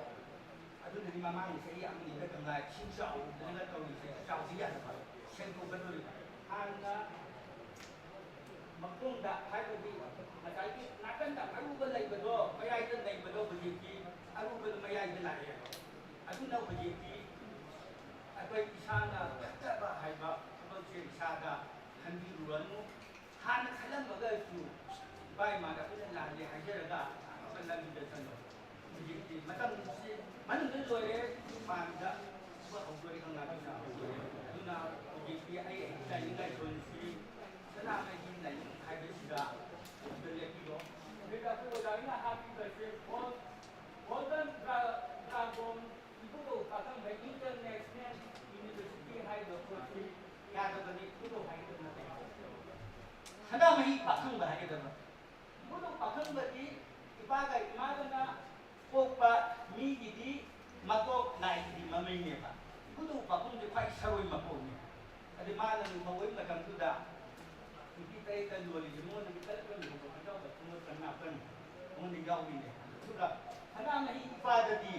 ꯑꯗꯨꯅꯗꯤ ꯃꯃꯥꯡꯒꯤ ꯆꯍꯤ ꯑꯃꯅꯤꯗ ꯀꯪꯂꯥ ꯏꯁꯤꯡ ꯆꯥꯎꯗꯅꯒ ꯇꯧꯔꯤꯁꯦ, ꯆꯥꯎꯁꯤ ꯌꯥꯗꯕ, ꯁꯦꯡꯗꯣꯛꯀꯗꯧꯔꯤꯕ꯫ ꯍꯥꯟꯅ ꯃꯈꯣꯡꯗ ꯍꯥꯏꯕꯗꯤ ꯉꯁꯥꯏꯒꯤ ꯅꯥꯀꯟꯗ ꯑꯔꯨꯕ ꯂꯩꯕꯗꯣ, ꯃꯌꯥꯏꯗ ꯂꯩꯕꯗꯣ ꯍꯧꯖꯤꯛꯇꯤ ꯑꯔꯨꯕꯗꯣ ꯃꯌꯥꯏꯗ ꯂꯥꯛꯑꯦ꯫ ꯑꯗꯨꯅ ꯍꯧꯖꯤꯛꯇꯤ ꯑꯩꯈꯣꯏ ꯏꯁꯥꯅ ꯐꯠꯇꯕ ꯍꯥꯏꯕ ꯊꯕꯛꯁꯦ ꯏꯁꯥꯗ ꯈꯟꯕꯤꯔꯨꯔꯅꯨ꯫ ꯍꯥꯟꯅ ꯈꯜꯂꯝꯃꯒꯁꯨ ꯏꯄꯥ ꯏꯃꯥꯗ ꯑꯩꯈꯣꯏꯅ ꯂꯥꯜꯂꯦ ꯍꯥꯏꯖꯔꯒ ꯑꯐꯕ ꯂꯝꯕꯤꯗ ꯆꯠꯂꯣ꯫ ꯍꯧꯖꯤꯛꯇꯤ ꯃꯇꯝꯁꯤ ꯃꯅꯨꯡꯗ ꯂꯣꯏꯔꯦ, ꯃꯄꯥꯟꯗ ꯊꯕꯛ ꯍꯧꯗꯣꯔꯦ, ꯀꯪꯂꯥ ꯀꯪꯂꯥ ꯍꯧꯗꯣꯔꯦ꯫ ꯑꯗꯨꯅ ꯍꯧꯖꯤꯛꯇꯤ ꯑꯩ ꯑꯩꯒꯤ ꯂꯥꯏꯅꯤꯡ ꯂꯥꯏꯁꯣꯟꯁꯤ ꯁꯅꯥꯃꯍꯤ ꯂꯥꯏꯅꯤꯡ ꯍꯥꯏꯕꯁꯤꯗ ꯑꯗꯨꯗ ꯂꯦꯞꯄꯤꯔꯣ꯫ ꯑꯗꯨꯒ ꯑꯩꯈꯣꯏ ꯑꯣꯖꯥꯒꯤꯅ ꯍꯥꯞꯄꯤꯕꯁꯦ ꯒꯣꯜ-, ꯒꯣꯜꯗꯟ ꯗ꯭ꯔꯥ-, ꯗ꯭ꯔꯥꯒꯣꯟ ꯏꯕꯨꯙꯧ ꯄꯥꯈꯪꯕ ꯏꯟꯇꯔꯅꯦꯁꯅꯦꯜ ꯌꯨꯅꯤꯚꯔꯁꯤꯇꯤ ꯍꯥꯏꯔꯤꯕ ꯄꯣꯠꯁꯤ ꯌꯥꯗꯕꯅꯤ, ꯏꯕꯨꯙꯧ ꯍꯥꯏꯒꯗꯕ ꯅꯠꯇꯦ꯫ ꯁꯅꯥꯃꯍꯤ ꯄꯥꯈꯪꯕ ꯍꯥꯏꯒꯗꯕ꯫ ꯏꯕꯨꯙꯧ ꯄꯥꯈꯪꯕꯗꯤ ꯏꯄꯥꯒ ꯏꯃꯥꯒꯅ ꯄꯣꯛꯄ ꯃꯤꯒꯤꯗꯤ ꯃꯀꯣꯛ, ꯂꯥꯏꯒꯤꯗꯤ ꯃꯃꯩꯅꯦꯕ꯫ ꯏꯕꯨꯙꯧ ꯄꯥꯈꯪꯕꯁꯦ ꯈ꯭ꯋꯥꯏ ꯁꯔꯣꯏ ꯃꯀꯣꯛꯅꯦ꯫ ꯑꯗꯩ ꯃꯥꯅ ꯂꯨꯍꯣꯡꯕꯒꯤ ꯃꯇꯝꯗꯨꯗ ꯅꯨꯄꯤ ꯇꯔꯦꯠꯇ ꯂꯣꯜꯂꯤꯁꯦ ꯃꯉꯣꯟꯗꯒꯤ ꯇꯔꯦꯠ ꯂꯣꯟ ꯂꯨꯍꯣꯡꯕ ꯈꯟꯖꯥꯎꯗ ꯈꯣꯡꯂꯣꯠ ꯆꯪꯉꯛꯄꯅꯤ꯫ ꯃꯉꯣꯟꯗ ꯌꯥꯎꯔꯤꯅꯦ꯫ ꯑꯗꯨꯒ ꯁꯅꯥꯃꯍꯤ ꯏꯄꯥꯗꯗꯤ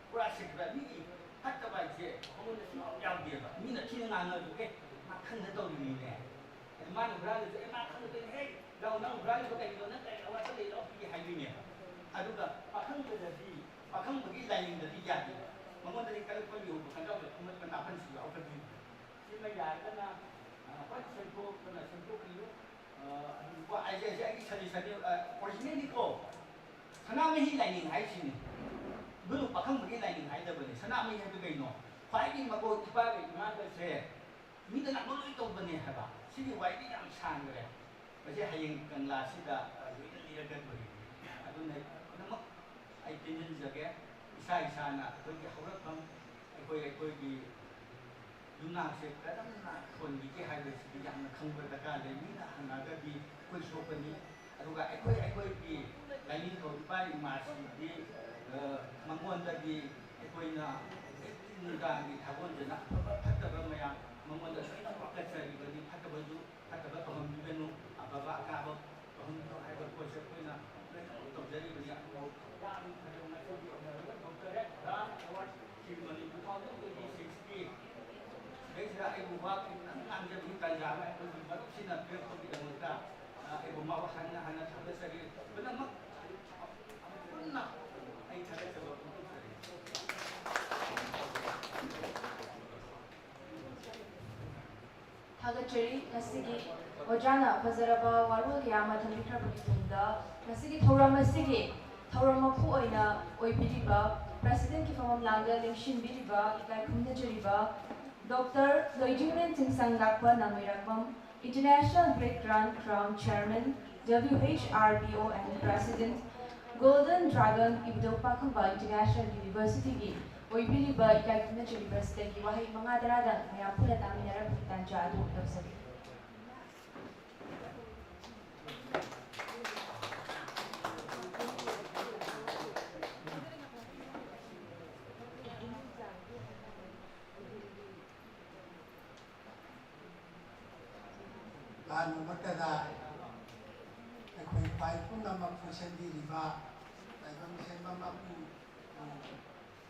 ꯄꯨꯔꯥ ꯁꯤꯈ꯭ꯔ ꯃꯤꯒꯤ ꯐꯠꯇꯕ ꯍꯥꯏꯁꯦ ꯃꯉꯣꯟꯗ ꯁꯨꯡꯌꯥꯎ ꯌꯥꯎꯗꯦꯕ꯫ ꯃꯤꯅ ꯊꯤꯅ ꯉꯥꯡꯉꯁꯨ, "ꯑꯦ, ꯃꯥ ꯈꯪꯗ ꯇꯧꯔꯤꯅꯤꯅꯦ"꯫ ꯑꯗꯨ ꯃꯥꯅ ꯍꯨꯔꯥꯜꯂꯁꯨ, "ꯑꯦ, ꯃꯥ ꯈꯪꯗꯣꯏꯅꯦ, ꯍꯦ, ꯂꯥꯎ, ꯅꯪ ꯍꯨꯔꯥꯜꯂꯤꯗꯣ ꯀꯩꯅꯣ? ꯅꯪ ꯀꯔꯤ ꯑꯋꯥꯠꯄ ꯂꯩ? ꯂꯥꯎ, ꯄꯤꯒꯦ" ꯍꯥꯏꯗꯣꯏꯅꯦꯕ꯫ ꯑꯗꯨꯒ ꯄꯥꯈꯪꯕꯗꯗꯤ, ꯄꯥꯈꯪꯕꯒꯤ ꯂꯥꯏꯅꯤꯡꯗꯗꯤ ꯌꯥꯗꯦꯕ꯫ ꯃꯉꯣꯟꯗꯗꯤ ꯀꯜꯂꯛꯄ ꯌꯧꯕ ꯈꯟꯖꯥꯎꯗ ꯈꯨꯝꯃꯠꯄ ꯅꯥꯄꯟꯁꯤ ꯌꯥꯎꯒꯗꯣꯏꯅꯤ꯫ ꯁꯤꯃ ꯌꯥꯔꯒꯅ, ꯑ, ꯐꯖꯅ ꯁꯦꯝꯗꯣꯛꯇꯅ ꯁꯦꯝꯗꯣꯛꯄꯤꯌꯨ꯫ ꯑ, ꯑꯗꯨꯒ ꯑꯩꯁꯦ, ꯑꯩꯁꯦ ꯑꯩꯒꯤ ꯁꯖꯦꯁꯟꯅꯤ, ꯑ, ꯑꯣꯔꯤꯖꯤꯅꯦꯜꯅꯤꯀꯣ꯫ ꯁꯅꯥꯃꯍꯤ ꯂꯥꯏꯅꯤꯡ ꯍꯥꯏꯁꯤꯅꯤ꯫ ꯏꯕꯨꯙꯧ ꯄꯥꯈꯪꯕꯒꯤ ꯂꯥꯏꯅꯤꯡ ꯍꯥꯏꯗꯕꯅꯤ꯫ ꯁꯅꯥꯃꯍꯤ ꯍꯥꯏꯕ ꯀꯩꯅꯣ? ꯈ꯭ꯋꯥꯏꯗꯒꯤ ꯃꯀꯣꯛ ꯏꯄꯥꯒ ꯏꯃꯥꯒꯁꯦ ꯃꯤꯅ ꯂꯥꯛꯄ ꯂꯣꯏ ꯇꯧꯕꯅꯦ ꯍꯥꯏꯕ꯫ ꯁꯤꯒꯤ ꯋꯥꯔꯤꯗꯤ ꯌꯥꯝ ꯁꯥꯡꯈ꯭ꯔꯦ꯫ ꯃꯁꯤ ꯍꯌꯦꯡ ꯀꯪꯂꯥꯁꯤꯗ, ꯑ, ꯂꯣꯏꯅ ꯂꯤꯔꯛꯀꯗꯣꯔꯤꯕꯅꯤ꯫ ꯑꯗꯨꯅ ꯄꯨꯝꯅꯃꯛ ꯑꯩ ꯇꯤꯟꯁꯤꯟꯖꯒꯦ꯫ ꯏꯁꯥ ꯏꯁꯥꯅ ꯑꯩꯈꯣꯏꯒꯤ ꯍꯧꯔꯛꯐꯝ, ꯑꯩꯈꯣꯏ ꯑꯩꯈꯣꯏꯒꯤ ꯌꯨꯝꯅꯥꯛꯁꯦ ꯀꯔꯝꯅ ꯊꯣꯟꯕꯤꯒꯦ ꯍꯥꯏꯕꯁꯤꯗꯤ ꯌꯥꯝꯅ ꯈꯪꯕ ꯗꯔꯀꯥꯔ ꯂꯩ꯫ ꯃꯤꯅ ꯍꯪꯉꯒꯗꯤ ꯑꯩꯈꯣꯏ ꯁꯣꯛꯀꯅꯤ꯫ ꯑꯗꯨꯒ ꯑꯩꯈꯣꯏ ꯑꯩꯈꯣꯏꯒꯤ ꯂꯥꯏꯅꯤꯡꯊꯧ ꯏꯄꯥ ꯏꯃꯥꯁꯤꯡꯗꯤ, ꯑ, ꯃꯉꯣꯟꯗꯗꯤ ꯑꯩꯈꯣꯏꯅ ꯅꯨꯡꯗꯥꯡꯒꯤ ꯊꯥꯒꯣꯟꯁꯤꯅ ꯑꯐꯕ ꯐꯠꯇꯕ ꯃꯌꯥꯝ ꯃꯉꯣꯟꯗ ꯂꯣꯏꯅ ꯋꯥꯀꯠꯆꯔꯤꯕꯅꯤ꯫ ꯐꯠꯇꯕꯁꯨ ꯐꯠꯇꯕ ꯇꯧꯍꯟꯕꯤꯒꯅꯨ, ꯑꯐꯕ ꯑꯀꯥꯕ ꯇꯧꯍꯟꯕꯤꯌꯨ ꯍꯥꯏꯕ ꯄꯣꯠꯁꯦ ꯑꯩꯈꯣꯏꯅ ꯂꯣꯏꯅꯃꯛ ꯇꯧꯖꯔꯤꯕꯅꯤ꯫ ꯑꯗꯨꯕꯨ ꯌꯥꯝ ꯐꯖꯕ ꯉꯁꯤꯒꯤ ꯑꯣꯏꯅ doctorate grand award ceremony two thousand twenty ꯁꯤꯛꯁꯀꯤ ꯁꯤꯗꯩꯁꯤꯗ ꯑꯩꯕꯨ ꯋꯥ ꯈꯤꯇꯪ ꯉꯥꯡꯖꯕꯒꯤ ꯇꯥꯟꯖꯥ ꯑꯃ ꯑꯩꯈꯣꯏꯒꯤ ꯃꯔꯨꯞꯁꯤꯅ ꯄꯤꯔꯛꯄꯒꯤꯗꯃꯛꯇ, ꯑ, ꯑꯩꯕꯨ ꯃꯥꯕꯨ ꯍꯟꯅ ꯍꯟꯅ ꯊꯥꯒꯠꯆꯔꯤ꯫ ꯄꯨꯝꯅꯃꯛ ꯄꯨꯟꯅ ꯑꯩ ꯊꯥꯒꯠꯆꯕ ꯐꯣꯡꯗꯣꯛꯆꯔꯤ꯫ ꯊꯥꯒꯠꯆꯔꯤ꯫ ꯉꯁꯤꯒꯤ ꯑꯣꯖꯥꯅ ꯐꯖꯔꯕ ꯋꯥꯔꯣꯜ ꯀꯌꯥ ꯑꯃ ꯊꯝꯕꯤꯈ꯭ꯔꯕꯒꯤ ꯇꯨꯡꯗ, ꯉꯁꯤꯒꯤ ꯊꯧꯔꯝ ꯑꯁꯤꯒꯤ ꯊꯧꯔꯝ ꯃꯄꯨ ꯑꯣꯏꯅ ꯑꯣꯏꯕꯤꯔꯤꯕ, ꯄ꯭ꯔꯦꯁꯤꯗꯦꯟꯠꯀꯤ ꯐꯝꯐꯝ ꯂꯥꯡꯗ ꯂꯦꯡꯁꯤꯟꯕꯤꯔꯤꯕ ꯏꯀꯥꯏ ꯈꯨꯝꯅꯖꯔꯤꯕ ꯗꯣꯛꯇꯔ ꯂꯣꯏꯗ꯭ꯔꯤꯡꯂꯦꯟ ꯆꯤꯡꯁꯪ ꯂꯥꯛꯄ ꯅꯥꯃꯩꯔꯥꯛꯄꯝ, International Great Grand Crown Chairman, W H R B O and President, Golden Dragon ꯏꯕꯨꯙꯧ ꯄꯥꯈꯪꯕ International Universityꯒꯤ ꯑꯣꯏꯕꯤꯔꯤꯕ ꯏꯀꯥꯏ ꯈꯨꯝꯅꯖꯔꯤꯕ ꯑꯁꯤꯗꯒꯤ ꯋꯥꯍꯩ ꯃꯉꯥ ꯇꯔꯥꯗꯪ ꯃꯌꯥꯝ ꯄꯨꯟꯅ ꯇꯥꯃꯤꯟꯅꯔꯛꯄꯒꯤ ꯇꯥꯟꯖꯥ ꯑꯗꯨ ꯂꯧꯖꯒꯦ꯫ ꯑꯍꯥꯟꯕꯃꯛꯇꯗ ꯑꯩꯈꯣꯏ ꯈ꯭ꯋꯥꯏ ꯄꯨꯝꯅꯃꯛꯄꯨ ꯁꯦꯝꯕꯤꯔꯤꯕ ꯇꯥꯏꯕꯪ ꯁꯦꯝꯕ ꯃꯄꯨ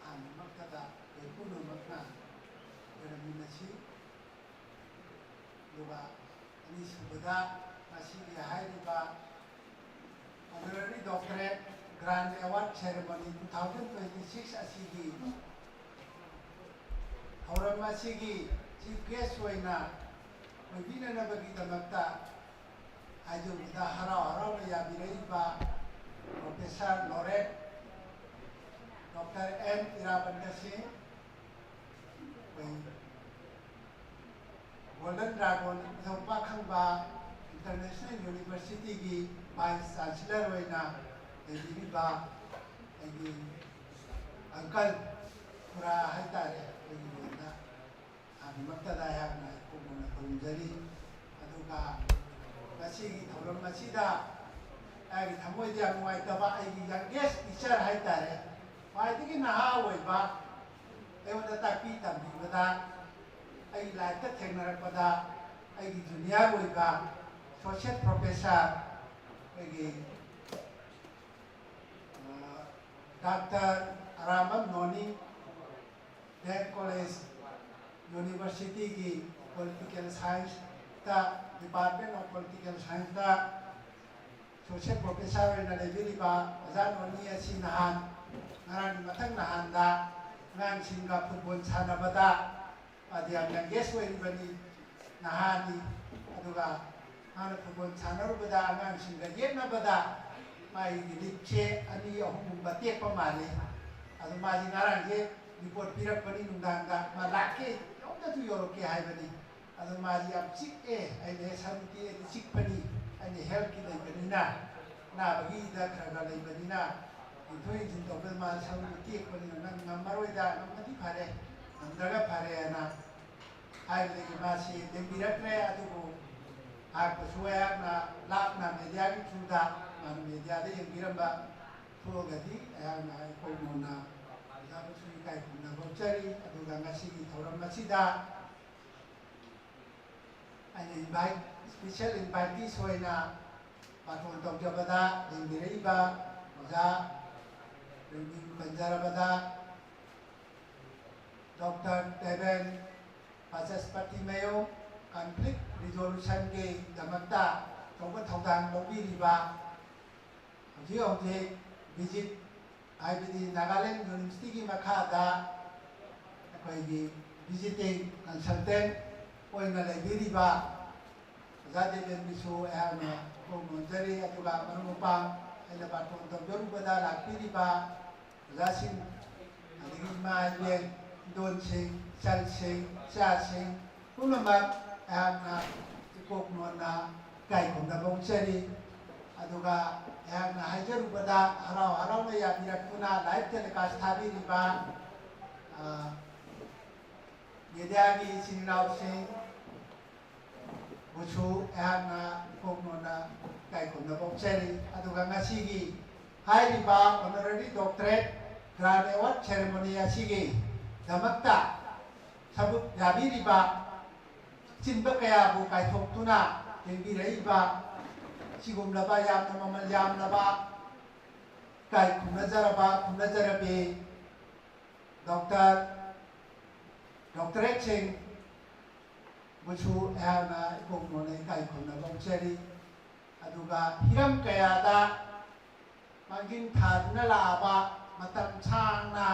ꯑꯍꯥꯟꯕꯃꯛꯇꯗ ꯑꯩꯈꯣꯏ ꯄꯨꯝꯅꯃꯛꯅ ꯈꯣꯏꯔꯝꯃꯤꯟꯅꯁꯤ꯫ ꯑꯗꯨꯒ ꯑꯅꯤꯁꯨꯕꯗ ꯉꯁꯤꯒꯤ ꯍꯥꯏꯔꯤꯕ Honorary Doctorate Grant Award Ceremony two thousand twenty-six ꯑꯁꯤꯒꯤ ꯊꯧꯔꯝ ꯑꯁꯤꯒꯤ Chief Guest ꯑꯣꯏꯅ ꯑꯣꯏꯕꯤꯅꯅꯕꯒꯤꯗꯃꯛꯇ ꯍꯥꯏꯖꯕꯗ ꯍꯔꯥꯎ ꯍꯔꯥꯎꯅ ꯌꯥꯕꯤꯔꯛꯏꯕ Professor Laureate Doctor N ꯏꯔꯥꯕꯟꯇ ꯁꯤꯡ, ꯑꯩꯈꯣꯏ Golden Dragon ꯏꯕꯨꯙꯧ ꯄꯥꯈꯪꯕ International Universityꯒꯤ Vice Chancellor ꯑꯣꯏꯅ ꯂꯩꯕꯤꯔꯤꯕ ꯑꯩꯒꯤ ꯑꯪꯀꯜ, ꯈꯨꯔꯥ ꯍꯥꯏꯇꯥꯔꯦ, ꯑꯩꯒꯤ ꯂꯣꯟꯗ꯫ ꯑꯍꯥꯟꯕꯃꯛꯇꯗ ꯑꯩꯍꯥꯛꯅ ꯏꯀꯨꯡ ꯈꯨꯔꯨꯝꯖꯔꯤ꯫ ꯑꯗꯨꯒ ꯉꯁꯤꯒꯤ ꯊꯧꯔꯝ ꯑꯁꯤꯗ ꯑꯩꯒꯤ ꯊꯃꯣꯏꯗ ꯌꯥꯝ ꯅꯨꯡꯉꯥꯏꯇꯕ, ꯑꯩꯒꯤ ꯌꯪꯒꯦꯁ ꯇꯤꯆꯔ ꯍꯥꯏꯇꯥꯔꯦ, ꯈ꯭ꯋꯥꯏꯗꯒꯤ ꯅꯍꯥ ꯑꯣꯏꯕ, ꯑꯩꯉꯣꯟꯗ ꯇꯥꯛꯄꯤ ꯇꯝꯕꯤꯕꯗ, ꯑꯩꯒꯤ ꯂꯥꯏꯐꯇ ꯊꯦꯡꯅꯔꯛꯄꯗ ꯑꯩꯒꯤ ꯖꯨꯅꯤꯌꯔ ꯑꯣꯏꯕ ꯁꯣꯁꯤꯌꯦꯜ ꯄ꯭ꯔꯣꯐꯦꯁꯔ ꯑꯩꯈꯣꯏꯒꯤ doctor Arambam Noni, D M college ꯌꯨꯅꯤꯚꯔꯁꯤꯇꯤꯒꯤ ꯄꯣꯂꯤꯇꯤꯀꯦꯜ ꯁꯥꯏꯟꯁꯇ, department of political science social professor ꯑꯣꯏꯅ ꯂꯩꯕꯤꯔꯤꯕ ꯑꯣꯖꯥ ꯅꯣꯅꯤ ꯑꯁꯤ ꯅꯍꯥꯟ, ꯉꯔꯥꯡꯒꯤ ꯃꯊꯪ ꯅꯍꯥꯟꯗ ꯑꯉꯥꯡꯁꯤꯡꯒ ꯐꯨꯠꯕꯣꯜ ꯁꯥꯟꯅꯕꯗ ꯃꯥꯗꯤ ꯌꯥꯝ ꯌꯪꯒꯦꯁ ꯑꯣꯏꯔꯤꯕꯅꯤ, ꯅꯍꯥꯅꯤ꯫ ꯑꯗꯨꯒ ꯃꯥꯅ ꯐꯨꯠꯕꯣꯜ ꯁꯥꯟꯅꯔꯨꯕꯗ ꯑꯉꯥꯡꯁꯤꯡꯒ ꯌꯦꯠꯅꯕꯗ ꯃꯥꯒꯤ ꯂꯤꯞꯁꯦ ꯑꯅꯤ ꯑꯍꯨꯝꯒꯨꯝꯕ ꯇꯦꯛꯄ ꯃꯥꯜꯂꯤ꯫ ꯑꯗꯨ ꯃꯥꯁꯤ ꯉꯔꯥꯡꯁꯦ ꯔꯤꯄꯣꯔꯠ ꯄꯤꯔꯛꯄꯅꯤ ꯅꯨꯡꯗꯥꯡꯗ, ꯃꯥ ꯂꯥꯛꯀꯦ, ꯌꯧꯅꯁꯨ ꯌꯧꯔꯛꯀꯦ ꯍꯥꯏꯕꯅꯤ꯫ ꯑꯗꯨ ꯃꯥꯁꯤ ꯌꯥꯝ ꯆꯤꯛꯑꯦ꯫ ꯑꯩꯅ, "ꯑꯦ, ꯁꯔꯨꯗꯤ ꯑꯩꯗꯤ ꯆꯤꯛꯄꯅꯤ, ꯑꯩꯅ ꯍꯦꯜꯠꯀꯤ ꯂꯩꯕꯅꯤꯅ, ꯑꯅꯥꯕꯒꯤꯗ ꯈꯔ ꯈꯔ ꯂꯩꯕꯅꯤꯅ, ꯌꯦꯡꯊꯣꯛ ꯌꯦꯡꯁꯤꯟ ꯇꯧꯕꯗ ꯃꯥ ꯁꯔꯨꯗꯤ ꯇꯦꯛꯄꯅꯤꯅ ꯅꯪ ꯉꯝꯃꯔꯣꯏꯗ, ꯉꯝꯃꯗꯤ ꯐꯔꯦ, ꯉꯝꯗ꯭ꯔꯒ ꯐꯔꯦꯅ" ꯍꯥꯏꯕꯗꯒꯤ ꯃꯥꯁꯤ ꯌꯦꯡꯕꯤꯔꯛꯇ꯭ꯔꯦ꯫ ꯑꯗꯨꯕꯨ ꯍꯥꯏꯔꯛꯄꯁꯨ ꯑꯩꯍꯥꯛꯅ ꯂꯥꯞꯅ ꯃꯦꯗꯤꯌꯥꯒꯤ ꯊ꯭ꯔꯨꯗ, ꯃꯥꯅ ꯃꯦꯗꯤꯌꯥꯗ ꯌꯦꯡꯕꯤꯔꯝꯕ ꯊꯣꯛꯑꯒꯗꯤ ꯑꯩꯍꯥꯛꯅ ꯏꯀꯣꯛ ꯅꯣꯟꯅ ꯑꯣꯖꯥꯕꯨꯁꯨ ꯏꯀꯥꯏ ꯈꯨꯝꯅꯕ ꯎꯠꯆꯔꯤ꯫ ꯑꯗꯨꯒ ꯉꯁꯤꯒꯤ ꯊꯧꯔꯝ ꯑꯁꯤꯗ ꯑꯩꯅ ꯏꯟꯚꯥꯏꯠ, ꯏꯁꯄꯤꯁꯦꯜ ꯏꯟꯚꯥꯏꯇꯤꯁ ꯑꯣꯏꯅ ꯕꯥꯇꯣꯟ ꯇꯧꯖꯕꯗ ꯌꯦꯡꯕꯤꯔꯛꯏꯕ ꯑꯣꯖꯥ ꯔꯦꯡꯒꯤꯡ ꯄꯟꯖꯔꯕꯗ ꯗꯣꯛꯇꯔ ꯗꯦꯕꯦꯟ ꯕꯆꯁꯄꯇꯤ ꯃꯌꯨꯝ ꯀꯟꯐ꯭ꯂꯤꯛ ꯔꯤꯖꯣꯂꯨꯁꯟꯒꯤꯗꯃꯛꯇ ꯑꯆꯧꯕ ꯊꯧꯗꯥꯡ ꯂꯧꯕꯤꯔꯤꯕ, ꯍꯧꯖꯤꯛ ꯍꯧꯖꯤꯛ ꯚꯤꯖꯤꯠ ꯍꯥꯏꯕꯗꯤ ꯅꯥꯒꯥꯂꯦꯟ ꯌꯨꯅꯤꯚꯔꯁꯤꯇꯤꯒꯤ ꯃꯈꯥꯗ ꯑꯩꯈꯣꯏꯒꯤ ꯚꯤꯖꯤꯇꯤꯡ ꯀꯟꯁꯜꯇꯦꯟ ꯑꯣꯏꯅ ꯂꯩꯕꯤꯔꯤꯕ ꯑꯣꯖꯥ ꯗꯦꯕꯦꯟꯕꯨꯁꯨ ꯑꯩꯍꯥꯛꯅ ꯏꯀꯣꯛ ꯅꯣꯟꯖꯔꯤ꯫ ꯑꯗꯨꯒ ꯃꯔꯨꯞ ꯃꯄꯥꯡ, ꯑꯩꯅ ꯕꯥꯇꯣꯟ ꯇꯧꯖꯔꯨꯕꯗ ꯂꯥꯛꯄꯤꯔꯤꯕ ꯑꯣꯖꯥꯁꯤꯡ, ꯑꯗꯒꯤ ꯏꯃꯥ ꯏꯕꯦꯟ, ꯏꯟꯗꯣꯟꯁꯤꯡ, ꯏꯆꯜꯁꯤꯡ, ꯏꯆꯥꯁꯤꯡ ꯄꯨꯝꯅꯃꯛ ꯑꯩꯍꯥꯛꯅ ꯏꯀꯣꯛ ꯅꯣꯟꯅ ꯏꯀꯥꯏ ꯈꯨꯝꯅꯕ ꯎꯠꯆꯔꯤ꯫ ꯑꯗꯨꯒ ꯑꯩꯍꯥꯛꯅ ꯍꯥꯏꯖꯔꯨꯕꯗ ꯍꯔꯥꯎ ꯍꯔꯥꯎꯅ ꯌꯥꯕꯤꯔꯛꯇꯨꯅ live telecast ꯊꯥꯕꯤꯔꯤꯕ, ꯑ, mediaꯒꯤ ꯏꯆꯤꯟ ꯏꯅꯥꯎꯁꯤꯡ ꯕꯨꯁꯨ ꯑꯩꯍꯥꯛꯅ ꯏꯀꯣꯛ ꯅꯣꯟꯅ ꯏꯀꯥꯏ ꯈꯨꯝꯅꯕ ꯐꯣꯡꯖꯔꯤ꯫ ꯑꯗꯨꯒ ꯉꯁꯤꯒꯤ ꯍꯥꯏꯔꯤꯕ honorary doctorate grant award ceremony ꯑꯁꯤꯒꯤꯗꯃꯛꯇ ꯁꯔꯨꯛ ꯌꯥꯕꯤꯔꯤꯕ ꯑꯆꯤꯟꯕ ꯀꯌꯥꯕꯨ ꯀꯥꯏꯊꯣꯛꯇꯨꯅ ꯂꯦꯡꯕꯤꯔꯛꯏꯕ ꯁꯤꯒꯨꯝꯂꯕ ꯌꯥꯝꯅ ꯃꯃꯜ ꯌꯥꯝꯂꯕ ꯏꯀꯥꯏ ꯈꯨꯝꯅꯖꯔꯕ ꯈꯨꯝꯅꯖꯔꯕꯤ doctor, doctorateꯁꯤꯡ ꯕꯨꯁꯨ ꯑꯩꯍꯥꯛꯅ ꯏꯀꯣꯛ ꯅꯣꯟꯅ ꯏꯀꯥꯏ ꯈꯨꯝꯅꯕ ꯐꯣꯡꯖꯔꯤ꯫ ꯑꯗꯨꯒ ꯍꯤꯔꯝ ꯀꯌꯥꯗ ꯃꯥꯡꯖꯤꯟ ꯊꯥꯗꯨꯅ ꯂꯥꯛꯂꯕ, ꯃꯇꯝ ꯁꯥꯡꯅ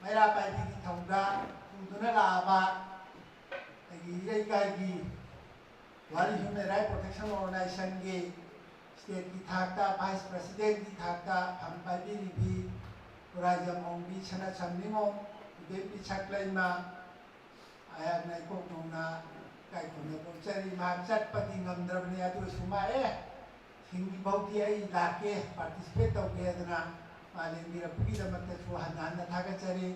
ꯃꯩꯔꯥ ꯄꯥꯏꯕꯤꯒꯤ ꯊꯧꯗꯥꯡ ꯄꯨꯗꯨꯅ ꯂꯥꯛꯂꯕ ꯑꯩꯒꯤ ꯏꯔꯩꯀꯥꯏꯒꯤ World Human Rights Protection Organizationꯒꯤ stateꯀꯤ ꯊꯥꯛꯇ vice presidentꯀꯤ ꯊꯥꯛꯇ ꯐꯝ ꯄꯥꯏꯕꯤꯔꯤꯕꯤ ꯈꯨꯔꯥꯏꯖꯝ ꯑꯣꯡꯕꯤ ꯁꯅꯥꯁꯝ ꯅꯤꯉꯣꯝ, ꯏꯕꯦꯝ ꯄꯤꯁꯛ ꯂꯩꯃ, ꯑꯩꯍꯥꯛꯅ ꯏꯀꯣꯛ ꯅꯣꯟꯅ ꯏꯀꯥꯏ ꯈꯨꯝꯅꯕ ꯐꯣꯡꯖꯔꯤ꯫ ꯃꯍꯥꯛ ꯆꯠꯄꯗꯤ ꯉꯝꯗ꯭ꯔꯕꯅꯤ, ꯑꯗꯨ ꯑꯣꯏꯔꯁꯨ ꯃꯥ ꯑꯦ ꯍꯤꯡꯉꯤꯐꯥꯎꯗꯤ ꯑꯩ ꯂꯥꯛꯀꯦ, participate ꯇꯧꯒꯦ ꯍꯥꯏꯗꯅ ꯃꯥ ꯂꯦꯡꯕꯤꯔꯛꯄꯒꯤꯗꯃꯛꯇꯁꯨ ꯍꯟꯅ ꯍꯟꯅ ꯊꯥꯒꯠꯆꯔꯤ꯫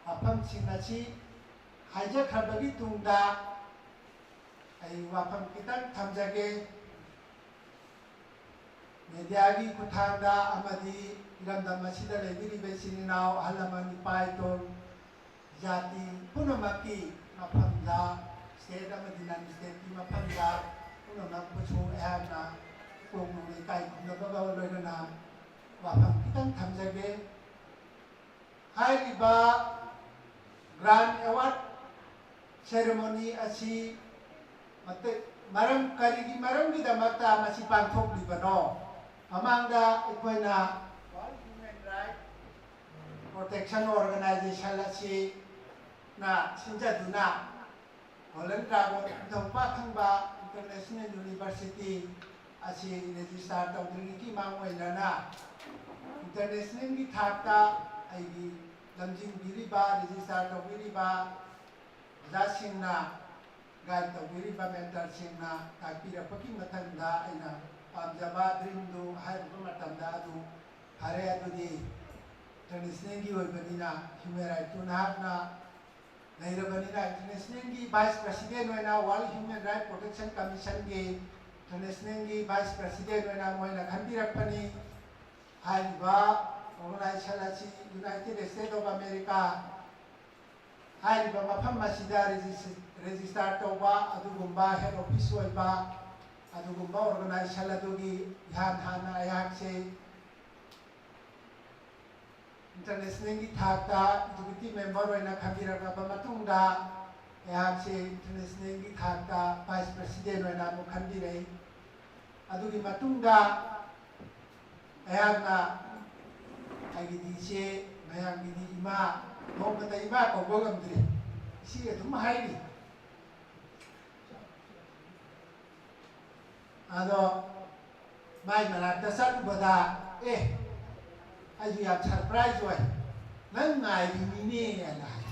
ꯋꯥꯐꯝꯁꯤꯡ ꯑꯁꯤ ꯍꯥꯏꯖꯈ꯭ꯔꯕꯒꯤ ꯇꯨꯡꯗ ꯑꯩ ꯋꯥꯐꯝ ꯈꯤꯇꯪ ꯊꯝꯖꯒꯦ꯫ Mediaꯒꯤ ꯈꯨꯠꯊꯥꯡꯗ ꯑꯃꯗꯤ ꯏꯔꯝꯗꯝ ꯑꯁꯤꯗ ꯂꯩꯕꯤꯔꯤꯕ ꯏꯆꯤꯟ ꯏꯅꯥꯎ, ꯑꯍꯜ ꯂꯃꯟ, ꯏꯄꯥ ꯏꯄꯨ, ꯖꯥꯇꯤ ꯄꯨꯝꯅꯃꯛꯀꯤ ꯃꯐꯝꯗ, state ꯑꯃꯗꯤ non stateꯀꯤ ꯃꯐꯝꯗ ꯄꯨꯝꯅꯃꯛꯄꯨꯁꯨ ꯑꯩꯍꯥꯛꯅ ꯏꯀꯣꯛ ꯅꯣꯟꯅ ꯏꯀꯥꯏ ꯈꯨꯝꯅꯕꯒ ꯂꯣꯏꯅꯅ ꯋꯥꯐꯝ ꯈꯤꯇꯪ ꯊꯝꯖꯒꯦ꯫ ꯍꯥꯏꯔꯤꯕ grant award ceremony ꯑꯁꯤ ꯃꯇ-, ꯃꯔꯝ, ꯀꯔꯤꯒꯤ ꯃꯔꯝꯒꯤꯗꯃꯛꯇ ꯃꯁꯤ ꯄꯥꯡꯊꯣꯛꯂꯤꯕꯅꯣ? ꯃꯃꯥꯡꯗ ꯑꯩꯈꯣꯏꯅ World Human Rights Protection Organization ꯑꯁꯤꯅ ꯁꯤꯟꯖꯗꯨꯅ ꯍꯣꯂꯟ ꯗ꯭ꯔꯥꯒꯣꯟ ꯅꯤꯡꯊꯧ ꯄꯥꯛꯈꯪꯕ International University ꯑꯁꯤ register ꯇꯧꯗ꯭ꯔꯤꯉꯩꯒꯤ ꯃꯥꯡ ꯑꯣꯏꯅꯅ internationalꯒꯤ ꯊꯥꯛꯇ ꯑꯩꯒꯤ ꯂꯝꯖꯤꯡꯕꯤꯔꯤꯕ, register ꯇꯧꯕꯤꯔꯤꯕ ꯑꯣꯖꯥꯁꯤꯡꯅ ꯒꯥꯏꯗ ꯇꯧꯕꯤꯔꯤꯕ ꯃꯦꯟꯇꯔꯁꯤꯡꯅ ꯇꯥꯛꯄꯤꯔꯛꯄꯒꯤ ꯃꯊꯪꯗ ꯑꯩꯅ ꯄꯥꯝꯖꯕ ꯗ꯭ꯔꯤꯝꯗꯨ ꯍꯥꯏꯔꯨꯕ ꯃꯇꯝꯗ ꯑꯗꯨ ꯐꯔꯦ, ꯑꯗꯨꯗꯤ ꯏꯟꯇꯔꯅꯦꯁꯅꯦꯜꯒꯤ ꯑꯣꯏꯕꯅꯤꯅ ꯍ꯭ꯌꯨꯃꯦꯟ ꯔꯥꯏꯠꯇꯨ ꯅꯍꯥꯛꯅ ꯂꯩꯔꯕꯅꯤꯅ ꯏꯟꯇꯔꯅꯦꯁꯅꯦꯜꯒꯤ ꯚꯥꯏꯁ ꯄ꯭ꯔꯁꯤꯗꯦꯟ ꯑꯣꯏꯅ, ꯋꯥꯔꯜ ꯍ꯭ꯌꯨꯃꯦꯟ ꯔꯥꯏꯠ ꯄ꯭ꯔꯣꯇꯦꯛꯁꯟ ꯀꯃꯤꯁꯟꯒꯤ ꯏꯟꯇꯔꯅꯦꯁꯅꯦꯜꯒꯤ ꯚꯥꯏꯁ ꯄ꯭ꯔꯁꯤꯗꯦꯟ ꯑꯣꯏꯅ ꯃꯣꯏꯅ ꯈꯟꯕꯤꯔꯛꯄꯅꯤ꯫ ꯍꯥꯏꯔꯤꯕ ꯑꯣꯔꯒꯅꯥꯏꯖꯦꯁꯟ ꯑꯁꯤ ꯌꯨꯅꯥꯏꯇꯦꯗ ꯁ꯭ꯇꯦꯠ ꯑꯣꯐ ꯑꯃꯦꯔꯤꯀꯥ ꯍꯥꯏꯔꯤꯕ ꯃꯐꯝ ꯑꯁꯤꯗ ꯔꯦꯖꯤꯁ-, ꯔꯦꯖꯤꯁꯇꯥꯔ ꯇꯧꯕ ꯑꯗꯨꯒꯨꯝꯕ ꯍꯦꯗ ꯑꯣꯐꯤꯁ ꯑꯣꯏꯕ ꯑꯗꯨꯒꯨꯝꯕ ꯑꯣꯔꯒꯅꯥꯏꯖꯦꯁꯟ ꯑꯗꯨꯒꯤ ꯏꯍꯥꯟ ꯍꯥꯟꯅ ꯑꯩꯍꯥꯛꯁꯦ ꯏꯟꯇꯔꯅꯦꯁꯅꯦꯜꯒꯤ ꯊꯥꯛꯇ ꯑꯦꯛꯖꯤꯀ꯭ꯌꯨꯇꯤꯚ ꯃꯦꯝꯕꯔ ꯑꯣꯏꯅ ꯈꯟꯕꯤꯔꯛꯂꯕ ꯃꯇꯨꯡꯗ ꯑꯩꯍꯥꯛꯁꯦ ꯏꯟꯇꯔꯅꯦꯁꯅꯦꯜꯒꯤ ꯊꯥꯛꯇ ꯚꯥꯏꯁ ꯄ꯭ꯔꯁꯤꯗꯦꯟ ꯑꯣꯏꯅ ꯑꯃꯨꯛ ꯈꯟꯕꯤꯔꯛꯏ꯫ ꯑꯗꯨꯒꯤ ꯃꯇꯨꯡꯗ ꯑꯩꯍꯥꯛꯅ ꯑꯩꯒꯤꯗꯤ ꯏꯆꯦ, ꯃꯌꯥꯝꯒꯤꯗꯤ ꯏꯃꯥ, ꯅꯣꯡꯃꯇ ꯏꯃꯥ ꯀꯧꯕ ꯉꯝꯗ꯭ꯔꯤ, ꯏꯆꯦ ꯑꯗꯨꯝ ꯍꯥꯏꯔꯤ꯫ ꯑꯗꯣ ꯃꯥꯏ ꯃꯅꯥꯛꯇ ꯆꯠꯂꯨꯕꯗ, "ꯑꯦ, ꯑꯩꯁꯨ ꯌꯥꯝ ꯁꯔꯄ꯭ꯔꯥꯏꯖ ꯑꯣꯏ, ꯅꯪ ꯉꯥꯏꯔꯤꯅꯤꯅꯦ" ꯍꯥꯏꯅ ꯍꯥꯏ꯫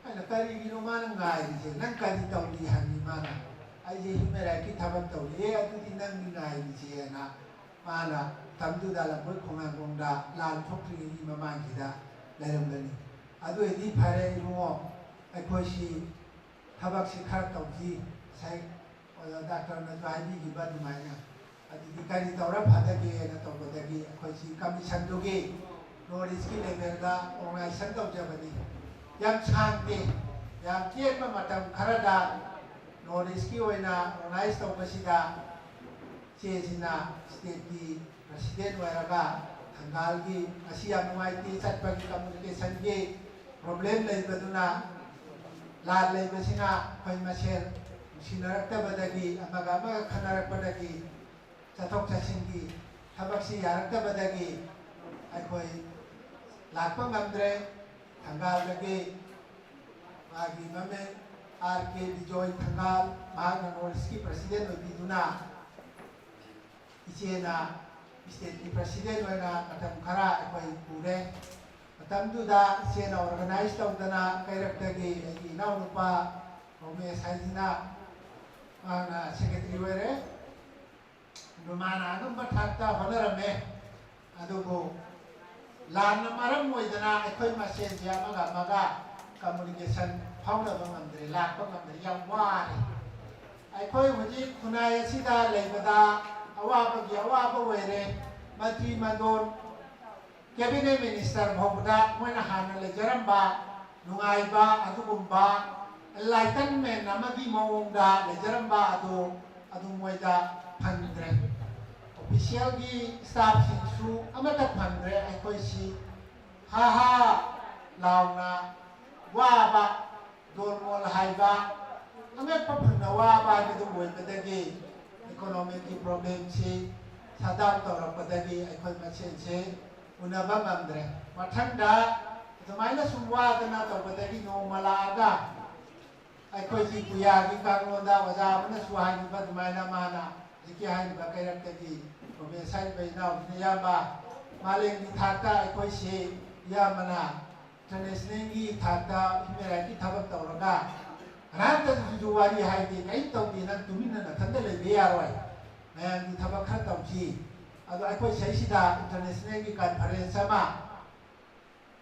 ꯑꯩꯅ, "ꯀꯔꯤꯒꯤꯅꯣ ꯃꯥꯅ ꯉꯥꯏꯔꯤꯁꯦ? ꯅꯪ ꯀꯔꯤ ꯇꯧꯔꯤ?" ꯍꯪꯉꯤ ꯃꯥꯅ꯫ "ꯑꯩꯁꯦ ꯍ꯭ꯌꯨꯃꯦꯟ ꯔꯥꯏꯠꯀꯤ ꯊꯕꯛ ꯇꯧꯔꯤ"꯫ "ꯑꯦ, ꯑꯗꯨꯗꯤ ꯅꯪꯅꯤ ꯉꯥꯏꯔꯤꯁꯦꯅ" ꯃꯥꯅ ꯃꯇꯝꯗꯨꯗ ꯂꯝꯕꯣꯏ ꯈꯣꯡꯅꯥꯡꯈꯣꯡꯗ ꯂꯥꯟ ꯊꯣꯛꯇ꯭ꯔꯤꯉꯩꯒꯤ ꯃꯃꯥꯡꯁꯤꯗ ꯂꯩꯔꯝꯕꯅꯤ꯫ "ꯑꯗꯨ ꯑꯣꯏꯗꯤ ꯐꯔꯦ ꯏꯕꯨꯡꯉꯣ, ꯑꯩꯈꯣꯏꯁꯤ ꯊꯕꯛꯁꯤ ꯈꯔ ꯇꯧꯁꯤ, ꯉꯁꯥꯏ ꯑꯣꯖꯥ ꯗꯥꯛꯇꯔꯅꯁꯨ ꯍꯥꯏꯕꯤꯈꯤꯕ ꯑꯗꯨꯃꯥꯏꯅ꯫ ꯑꯗꯨꯗꯤ ꯀꯔꯤ ꯇꯧꯔ ꯐꯒꯗꯒꯦꯅ ꯇꯧꯕꯗꯒꯤ ꯑꯩꯈꯣꯏꯁꯤ ꯀꯃꯤꯁꯟꯗꯨꯒꯤ ꯅꯣꯔꯠ ꯏꯁꯀꯤ ꯂꯦꯚꯦꯜꯗ ꯑꯣꯔꯒꯅꯥꯏꯖꯦꯁꯟ ꯇꯧꯖꯕꯅꯤ꯫ ꯌꯥꯝ ꯁꯥꯡꯗꯦ, ꯌꯥꯝ ꯇꯦꯟꯕ ꯃꯇꯝ ꯈꯔꯗ ꯅꯣꯔꯠ ꯏꯁꯀꯤ ꯑꯣꯏꯅ ꯑꯣꯔꯒꯅꯥꯏꯖ ꯇꯧꯕꯁꯤꯗ ꯏꯆꯦꯁꯤꯅ ꯁ꯭ꯇꯦꯠꯀꯤ ꯄ꯭ꯔꯁꯤꯗꯦꯟ ꯑꯣꯏꯔꯒ ꯊꯪꯒꯥꯜꯒꯤ, ꯉꯁꯤ ꯌꯥꯝ ꯅꯨꯡꯉꯥꯏꯇꯦ, ꯆꯠꯄꯒꯤ ꯀꯝꯃ꯭ꯌꯨꯅꯤꯀꯦꯁꯟꯒꯤ ꯄ꯭ꯔꯣꯕ꯭ꯂꯦꯝ ꯂꯩꯕꯗꯨꯅ, ꯂꯥꯟ ꯂꯩꯕꯁꯤꯅ ꯑꯩꯈꯣꯏ ꯃꯁꯦꯜ ꯅꯨꯡꯁꯤꯅꯔꯛꯇꯕꯗꯒꯤ, ꯑꯃꯒ ꯑꯃꯒ ꯈꯟꯅꯔꯛꯄꯗꯒꯤ, ꯆꯠꯊꯣꯛ ꯆꯠꯁꯤꯟꯒꯤ ꯊꯕꯛꯁꯤ ꯌꯥꯔꯛꯇꯕꯗꯒꯤ ꯑꯩꯈꯣꯏ ꯂꯥꯛꯄ ꯉꯝꯗ꯭ꯔꯦ꯫ ꯊꯪꯒꯥꯜꯗꯒꯤ ꯃꯥꯒꯤ ꯃꯃꯤꯡ ꯑꯥꯔ ꯀꯦ ꯕꯤꯖꯣꯏ ꯊꯪꯒꯥꯜ, ꯃꯍꯥꯛꯅ ꯅꯣꯔꯠ ꯏꯁꯀꯤ ꯄ꯭ꯔꯁꯤꯗꯦꯟ ꯑꯣꯏꯕꯤꯗꯨꯅ ꯏꯆꯦꯅ ꯁ꯭ꯇꯦꯠꯀꯤ ꯄ꯭ꯔꯁꯤꯗꯦꯟ ꯑꯣꯏꯅ ꯃꯇꯝ ꯈꯔ ꯑꯩꯈꯣꯏ ꯄꯨꯔꯦ꯫ ꯃꯇꯝꯗꯨꯗ ꯏꯆꯦꯅ ꯑꯣꯔꯒꯅꯥꯏꯖ ꯇꯧꯗꯅ ꯀꯩꯔꯛꯇꯒꯤ ꯑꯩꯒꯤ ꯏꯅꯥꯎꯅꯨꯄꯥ ꯔꯣꯃꯦꯁ ꯍꯥꯏꯁꯤꯅ ꯃꯥꯅ ꯁꯦꯀ꯭ꯔꯦꯇꯔꯤ ꯑꯣꯏꯔꯦ꯫ ꯑꯗꯨ ꯃꯥꯅ ꯑꯉꯝꯕ ꯊꯥꯛꯇ ꯍꯣꯠꯅꯔꯝꯃꯦ꯫ ꯑꯗꯨꯕꯨ ꯂꯥꯟꯅ ꯃꯔꯝ ꯑꯣꯏꯗꯅ ꯑꯩꯈꯣꯏ ꯃꯁꯦꯟꯁꯦ ꯑꯃꯒ ꯑꯃꯒ ꯀꯝꯃꯨꯅꯤꯀꯦꯁꯟ ꯐꯥꯎꯅꯕ ꯉꯝꯗ꯭ꯔꯦ, ꯂꯥꯛꯄ ꯉꯝꯗ꯭ꯔꯦ, ꯌꯥꯝ ꯋꯥꯔꯦ꯫ ꯑꯩꯈꯣꯏ ꯍꯧꯖꯤꯛ ꯈꯨꯟꯅꯥꯏ ꯑꯁꯤꯗ ꯂꯩꯕꯗ ꯑꯋꯥꯕꯒꯤ ꯑꯋꯥꯕ ꯑꯣꯏꯔꯦ꯫ ꯃꯟꯇ꯭ꯔꯤ ꯃꯟꯗꯣꯟ, ꯀꯦꯕꯤꯅꯦꯠ ꯃꯤꯅꯤꯁꯇꯔ ꯐꯥꯎꯕꯗ ꯃꯣꯏꯅ ꯍꯥꯟꯅ ꯂꯩꯖꯔꯝꯕ ꯅꯨꯡꯉꯥꯏꯕ, ꯑꯗꯨꯒꯨꯝꯕ ꯏꯟꯂꯥꯏꯇꯟꯃꯦꯟ ꯑꯃꯒꯤ ꯃꯑꯣꯡꯗ ꯂꯩꯖꯔꯝꯕ ꯑꯗꯨ ꯑꯗꯨ ꯃꯣꯏꯗ ꯐꯪꯗ꯭ꯔꯦ꯫ ꯑꯣꯐꯤꯁꯤꯌꯦꯜꯒꯤ ꯁ꯭ꯇꯥꯐꯁꯤꯡꯁꯨ ꯑꯃꯠꯇ ꯐꯪꯗ꯭ꯔꯦ꯫ ꯑꯩꯈꯣꯏꯁꯤ ꯍꯥ ꯍꯥ ꯂꯥꯎꯅ ꯋꯥꯕ, ꯗꯣꯜꯃꯣꯜ ꯍꯥꯏꯕ, ꯑꯃꯦꯠꯄ ꯐꯪꯅ ꯋꯥꯕ ꯍꯥꯏꯕꯗꯨ ꯑꯣꯏꯕꯗꯒꯤ ꯏꯀꯣꯅꯣꯃꯤꯛꯀꯤ ꯄ꯭ꯔꯣꯕ꯭ꯂꯦꯝꯁꯤ ꯁꯠ ꯗꯥꯎꯟ ꯇꯧꯔꯛꯄꯗꯒꯤ ꯑꯩꯈꯣꯏ ꯃꯁꯦꯟꯁꯦ ꯎꯅꯕ ꯉꯝꯗ꯭ꯔꯦ꯫ ꯃꯊꯪꯗ ꯑꯗꯨꯃꯥꯏꯅ ꯁꯨꯝ ꯋꯥꯗꯅ ꯇꯧꯕꯗꯒꯤ ꯅꯣꯡꯃ ꯂꯥꯛꯑꯒ ꯑꯩꯈꯣꯏꯒꯤ ꯀꯨꯌꯥꯒꯤ ꯀꯥꯡꯂꯣꯟꯗ ꯑꯣꯖꯥ ꯑꯃꯅꯁꯨ ꯍꯥꯏꯈꯤꯕ ꯑꯗꯨꯃꯥꯏꯅ ꯃꯥꯅ ꯍꯧꯖꯤꯛꯀꯤ ꯍꯥꯏꯔꯤꯕ ꯀꯩꯔꯛꯇꯒꯤ ꯔꯣꯃꯦꯁ ꯍꯥꯏꯔꯤꯕ ꯏꯅꯥꯎꯁꯤꯅ ꯏꯌꯥꯝꯕ ꯃꯥꯂꯦꯝꯒꯤ ꯊꯥꯛꯇ ꯑꯩꯈꯣꯏꯁꯤ ꯏꯌꯥꯝꯕꯅ ꯏꯟꯇꯔꯅꯦꯁꯅꯦꯜꯒꯤ ꯊꯥꯛꯇ ꯍ꯭ꯌꯨꯃꯦꯟ ꯔꯥꯏꯠꯀꯤ ꯊꯕꯛ ꯇꯧꯔꯒ ꯀꯅꯥꯝꯇꯗꯁꯨ ꯋꯥꯔꯤ ꯍꯥꯏꯗꯦ, ꯀꯔꯤꯝ ꯇꯧꯗꯦ, ꯅꯪ ꯇꯨꯃꯤꯟꯅ ꯅꯊꯟꯗ ꯂꯩꯕ ꯌꯥꯔꯣꯏ, ꯃꯌꯥꯝꯒꯤ ꯊꯕꯛ ꯈꯔ ꯇꯧꯁꯤ꯫ ꯑꯗꯣ ꯑꯩꯈꯣꯏ ꯁꯤꯗꯩꯁꯤꯗ ꯏꯟꯇꯔꯅꯦꯁꯅꯦꯜꯒꯤ ꯀꯟꯐꯔꯦꯟꯁ ꯑꯃ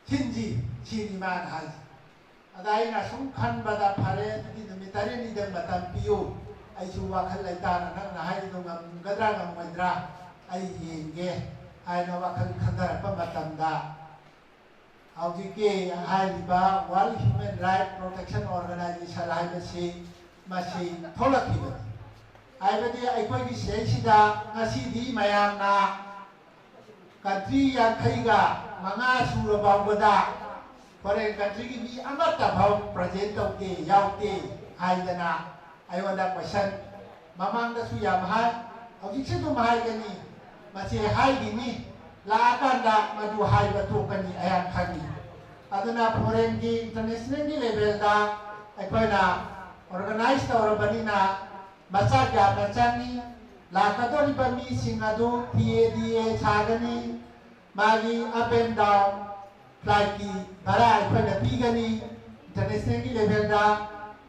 ꯁꯤꯟꯁꯤ, ꯁꯤꯅꯤ ꯃꯥꯅ ꯍꯥꯏꯁꯦ꯫ ꯑꯗ ꯑꯩꯅ ꯁꯨꯝ ꯈꯟꯕꯗ, ꯐꯔꯦ, ꯑꯗꯨꯗꯤ ꯅꯨꯃꯤꯠ ꯇꯔꯦꯠꯅꯤꯗꯪ ꯃꯇꯝ ꯄꯤꯌꯨ, ꯑꯩꯁꯨ ꯋꯥꯈꯜ ꯂꯩꯇꯥꯅ ꯅꯪꯅ ꯍꯥꯏꯔꯤꯗꯣ ꯉꯝꯒꯗ꯭ꯔꯥ ꯉꯝꯃꯣꯏꯗ꯭ꯔꯥ ꯑꯩ ꯌꯦꯡꯒꯦ ꯍꯥꯏꯅ ꯋꯥꯈꯜ ꯈꯟꯊꯔꯛꯄ ꯃꯇꯝꯗ, ꯍꯧꯖꯤꯛꯀꯤ ꯍꯥꯏꯔꯤꯕ world human right protection organisation ꯍꯥꯏꯕꯁꯤ ꯃꯁꯤ ꯊꯣꯛꯂꯛꯈꯤꯕꯅꯤ꯫ ꯍꯥꯏꯕꯗꯤ ꯑꯩꯈꯣꯏꯒꯤ ꯁꯤꯗꯩꯁꯤꯗ ꯉꯁꯤꯗꯤ ꯃꯌꯥꯝꯅ ꯀꯟꯇ꯭ꯔꯤ ꯌꯥꯡꯈꯩꯒ ꯃꯉꯥ ꯁꯨꯔ ꯐꯥꯎꯕꯗ ꯐꯣꯔꯦꯟ ꯀꯟꯇ꯭ꯔꯤꯒꯤ ꯃꯤ ꯑꯃꯠꯇ ꯐꯥꯎ ꯄ꯭ꯔꯖꯦꯟ ꯇꯧꯗꯦ, ꯌꯥꯎꯗꯦ ꯍꯥꯏꯗꯅ ꯑꯩꯉꯣꯟꯗ ꯀꯣꯏꯁꯟ ꯃꯃꯥꯡꯗꯁꯨ ꯌꯥꯝ ꯍꯥꯏ, ꯍꯧꯖꯤꯛꯁꯨ ꯑꯗꯨꯝ ꯍꯥꯏꯒꯅꯤ, ꯃꯁꯤ ꯍꯥꯏꯈꯤꯅꯤ, ꯂꯥꯛꯑꯀꯥꯟꯗ ꯃꯗꯨ ꯍꯥꯏꯕ ꯊꯣꯛꯀꯅꯤ ꯑꯩꯍꯥꯛ ꯈꯪꯉꯤ꯫ ꯑꯗꯨꯅ ꯐꯣꯔꯦꯟꯒꯤ, ꯏꯟꯇꯔꯅꯦꯁꯅꯦꯜꯒꯤ ꯂꯦꯚꯦꯜꯗ ꯑꯩꯈꯣꯏꯅ ꯑꯣꯔꯒꯅꯥꯏꯖ ꯇꯧꯔꯕꯅꯤꯅ ꯃꯆꯥꯛ ꯌꯥꯝꯅ ꯆꯪꯉꯤ꯫ ꯂꯥꯛꯀꯗꯧꯔꯤꯕ ꯃꯤꯁꯤꯡ ꯑꯗꯨ ꯇꯤ ꯑꯦ ꯗꯤ ꯑꯦ ꯁꯥꯒꯅꯤ, ꯃꯥꯒꯤ ꯑꯞ ꯑꯦꯟ ꯗꯥꯎꯟ ꯐ꯭ꯂꯥꯏꯠꯀꯤ ꯚꯔꯥ ꯑꯩꯈꯣꯏꯅ ꯄꯤꯒꯅꯤ꯫ ꯏꯟꯇꯔꯅꯦꯁꯅꯦꯜꯒꯤ ꯂꯦꯚꯦꯜꯗ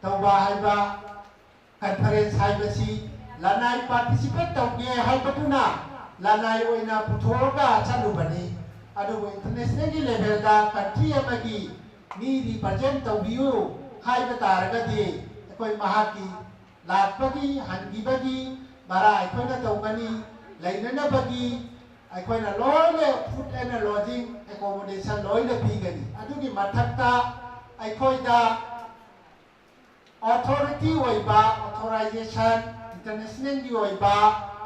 ꯇꯧꯕ ꯍꯥꯏꯕ conference ꯍꯥꯏꯕꯁꯤ ꯂꯅꯥꯏ participate ꯇꯧꯒꯦ ꯍꯥꯏꯕꯗꯨꯅ ꯂꯅꯥꯏ ꯑꯣꯏꯅ ꯄꯨꯊꯣꯛꯑꯒ ꯆꯠꯂꯨꯕꯅꯤ꯫ ꯑꯗꯨꯕꯨ internationalꯒꯤ levelꯗ country ꯑꯃꯒꯤ ꯃꯤ represent ꯇꯧꯕꯤꯌꯨ ꯍꯥꯏꯕ ꯇꯥꯔꯒꯗꯤ ꯑꯩꯈꯣꯏ ꯃꯍꯥꯛꯀꯤ ꯂꯥꯛꯄꯒꯤ, ꯍꯟꯈꯤꯕꯒꯤ ꯚꯔꯥ ꯑꯩꯈꯣꯏꯅ ꯇꯧꯒꯅꯤ, ꯂꯩꯅꯅꯕꯒꯤ ꯑꯩꯈꯣꯏꯅ ꯂꯣꯏꯅ food and lodging accommodation ꯂꯣꯏꯅ ꯄꯤꯒꯅꯤ꯫ ꯑꯗꯨꯒꯤ ꯃꯊꯛꯇ ꯑꯩꯈꯣꯏꯗ authority ꯑꯣꯏꯕ, authorization, internationalꯒꯤ ꯑꯣꯏꯕ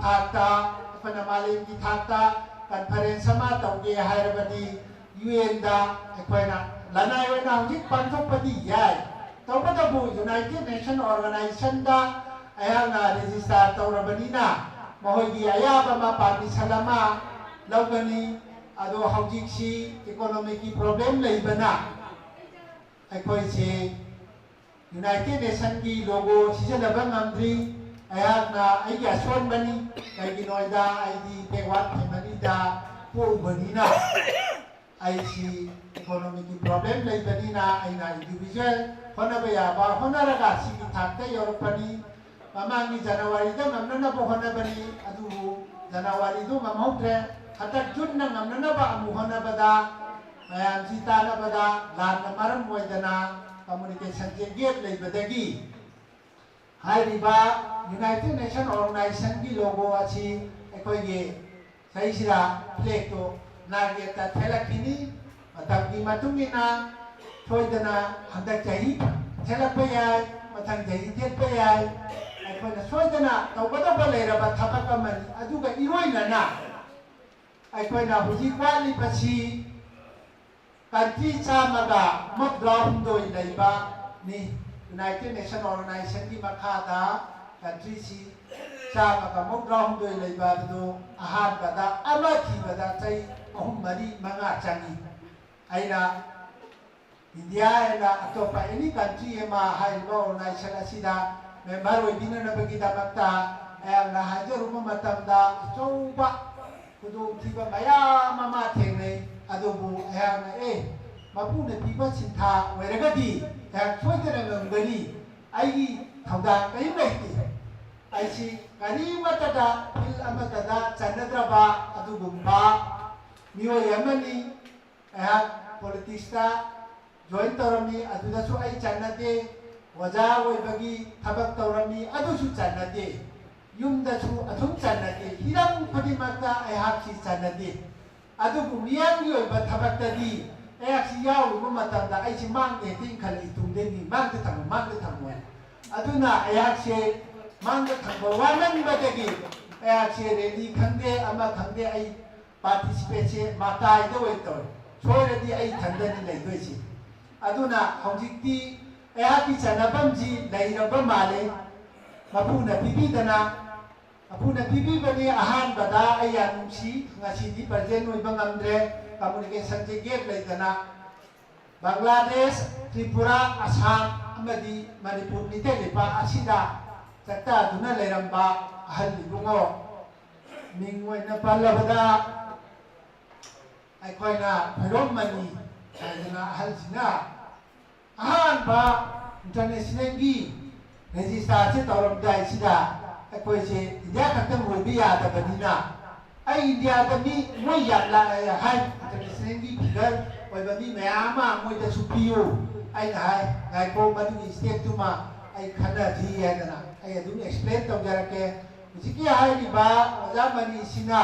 ꯊꯥꯛꯇ ꯑꯩꯈꯣꯏꯅ ꯃꯥꯂꯦꯝꯒꯤ ꯊꯥꯛꯇ conference ꯑꯃ ꯇꯧꯒꯦ ꯍꯥꯏꯔꯕꯗꯤ UNꯗ ꯑꯩꯈꯣꯏꯅ ꯂꯅꯥꯏ ꯑꯣꯏꯅ ꯍꯧꯖꯤꯛ ꯄꯥꯡꯊꯣꯛꯄꯗꯤ ꯌꯥꯏ꯫ ꯇꯧꯕꯇꯕꯨ United Nation Organizationꯗ ꯑꯩꯍꯥꯛꯅ register ꯇꯧꯔꯕꯅꯤꯅ ꯃꯈꯣꯏꯒꯤ ꯑꯌꯥꯕ ꯑꯃ permission ꯑꯃ ꯂꯧꯒꯅꯤ꯫ ꯑꯗꯣ ꯍꯧꯖꯤꯛꯁꯤ economicꯀꯤ problem ꯂꯩꯕꯅ ꯑꯩꯈꯣꯏꯁꯤ United Nationꯒꯤ logo ꯁꯤꯖꯤꯟꯅꯕ ꯉꯝꯗ꯭ꯔꯤ꯫ ꯑꯩꯍꯥꯛꯅ ꯑꯩꯒꯤ ꯑꯁꯣꯟꯕꯅꯤ꯫ ꯀꯩꯒꯤꯅꯣ ꯍꯥꯏꯗ ꯑꯩꯗꯤ backward familyꯗ ꯄꯣꯛꯎꯕꯅꯤꯅ ꯑꯩꯁꯤ economicꯀꯤ problem ꯂꯩꯕꯅꯤꯅ ꯑꯩꯅ individual ꯍꯣꯠꯅꯕ ꯌꯥꯕ ꯍꯣꯠꯅꯔꯒ ꯁꯤꯒꯤ ꯊꯥꯛꯇ ꯌꯧꯔꯛꯄꯅꯤ꯫ ꯃꯃꯥꯡꯒꯤ Januaryꯗ ꯉꯝꯅꯅꯕ ꯍꯣꯠꯅꯕꯅꯤ, ꯑꯗꯨꯕꯨ Januaryꯗꯨ ꯉꯝꯍꯧꯗ꯭ꯔꯦ꯫ ꯍꯟꯗꯛ Juneꯅ ꯉꯝꯅꯅꯕ ꯑꯃꯨꯛ ꯍꯣꯠꯅꯕꯗ ꯃꯌꯥꯝꯁꯤ ꯇꯥꯟꯅꯕꯗ ꯂꯥꯟꯅ ꯃꯔꯝ ꯑꯣꯏꯗꯅ communicationꯁꯦ gap ꯂꯩꯕꯗꯒꯤ ꯍꯥꯏꯔꯤꯕ United Nation Organizationꯒꯤ logo ꯑꯁꯤ ꯑꯩꯈꯣꯏꯒꯤ ꯆꯍꯤꯁꯤꯗ flagꯇꯣ ꯅꯥꯒꯦꯠꯇ ꯊꯦꯠꯂꯛꯈꯤꯅꯤ꯫ ꯃꯇꯝꯒꯤ ꯃꯇꯨꯡ ꯏꯟꯅ ꯁꯣꯏꯗꯅ ꯍꯟꯗꯛ ꯆꯍꯤ ꯊꯦꯠꯂꯛꯄ ꯌꯥꯏ, ꯃꯊꯪ ꯆꯍꯤ ꯊꯦꯠꯄ ꯌꯥꯏ꯫ ꯑꯩꯈꯣꯏꯅ ꯁꯣꯏꯗꯅ ꯇꯧꯒꯗꯧꯕ ꯂꯩꯔꯕ ꯊꯕꯛ ꯑꯃꯅꯤ꯫ ꯑꯗꯨꯒ ꯏꯔꯣꯏꯅꯅ ꯑꯩꯈꯣꯏꯅ ꯍꯧꯖꯤꯛ ꯋꯥꯠꯂꯤꯕꯁꯤ country ꯆꯥꯝꯃꯒ ꯃꯧꯗ꯭ꯔꯥ ꯍꯨꯝꯗꯣꯏ ꯂꯩꯕꯅꯤ꯫ United Nation Organizationꯒꯤ ꯃꯈꯥꯗ countryꯁꯤ ꯆꯥꯝꯃꯒ ꯃꯧꯗ꯭ꯔꯥ ꯍꯨꯝꯗꯣꯏ ꯂꯩꯕ ꯑꯗꯨ ꯑꯍꯥꯟꯕꯗ ꯑꯃ ꯊꯤꯕꯗ ꯆꯍꯤ ꯑꯍꯨꯝ, ꯃꯔꯤ, ꯃꯉꯥ ꯆꯪꯏ꯫ ꯑꯩꯅ India ꯑꯣꯏꯅ ꯑꯇꯣꯞꯄ any country ꯑꯃ ꯍꯥꯏꯔꯤꯕ organization ꯑꯁꯤꯗ member ꯑꯣꯏꯕꯤꯅꯅꯕꯒꯤꯗꯃꯛꯇ ꯑꯩꯍꯥꯛꯅ ꯍꯥꯏꯖꯔꯨꯕ ꯃꯇꯝꯗ ꯑꯆꯧꯕ ꯈꯨꯗꯣꯡꯊꯤꯕ ꯃꯌꯥꯝ ꯑꯃ ꯊꯦꯡꯅꯩ꯫ ꯑꯗꯨꯕꯨ ꯑꯩꯍꯥꯛꯅ, ꯑꯦ, ꯃꯄꯨꯅ ꯄꯤꯕ ꯁꯤꯟꯊꯥ ꯑꯣꯏꯔꯒꯗꯤ ꯑꯩꯍꯥꯛ ꯁꯣꯏꯗꯅ ꯉꯝꯒꯅꯤ꯫ ꯑꯩꯒꯤ ꯊꯧꯗꯥꯡ ꯀꯔꯤꯝ ꯂꯩꯇꯦ꯫ ꯑꯩꯁꯤ ꯀꯔꯤꯃꯠꯇꯗ, ꯐꯤꯜ ꯑꯃꯠꯇꯗ ꯆꯟꯅꯗ꯭ꯔꯕ ꯑꯗꯨꯒꯨꯝꯕ ꯃꯤꯑꯣꯏ ꯑꯃꯅꯤ꯫ ꯑꯩꯍꯥꯛ ꯄꯣꯂꯤꯇꯤꯛꯁꯇ ꯖꯣꯏꯟ ꯇꯧꯔꯝꯃꯤ, ꯑꯗꯨꯗꯁꯨ ꯑꯩ ꯆꯟꯅꯗꯦ꯫ ꯑꯣꯖꯥ ꯑꯣꯏꯕꯒꯤ ꯊꯕꯛ ꯇꯧꯔꯝꯃꯤ, ꯑꯗꯨꯁꯨ ꯆꯟꯅꯗꯦ꯫ ꯌꯨꯝꯗꯁꯨ ꯑꯗꯨꯝ ꯆꯟꯅꯗꯦ꯫ ꯍꯤꯔꯝ ꯈꯨꯗꯤꯡꯃꯛꯇ ꯑꯩꯍꯥꯛꯁꯤ ꯆꯟꯅꯗꯦ꯫ ꯑꯗꯨꯕꯨ ꯃꯤꯌꯥꯝꯒꯤ ꯑꯣꯏꯕ ꯊꯕꯛꯇꯗꯤ ꯑꯩꯍꯥꯛꯁꯤ ꯌꯥꯎꯔꯨꯕ ꯃꯇꯝꯗ ꯑꯩꯁꯤ ꯃꯥꯡꯗ ꯍꯦꯛꯇ ꯏꯟꯈꯠꯂꯛꯏ, ꯇꯨꯡꯗꯩ ꯃꯤ ꯃꯥꯡꯗ ꯊꯝꯃꯨ, ꯃꯥꯡꯗ ꯊꯝꯃꯨ ꯍꯥꯏꯅ꯫ ꯑꯗꯨꯅ ꯑꯩꯍꯥꯛꯁꯦ ꯃꯥꯡꯗ ꯊꯝꯕ ꯋꯥꯃꯟꯕꯗꯒꯤ ꯑꯩꯍꯥꯛꯁꯦ ꯔꯦꯂꯤ ꯈꯪꯗꯦ, ꯑꯃ ꯈꯪꯗꯦ, ꯑꯩ ꯄꯥꯔꯇꯤꯁꯤꯄꯦꯠꯁꯦ ꯃꯇꯥꯏꯗ ꯑꯣꯏꯅ ꯇꯧꯔꯦ꯫ ꯁꯣꯏꯔꯗꯤ ꯑꯩ ꯏꯊꯟꯗꯅꯤ ꯂꯩꯗꯣꯏꯁꯤ꯫ ꯑꯗꯨꯅ ꯍꯧꯖꯤꯛꯇꯤ ꯑꯩꯍꯥꯛꯀꯤ ꯆꯟꯅꯐꯝꯁꯤ ꯂꯩꯔꯕ ꯃꯥꯜꯂꯦ꯫ ꯃꯄꯨꯅ ꯄꯤꯕꯤꯗꯅ, ꯃꯄꯨꯅ ꯄꯤꯕꯤꯕꯅꯤ꯫ ꯑꯍꯥꯟꯕꯗ ꯑꯩ ꯌꯥꯝ ꯅꯨꯡꯁꯤ, ꯉꯁꯤꯗꯤ ꯄ꯭ꯔꯖꯦꯟ ꯑꯣꯏꯕ ꯉꯝꯗ꯭ꯔꯦ, ꯀꯝꯃꯨꯅꯤꯀꯦꯁꯟꯁꯦ ꯒꯦꯞ ꯂꯩꯗꯅ꯫ ꯕꯪꯒ꯭ꯂꯥꯗꯦꯁ, ꯇ꯭ꯔꯤꯄꯨꯔꯥ, ꯑꯁꯥꯝ ꯑꯃꯗꯤ ꯃꯅꯤꯄꯨꯔ ꯃꯤꯇꯩ ꯂꯩꯄꯥꯛ ꯑꯁꯤꯗ ꯆꯥꯛꯇꯥꯗꯨꯅ ꯂꯩꯔꯝꯕ ꯑꯍꯜ ꯏꯕꯨꯡꯉꯣ, ꯃꯤꯡ ꯑꯣꯏꯅ ꯄꯜꯂꯕꯗ ꯑꯩꯈꯣꯏꯅ ꯈꯣꯏꯔꯣꯝ ꯃꯅꯤ ꯍꯥꯏꯗꯅ ꯑꯍꯜꯁꯤꯅ ꯑꯍꯥꯟꯕ ꯏꯟꯇꯔꯅꯦꯁꯅꯦꯜꯒꯤ ꯔꯦꯖꯤꯁꯇꯥꯔꯁꯦ ꯇꯧꯔꯝꯗꯥꯏꯁꯤꯗ ꯑꯩꯈꯣꯏꯁꯦ ꯏꯟꯗꯤꯌꯥ ꯈꯛꯇꯪ ꯑꯣꯏꯕ ꯌꯥꯗꯕꯅꯤꯅ, ꯑꯩ ꯏꯟꯗꯤꯌꯥꯗ ꯃꯤ ꯃꯣꯏ ꯌꯥꯝ ꯂꯥꯛꯑꯦ ꯍꯥꯏ, ꯏꯟꯇꯔꯅꯦꯁꯅꯦꯜꯒꯤ ꯐꯤꯒꯔ ꯑꯣꯏꯕ ꯃꯤ ꯃꯌꯥꯝ ꯑꯃ ꯃꯣꯏꯗꯁꯨ ꯄꯤꯌꯨ꯫ ꯑꯩꯅ ꯍꯥꯏ, ꯉꯥꯏꯈꯣ, ꯃꯗꯨꯒꯤ ꯁ꯭ꯇꯦꯞꯇꯨꯃ ꯑꯩ ꯈꯟꯅꯗ꯭ꯔꯤ ꯍꯥꯏꯗꯅ ꯑꯩ ꯑꯗꯨꯝ ꯑꯦꯛꯁꯄ꯭ꯂꯦꯟ ꯇꯧꯖꯔꯛꯀꯦ꯫ ꯍꯧꯖꯤꯛꯀꯤ ꯍꯥꯏꯔꯤꯕ ꯑꯣꯖꯥ ꯃꯅꯤꯁꯤꯅ,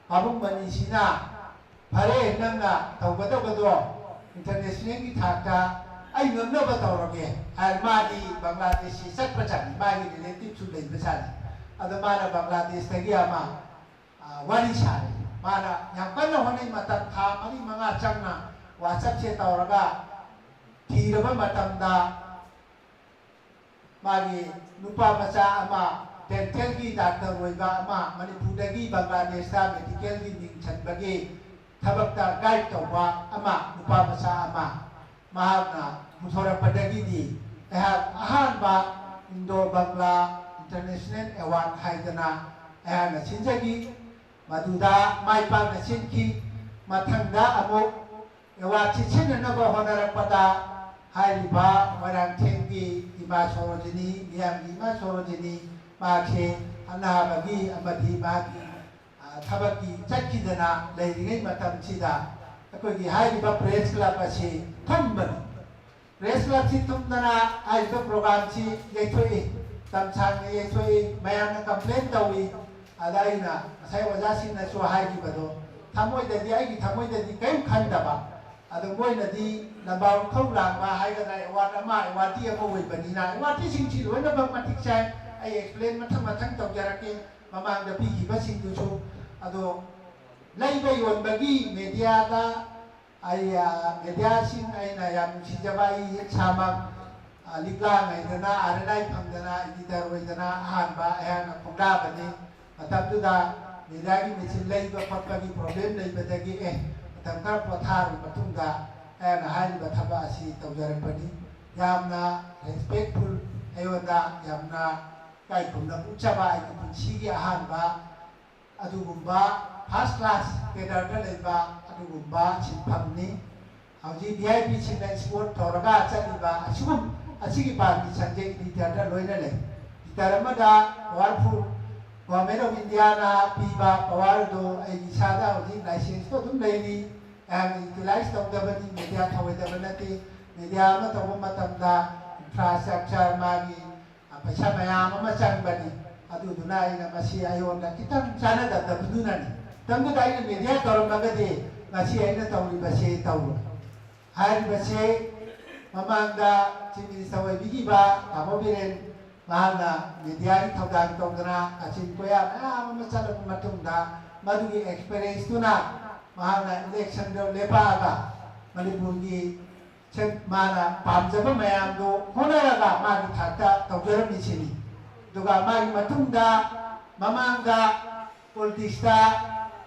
ꯄꯥꯕꯨꯡ ꯃꯅꯤꯁꯤꯅ, "ꯐꯔꯦ, ꯅꯪꯅ ꯇꯧꯒꯗꯧꯕꯗꯣ ꯏꯟꯇꯔꯅꯦꯁꯅꯦꯜꯒꯤ ꯊꯥꯛꯇ ꯑꯩ ꯉꯝꯅꯕ ꯇꯧꯔꯒꯦ" ꯍꯥꯏꯔ ꯃꯥꯗꯤ ꯕꯪꯒ꯭ꯂꯥꯗꯦꯁꯁꯤ ꯆꯠꯄ ꯆꯠꯅꯤ, ꯃꯥꯒꯤ ꯔꯤꯂꯦꯇꯤꯚꯁꯨ ꯂꯩꯕ ꯖꯥꯠꯅꯤ꯫ ꯑꯗꯣ ꯃꯥꯅ ꯕꯪꯒ꯭ꯂꯥꯗꯦꯁꯇꯒꯤ ꯑꯃ, ꯑ, ꯋꯥꯔꯤ ꯁꯥꯔꯦ꯫ ꯃꯥꯅ ꯌꯥꯝ ꯀꯟꯅ ꯍꯣꯠꯅꯩ, ꯃꯇꯝ ꯊꯥ ꯃꯔꯤ ꯃꯉꯥ ꯆꯪꯅ ꯋꯥꯆꯞꯁꯦ ꯇꯧꯔꯒ ꯊꯤꯔꯕ ꯃꯇꯝꯗ ꯃꯥꯒꯤ ꯅꯨꯄꯥ ꯃꯆꯥ ꯑꯃ, ꯗꯦꯟꯇꯦꯜꯒꯤ ꯗꯥꯛꯇꯔ ꯑꯣꯏꯕ ꯑꯃ, ꯃꯅꯤꯄꯨꯔꯗꯒꯤ ꯕꯪꯒ꯭ꯂꯥꯗꯦꯁꯇ ꯃꯦꯗꯤꯀꯦꯜꯒꯤ ꯃꯤꯡ ꯆꯟꯕꯒꯤ ꯊꯕꯛꯇ ꯒꯥꯏꯗ ꯇꯧꯕ ꯑꯃ, ꯅꯨꯄꯥ ꯃꯆꯥ ꯑꯃ, ꯃꯍꯥꯛꯅ ꯄꯨꯊꯣꯔꯛꯄꯗꯒꯤꯗꯤ ꯑꯩꯍꯥꯛ ꯑꯍꯥꯟꯕ ꯏꯟꯗꯣ ꯕꯪꯒ꯭ꯂꯥ ꯏꯟꯇꯔꯅꯦꯁꯅꯦꯜ ꯑꯦꯋꯥꯔꯗ ꯍꯥꯏꯗꯅ ꯑꯩꯍꯥꯛꯅ ꯁꯤꯟꯖꯈꯤ꯫ ꯃꯗꯨꯗ ꯃꯥꯏ ꯄꯥꯛꯅ ꯁꯤꯟꯈꯤ꯫ ꯃꯊꯪꯗ ꯑꯃꯨꯛ ꯑꯦꯋꯥꯔꯗꯁꯤ ꯁꯤꯟꯅꯅꯕ ꯍꯣꯠꯅꯔꯛꯄꯗ ꯍꯥꯏꯔꯤꯕ ꯃꯣꯏꯔꯥꯡꯊꯦꯝꯒꯤ ꯏꯃꯥ ꯁꯣꯔꯣꯖꯤꯅꯤ, ꯃꯤꯌꯥꯝꯒꯤ ꯏꯃꯥ ꯁꯣꯔꯣꯖꯤꯅꯤ, ꯃꯍꯥꯛꯁꯦ ꯑꯅꯥꯕꯒꯤ ꯑꯃꯗꯤ ꯃꯍꯥꯛꯀꯤ, ꯑ, ꯊꯕꯛꯀꯤ ꯆꯠꯈꯤꯗꯅ ꯂꯩꯔꯤꯉꯩ ꯃꯇꯝꯁꯤꯗ ꯑꯩꯈꯣꯏꯒꯤ ꯍꯥꯏꯔꯤꯕ ꯄ꯭ꯔꯦꯁ ꯀ꯭ꯂꯕ ꯑꯁꯤ ꯊꯨꯝꯕꯅꯤ꯫ ꯄ꯭ꯔꯦꯁ ꯀ꯭ꯂꯕꯁꯤ ꯊꯨꯝꯗꯅ ꯍꯥꯏꯔꯤꯕ ꯄ꯭ꯔꯣꯒ꯭ꯔꯥꯝꯁꯤ ꯌꯩꯊꯣꯛꯏ, ꯃꯇꯝ ꯁꯥꯡꯅ ꯌꯩꯊꯣꯛꯏ, ꯃꯌꯥꯝꯅ ꯀꯝꯄ꯭ꯂꯦꯟ ꯇꯧꯏ꯫ ꯑꯗ ꯑꯩꯅ ꯉꯁꯥꯏ ꯑꯣꯖꯥꯁꯤꯡꯅꯁꯨ ꯍꯥꯏꯈꯤꯕꯗꯣ, ꯊꯃꯣꯏꯗꯗꯤ, ꯑꯩꯒꯤ ꯊꯃꯣꯏꯗꯗꯤ ꯀꯔꯤꯝ ꯈꯟꯗꯕ, ꯑꯗꯣ ꯃꯣꯏꯅꯗꯤ ꯂꯝꯕꯥ ꯋꯥꯈꯧ ꯂꯥꯡꯕ ꯍꯥꯏꯒꯗ꯭ꯔꯥ, ꯑꯦꯋꯥꯔꯗ ꯑꯃ, ꯑꯦꯋꯥꯔꯗꯤ ꯑꯃ ꯑꯣꯏꯕꯅꯤꯅ, ꯑꯦꯋꯥꯔꯗꯤꯁꯤꯡꯁꯤ ꯂꯣꯏꯅꯃꯛ ꯃꯇꯤꯛ ꯆꯥꯏ꯫ ꯑꯩ ꯑꯦꯛꯁꯄ꯭ꯂꯦꯟ ꯃꯊꯪ ꯃꯊꯪ ꯇꯧꯖꯔꯛꯀꯦ, ꯃꯃꯥꯡꯗ ꯄꯤꯈꯤꯕꯁꯤꯡꯗꯨꯁꯨ꯫ ꯑꯗꯣ ꯂꯩꯕ ꯌꯣꯟꯕꯒꯤ ꯃꯦꯗꯤꯌꯥꯗ ꯑꯩ, ꯑ, ꯃꯦꯗꯤꯌꯥꯁꯤꯡ ꯑꯩꯅ ꯌꯥꯝ ꯅꯨꯡꯁꯤꯖꯕ, ꯑꯩ ꯏꯁꯥꯃꯛ, ꯑ, ꯂꯤꯛꯂꯥ ꯉꯩꯗꯅ, ꯑꯥꯔ ꯑꯦꯟ ꯑꯥꯏ ꯐꯪꯗꯅ, ꯏꯗꯤꯇꯔ ꯑꯣꯏꯗꯅ ꯑꯍꯥꯟꯕ ꯑꯩꯍꯥꯛꯅ ꯈꯣꯡꯗꯥꯕꯅꯤ꯫ ꯃꯇꯝꯗꯨꯗ ꯃꯦꯗꯤꯌꯥꯒꯤ ꯃꯦꯆꯤꯟ ꯂꯩꯕ ꯈꯣꯠꯄꯒꯤ ꯄ꯭ꯔꯣꯕ꯭ꯂꯦꯝ ꯂꯩꯕꯗꯒꯤ, ꯑꯦ, ꯃꯇꯝ ꯈꯔ ꯄꯣꯊꯥꯔꯕ ꯃꯇꯨꯡꯗ ꯑꯩꯍꯥꯛꯅ ꯍꯥꯏꯔꯤꯕ ꯊꯕꯛ ꯑꯁꯤ ꯇꯧꯖꯔꯛꯄꯅꯤ꯫ ꯌꯥꯝꯅ ꯔꯦꯁꯄꯦꯛꯐꯨꯜ, ꯑꯩꯉꯣꯟꯗ ꯌꯥꯝꯅ ꯏꯀꯥꯏ ꯈꯨꯝꯅꯕ ꯎꯠꯆꯕ, ꯑꯩꯒꯤ ꯄꯨꯟꯁꯤꯒꯤ ꯑꯍꯥꯟꯕ ꯑꯗꯨꯒꯨꯝꯕ ꯐꯥꯔꯁ ꯀ꯭ꯂꯥꯁ ꯀꯦꯗꯔꯗ ꯂꯩꯕ ꯑꯗꯨꯒꯨꯝꯕ ꯁꯤꯟꯐꯝꯅꯤ꯫ ꯍꯧꯖꯤꯛ ꯚꯤ ꯑꯥꯏ ꯄꯤꯁꯤꯡꯅ ꯏꯁꯀꯣꯔꯠ ꯇꯧꯔꯒ ꯆꯠꯂꯤꯕ ꯑꯁꯤꯒꯨꯝ-, ꯑꯁꯤꯒꯤ ꯄꯥꯔꯃꯤꯁꯟꯁꯦ ꯏꯗꯤꯇꯔꯗ ꯂꯣꯏꯅ ꯂꯩ꯫ ꯏꯗꯤꯇꯔ ꯑꯃꯗ ꯄꯋꯥꯔꯐꯨꯜ ꯒꯣꯔꯃꯦꯟ ꯑꯣꯐ ꯏꯟꯗꯤꯌꯥꯅ ꯄꯤꯕ ꯄꯋꯥꯔꯗꯨ ꯑꯩꯒꯤ ꯏꯁꯥꯗ ꯍꯧꯖꯤꯛ ꯂꯥꯏꯁꯦꯟꯁꯇꯣ ꯑꯗꯨꯝ ꯂꯩꯔꯤ꯫ ꯑꯩꯍꯥꯛꯅ ꯌꯨꯇꯤꯂꯥꯏꯁ ꯇꯧꯗꯕꯅꯤ, ꯃꯦꯗꯤꯌꯥ ꯊꯧꯑꯣꯏꯗꯕ ꯅꯠꯇꯦ꯫ ꯃꯦꯗꯤꯌꯥ ꯑꯃ ꯇꯧꯕ ꯃꯇꯝꯗ ꯏꯟꯐ꯭ꯔꯥꯁ꯭ꯇ꯭ꯔꯛꯆꯔ, ꯃꯥꯒꯤ ꯄꯩꯁꯥ ꯃꯌꯥꯝ ꯑꯃ ꯆꯪꯕꯅꯤ꯫ ꯑꯗꯨꯗꯨꯅ ꯑꯩꯅ ꯃꯁꯤ ꯑꯩꯉꯣꯟꯗ ꯈꯤꯇꯪ ꯆꯥꯟꯅꯗꯕꯗꯨꯅꯅꯤ꯫ ꯃꯇꯝꯗꯨꯗ ꯑꯩꯅ ꯃꯦꯗꯤꯌꯥ ꯇꯧꯔꯝꯃꯒꯗꯤ ꯉꯁꯤ ꯑꯩꯅ ꯇꯧꯔꯤꯕꯁꯤ ꯇꯧꯔꯣꯏ꯫ ꯍꯥꯏꯔꯤꯕꯁꯤ ꯃꯃꯥꯡꯗ ꯆꯤꯐ ꯃꯤꯅꯤꯁꯇꯔ ꯑꯣꯏꯕꯤꯈꯤꯕ ꯇꯥꯃꯣ ꯕꯤꯔꯦꯟ, ꯃꯍꯥꯛꯅ ꯃꯦꯗꯤꯌꯥꯒꯤ ꯊꯧꯗꯥꯡ ꯇꯧꯗꯅ ꯀꯥꯆꯤꯟ ꯀꯣꯌꯥ ꯃꯌꯥꯝ ꯑꯃ ꯆꯠꯂꯕ ꯃꯇꯨꯡꯗ, ꯃꯗꯨꯒꯤ ꯑꯦꯛꯁꯄꯤꯔꯤꯌꯦꯟꯁꯇꯨꯅ ꯃꯍꯥꯛꯅ ꯏꯂꯦꯛꯁꯟꯗ ꯂꯦꯞꯄꯛꯑꯒ ꯃꯅꯤꯄꯨꯔꯒꯤ ꯁꯦꯟ-, ꯃꯥꯅ ꯄꯥꯝꯖꯕ ꯃꯌꯥꯝꯗꯨ ꯍꯣꯠꯅꯔꯒ ꯃꯥꯒꯤ ꯊꯥꯛꯇ ꯇꯧꯖꯔꯝꯃꯤꯁꯤꯅꯤ꯫ ꯑꯗꯨꯒ ꯃꯥꯒꯤ ꯃꯇꯨꯡꯗ, ꯃꯃꯥꯡꯗ ꯄꯣꯂꯤꯇꯤꯛꯁꯇ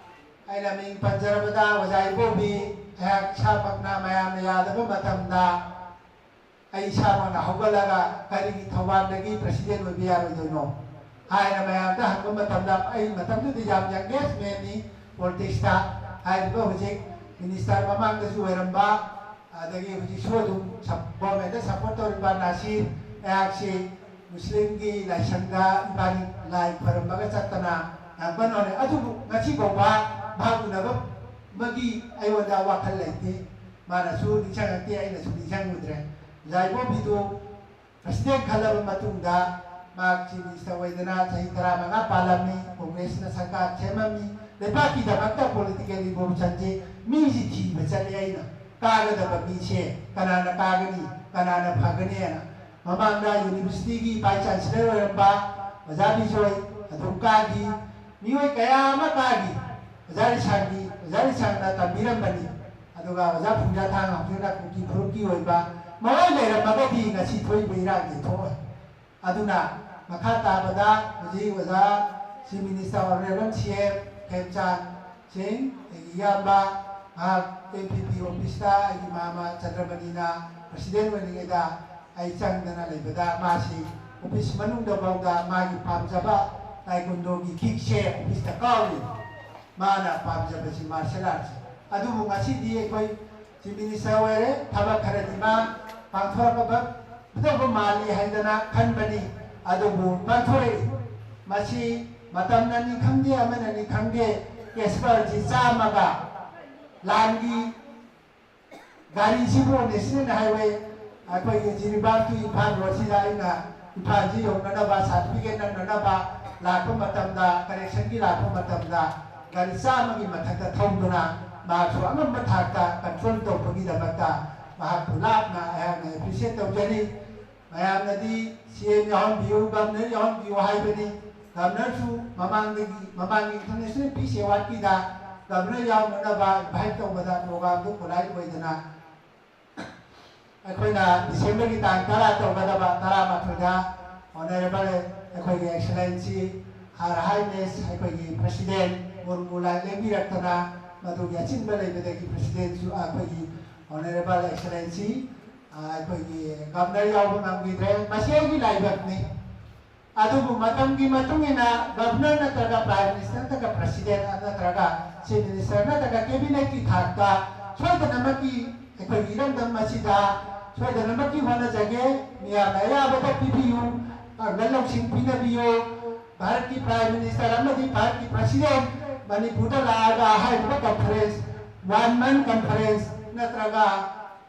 ꯑꯩꯅ ꯃꯤꯡ ꯄꯟꯖꯔꯕꯗ ꯑꯣꯖꯥ ꯏꯕꯣꯕꯤ, ꯑꯩꯍꯥꯛ ꯏꯁꯥꯃꯛꯅ ꯃꯌꯥꯝꯅ ꯌꯥꯗꯕ ꯃꯇꯝꯗ ꯑꯩ ꯏꯁꯥꯃꯛꯅ ꯍꯧꯒꯠꯂꯒ ꯀꯔꯤꯒꯤ ꯊꯧꯕꯥꯜꯗꯒꯤ ꯄ꯭ꯔꯁꯤꯗꯦꯟ ꯑꯣꯏꯕ ꯌꯥꯔꯣꯏꯗꯣꯏꯅꯣ ꯍꯥꯏꯅ ꯃꯌꯥꯝꯗ ꯍꯪꯕ ꯃꯇꯝꯗ, ꯑꯩ ꯃꯇꯝꯗꯨꯗ ꯌꯥꯝ ꯌꯪꯒꯦꯁ ꯃꯦꯟꯅꯤ ꯄꯣꯂꯤꯇꯤꯛꯁꯇ꯫ ꯍꯥꯏꯔꯤꯕ ꯍꯧꯖꯤꯛ ꯃꯤꯅꯤꯁꯇꯔ ꯃꯃꯥꯡꯗꯁꯨ ꯑꯣꯏꯔꯝꯕ ꯑꯗꯒꯤ ꯍꯧꯖꯤꯛꯁꯨ ꯑꯗꯨꯝ ꯁꯞ-, ꯒꯣꯔꯃꯦꯟꯗ ꯁꯞꯄꯣꯔꯠ ꯇꯧꯔꯤꯕ ꯅꯥꯁꯤꯔ, ꯑꯩꯍꯥꯛꯁꯤ ꯃꯨꯁꯂꯤꯝꯒꯤ ꯂꯥꯏꯁꯪꯗ ꯏꯕꯥꯅꯤ ꯂꯥꯏ ꯈꯣꯏꯔꯝꯕꯒ ꯆꯠꯇꯅ ꯌꯥꯝ ꯀꯟꯅ ꯍꯣꯠꯅꯩ꯫ ꯑꯗꯨꯕꯨ ꯉꯁꯤ ꯐꯥꯎꯕ ꯃꯍꯥꯛ ꯎꯅꯕ ꯑꯃꯒꯤ ꯑꯩꯉꯣꯟꯗ ꯋꯥꯈꯜ ꯂꯩꯇꯦ꯫ ꯃꯥꯅꯁꯨ ꯅꯤꯡꯁꯤꯡꯉꯛꯇꯦ, ꯑꯩꯅꯁꯨ ꯅꯤꯡꯁꯤꯡꯉꯨꯗ꯭ꯔꯦ꯫ ꯑꯣꯖꯥ ꯏꯕꯣꯕꯤꯗꯨ ꯄ꯭ꯔꯁꯤꯗꯦꯟ ꯈꯜꯂꯕ ꯃꯇꯨꯡꯗ ꯃꯍꯥꯛ ꯆꯤꯐ ꯃꯤꯅꯤꯁꯇꯔ ꯑꯣꯏꯗꯅ ꯆꯍꯤ ꯇꯔꯥꯃꯉꯥ ꯄꯥꯜꯂꯝꯃꯤ, ꯀꯣꯡꯒ꯭ꯔꯦꯁꯅ ꯁꯔꯀꯥꯔ ꯁꯦꯝꯃꯝꯃꯤ꯫ ꯂꯩꯕꯥꯛꯀꯤꯗꯃꯛꯇ ꯄꯣꯂꯤꯇꯤꯀꯦꯜ ꯔꯤꯐꯣꯔꯝꯁꯟꯁꯦ ꯃꯤꯁꯤ ꯊꯤꯕ ꯆꯠꯂꯤ ꯑꯩꯅ, ꯀꯥꯒꯗꯕ ꯃꯤꯁꯦ ꯀꯅꯥꯅ ꯀꯥꯒꯅꯤ, ꯀꯅꯥꯅ ꯐꯒꯅꯤ ꯍꯥꯏꯅ꯫ ꯃꯃꯥꯡꯗ ꯌꯨꯅꯤꯚꯔꯁꯤꯇꯤꯒꯤ ꯚꯥꯏꯁ ꯆꯥꯟꯁꯦꯂꯔ ꯑꯣꯏꯔꯝꯕ ꯑꯣꯖꯥ ꯕꯤꯖꯣꯏ ꯑꯗꯨꯝ ꯀꯥꯈꯤ, ꯃꯤꯑꯣꯏ ꯀꯌꯥ ꯑꯃ ꯀꯥꯈꯤ꯫ ꯑꯣꯖꯥ ꯔꯤꯁꯥꯡꯒꯤ, ꯑꯣꯖꯥ ꯔꯤꯁꯥꯡꯅ ꯇꯝꯕꯤꯔꯝꯕꯅꯤ꯫ ꯑꯗꯨꯒ ꯑꯣꯖꯥ ꯐꯨꯡꯖꯥꯊꯥꯡ ꯍꯧꯖꯤꯛꯅ ꯀꯨꯀꯤ ꯐꯨꯔꯨꯞꯀꯤ ꯑꯣꯏꯕ ꯃꯑꯣꯡ ꯂꯩꯔꯝꯃꯒꯗꯤ ꯉꯁꯤ ꯊꯣꯛꯏꯕ ꯏꯔꯥꯡꯁꯦ ꯊꯣꯛꯑꯣꯏ꯫ ꯑꯗꯨꯅ ꯃꯈꯥ ꯇꯥꯕꯗ ꯍꯧꯖꯤꯛ ꯑꯣꯖꯥ ꯆꯤꯐ ꯃꯤꯅꯤꯁꯇꯔ ꯑꯣꯅꯔꯦꯕꯜ ꯁꯤ ꯑꯦꯝ ꯈꯦꯝꯆꯥꯟ ꯁꯤꯡ, ꯑꯩꯒꯤ ꯏꯌꯥꯝꯕ, ꯃꯍꯥꯛ ꯑꯦꯝ ꯄꯤ ꯄꯤ ꯑꯣꯐꯤꯁꯇ ꯑꯩꯒꯤ ꯃꯥꯃ ꯆꯟꯗ꯭ꯔꯃꯅꯤꯅ ꯄ꯭ꯔꯁꯤꯗꯦꯟ ꯑꯣꯏꯔꯤꯉꯩꯗ ꯑꯩ ꯆꯪꯗꯅ ꯂꯩꯕꯗ ꯃꯥꯁꯤ ꯑꯣꯐꯤꯁ ꯃꯅꯨꯡꯗ ꯐꯥꯎꯗ ꯃꯥꯒꯤ ꯄꯥꯝꯖꯕ ꯇꯥꯏꯀꯨꯟꯗꯣꯒꯤ ꯀꯤꯛꯁꯦ ꯑꯣꯐꯤꯁꯇ ꯀꯥꯎꯔꯤ꯫ ꯃꯥꯅ ꯄꯥꯝꯖꯕꯁꯤ ꯃꯥꯔꯁꯦꯜ ꯑꯥꯔꯠꯁ꯫ ꯑꯗꯨꯕꯨ ꯉꯁꯤꯗꯤ ꯑꯩꯈꯣꯏ ꯆꯤꯐ ꯃꯤꯅꯤꯁꯇꯔ ꯑꯣꯏꯔꯦ, ꯊꯕꯛ ꯈꯔꯗꯤ ꯃꯥ ꯄꯥꯡꯊꯣꯔꯛꯀꯗꯕ ꯃꯥꯜꯂꯤ ꯍꯥꯏꯗꯅ ꯈꯟꯕꯅꯤ꯫ ꯑꯗꯨꯕꯨ ꯄꯥꯡꯊꯣꯔꯛꯏ꯫ ꯃꯁꯤ ꯃꯇꯝꯅꯅꯤ ꯈꯪꯗꯦ, ꯑꯃꯅꯅꯤ ꯈꯪꯗꯦ, ꯀꯦꯁꯄꯔꯁꯤ ꯆꯥꯝꯃꯒ ꯂꯥꯟꯒꯤ ꯒꯥꯔꯤꯁꯤꯕꯨ ꯅꯦꯁꯅꯦꯜ ꯍꯥꯏꯋꯦ ꯑꯩꯈꯣꯏꯒꯤ ꯖꯤꯔꯤꯕꯥꯝ to ꯏꯝꯐꯥꯜ ꯔꯣꯗꯁꯤꯗ ꯑꯩꯅ ꯏꯝꯐꯥꯜꯁꯤ ꯌꯧꯅꯅꯕ, ꯁꯥꯔꯇꯤꯐꯤꯀꯦꯠ ꯅꯝꯅꯅꯕ ꯂꯥꯛꯄ ꯃꯇꯝꯗ, ꯀꯔꯦꯛꯁꯟꯒꯤ ꯂꯥꯛꯄ ꯃꯇꯝꯗ ꯒꯥꯔꯤ ꯆꯥꯝꯃꯒꯤ ꯃꯊꯛꯇ ꯊꯧꯗꯨꯅ ꯃꯍꯥꯛꯁꯨ ꯑꯉꯝꯕ ꯊꯥꯛꯇ ꯀꯟꯇ꯭ꯔꯣꯜ ꯇꯧꯕꯒꯤꯗꯃꯛꯇ ꯃꯍꯥꯛꯄꯨ ꯂꯥꯞꯅ ꯑꯩꯍꯥꯛꯅ ꯑꯦꯄ꯭ꯔꯤꯁꯤꯌꯦꯠ ꯇꯧꯖꯔꯤ꯫ ꯃꯌꯥꯝꯅꯗꯤ ꯁꯤ ꯑꯦꯝ ꯌꯥꯎꯍꯟꯕꯤꯌꯨ, ꯒꯕꯔꯅꯔ ꯌꯥꯎꯍꯟꯕꯤꯌꯨ ꯍꯥꯏꯕꯅꯤ꯫ ꯒꯕꯔꯅꯔꯁꯨ ꯃꯃꯥꯡꯗꯒꯤ, ꯃꯃꯥꯡꯒꯤ ꯏꯟꯇꯔꯅꯦꯁꯅꯦꯜ ꯄꯤꯁ ꯑꯦꯋꯥꯔꯗꯀꯤꯗ ꯒꯕꯔꯅꯔ ꯌꯥꯎꯅꯅꯕ ꯏꯟꯚꯥꯏꯠ ꯇꯧꯕꯗ ꯄ꯭ꯔꯣꯒ꯭ꯔꯥꯝꯗꯨ ꯀꯣꯂꯥꯏꯠ ꯑꯣꯏꯗꯅ ꯑꯩꯈꯣꯏꯅ ꯗꯤꯁꯦꯝꯕꯔꯒꯤ ꯇꯥꯡ ꯇꯔꯥ ꯇꯧꯒꯗꯕ ꯇꯔꯥꯃꯥꯊꯣꯏꯗ ꯑꯣꯅꯔꯦꯕꯜ ꯑꯩꯈꯣꯏꯒꯤ ꯑꯦꯛꯁꯂꯦꯟꯁꯤ ꯍꯥꯔ ꯍꯥꯏꯅꯦꯁ ꯑꯩꯈꯣꯏꯒꯤ ꯄ꯭ꯔꯁꯤꯗꯦꯟ ꯃꯨꯔꯃꯨ ꯂꯥꯏ ꯂꯦꯡꯕꯤꯔꯛꯇꯅ ꯃꯗꯨꯒꯤ ꯑꯆꯤꯟꯕ ꯂꯩꯕꯗꯒꯤ ꯄ꯭ꯔꯁꯤꯗꯦꯟꯁꯨ ꯑꯩꯈꯣꯏꯒꯤ ꯑꯣꯅꯔꯦꯕꯜ ꯑꯦꯛꯁꯂꯦꯟꯁꯤ ꯑꯩꯈꯣꯏꯒꯤ ꯒꯕꯔꯅꯔ ꯌꯥꯎꯕ ꯉꯝꯈꯤꯗ꯭ꯔꯦ꯫ ꯃꯁꯤ ꯑꯩꯒꯤ ꯂꯥꯏꯕꯛꯅꯤ꯫ ꯑꯗꯨꯕꯨ ꯃꯇꯝꯒꯤ ꯃꯇꯨꯡ ꯏꯟꯅ ꯒꯕꯔꯅꯔ ꯅꯠꯇ꯭ꯔꯒ ꯄ꯭ꯔꯥꯏꯝ ꯃꯤꯅꯤꯁꯇꯔ ꯅꯠꯇ꯭ꯔꯒ ꯄ꯭ꯔꯁꯤꯗꯦꯟ ꯅꯠꯇ꯭ꯔꯒ ꯆꯤꯐ ꯃꯤꯅꯤꯁꯇꯔ ꯅꯠꯇ꯭ꯔꯒ ꯀꯦꯕꯤꯅꯦꯠꯀꯤ ꯊꯥꯛꯇ ꯁꯣꯏꯗꯅꯃꯛꯀꯤ ꯑꯩꯈꯣꯏꯒꯤ ꯏꯔꯝꯗꯝ ꯑꯁꯤꯗ ꯁꯣꯏꯗꯅꯃꯛꯀꯤ ꯍꯣꯠꯅꯖꯒꯦ꯫ ꯃꯤꯌꯥꯝꯅ ꯑꯌꯥꯕꯗ ꯄꯤꯕꯤꯌꯨ, ꯄꯥꯡꯒꯜ ꯂꯧꯁꯤꯡ ꯄꯤꯅꯕꯤꯌꯨ꯫ ꯚꯥꯔꯠꯀꯤ Prime Minister ꯑꯃꯗꯤ ꯚꯥꯔꯠꯀꯤ President ꯃꯅꯤꯄꯨꯔꯗ ꯂꯥꯛꯑꯒ ꯍꯥꯏꯔꯤꯕ conference, one month conference ꯅꯠꯇ꯭ꯔꯒ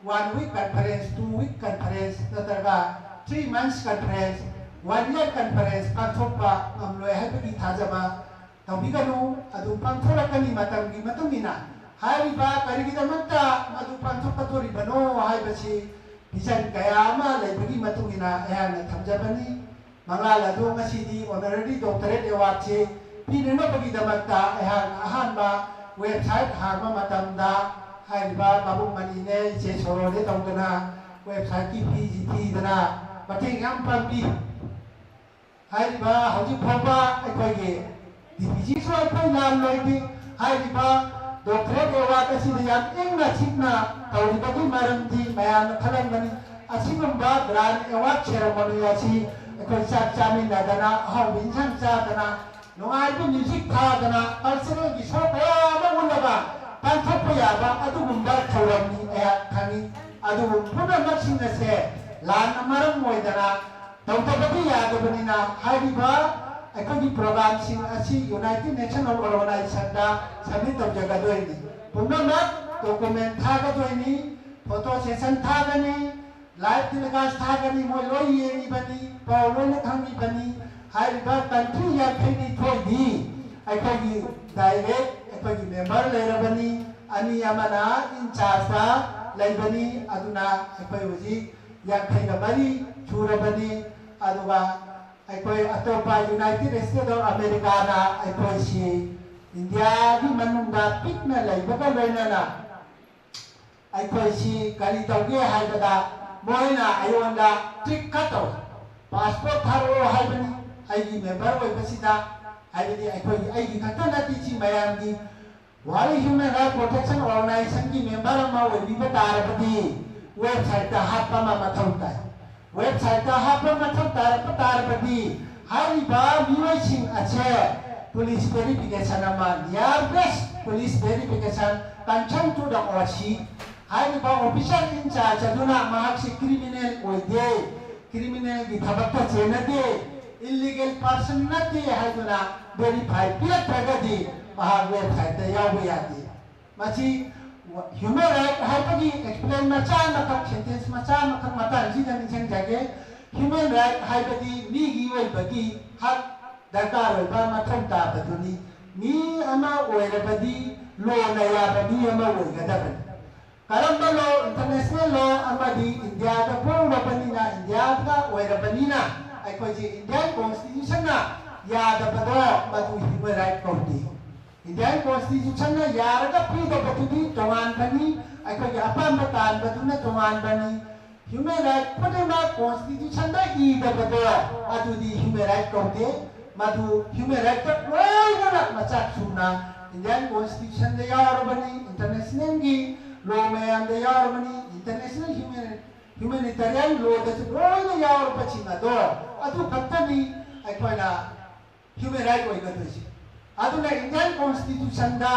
one week conference, two week conference ꯅꯠꯇ꯭ꯔꯒ three months conference, one year conference ꯄꯥꯡꯊꯣꯛꯄ ꯉꯝꯂꯣꯏ ꯍꯥꯏꯕꯒꯤ ꯊꯥꯖꯕ ꯇꯧꯕꯤꯒꯅꯨ꯫ ꯑꯗꯨ ꯄꯥꯡꯊꯣꯔꯛꯀꯅꯤ꯫ ꯃꯇꯝꯒꯤ ꯃꯇꯨꯡ ꯏꯟꯅ ꯍꯥꯏꯔꯤꯕ ꯀꯔꯤꯒꯤꯗꯃꯛꯇ ꯃꯗꯨ ꯄꯥꯡꯊꯣꯛꯀꯗꯣꯔꯤꯕꯅꯣ ꯍꯥꯏꯕꯁꯤ vision ꯀꯌꯥ ꯑꯃ ꯂꯩꯕꯒꯤ ꯃꯇꯨꯡ ꯏꯟꯅ ꯑꯩꯍꯥꯛꯅ ꯊꯝꯖꯕꯅꯤ꯫ ꯃꯉꯥꯜ ꯑꯗꯨ ꯉꯁꯤꯗꯤ Honorary Doctorate Award ꯁꯤ ꯄꯤꯅꯅꯕꯒꯤꯗꯃꯛꯇ ꯑꯩꯍꯥꯛꯅ ꯑꯍꯥꯟꯕ website ꯍꯥꯡꯕ ꯃꯇꯝꯗ ꯍꯥꯏꯔꯤꯕ ꯄꯥꯕꯨꯡ ꯃꯅꯤꯅꯦ, ꯏꯆꯦ ꯁꯣꯔꯣꯅꯦ ꯇꯧꯗꯅ website ꯀꯤ fees ꯊꯤꯗꯅ ꯃꯇꯦꯡ ꯌꯥꯝ ꯄꯥꯡꯕꯤ꯫ ꯍꯥꯏꯔꯤꯕ ꯍꯧꯖꯤꯛ ꯐꯥꯎꯕ ꯑꯩꯈꯣꯏꯒꯤ D P G ꯁꯨ ꯑꯩꯈꯣꯏ ꯂꯥꯜ ꯂꯣꯏꯗꯦ꯫ ꯍꯥꯏꯔꯤꯕ Doctorate Award ꯑꯁꯤꯗ ꯌꯥꯝ ꯏꯪꯅ ꯆꯤꯛꯅ ꯇꯧꯔꯤꯕꯒꯤ ꯃꯔꯝꯗꯤ ꯃꯌꯥꯝꯅ ꯈꯜꯂꯝꯒꯅꯤ, ꯑꯁꯤꯒꯨꯝꯕ Grand Award Ceremony ꯑꯁꯤ ꯑꯩꯈꯣꯏ ꯆꯥꯛ ꯆꯥꯃꯤꯟꯅꯗꯅ, ꯑꯍꯥꯎꯕ ꯏꯟꯁꯥꯡ ꯆꯥꯗꯅ, ꯅꯨꯡꯉꯥꯏꯕ music ꯊꯥꯗꯅ, cultural ꯒꯤ show ꯀꯌꯥ ꯑꯃ ꯎꯠꯂꯒ ꯄꯥꯡꯊꯣꯛꯄ ꯌꯥꯕ ꯑꯗꯨꯒꯨꯝꯕ ꯊꯧꯔꯝꯅꯤ ꯑꯩꯍꯥꯛ ꯈꯪꯏ꯫ ꯑꯗꯨꯕꯨ ꯄꯨꯝꯅꯃꯛꯁꯤꯡ ꯑꯁꯦ ꯂꯥꯟꯅ ꯃꯔꯝ ꯑꯣꯏꯗꯅ ꯇꯧꯗꯕꯗꯤ ꯌꯥꯗꯕꯅꯤꯅ ꯍꯥꯏꯔꯤꯕ ꯑꯩꯈꯣꯏꯒꯤ program ꯁꯤꯡ ꯑꯁꯤ United Nations Organization ꯗ submit ꯇꯧꯖꯒꯗꯣꯏꯅꯤ꯫ ꯄꯨꯝꯅꯃꯛ document ꯊꯥꯒꯗꯣꯏꯅꯤ, photo session ꯊꯥꯒꯅꯤ, live telecast ꯊꯥꯒꯅꯤ, ꯃꯣꯏ ꯂꯣꯏ ꯌꯦꯡꯉꯤꯕꯅꯤ, ꯄꯥꯎ ꯂꯣꯏꯅ ꯈꯪꯉꯤꯕꯅꯤ꯫ ꯍꯥꯏꯔꯤꯕ country ꯌꯥꯡꯈꯩꯅꯤꯊꯣꯏꯗꯤ ꯑꯩꯈꯣꯏꯒꯤ direct ꯑꯩꯈꯣꯏꯒꯤ member ꯂꯩꯔꯕꯅꯤ, ꯑꯅꯤ ꯑꯃꯅ in charge ꯇ ꯂꯩꯕꯅꯤ꯫ ꯑꯗꯨꯅ ꯑꯩꯈꯣꯏ ꯍꯧꯖꯤꯛ ꯌꯥꯡꯈꯩꯒ ꯃꯔꯤ ꯁꯨꯔꯕꯅꯤ꯫ ꯑꯗꯨꯒ ꯑꯩꯈꯣꯏ ꯑꯇꯣꯞꯄ United States of America ꯅ ꯑꯩꯈꯣꯏꯁꯤ India ꯒꯤ ꯃꯅꯨꯡꯗ ꯄꯤꯛꯅ ꯂꯩꯕꯒ ꯂꯣꯏꯅꯅ ꯑꯩꯈꯣꯏꯁꯤ ꯀꯔꯤ ꯇꯧꯒꯦ ꯍꯥꯏꯕꯗ ꯃꯣꯏꯅ ꯑꯩꯉꯣꯟꯗ trick ꯈꯔ ꯇꯧꯏ꯫ Passport ꯊꯥꯔꯛꯑꯣ ꯍꯥꯏꯕꯅꯤ ꯑꯩꯒꯤ member ꯑꯣꯏꯕꯁꯤꯗ, ꯍꯥꯏꯕꯗꯤ ꯑꯩꯈꯣꯏꯒꯤ, ꯑꯩꯒꯤ ꯈꯛꯇ ꯅꯠꯇꯦ, ꯁꯤ ꯃꯌꯥꯝꯒꯤ꯫ World Human Rights Protection Organization ꯒꯤ member ꯑꯃ ꯑꯣꯏꯕꯤꯕ ꯇꯥꯔꯕꯗꯤ website ꯇ ꯍꯥꯞꯄ ꯑꯃ ꯃꯊꯧ ꯇꯥꯏ꯫ Website ꯇ ꯍꯥꯞꯄ ꯃꯊꯧ ꯇꯥꯔꯛꯄ ꯇꯥꯔꯕꯗꯤ ꯍꯥꯏꯔꯤꯕ ꯃꯤꯑꯣꯏꯁꯤꯡ ꯑꯁꯦ police verification ꯑꯃ, nearest police verification concerned to the O C ꯍꯥꯏꯔꯤꯕ officer in charge ꯑꯗꯨꯅ ꯃꯍꯥꯛꯁꯤ criminal ꯑꯣꯏꯗꯦ, criminalꯒꯤ ꯊꯕꯛꯇ ꯆꯦꯟꯅꯗꯦ, illegal person ꯅꯠꯇꯦ ꯍꯥꯏꯗꯨꯅ verify ꯄꯤꯔꯛꯇ꯭ꯔꯒꯗꯤ ꯃꯍꯥꯛ websiteꯇ ꯌꯥꯎꯕ ꯌꯥꯗꯦ꯫ ꯃꯁꯤ human right ꯍꯥꯏꯕꯒꯤ explain ꯃꯆꯥ ꯑꯃꯈꯛ, sentence ꯃꯆꯥ ꯑꯃꯈꯛ ꯃꯇꯥꯡꯁꯤꯗ ꯅꯤꯡꯁꯤꯡꯖꯒꯦ꯫ Human right ꯍꯥꯏꯕꯗꯤ ꯃꯤꯒꯤ ꯑꯣꯏꯕꯒꯤ ꯍꯛ ꯗꯔꯀꯥꯔ ꯑꯣꯏꯕ ꯃꯊꯧ ꯇꯥꯕꯗꯨꯅꯤ꯫ ꯃꯤ ꯑꯃ ꯑꯣꯏꯔꯕꯗꯤ ꯂꯣꯅ ꯌꯥꯕ ꯃꯤ ꯑꯃ ꯑꯣꯏꯒꯗꯕꯅꯤ꯫ ꯀꯔꯝꯕ law, international law ꯑꯃꯗꯤ ꯏꯟꯗꯤꯌꯥꯗ ꯄꯣꯛꯂꯕꯅꯤꯅ, ꯏꯟꯗꯤꯌꯥꯗ ꯑꯣꯏꯔꯕꯅꯤꯅ ꯑꯩꯈꯣꯏꯁꯦ Indian Constitutionꯅ ꯌꯥꯗꯕꯗꯣ ꯃꯗꯨ human right ꯀꯧꯗꯦ꯫ Indian Constitutionꯅ ꯌꯥꯔꯒ ꯄꯤꯗꯕꯗꯨꯗꯤ ꯇꯣꯉꯥꯟꯕꯅꯤ, ꯑꯩꯈꯣꯏꯒꯤ ꯑꯄꯥꯝꯕ ꯇꯥꯟꯕꯗꯨꯅ ꯇꯣꯉꯥꯟꯕꯅꯤ꯫ Human right ꯈꯨꯗꯤꯡꯃꯛ Constitutionꯗ ꯏꯗꯕꯗꯣ ꯑꯗꯨꯗꯤ human right ꯀꯧꯗꯦ꯫ ꯃꯗꯨ human rightꯇ ꯂꯣꯏꯅꯃꯛ ꯃꯆꯥꯛ ꯁꯨꯅ Indian Constitutionꯗ ꯌꯥꯎꯔꯕꯅꯤ, internationalꯒꯤ law ꯃꯌꯥꯝꯗ ꯌꯥꯎꯔꯕꯅꯤ, international human, humanitarian lawꯗꯁꯨ ꯂꯣꯏꯅ ꯌꯥꯎꯔꯕꯁꯤꯡ ꯑꯗꯣ ꯑꯗꯨ ꯈꯛꯇꯅꯤ ꯑꯩꯈꯣꯏꯅ human right ꯑꯣꯏꯒꯗꯣꯏꯁꯦ꯫ ꯑꯗꯨꯅ Indian Constitutionꯗ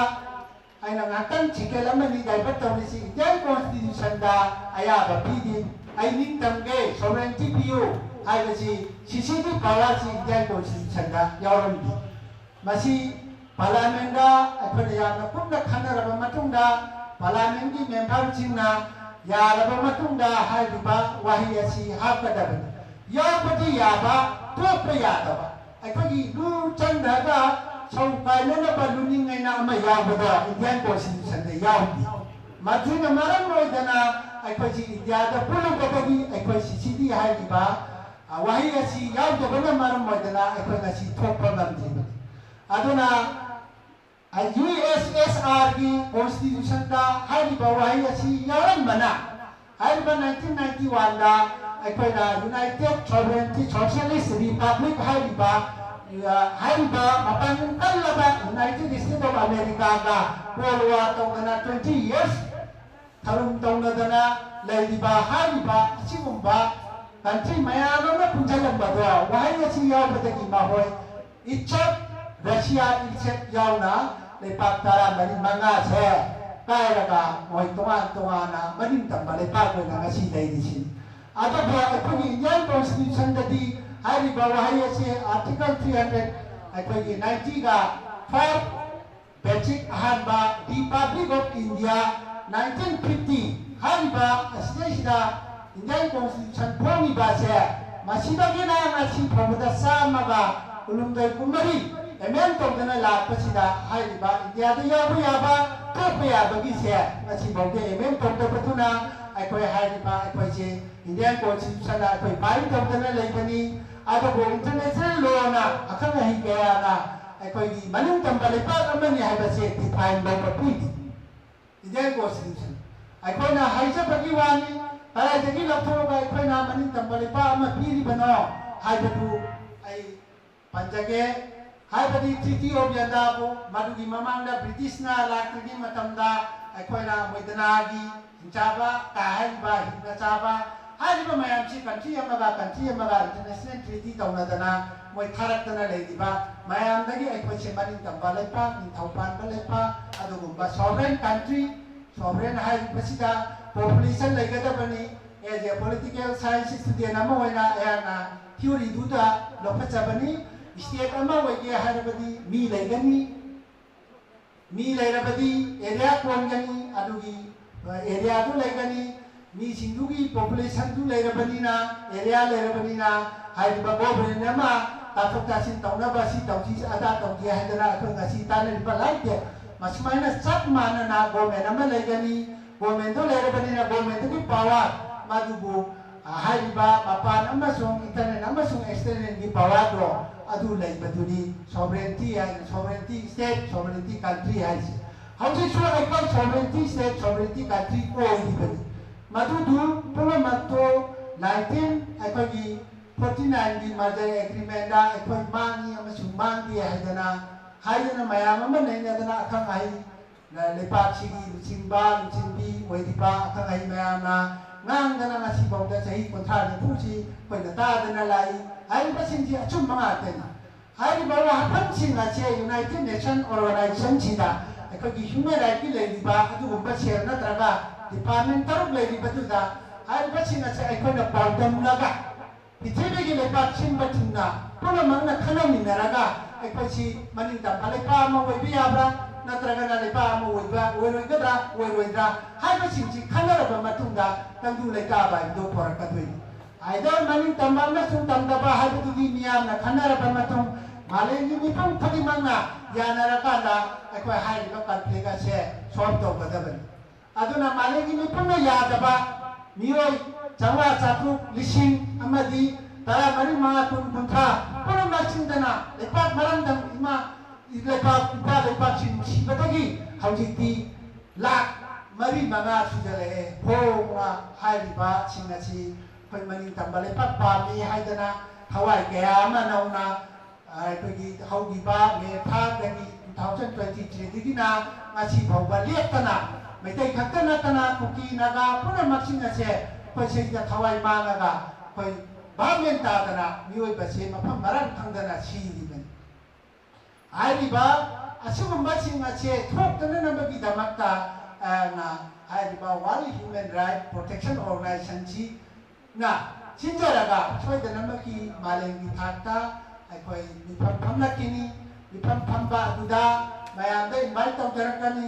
ꯑꯩꯅ ꯉꯥꯛꯇꯪ second ꯑꯃꯅꯤ divert ꯇꯧꯔꯤꯁꯤ, Indian Constitutionꯗ ꯑꯌꯥꯕ ꯄꯤꯗꯦ꯫ ꯑꯩ ꯅꯤꯡꯇꯝꯒꯦ, sovereignty ꯄꯤꯌꯨ ꯍꯥꯏꯕꯁꯤ, ꯁꯤꯁꯤꯒꯤ powerꯁꯤ Indian Constitutionꯗ ꯌꯥꯎꯔꯝꯗꯦ꯫ ꯃꯁꯤ Parliamentꯗ ꯑꯩꯈꯣꯏꯅ ꯌꯥꯝꯅ ꯀꯨꯞꯅ ꯈꯟꯅꯔꯕ ꯃꯇꯨꯡꯗ Parliamentꯀꯤ memberꯁꯤꯡꯅ ꯌꯥꯔꯕ ꯃꯇꯨꯡꯗ ꯍꯥꯏꯔꯤꯕ ꯋꯥꯍꯩ ꯑꯁꯤ ꯍꯥꯞꯀꯗꯕꯅꯤ꯫ ꯌꯥꯎꯕꯗꯤ ꯌꯥꯕ, ꯇꯣꯛꯄ ꯌꯥꯗꯕ꯫ ꯑꯩꯈꯣꯏꯒꯤ ꯂꯨ ꯆꯪꯗ꯭ꯔꯒ ꯁꯧ ꯀꯥꯏꯅꯅꯕ ꯂꯨꯅꯤꯡꯉꯩꯅ ꯑꯃ ꯌꯥꯎꯕꯗꯣ Indian Constitutionꯗ ꯌꯥꯎꯗꯦ꯫ ꯃꯗꯨꯅ ꯃꯔꯝ ꯑꯣꯏꯗꯅ ꯑꯩꯈꯣꯏꯁꯤ ꯏꯟꯗꯤꯌꯥꯗ ꯄꯨꯜꯂꯨꯕꯗꯒꯤ ꯑꯩꯈꯣꯏ ꯁꯤꯁꯤꯗꯤ ꯍꯥꯏꯔꯤꯕ, ꯑ, ꯋꯥꯍꯩ ꯑꯁꯤ ꯌꯥꯎꯗꯕꯅ ꯃꯔꯝ ꯑꯣꯏꯗꯅ ꯑꯩꯈꯣꯏ ꯉꯁꯤ ꯊꯣꯛꯄ ꯉꯝꯗ꯭ꯔꯤꯕꯅꯤ꯫ ꯑꯗꯨꯅ USSRꯒꯤ Constitutionꯗ ꯍꯥꯏꯔꯤꯕ ꯋꯥꯍꯩ ꯑꯁꯤ ꯌꯥꯎꯔꯝꯕꯅ, ꯍꯥꯏꯔꯤꯕ nineteen ninety oneꯗ ꯑꯩꯈꯣꯏꯅ United Sovereignty Socialist Republic ꯍꯥꯏꯔꯤꯕ, ꯑ, ꯍꯥꯏꯔꯤꯕ ꯃꯄꯥꯡꯒꯜ ꯀꯜꯂꯕ United States of Americaꯒ Cold War ꯇꯧꯗꯅ twenty years ꯊꯔꯨꯝ ꯇꯧꯅꯗꯅ ꯂꯩꯔꯤꯕ ꯍꯥꯏꯔꯤꯕ ꯑꯁꯤꯒꯨꯝꯕ country ꯃꯌꯥꯝ ꯑꯃ ꯄꯨꯟꯁꯤꯜꯂꯝꯕꯗꯣ ꯋꯥꯍꯩ ꯑꯁꯤ ꯌꯥꯎꯕꯗꯒꯤ ꯃꯈꯣꯏ itself, Russia itself ꯌꯥꯎꯅ ꯂꯩꯄꯥꯛ ꯇꯔꯥꯃꯔꯤ ꯃꯉꯥꯁꯦ ꯀꯥꯏꯔꯒ ꯃꯣꯏ ꯇꯣꯉꯥꯟ ꯇꯣꯉꯥꯟꯅ ꯃꯅꯤꯡ ꯇꯝꯕ ꯂꯩꯄꯥꯛ ꯑꯣꯏꯅ ꯉꯁꯤ ꯂꯩꯔꯤꯁꯤꯅꯤ꯫ ꯑꯗꯨꯕꯨ ꯑꯩꯈꯣꯏꯒꯤ Indian Constitution ꯗꯗꯤ ꯍꯥꯏꯔꯤꯕ ꯋꯥꯍꯩ ꯑꯁꯤ Article three hundred, ꯑꯩꯈꯣꯏꯒꯤ ninety ꯒ five, basic ꯑꯍꯥꯟꯕ Republic of India nineteen fifty ꯍꯥꯏꯔꯤꯕ ꯑꯁꯤꯗꯩꯁꯤꯗ Indian Constitution ꯐꯣꯡꯉꯤꯕ ꯑꯁꯦ ꯃꯁꯤꯗꯒꯤꯅ ꯉꯁꯤ ꯐꯥꯎꯕꯗ ꯆꯥꯝꯃꯒ ꯀꯨꯟꯍꯨꯝꯗꯣꯏ ꯀꯨꯟꯃꯔꯤ amend ꯇꯧꯗꯅ ꯂꯥꯛꯄꯁꯤꯗ ꯍꯥꯏꯔꯤꯕ ꯏꯟꯗꯤꯌꯥꯗ ꯌꯥꯎꯕ ꯌꯥꯕ, ꯊꯣꯛꯄ ꯌꯥꯕꯒꯤꯁꯦ ꯉꯁꯤ ꯐꯥꯎꯗ amend ꯇꯧꯗꯕꯗꯨꯅ ꯑꯩꯈꯣꯏ ꯍꯥꯏꯔꯤꯕ ꯑꯩꯈꯣꯏꯁꯦ Indian Constitution ꯗ ꯑꯩꯈꯣꯏ bind ꯇꯧꯗꯅ ꯂꯩꯕꯅꯤ꯫ ꯑꯗꯨꯕꯨ international law ꯅ ꯑꯈꯪ ꯑꯍꯩ ꯀꯌꯥꯅ ꯑꯩꯈꯣꯏꯒꯤ ꯃꯅꯤꯡ ꯇꯝꯕ ꯂꯩꯄꯥꯛ ꯑꯃꯅꯤ ꯍꯥꯏꯕꯁꯦ define ꯐꯥꯎꯕ ꯄꯤꯗꯦ꯫ Indian Constitution ꯑꯩꯈꯣꯏꯅ ꯍꯥꯏꯖꯕꯒꯤ ꯋꯥꯅꯤ, ꯀꯗꯥꯏꯗꯒꯤ ꯂꯧꯊꯣꯛꯑꯒ ꯑꯩꯈꯣꯏꯅ ꯃꯅꯤꯡ ꯇꯝꯕ ꯂꯩꯄꯥꯛ ꯑꯃ ꯄꯤꯔꯤꯕꯅꯣ ꯍꯥꯏꯕꯗꯨ ꯑꯩ ꯄꯟꯖꯒꯦ꯫ ꯍꯥꯏꯕꯗꯤ Treaty of Yandabo, ꯃꯗꯨꯒꯤ ꯃꯃꯥꯡꯗ British ꯅ ꯂꯥꯛꯇ꯭ꯔꯤꯉꯩ ꯃꯇꯝꯗ ꯑꯩꯈꯣꯏꯅ ꯃꯣꯏꯗꯅꯥꯒꯤ ꯍꯤꯡꯆꯥꯕ, ꯀꯥ ꯍꯥꯏꯔꯤꯕ ꯍꯤꯡꯅ ꯆꯥꯕ ꯍꯥꯏꯔꯤꯕ ꯃꯌꯥꯝꯁꯤ country ꯑꯃꯒ country ꯑꯃꯒ international treaty ꯇꯧꯅꯗꯅ ꯃꯣꯏ ꯊꯥꯔꯛꯇꯅ ꯂꯩꯔꯤꯕ ꯃꯌꯥꯝꯗꯒꯤ ꯑꯩꯈꯣꯏꯁꯦ ꯃꯅꯤꯡ ꯇꯝꯕ ꯂꯩꯄꯥꯛ, ꯅꯤꯡꯊꯧ ꯄꯥꯟꯕ ꯂꯩꯄꯥꯛ, ꯑꯗꯨꯒꯨꯝꯕ sovereign country, sovereign ꯍꯥꯏꯔꯤꯕꯁꯤꯗ population ꯂꯩꯒꯗꯕꯅꯤ꯫ As a political science student ꯑꯃ ꯑꯣꯏꯅ ꯑꯩꯍꯥꯛꯅ theory ꯗꯨꯗ ꯂꯧꯈꯠꯆꯕꯅꯤ꯫ State ꯑꯃ ꯑꯣꯏꯒꯦ ꯍꯥꯏꯔꯕꯗꯤ ꯃꯤ ꯂꯩꯒꯅꯤ, ꯃꯤ ꯂꯩꯔꯕꯗꯤ area ꯀꯣꯟꯒꯅꯤ, ꯑꯗꯨꯒꯤ area ꯗꯨ ꯂꯩꯒꯅꯤ, ꯃꯤꯁꯤꯡꯗꯨꯒꯤ population ꯗꯨ ꯂꯩꯔꯕꯅꯤꯅ, area ꯂꯩꯔꯕꯅꯤꯅ, ꯍꯥꯏꯔꯤꯕ government ꯑꯃ ꯇꯥꯊꯣꯛ ꯇꯥꯁꯤꯟ ꯇꯧꯅꯕ, ꯁꯤ ꯇꯧꯁꯤ, ꯑꯗꯥ ꯇꯧꯁꯤ ꯍꯥꯏꯗꯅ ꯑꯩꯈꯣꯏ ꯉꯁꯤ ꯇꯥꯟꯅꯔꯤꯕ ꯂꯩꯇꯦ꯫ ꯃꯁꯨꯃꯥꯏꯅ ꯆꯞ ꯃꯥꯟꯅꯅ government ꯑꯃ ꯂꯩꯒꯅꯤ, government ꯗꯨ ꯂꯩꯔꯕꯅꯤꯅ government ꯗꯨꯒꯤ power, ꯃꯗꯨꯕꯨ ꯍꯥꯏꯔꯤꯕ ꯃꯄꯥꯟ ꯑꯃꯁꯨꯡ internal ꯑꯃꯁꯨꯡ external ꯒꯤ power ꯗꯣ ꯑꯗꯨ ꯂꯩꯕꯗꯨꯅꯤ sovereignty ꯍꯥꯏ, sovereignty state, sovereignty country ꯍꯥꯏꯁꯦ꯫ ꯍꯧꯖꯤꯛꯁꯨ ꯑꯩꯈꯣꯏ sovereignty state, sovereignty country ꯑꯣꯏꯔꯤꯕꯅꯤ꯫ ꯃꯗꯨꯗꯨ ꯄꯨꯝꯅꯃꯛꯇꯨ nineteen, ꯑꯩꯈꯣꯏꯒꯤ forty nine ꯒꯤ merger agreement ꯗ ꯑꯩꯈꯣꯏ ꯃꯥꯡꯉꯤ ꯑꯃꯁꯨꯡ ꯃꯥꯡꯗꯦ ꯍꯥꯏꯗꯅ, ꯍꯥꯏꯗꯅ ꯃꯌꯥꯝ ꯑꯃ ꯅꯩꯅꯗꯅ ꯑꯈꯪ ꯑꯍꯩ ꯂꯩꯄꯥꯛꯁꯤꯒꯤ ꯂꯨꯆꯤꯡꯕ, ꯂꯨꯆꯤꯡꯕꯤ ꯑꯣꯏꯔꯤꯕ ꯑꯈꯪ ꯑꯍꯩ ꯃꯌꯥꯝꯅ ꯉꯥꯡꯗꯅ ꯉꯁꯤꯐꯥꯎꯗ ꯆꯍꯤ ꯀꯨꯟꯊ꯭ꯔꯥ ꯅꯤꯐꯨꯁꯤ ꯑꯩꯈꯣꯏꯅ ꯇꯥꯗꯅ ꯂꯥꯛꯏ꯫ ꯍꯥꯏꯔꯤꯕꯁꯤꯡꯁꯤ ꯑꯆꯨꯝꯕ ꯉꯥꯛꯇꯅꯤ꯫ ꯍꯥꯏꯔꯤꯕ ꯋꯥꯐꯝꯁꯤꯡ ꯑꯁꯦ United Nation Organization ꯁꯤꯗ ꯑꯩꯈꯣꯏꯒꯤ human rightꯀꯤ ꯂꯩꯔꯤꯕ ꯑꯗꯨꯒꯨꯝꯕ cell ꯅꯠꯇ꯭ꯔꯒ department ꯇꯔꯨꯛ ꯂꯩꯔꯤꯕꯗꯨꯗ ꯍꯥꯏꯔꯤꯕꯁꯤꯡ ꯑꯁꯦ ꯑꯩꯈꯣꯏꯅ ꯄꯥꯎꯗꯝꯂꯒ ꯄ꯭ꯔꯤꯊꯤꯕꯤꯒꯤ ꯂꯩꯕꯥꯛ ꯁꯤꯟꯕ ꯊꯨꯡꯅ ꯄꯨꯝꯅꯃꯛꯅ ꯈꯟꯅꯃꯤꯟꯅꯔꯒ ꯑꯩꯈꯣꯏꯁꯤ ꯃꯅꯤꯡ ꯇꯝꯕ ꯂꯩꯕꯥꯛ ꯑꯃ ꯑꯣꯏꯕ ꯌꯥꯕ꯭ꯔꯥ, ꯅꯠꯇ꯭ꯔꯒꯅ ꯂꯩꯕꯥꯛ ꯑꯃ ꯑꯣꯏꯕ ꯑꯣꯏꯔꯣꯏꯒꯗ꯭ꯔꯥ ꯑꯣꯏꯔꯣꯏꯗ꯭ꯔꯥ ꯍꯥꯏꯕꯁꯤꯡꯁꯤ ꯈꯟꯅꯔꯕ ꯃꯇꯨꯡꯗ ꯇꯪꯗꯨ ꯂꯩꯇꯥꯕ ꯍꯥꯏꯕꯗꯨ ꯄꯨꯔꯛꯀꯗꯣꯏꯅꯤ꯫ Either ꯃꯅꯤꯡ ꯇꯝꯕ ꯑꯃꯁꯨꯡ ꯇꯝꯗꯕ ꯍꯥꯏꯕꯗꯨꯗꯤ ꯃꯤꯌꯥꯝꯅ ꯈꯟꯅꯔꯕ ꯃꯇꯨꯡ ꯃꯥꯂꯦꯝꯒꯤ ꯃꯤꯄꯨꯝ ꯈꯨꯗꯤꯡꯃꯛꯅ ꯌꯥꯅꯔꯀꯥꯟꯗ ꯑꯩꯈꯣꯏ ꯍꯥꯏꯔꯤꯕ conflict ꯑꯁꯦ solve ꯇꯧꯒꯗꯕꯅꯤ꯫ ꯑꯗꯨꯅ ꯃꯥꯂꯦꯝꯒꯤ ꯃꯤꯄꯨꯝꯅ ꯌꯥꯗꯕ ꯃꯤꯑꯣꯏ ꯆꯥꯝꯃꯉꯥ, ꯆꯥꯇ꯭ꯔꯨꯛ, ꯂꯤꯁꯤꯡ ꯑꯃꯗꯤ ꯇꯔꯥ ꯃꯔꯤ, ꯃꯉꯥ, ꯀꯨꯟ, ꯀꯨꯟꯊ꯭ꯔꯥ ꯄꯨꯝꯅꯃꯛꯁꯤꯡꯗꯅ ꯂꯩꯄꯥꯛ ꯃꯔꯝꯗꯝ ꯏꯃꯥ ꯂꯩꯄꯥꯛ, ꯏꯄꯥ ꯂꯩꯄꯥꯛꯁꯤꯡ ꯅꯨꯡꯁꯤꯕꯗꯒꯤ ꯍꯧꯖꯤꯛꯇꯤ ꯂꯥꯛ ꯃꯔꯤ ꯃꯉꯥ ꯁꯨꯖꯜꯂꯛꯑꯦ꯫ ꯍꯣꯡꯅ ꯍꯥꯏꯔꯤꯕꯁꯤꯡ ꯑꯁꯤ ꯑꯩꯈꯣꯏ ꯃꯅꯤꯡ ꯇꯝꯕ ꯂꯩꯄꯥꯛ ꯄꯥꯝꯃꯤ ꯍꯥꯏꯗꯅ ꯊꯋꯥꯏ ꯀꯌꯥ ꯑꯃ ꯅꯧꯅ ꯑꯩꯈꯣꯏꯒꯤ ꯍꯧꯈꯤꯕ ꯃꯦ ꯊꯥꯗꯒꯤ, two thousand twenty threeꯗꯒꯤꯅ ꯉꯁꯤ ꯐꯥꯎꯕ ꯂꯦꯞꯇꯅ ꯃꯩꯇꯩ ꯈꯛꯇ ꯅꯠꯇꯅ ꯀꯨꯀꯤ, ꯅꯥꯒꯥ ꯄꯨꯝꯅꯃꯛꯁꯤꯡ ꯑꯁꯦ ꯑꯩꯈꯣꯏ ꯁꯤꯗ ꯊꯋꯥꯏ ꯃꯥꯡꯉꯒ ꯑꯩꯈꯣꯏ ꯚꯥꯞ ꯃꯦꯟ ꯇꯥꯗꯅ ꯃꯤꯑꯣꯏꯕꯁꯦ ꯃꯐꯝ ꯃꯔꯥꯡ ꯈꯪꯗꯅ ꯁꯤꯔꯤꯕꯅꯤ꯫ ꯍꯥꯏꯔꯤꯕ ꯑꯁꯤꯒꯨꯝꯕꯁꯤꯡ ꯑꯁꯦ ꯊꯣꯛꯇꯅꯅꯕꯒꯤꯗꯃꯛꯇ, ꯑ, ꯉ-, ꯍꯥꯏꯔꯤꯕ World Human Rights Protection Organizationꯁꯤꯅ ꯁꯤꯟꯖꯔꯒ ꯁꯣꯏꯗꯅꯃꯛꯀꯤ ꯃꯥꯂꯦꯝꯒꯤ ꯊꯥꯛꯇ ꯑꯩꯈꯣꯏ ꯃꯤꯐꯝ ꯐꯝꯂꯛꯈꯤꯅꯤ꯫ ꯃꯤꯐꯝ ꯐꯝꯕ ꯑꯗꯨꯗ ꯃꯌꯥꯝꯗ invite ꯇꯧꯖꯔꯛꯀꯅꯤ꯫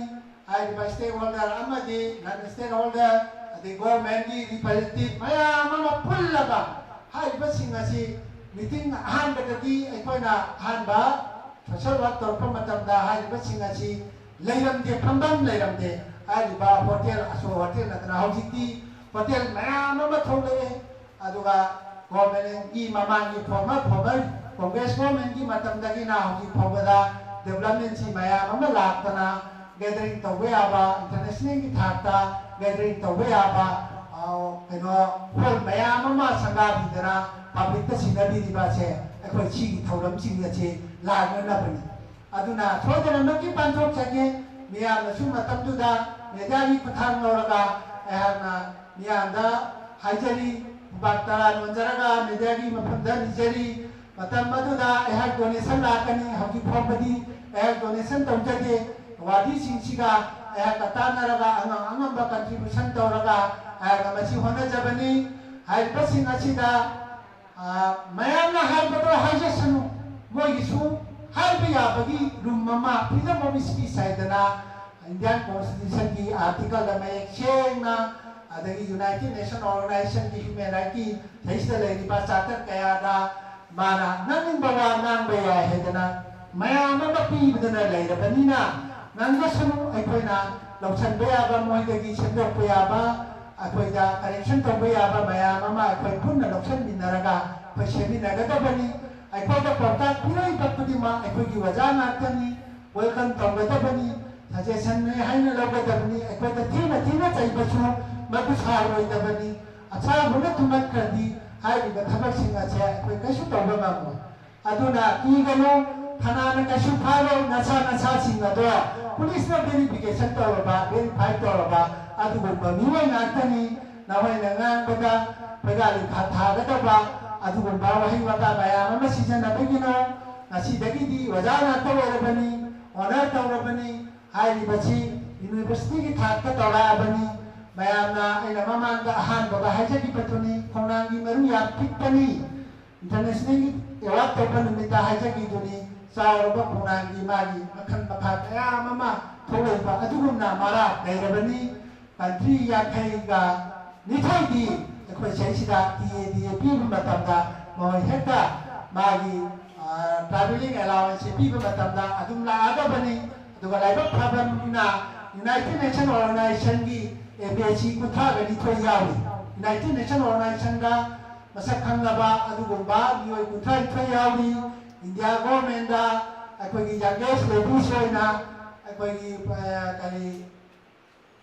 ꯍꯥꯏꯔꯤꯕ stakeholder ꯑꯃꯗꯤ non stakeholder, ꯑꯗꯩ governmentꯀꯤ representative ꯃꯌꯥꯝ ꯑꯃ ꯄꯨꯜꯂꯒ ꯍꯥꯏꯔꯤꯕꯁꯤꯡ ꯑꯁꯤ meeting ꯑꯍꯥꯟꯕꯗꯗꯤ ꯑꯩꯈꯣꯏꯅ ꯑꯍꯥꯟꯕ social work ꯇꯧꯔꯛꯄ ꯃꯇꯝꯗ ꯍꯥꯏꯔꯤꯕꯁꯤꯡ ꯑꯁꯤ ꯂꯩꯔꯝꯗꯦ, ꯐꯝꯐꯝ ꯂꯩꯔꯝꯗꯦ꯫ ꯍꯥꯏꯔꯤꯕ hotel, ꯑꯁꯣ hotel ꯅꯠꯇꯅ ꯍꯧꯖꯤꯛꯇꯤ hotel ꯃꯌꯥꯝ ꯑꯃ ꯊꯣꯛꯂꯛꯑꯦ꯫ ꯑꯗꯨꯒ governmentꯀꯤ ꯃꯃꯥꯡꯒꯤ former, former Congress governmentꯀꯤ ꯃꯇꯝꯗꯒꯤꯅ ꯍꯧꯖꯤꯛ ꯐꯥꯎꯕꯗ developmentꯁꯤ ꯃꯌꯥꯝ ꯑꯃ ꯂꯥꯛꯇꯅ gathering ꯇꯧꯕ ꯌꯥꯕ, internationalꯒꯤ ꯊꯥꯛꯇ gathering ꯇꯧꯕ ꯌꯥꯕ, ꯑ, ꯀꯩꯅꯣ, hall ꯃꯌꯥꯝ ꯑꯃ ꯁꯪꯒꯥꯕꯤꯗꯅ publicꯇ ꯁꯤꯟꯅꯕꯤꯔꯤꯕ ꯑꯁꯦ ꯑꯩꯈꯣꯏ ꯁꯤꯒꯤ ꯊꯧꯔꯝꯁꯤꯡ ꯑꯁꯤ ꯂꯥꯛꯅꯅꯕꯅꯤ꯫ ꯑꯗꯨꯅ ꯁꯣꯏꯗꯅꯃꯛꯀꯤ ꯄꯥꯡꯊꯣꯛꯆꯒꯦ꯫ ꯃꯤꯌꯥꯝꯅꯁꯨ ꯃꯇꯝꯗꯨꯗ mediaꯒꯤ ꯈꯨꯠꯊꯥꯡ ꯂꯧꯔꯒ ꯑꯩꯍꯥꯛꯅ ꯃꯤꯌꯥꯝꯗ ꯍꯥꯏꯖꯔꯤ, ꯈꯨꯕꯥꯛ ꯇꯔꯥ ꯅꯣꯟꯖꯔꯒ mediaꯒꯤ ꯃꯐꯝꯗ ꯅꯤꯖꯔꯤ꯫ ꯃꯇꯝ ꯑꯗꯨꯗ ꯑꯩꯍꯥꯛ donation ꯂꯥꯛꯀꯅꯤ, ꯍꯧꯖꯤꯛ ꯐꯥꯎꯕꯗꯤ ꯑꯩꯍꯥꯛ donation ꯇꯧꯖꯗꯦ꯫ ꯋꯥꯔꯤꯁꯤꯡꯁꯤꯒ ꯑꯩꯍꯥꯛꯀ ꯇꯥꯟꯅꯔꯒ ꯑꯉꯝ ꯑꯉꯝꯕ contribution ꯇꯧꯔꯒ ꯑꯩꯍꯥꯛꯅ ꯃꯁꯤ ꯍꯣꯠꯅꯖꯕꯅꯤ꯫ ꯍꯥꯏꯔꯤꯕꯁꯤꯡ ꯑꯁꯤꯗ, ꯑ, ꯃꯌꯥꯝꯅ ꯍꯥꯏꯕꯗꯣ ꯍꯥꯏꯖꯁꯅꯨ, ꯃꯣꯏꯒꯤꯁꯨ ꯍꯥꯏꯕ ꯌꯥꯕꯒꯤ room ꯑꯃ, freedom of speech ꯍꯥꯏꯗꯅ Indian Constitution ꯒꯤ article ꯗ ꯃꯌꯦꯛ ꯁꯦꯡꯅ, ꯑꯗꯒꯤ United Nation Organization ꯒꯤ human right ꯀꯤ ꯁꯤꯗꯩꯁꯤꯗ ꯂꯩꯔꯤꯕ charter ꯀꯌꯥꯗ ꯃꯥꯅ ꯉꯥꯡꯅꯤꯡꯕ ꯋꯥ ꯉꯥꯡꯕ ꯌꯥꯏ ꯍꯥꯏꯗꯅ ꯃꯌꯥꯝ ꯑꯃ ꯄꯤꯕꯗꯨꯅ ꯂꯩꯔꯕꯅꯤꯅ, ꯉꯥꯡꯖꯁꯅꯨ, ꯑꯩꯈꯣꯏꯅ ꯂꯧꯁꯤꯟꯕ ꯌꯥꯕ, ꯃꯣꯏꯗꯒꯤ ꯁꯦꯝꯗꯣꯛꯄ ꯌꯥꯕ, ꯑꯩꯈꯣꯏꯗ correction ꯇꯧꯕ ꯌꯥꯕ ꯃꯌꯥꯝ ꯑꯃ ꯑꯩꯈꯣꯏ ꯄꯨꯟꯅ ꯂꯧꯁꯤꯟꯃꯤꯟꯅꯔꯒ ꯑꯩꯈꯣꯏ ꯁꯦꯝꯃꯤꯟꯅꯒꯗꯕꯅꯤ꯫ ꯑꯩꯈꯣꯏꯗ ꯄꯥꯎꯇꯥꯛ ꯄꯤꯔꯛꯏꯕ ꯈꯨꯗꯤꯡꯃꯛ ꯑꯩꯈꯣꯏꯒꯤ ꯑꯣꯖꯥ ꯉꯥꯛꯇꯅꯤ, welcome ꯇꯧꯒꯗꯕꯅꯤ, suggestion ꯅꯤ ꯍꯥꯏꯅ ꯂꯧꯒꯗꯕꯅꯤ꯫ ꯑꯩꯈꯣꯏꯗ ꯊꯤꯅ ꯊꯤꯅ ꯆꯩꯕꯁꯨ ꯃꯗꯨ ꯁꯥꯎꯔꯣꯏꯗꯕꯅꯤ꯫ ꯑꯁꯥꯎꯕꯅ ꯊꯨꯝꯍꯠꯈ꯭ꯔꯗꯤ ꯍꯥꯏꯔꯤꯕ ꯊꯕꯛꯁꯤꯡ ꯑꯁꯦ ꯑꯩꯈꯣꯏ ꯀꯩꯁꯨ ꯇꯧꯕ ꯉꯝꯃꯣꯏ꯫ ꯑꯗꯨꯅ ꯀꯤꯒꯅꯨ, ꯐꯅꯥꯅ ꯀꯩꯁꯨ ꯐꯥꯔꯣꯏ꯫ ꯅꯁꯥ ꯅꯁꯥꯁꯤꯡ ꯑꯗꯣ ꯄꯨꯂꯤꯁꯅ verification ꯇꯧꯔꯕ, verify ꯇꯧꯔꯕ ꯑꯗꯨꯒꯨꯝꯕ ꯃꯤꯑꯣꯏ ꯉꯥꯛꯇꯅꯤ꯫ ꯅꯈꯣꯏꯅ ꯉꯥꯡꯕꯗ ꯐꯩꯒꯥꯂꯤ ꯈꯥ ꯊꯥꯒꯗꯕ ꯑꯗꯨꯒꯨꯝꯕ ꯋꯥꯍꯩ ꯋꯥꯇꯥ ꯃꯌꯥꯝ ꯑꯃ ꯁꯤꯖꯤꯟꯅꯕꯒꯤꯅꯣ꯫ ꯉꯁꯤꯗꯒꯤꯗꯤ ꯑꯣꯖꯥ ꯉꯥꯛꯇ ꯑꯣꯏꯔꯕꯅꯤ, honor ꯇꯧꯔꯕꯅꯤ꯫ ꯍꯥꯏꯔꯤꯕꯁꯤ university ꯒꯤ ꯊꯥꯛꯇ ꯇꯧꯔꯛꯑꯕꯅꯤ꯫ ꯃꯌꯥꯝꯅ ꯑꯩꯅ ꯃꯃꯥꯡꯗ ꯑꯍꯥꯟꯕꯗ ꯍꯥꯏꯖꯈꯤꯕꯗꯨꯅꯤ, ꯈꯣꯡꯅꯥꯡꯒꯤ ꯃꯔꯨ ꯌꯥꯝ ꯄꯤꯛꯄꯅꯤ꯫ International ꯒꯤ award ꯇꯧꯕ ꯅꯨꯃꯤꯠꯇ ꯍꯥꯏꯖꯈꯤꯗꯨꯅꯤ, ꯆꯥꯎꯔꯕ ꯈꯣꯡꯅꯥꯡꯒꯤ ꯃꯥꯒꯤ ꯃꯈꯜ ꯃꯈꯥ ꯀꯌꯥ ꯑꯃ ꯊꯣꯛꯂꯛꯄ ꯑꯗꯨꯒꯨꯝꯅ ꯃꯔꯥ ꯂꯩꯔꯕꯅꯤ꯫ Country ꯌꯥꯡꯈꯩꯒ ꯅꯤꯊꯣꯏꯗꯤ ꯑꯩꯈꯣꯏ ꯁꯤꯗꯩꯁꯤꯗ TA DA ꯄꯤꯕ ꯃꯇꯝꯗ ꯃꯈꯣꯏ ꯍꯦꯛꯇ ꯃꯥꯒꯤ, ꯑ, travelling allowance ꯄꯤꯕ ꯃꯇꯝꯗ ꯑꯗꯨꯝ ꯂꯥꯛꯑꯗꯕꯅꯤ꯫ ꯑꯗꯨꯒ ꯂꯥꯏꯕꯛ ꯐꯕꯅ United Nation Organization ꯒꯤ MAC ꯀꯨꯟꯊ꯭ꯔꯥꯒ ꯅꯤꯊꯣꯏ ꯌꯥꯎꯔꯤ꯫ United Nation Organization ꯗ ꯃꯁꯛ ꯈꯪꯂꯕ ꯑꯗꯨꯒꯨꯝꯕ ꯃꯤꯑꯣꯏ ꯀꯨꯟꯊ꯭ꯔꯥ ꯅꯤꯊꯣꯏ ꯌꯥꯎꯔꯤ꯫ India government ꯗ ꯑꯩꯈꯣꯏꯒꯤ youngest ladies ꯑꯣꯏꯅ ꯑꯩꯈꯣꯏꯒꯤ, ꯑ, ꯀꯔꯤ,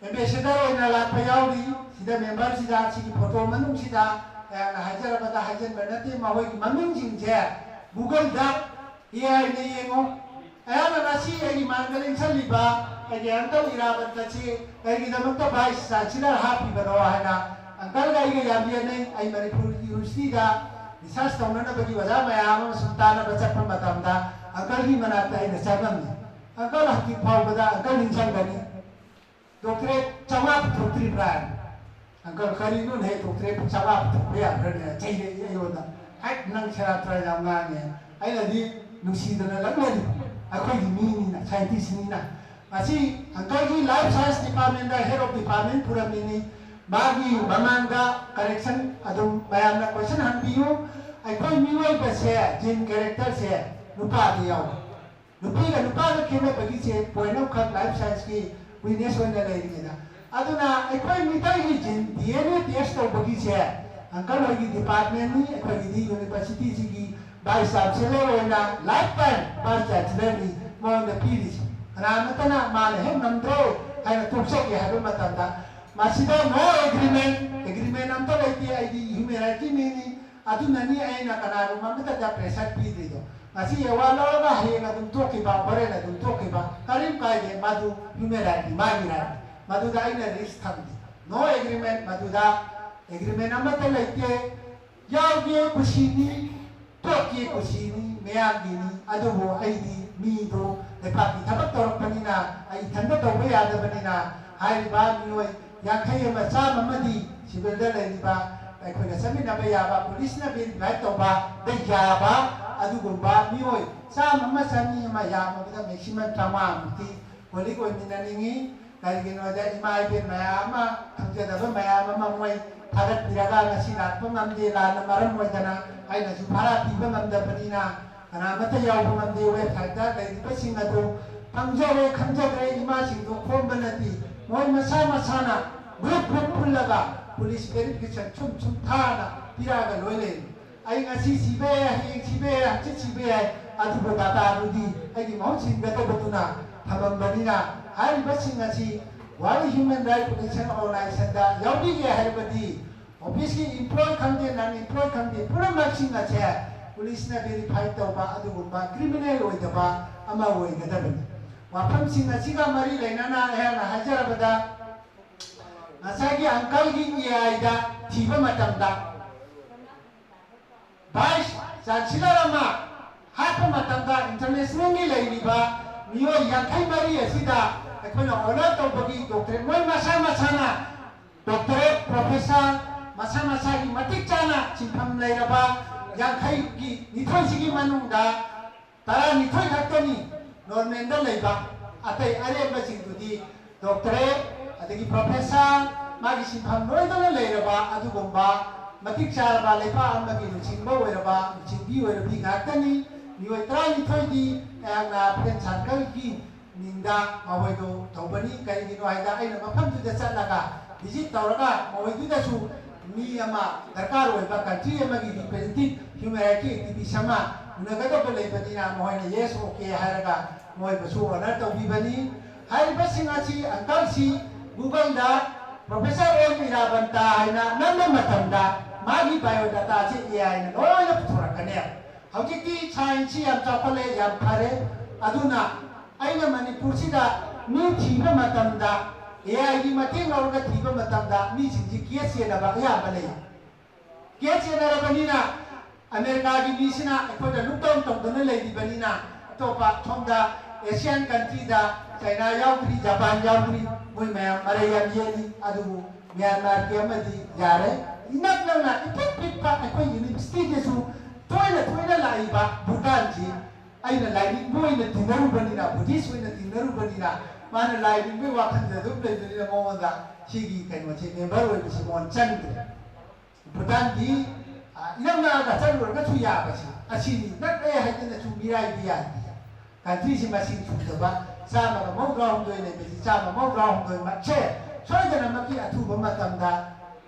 ambassador ꯑꯣꯏꯅ ꯂꯥꯛꯄ ꯌꯥꯎꯔꯤ꯫ ꯁꯤꯗ member ꯁꯤꯗ, ꯁꯤꯒꯤ photo ꯃꯅꯨꯡꯁꯤꯗ ꯑꯩꯍꯥꯛꯅ ꯍꯥꯏꯖꯔꯕꯗ ꯍꯥꯏꯖꯤꯟꯕ ꯅꯠꯇꯦ, ꯃꯈꯣꯏꯒꯤ ꯃꯃꯤꯡꯁꯤꯡꯁꯦ Google ꯗ AI ꯅ ꯌꯦꯡꯉꯣ꯫ ꯑꯩꯍꯥꯛꯅ ꯉꯁꯤ ꯑꯩꯒꯤ ꯃꯥꯡꯗ ꯂꯦꯡꯁꯜꯂꯤꯕ ꯑꯩꯒꯤ uncle ꯏꯔꯥꯕꯠ ꯑꯁꯤ ꯀꯔꯤꯒꯤꯗꯃꯛꯇ vice chancellor ꯍꯥꯞꯄꯤꯕꯅꯣ ꯍꯥꯏꯅ uncle ꯒ ꯑꯩꯒ ꯌꯥꯝ ꯌꯦꯠꯅꯩ꯫ ꯑꯩ ꯃꯅꯤꯄꯨꯔ university ꯗ research ꯇꯧꯅꯅꯕꯒꯤ ꯑꯣꯖꯥ ꯃꯌꯥꯝ ꯑꯃꯁꯨꯡ ꯇꯥꯟꯅꯕ ꯆꯠꯄ ꯃꯇꯝꯗ uncle ꯒꯤ ꯃꯅꯥꯛꯇ ꯑꯩꯅ ꯆꯪꯉꯝꯃꯤ꯫ ꯑꯪꯀꯜ ꯍꯧꯖꯤꯛ ꯐꯥꯎꯕꯗ ꯑꯪꯀꯜ ꯅꯤꯡꯁꯤꯡꯒꯅꯤ꯫ ꯗꯣꯛꯇꯔꯦꯠ ꯆꯥꯝꯃꯉꯥ ꯄꯨꯊꯣꯛꯇ꯭ꯔꯤꯕ꯭ꯔꯥ? ꯑꯪꯀꯜ, ꯀꯔꯤꯅꯣꯅꯦꯍꯦ, ꯗꯣꯛꯇꯔꯦꯠ ꯆꯥꯝꯃꯉꯥ ꯄꯨꯊꯣꯛꯄ ꯌꯥꯕ꯭ꯔꯥꯅꯦ? ꯆꯩꯔꯛꯏ ꯑꯩꯉꯣꯟꯗ꯫ ꯍꯦꯛ ꯅꯪ ꯁꯦꯔꯥꯟ ꯇꯨꯔꯥꯟ ꯌꯥꯝ ꯉꯥꯡꯉꯦ꯫ ꯑꯩꯅꯗꯤ ꯅꯨꯡꯁꯤꯗꯅ ꯂꯛꯅꯔꯤ꯫ ꯑꯩꯈꯣꯏꯒꯤ ꯃꯤꯅꯤꯅ, ꯁꯥꯏꯟꯇꯤꯁꯅꯤꯅ꯫ ꯉꯁꯤ ꯑꯪꯀꯜꯒꯤ ꯂꯥꯏꯐ ꯁꯥꯏꯟꯁ ꯗꯤꯄꯥꯔꯠꯃꯦꯟꯗ ꯍꯦꯗ ꯑꯣꯐ ꯗꯤꯄꯥꯔꯠꯃꯦꯟ ꯄꯨꯔꯝꯃꯤꯅꯤ꯫ ꯃꯥꯒꯤ ꯃꯃꯥꯡꯗ ꯀꯔꯦꯛꯁꯟ ꯑꯗꯨꯝ ꯃꯌꯥꯝꯅ ꯀꯣꯏꯁꯟ ꯍꯪꯕꯤꯌꯨ꯫ ꯑꯩꯈꯣꯏ ꯃꯤꯑꯣꯏꯕꯁꯦ ꯖꯤꯟ ꯀꯦꯔꯦꯛꯇꯔꯁꯦ ꯅꯨꯄꯥꯗ ꯌꯥꯎꯏ꯫ ꯅꯨꯄꯤꯒ ꯅꯨꯄꯥꯒ ꯈꯦꯠꯅꯕꯒꯤꯁꯦ ꯄꯣꯏꯟ ꯑꯃꯈꯛ ꯂꯥꯏꯐ ꯁꯥꯏꯟꯁꯀꯤ ꯋꯤꯛꯅꯦꯁ ꯑꯣꯏꯅ ꯂꯩꯔꯤꯉꯩꯗ꯫ ꯑꯗꯨꯅ ꯑꯩꯈꯣꯏ ꯃꯤꯇꯩꯒꯤ ꯖꯤꯟ ꯗꯤ ꯑꯦꯟ ꯑꯦ ꯇꯦꯁ ꯇꯧꯕꯒꯤꯁꯦ ꯑꯪꯀꯜ ꯍꯣꯏꯒꯤ ꯗꯤꯄꯥꯔꯠꯃꯦꯟꯅꯤ, ꯑꯩꯈꯣꯏꯒꯤꯗꯤ ꯌꯨꯅꯤꯚꯔꯁꯤꯇꯤꯁꯤꯒꯤ ꯚꯥꯏꯁ ꯆꯥꯟꯁꯦꯂꯔ ꯑꯣꯏꯅ ꯂꯥꯏꯐ ꯇꯥꯏꯝ ꯚꯥꯏꯁ ꯆꯥꯟꯁꯦꯂꯔꯅꯤ ꯃꯉꯣꯟꯗ ꯄꯤꯔꯤꯁꯦ꯫ ꯀꯅꯥꯃꯠꯇꯅ ꯃꯥꯅ ꯍꯦꯛ ꯉꯝꯗ꯭ꯔꯦ ꯍꯥꯏꯅ ꯇꯣꯛꯆꯒꯦ ꯍꯥꯏꯕ ꯃꯇꯝꯗ ꯃꯁꯤꯗ ꯅꯣ ꯑꯦꯒ꯭ꯔꯤꯃꯦꯟ, ꯑꯦꯒ꯭ꯔꯤꯃꯦꯟ ꯑꯝꯇ ꯂꯩꯇꯦ, ꯑꯩꯗꯤ ꯍ꯭ꯌꯨꯃꯦꯟ ꯔꯥꯏꯠꯀꯤ ꯃꯤꯅꯤ, ꯑꯗꯨꯅꯅꯤ ꯑꯩꯅ ꯀꯅꯥꯒꯨꯝꯕ ꯑꯃꯠꯇꯗ ꯄ꯭ꯔꯦꯁꯔ ꯄꯤꯗ꯭ꯔꯤꯗꯣ꯫ ꯉꯁꯤ ꯑꯦꯋꯥꯔꯗ ꯂꯧꯔꯒ ꯍꯌꯦꯡ ꯑꯗꯨꯝ ꯇꯣꯛꯈꯤꯕ, ꯍꯣꯔꯦꯟ ꯑꯗꯨꯝ ꯇꯣꯛꯈꯤꯕ, ꯀꯔꯤꯝ ꯀꯥꯏꯗꯦ꯫ ꯃꯗꯨ ꯍ꯭ꯌꯨꯃꯦꯟ ꯔꯥꯏꯠꯅꯤ, ꯃꯥꯒꯤ ꯔꯥꯏꯠꯅꯤ꯫ ꯃꯗꯨꯗ ꯑꯩꯅ ꯔꯤꯛꯁ ꯊꯝꯗꯦ꯫ ꯅꯣ ꯑꯦꯒ꯭ꯔꯤꯃꯦꯟ, ꯃꯗꯨꯗ ꯑꯦꯒ꯭ꯔꯤꯃꯦꯟ ꯑꯃꯠꯇ ꯂꯩꯇꯦ꯫ ꯌꯥꯎꯒꯦ ꯀꯨꯁꯤꯅꯤ, ꯇꯣꯛꯀꯦ ꯀꯨꯁꯤꯅꯤ, ꯃꯌꯥꯝꯒꯤꯅꯤ꯫ ꯑꯗꯨꯕꯨ ꯑꯩꯗꯤ ꯃꯤꯗꯣ ꯂꯩꯄꯥꯛꯀꯤ ꯊꯕꯛ ꯇꯧꯔꯛꯄꯅꯤꯅ, ꯑꯩ ꯏꯊꯟꯇ ꯇꯧꯕ ꯌꯥꯗꯕꯅꯤꯅ, ꯍꯥꯏꯔꯤꯕ ꯃꯤꯑꯣꯏ ꯌꯥꯡꯈꯩ ꯑꯃ, ꯆꯥꯝꯃ ꯑꯃꯗꯤ ꯁꯤꯚꯤꯜꯗ ꯂꯩꯔꯤꯕ ꯑꯩꯈꯣꯏꯒ ꯆꯠꯃꯤꯟꯅꯕ ꯌꯥꯕ, ꯄꯨꯂꯤꯁꯅ ꯚꯦꯔꯤꯐꯥꯏ ꯇꯧꯕ ꯌꯥꯕ ꯑꯗꯨꯒꯨꯝꯕ ꯃꯤꯑꯣꯏ ꯆꯥꯝꯃ ꯑꯃ, ꯆꯅꯤ ꯑꯃ, ꯌꯥꯝꯃꯕꯗ ꯃꯦꯛꯁꯤꯃꯝ ꯆꯥꯝꯃꯉꯥꯃꯨꯛꯇꯤ ꯀꯣꯂꯤꯛ ꯑꯣꯏꯃꯤꯟꯅꯅꯤꯡꯉꯤ꯫ ꯀꯔꯤꯒꯤꯅꯣꯗ ꯏꯃꯥ ꯏꯕꯦꯟ ꯃꯌꯥꯝ ꯑꯃ, ꯈꯪꯖꯗꯕ ꯃꯌꯥꯝ ꯑꯃ ꯃꯣꯏ ꯊꯥꯒꯠꯄꯤꯔꯒ ꯉꯁꯤ ꯂꯥꯛꯄ ꯉꯝꯗꯦ, ꯂꯥꯟꯅ ꯃꯔꯝ ꯑꯣꯏꯗꯅ꯫ ꯑꯩꯅꯁꯨ ꯚꯔꯥ ꯄꯤꯕ ꯉꯝꯗꯕꯅꯤꯅ ꯀꯅꯥꯃꯠꯇ ꯌꯥꯎꯕ ꯉꯝꯗꯦ꯫ ꯋꯦꯕꯁꯥꯏꯠꯇ ꯂꯩꯔꯤꯕꯁꯤꯡ ꯑꯗꯨ ꯈꯪꯖꯔꯦ, ꯈꯪꯖꯗ꯭ꯔꯦ, ꯏꯃꯥꯁꯤꯡꯗꯣ ꯈꯣꯝꯕ ꯅꯠꯇꯦ꯫ ꯃꯣꯏ ꯃꯁꯥ ꯃꯁꯥꯅ ꯒ꯭ꯔꯨꯞ ꯒ꯭ꯔꯨꯞ ꯄꯨꯜꯂꯒ ꯄꯨꯂꯤꯁ ꯚꯦꯔꯤꯐꯤꯀꯦꯁꯟ ꯁꯨꯝ ꯁꯨꯝ ꯊꯥꯅ ꯄꯤꯔꯛꯑꯒ ꯂꯣꯏ ꯂꯩꯔꯦ꯫ ꯑꯩ ꯉꯁꯤ ꯁꯤꯕ ꯌꯥꯏ, ꯍꯌꯦꯡ ꯁꯤꯕ ꯌꯥꯏ, ꯍꯪꯆꯤꯠ ꯁꯤꯕ ꯌꯥꯏ, ꯑꯗꯨꯕꯨ ꯗꯥꯇꯥꯗꯨꯗꯤ ꯑꯩꯒꯤ ꯃꯍꯨꯠ ꯁꯤꯟꯒꯗꯧꯕꯗꯨꯅ ꯊꯝꯃꯝꯕꯅꯤꯅ, ꯍꯥꯏꯔꯤꯕꯁꯤꯡ ꯑꯁꯤ ꯋꯥꯔꯜ ꯍ꯭ꯌꯨꯃꯦꯟ ꯔꯥꯏꯠ ꯄ꯭ꯔꯣꯇꯦꯛꯁꯟ ꯑꯣꯔꯒꯅꯥꯏꯖꯦꯁꯟꯗ ꯌꯥꯎꯕꯤꯒꯦ ꯍꯥꯏꯔꯕꯗꯤ, ꯑꯣꯐꯤꯁꯀꯤ ꯏꯝꯄ꯭ꯂꯣꯏ ꯈꯪꯗꯦ, ꯅꯟ ꯏꯝꯄ꯭ꯂꯣꯏ ꯈꯪꯗꯦ, ꯄꯨꯝꯅꯃꯛꯁꯤꯡ ꯑꯁꯦ ꯄꯨꯂꯤꯁꯅ ꯚꯦꯔꯤꯐꯥꯏ ꯇꯧꯕ ꯑꯗꯨꯒꯨꯝꯕ ꯀ꯭ꯔꯤꯃꯤꯅꯦꯜ ꯑꯣꯏꯗꯕ ꯑꯃ ꯑꯣꯏꯒꯗꯕꯅꯤ꯫ ꯋꯥꯐꯝꯁꯤꯡ ꯑꯁꯤꯒ ꯃꯔꯤ ꯂꯩꯅꯅ ꯑꯩꯍꯥꯛꯅ ꯍꯥꯏꯖꯔꯕꯗ, ꯉꯁꯥꯏꯒꯤ ꯑꯪꯀꯜꯒꯤ ꯑꯦ ꯑꯥꯏꯗ ꯊꯤꯕ ꯃꯇꯝꯗ, ꯚꯥꯏꯁ ꯆꯥꯟꯁꯦꯂꯔ ꯑꯃ ꯍꯥꯠꯄ ꯃꯇꯝꯗ ꯏꯟꯇꯔꯅꯦꯁꯅꯦꯜꯒꯤ ꯂꯩꯔꯤꯕ ꯃꯤꯑꯣꯏ ꯌꯥꯡꯈꯩ ꯃꯔꯤ ꯑꯁꯤꯗ ꯑꯩꯈꯣꯏꯅ ꯑꯣꯅꯔ ꯇꯧꯕꯒꯤ ꯗꯣꯛꯇꯔꯦꯠ, ꯃꯣꯏ ꯃꯁꯥ ꯃꯁꯥꯅ ꯗꯣꯛꯇꯔꯦꯠ, ꯄ꯭ꯔꯣꯐꯦꯁꯔ, ꯃꯁꯥ ꯃꯁꯥꯒꯤ ꯃꯇꯤꯛ ꯆꯥꯅ ꯁꯤꯟꯐꯝ ꯂꯩꯔꯕ ꯌꯥꯡꯈꯩꯒꯤ ꯅꯤꯊꯣꯏꯁꯤꯒꯤ ꯃꯅꯨꯡꯗ ꯇꯔꯥꯅꯤꯊꯣꯏ ꯈꯛꯇꯅꯤ ꯅꯣꯔꯃꯦꯜꯗ ꯂꯩꯕ꯫ ꯑꯇꯩ ꯑꯔꯦꯝꯕꯁꯤꯡꯗꯨꯗꯤ ꯗꯣꯛꯇꯔꯦꯠ, ꯑꯗꯒꯤ ꯄ꯭ꯔꯣꯐꯦꯁꯔ, ꯃꯥꯒꯤ ꯁꯤꯟꯐꯝ ꯂꯣꯏꯗꯅ ꯂꯩꯔꯕ ꯑꯗꯨꯒꯨꯝꯕ ꯃꯇꯤꯛ ꯆꯥꯔꯕ ꯂꯩꯕꯥꯛ ꯑꯃꯒꯤ ꯂꯨꯆꯤꯡꯕ ꯑꯣꯏꯔꯕ ꯂꯨꯆꯤꯡꯕꯤ ꯑꯣꯏꯔꯕꯤ ꯉꯥꯛꯇꯅꯤ꯫ ꯃꯤꯑꯣꯏ ꯇꯔꯥꯅꯤꯊꯣꯏꯗꯤ ꯑꯩꯍꯥꯛꯅ ꯐ꯭ꯔꯦꯟ ꯁꯥꯔꯀꯜꯒꯤ ꯃꯤꯡꯗ ꯃꯈꯣꯏꯗꯨ ꯇꯧꯕꯅꯤ꯫ ꯀꯔꯤꯒꯤꯅꯣ ꯍꯥꯏꯗ, ꯑꯩꯅ ꯃꯐꯝꯗꯨꯗ ꯆꯠꯂꯒ ꯚꯤꯖꯤꯠ ꯇꯧꯔꯒ ꯃꯈꯣꯏꯗꯨꯗꯁꯨ ꯃꯤ ꯑꯃ ꯗꯔꯀꯥꯔ ꯑꯣꯏꯕ, ꯀꯟꯇ꯭ꯔꯤ ꯑꯃꯒꯤ ꯔꯤꯄ꯭ꯔꯦꯖꯦꯟꯇꯦꯇꯤꯚ ꯍ꯭ꯌꯨꯃꯦꯟ ꯔꯥꯏꯠꯀꯤ ꯑꯦꯛꯇꯤꯚꯤꯁ ꯑꯃ ꯎꯅꯒꯗꯕ ꯂꯩꯕꯅꯤꯅ, ꯃꯈꯣꯏꯅ ꯌꯦꯁ, ꯑꯣꯀꯦ ꯍꯥꯏꯔꯒ ꯃꯈꯣꯏꯕꯨꯁꯨ ꯑꯣꯅꯔ ꯇꯧꯕꯤꯕꯅꯤ꯫ ꯍꯥꯏꯔꯤꯕꯁꯤꯡ ꯑꯁꯤ, ꯑꯪꯀꯜꯁꯤ ꯒꯨꯒꯜꯗ ꯄ꯭ꯔꯣꯐꯦꯁꯔ ꯑꯦꯝ ꯏꯔꯥꯕꯟꯇ ꯍꯥꯏꯅ ꯅꯝꯕ ꯃꯇꯝꯗ ꯃꯥꯒꯤ ꯕꯥꯏꯑꯣꯗꯥꯇꯥꯁꯤ ꯑꯦ ꯑꯥꯏꯅ ꯂꯣꯏꯅ ꯄꯨꯊꯣꯔꯛꯀꯅꯦꯕ꯫ ꯍꯧꯖꯤꯛꯇꯤ ꯁꯥꯏꯟꯁꯁꯤ ꯌꯥꯝ ꯆꯥꯎꯈꯠꯂꯦ, ꯌꯥꯝ ꯐꯔꯦ꯫ ꯑꯗꯨꯅ ꯑꯩꯅ ꯃꯅꯤꯄꯨꯔꯁꯤꯗ ꯃꯤ ꯊꯤꯕ ꯃꯇꯝꯗ, ꯑꯦ ꯑꯥꯏꯒꯤ ꯃꯇꯦꯡ ꯂꯧꯔꯒ ꯊꯤꯕ ꯃꯇꯝꯗ ꯃꯤꯁꯤꯡꯁꯤ ꯀꯦꯁ ꯆꯦꯟꯅꯕ ꯑꯌꯥꯝꯕ ꯂꯩ꯫ ꯀꯦꯁ ꯆꯦꯟꯅꯔꯕꯅꯤꯅ ꯑꯃꯦꯔꯤꯀꯥꯒꯤ ꯃꯤꯁꯤꯅ ꯑꯩꯈꯣꯏꯗ ꯂꯨꯛ ꯗꯥꯎꯟ ꯇꯧꯗꯨꯅ ꯂꯩꯔꯤꯕꯅꯤꯅ, ꯑꯇꯣꯞꯄ ꯁꯣꯝꯗ ꯑꯦꯁꯤꯌꯥꯟ ꯀꯟꯇ꯭ꯔꯤꯗ ꯆꯥꯏꯅꯥ ꯌꯥꯎꯗ꯭ꯔꯤ, ꯖꯄꯥꯟ ꯌꯥꯎꯗ꯭ꯔꯤ, ꯃꯣꯏ ꯃꯌꯥꯝ ꯃꯔꯩ ꯌꯥꯝ ꯌꯦꯠꯂꯤ꯫ ꯑꯗꯨꯕꯨ ꯃ꯭ꯌꯥꯟꯃꯥꯔꯒꯤ ꯑꯃꯗꯤ ꯌꯥꯔꯦ꯫ ꯏꯅꯛ ꯅꯛꯅ ꯏꯄꯤꯛ ꯄꯤꯛꯄ ꯑꯩꯈꯣꯏ ꯌꯨꯅꯤꯚꯔꯁꯤꯇꯤꯗꯁꯨ ꯇꯣꯏꯅ ꯇꯣꯏꯅ ꯂꯥꯛꯏꯕ ꯚꯨꯇꯥꯟꯁꯤ ꯑꯩꯅ ꯂꯥꯏꯅꯤꯡꯕ ꯑꯣꯏꯅ ꯇꯤꯟꯅꯔꯨꯕꯅꯤꯅ, ꯕꯨꯙꯤꯁ ꯑꯣꯏꯅ ꯇꯤꯟꯅꯔꯨꯕꯅꯤꯅ, ꯃꯥꯅ ꯂꯥꯏꯅꯤꯡꯕꯒꯤ ꯋꯥꯈꯜꯗ ꯑꯗꯨꯝ ꯂꯩꯕꯅꯤꯅ ꯃꯉꯣꯟꯗ ꯁꯤꯒꯤ ꯀꯩꯅꯣꯁꯦ ꯃꯦꯝꯕꯔ ꯑꯣꯏꯕꯁꯤ ꯃꯉꯣꯟꯗ ꯆꯪꯗ꯭ꯔꯦ꯫ ꯚꯨꯇꯥꯟꯗꯤ, ꯑ, ꯏꯅꯛ ꯅꯛꯑꯒ ꯆꯠꯂꯨꯔꯒꯁꯨ ꯌꯥꯕꯁꯤ ꯑꯁꯤꯅꯤ꯫ ꯅꯛꯑꯦ ꯍꯥꯏꯗꯅꯁꯨ ꯃꯤꯔꯥꯏꯕ ꯌꯥꯗꯦ꯫ ꯀꯟꯇ꯭ꯔꯤꯁꯤ ꯃꯁꯤꯡ ꯁꯨꯗꯕ ꯆꯥꯝꯃꯒ ꯃꯧꯗ꯭ꯔꯥ ꯍꯨꯝꯗꯣꯏ ꯂꯩꯕꯁꯤ ꯆꯥꯝꯃ ꯃꯧꯗ꯭ꯔꯥ ꯍꯨꯝꯗꯣꯏꯃꯛꯁꯦ ꯁꯣꯏꯗꯅꯃꯛꯀꯤ ꯑꯊꯨꯕ ꯃꯇꯝꯗ